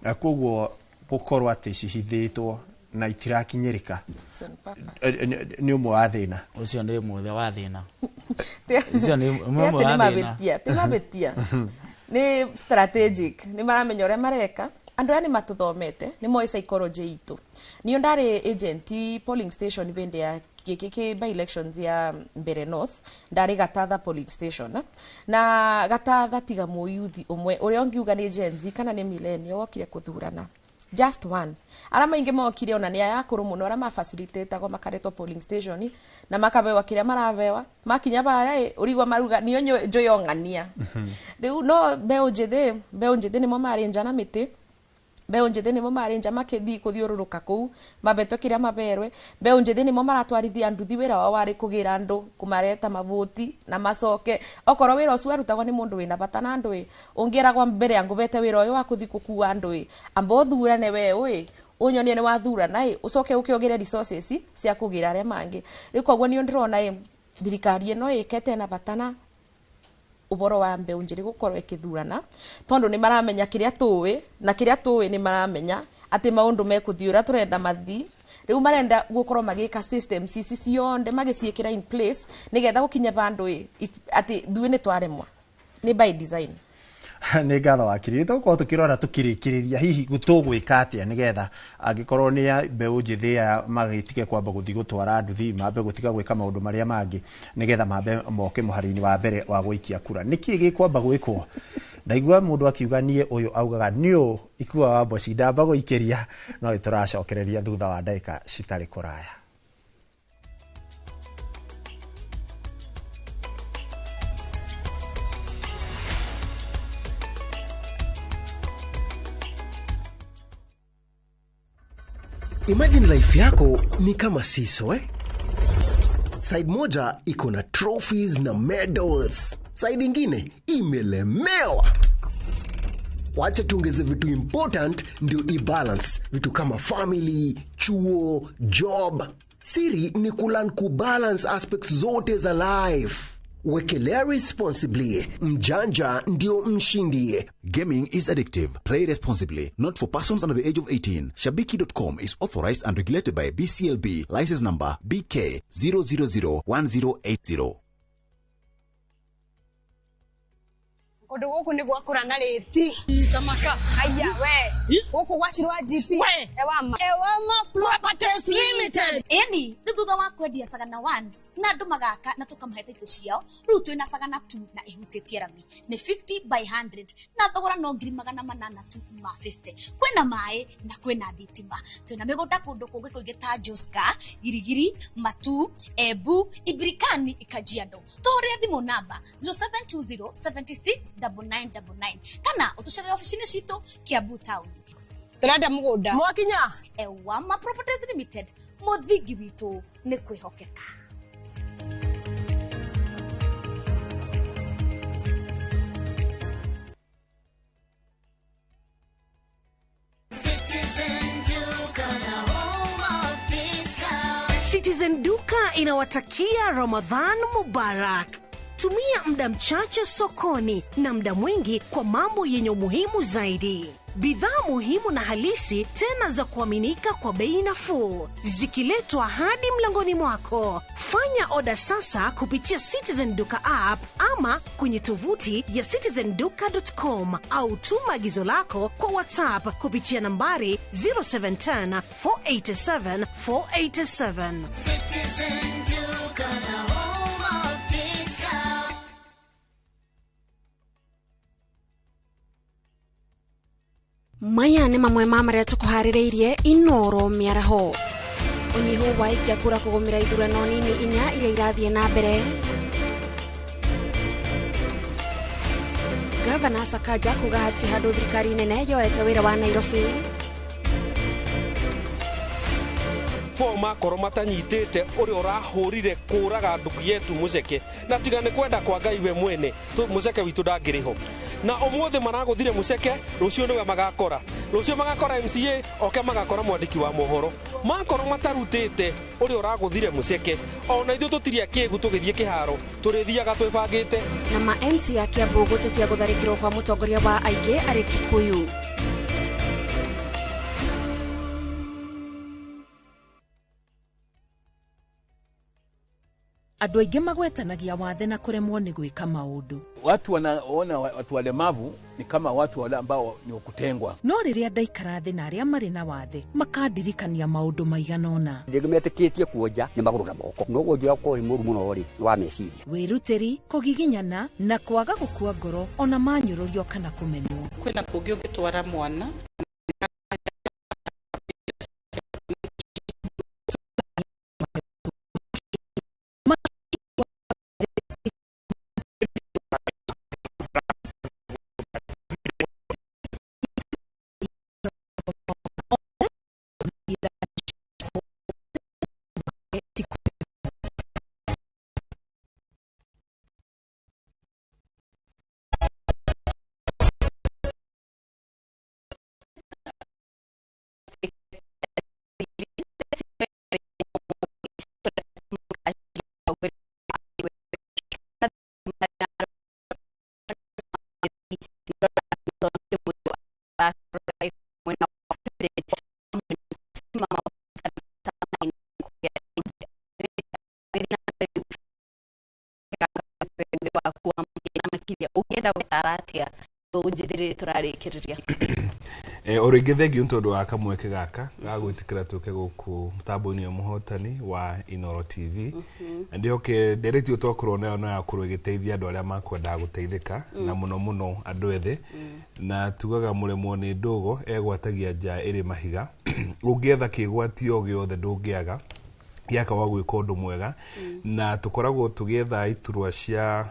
Na koguo gũkorwo atĩ cihithĩtwo na itirakinyĩrĩka nĩ ũmwe wa thĩna. Ũcio nĩ ũmwe wa thĩna. Ũcio nĩ ũmwe wa thĩna. Ti mabĩtia, nĩ strategic, nĩ maramenya ũrĩa mareka. Andũ aya nĩ matũthomete, nĩ moĩ psychology itũ. Niĩ ndarĩ agent polling station bĩndĩ ya gĩkĩ by elections ya Mbere North, ndarĩ Gatatha polling station, na Gatatha tiga mũyuthi ũmwe ũrĩa ũngiuga nĩ Gen Z kana nĩ millennial wokire kũthurana, just one. Arĩa maingĩ mokire ona nĩ aya akũrũ mũno, arĩa mafacilitatagwo makaretwo polling station na makabewa kĩrĩa marabewa, makinya barĩa ũrigwa maruga niyo njũyong'ania. Rĩu no mbeũ njĩthĩ nĩmo marĩ nja na mĩtĩ, mbeũ njĩthĩ nĩmo marĩ nja makĩthiĩ kũthiũrũrũka kũu mabetwe kĩrĩa maberwe. Mbeũ njĩthĩ nĩmo maratwarithia nduthi, wĩra wao warĩ kũgĩra andũ, kũmareta mavũti na macoke. Okorwo wĩra ũcio warutagwo nĩ mũndũ wĩna bata na andũ ĩ, ũngĩragwo mbere ya ngũbete wĩra ũyũ wa kũthiĩ gũkua andũ ĩ, amba ũthurane we ĩ, ũnyonie nĩ wathurana ĩ, ũcoke ũkĩongere resources cia kũgĩra arĩa mangĩ. Rĩu koguo niĩ ndĩrona ĩ, thirikari ĩno ĩkete na bata na ũboro wa mbeũ njĩthĩ gũkorwo ĩkĩthurana, tondũ nĩ maramenya kĩrĩa tũĩ, na kĩrĩa tũĩ nĩ maramenya atĩ maũndũ mekũthiĩ ũrĩa tũrenda mathiĩ. Rĩu marenda gũkorwo magĩka systems ici cionde magĩciĩkĩra in place nĩgetha gũkinye bandũ ĩ atĩ ithuĩ nĩ twaremwa, nĩ by design. Nĩ ngatho wakiri. Tũgũkorwo tũkĩrora tũkĩrĩkĩrĩria hihi tũgwĩka atĩa nĩgetha angĩkorwo nĩ mbeũ njĩthĩ aya magĩtige kwamba gũthiĩ gũtwara nduthi, mambe gũtiga gwĩka maũndũ marĩa mangĩ nĩgetha mambe moke mũhari-inĩ wa mbere wa gũikia kura. Nĩkĩ gĩkwamba gwĩkwo? Ndaigua mũndũ akiuga niĩ ũyũ augaga niũ Ikua wa Mboci ndamba gũikĩria, no nĩtũracokereria thutha wa ndagĩka citarĩ kũraya. Imagine life yako ni kama siso, eh? Side moja iko na trophies na medals, side ingine imelemewa. Wacha tuongeze vitu important ndio ibalance, vitu kama family, chuo, job. Siri ni kulearn kubalance aspects zote za life. Wekelea responsibly. Mjanja ndio mshindi. Gaming is addictive. Play responsibly. Not for persons under the age of 18. Shabiki.com is authorized and regulated by BCLB. License number BK 0001080. Kundu guku ni gwakura na riti tamaka aya we guku gwacirwa GP ewama ewama Properties Limited. Ĩni nĩ thutha wa kwendia Sagana 1 na andũ magaka na tũkamahe taitũ ciao, rĩu twĩna Sagana 2 na ĩhutĩtie rami nĩ 50 by 100 na thogora no 800,000 tu ma 50. Kwĩna maĩ na kwĩna thitima. Twĩna mĩgũnda kũndũ kũngĩ kũingĩ ta Joska, Girigiri, Matu, Embu, Ibirikani, Kajiado. Tũhũrĩre thimũ namba 0720 76 9999 kana ũtũcerere ofici-inĩ citũ Kiambu Town. Turenda mugunda Mwakinya. Ewama Properties Limited, mũthingi witũ nĩ kwĩhokeka. Citizen Duka, the home of discount. Citizen Duka inawatakia Ramadhan Mubarak. Tumia muda mchache sokoni na muda mwingi kwa mambo yenye umuhimu zaidi. Bidhaa muhimu na halisi tena za kuaminika kwa bei nafuu, zikiletwa hadi mlangoni mwako. Fanya oda sasa kupitia Citizen Duka app ama kwenye tovuti ya citizenduka.com au tuma agizo lako kwa WhatsApp kupitia nambari 0710 487 487. Citizen Duka, the home of discount. Maya nĩ mamwe ma marĩa tũkũharĩrĩirie Inoro mĩaraho. Ũnyihu wa aikia kura kũgũmĩra ithurano nini inya iria irathiĩ na mbere. Gavana Sakaja kuga hatirĩ handũ thirikari nene yoete wĩra wa Nairobi. Fo makorwo matanyitĩte ũrĩa ũrahũrire kũraga ndugu yetu Muceke, na tiga nĩ kwenda kwa Ngai we mwene Muceke witũ ndangĩrĩ ho. Na ũmũthĩ maragũthire Muceke, rũciũ nĩwe magakora, rũciũ magakora MCA oke magakora mwandĩki wa mohoro. Makorwo matarutĩte ũrĩa ũragũthire Muceke, ona ithuĩ tũtirĩ akĩgu tũgĩthiĩ kĩharo, tũrĩthiaga twĩbangĩte. Na ma MC a Kiambu gũtetia gũtharĩkĩrwo kwa mũtongoria wa aingĩ arĩ Kikuyu. Andũ aingĩ magwetanagia wathe na kũremwo nĩ gwĩka maũndũ. Watu wanaona watu walemavu ni kama watu wale ambao ni wakutengwa. No rĩrĩa ndaikara thĩ na arĩa marĩ na wathe makandirikania maũndũ maigana ũna. Rĩngĩ metĩkĩtie kuonja nĩ magũrũ na moko, no wonja ũkorwo wĩ mũru mũno rĩ wa meciria. Wĩrutĩri, kũgiginyana na kwaga gũkua ngoro ona manyũrũrio kana kũmenwo. Kwĩna kũngĩ ũngĩtwara mwana O rĩngĩ thengiũ nĩ tondũ wa kamweke gaka ga gwĩtĩkĩra tũke gũkũ mũtambo-inĩ wa mũhotani wa Inoro TV. Na ndĩhoke nderetio twakorwo nayo no yakorwo ĩgĩteithia andũ arĩa makwendaga gũteithĩka, na mũno mũno andũ ethĩ. Na tugaga mũremwo nĩ ndũgo egwatagia nja ĩrĩ mahiga. Ũngĩetha kĩgwatio gĩothe ndũngĩaga gĩaka wa gwĩka ũndũ mwega. Na tũkoragwo tũgĩetha iturwa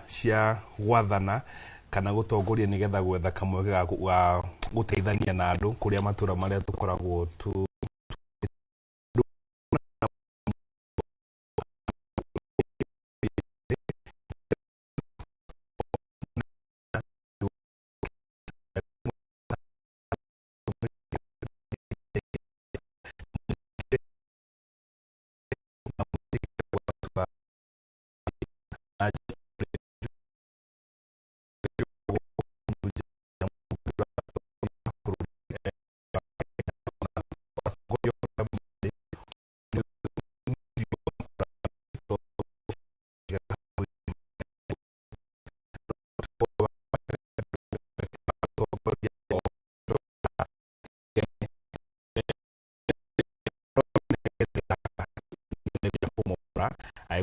cia gwathana kana gũtongoria nĩgetha gwetha kamweke ga gũteithania na andũ kũrĩa matũra marĩa tũkoragwo tu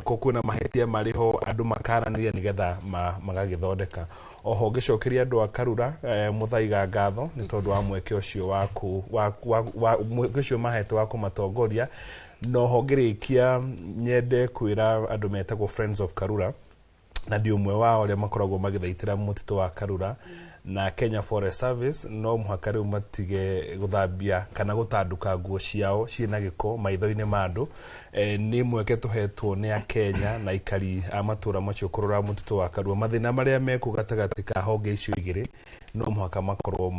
Angĩkorwo kwĩna mahĩtia marĩ ho, andũ makaranĩria nĩgetha magagĩthondeka. Oho ngĩcokeria andũ a Karura Muthaiga ngatho nĩ tondũ wa mweke ũcio wa mweke ũcio mahete wa kũmatongoria. Na oho ngĩrĩkia nyende kwĩra andũ metagwo Friends of Karura, na ndi ũmwe wao arĩa makoragwo magĩthaitĩra mũtitũ wa Karura na Kenya Forest Service, no mũhaka rĩu matige gũthambia kana gũtanduka nguo ciao ciĩna gĩko maitho-inĩ ma andũ. Nĩ mweke tũhetwo nĩ Akenya na aikari a matũra macio kũrora mũtitũ wa Karura. Mathĩna marĩa mekuo gatagatĩ ka honge icio igĩrĩ no mũhaka makorwo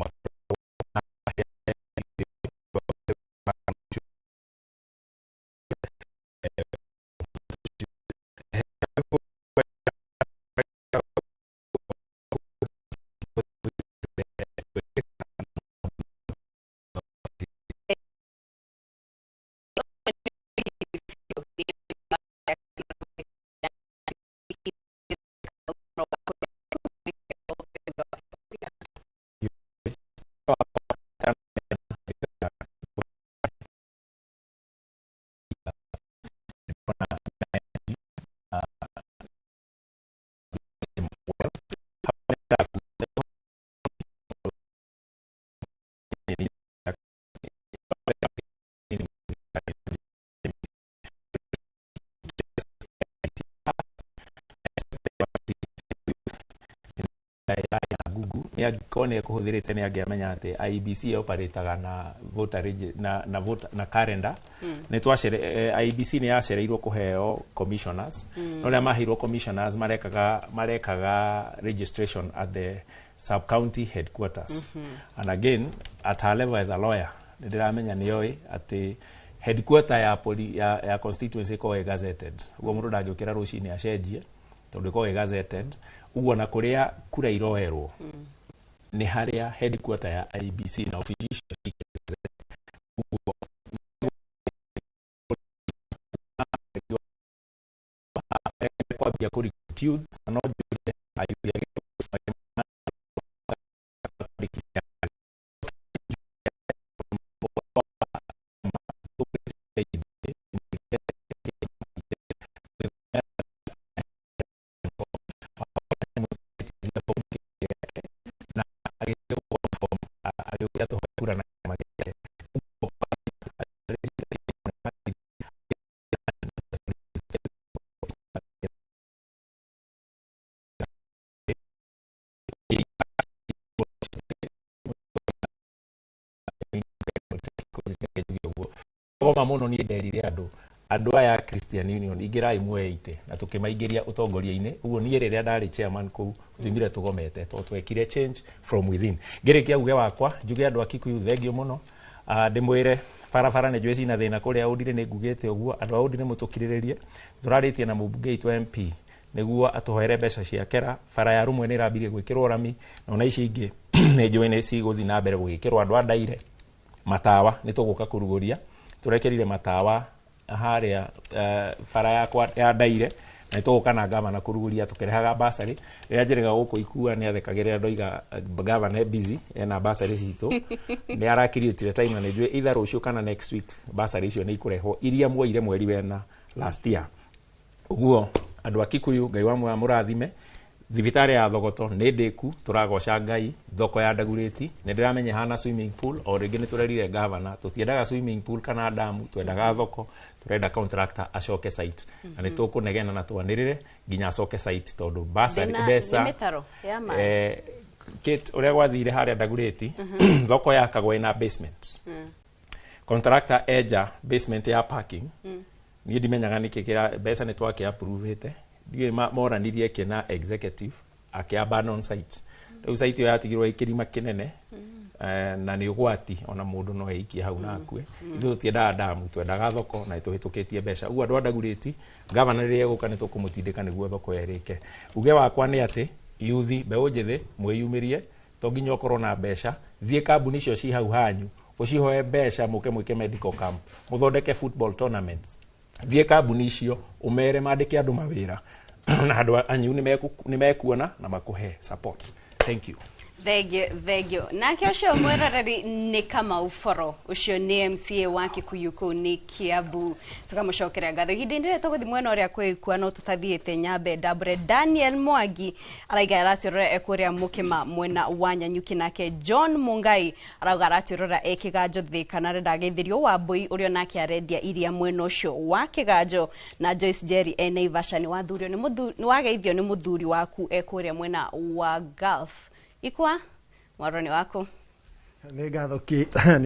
Google nĩ ekũhũthĩrĩte nĩ angĩamenya atĩ IEBC operataga na voter na voter na calendar. Nĩ twacere IEBC nĩ yacereirwo kũheo commissioners, no rĩa maheirwo commissioners marekaga registration at the sub county headquarters. And again, at her level as a lawyer, nĩ ndĩramenya nĩ oĩ atĩ headquarter ya ya constituency ĩkoragwo ĩ gazetted, ũguo mũndũ ndangĩũkĩra rũcinĩ acenjie tondũ ĩkoragwo ĩ gazetted. Ũguo na kũrĩa kura iroerwo nĩ harĩa headquarter ya IEBC na ofici icio. Kwambia kũ recruit youths, no njuge goma muno. Niĩ nderire andũ aya a Christian Union ingĩrai muoe itĩ na tũkĩmaingĩria ũtongoria-inĩ. Ũguo niĩ rĩrĩa ndarĩ chairman kũu tuimire tũgomete tondũ twekire change from within. Ngĩrĩkia uge wakwa njuge andũ a Kikuyu thengio mũno. Ndĩmwĩre barabara nĩ njũĩ cina thĩna kũrĩa Ũndire, nĩ ngugĩte ũguo andũ a Ũndire mũtũkirĩrĩrie. Tũrarĩtie na mũmbunge witũ MP nĩguo atũhoere mbeca cia kera. Bara ya Rũmwe nĩ ĩrambirie gwĩkĩrwo rami, na ona ici ingĩ nĩ njũĩ nĩ cigũthiĩ na mbere gũgĩkĩrwo. Andũ a Ndaire matawa nĩ tũgũka kũrugũria, tũrekerire matawa harĩa bara yakwa ya Ndaire, na nĩtũgũka na gavana kũrugũria tũkĩrehaga basarĩ. Rĩrĩa njĩrĩga gũkũ Ikua nĩ athekagĩrĩra ndoiga gavana e busy ena basarĩ citũ, nĩ arakiriĩtire time na nĩ njũĩ either rũciũ kana next week basarĩ icio nĩ ikũrehwo iria muoire mweri wena last year. Ũguo andũ a Kikuyu Ngai wa muoya mũrathime. Thibitarĩ ya Thogoto nĩ ndĩku, tũragoca Ngai. Thoko ya Ndagurĩti nĩ ndĩramenya hana swimming pool, o rĩngĩ nĩ tũrerire gavana tũtiendaga swimming pool kana damu, twendaga thoko, tũrenda contractor acoke site, na nĩ tũkũnegena na twanĩrĩre nginya acoke site tondũ basarĩ mbeca nĩ mĩtaro ya maĩ. Kate, ũrĩa gwathire harĩa Ndagurĩti, thoko yakagwo ĩna basement, contractor enja basement ya parking. Niĩ ndimenyaga nĩkĩ kĩra mbeca nĩ twakĩ approve-ĩte, ndiũĩ moranirie kĩ na executive akĩ abandon site. Rĩu site ĩyo yatigirwo ĩ kĩrima kĩnene, na nĩ ũgwati ona mũndũ no eikie hau na akue. Ithuĩ tũtiendaga damu, twendaga thoko na nĩtũhĩtũkĩtie mbeca. Ũguo andũ a Ndagurĩti, gavana rĩrĩa egũka nĩ tũkũmũtindĩka nĩguo thoko ĩyo ĩrĩke. Uge wakwa nĩ atĩ yuthi mbeũ njĩthĩ mwĩyumĩrie, to nginya ũkorwo na mbeca, thiĩ kambuni icio ci hau hanyu ũcihoe mbeca mũke mwĩke medical camp, mũthondeke football tournaments. Thiĩ kambuni icio ũmere mandĩke andũ mawĩra na andũ anyu nĩ mekuona na makũhe support. Thank you. Thengio, thengio. Nake ũcio mwĩroreri nĩ Kamau Boro, ũcio nĩ MCA wa Kikuyu kũu nĩ Kiambu. Tũkamũcokeria ngatho. Ihinda-inĩ rĩrĩ tũgũthiĩ mwena ũrĩa kwĩ no tũtathiĩte nyambe ndambũre Daniel Mwangi araiga aratwĩrora e kũrĩa Mũkĩma mwena wa Nyanyuki, nake John Mungai arauga aratwĩrora e Kĩganjo Thĩka na arenda ageithĩrio Wambui ũrĩa nake arendia iria mwena ũcio wa Kĩganjo, na Joyce Jerry e Naivasha nĩ wathurio nĩ wageithio nĩ mũthuri waku e kũrĩa mwena wa Gulf. Ikwa, mwaro nĩ waku. Nĩ ngatho Kate.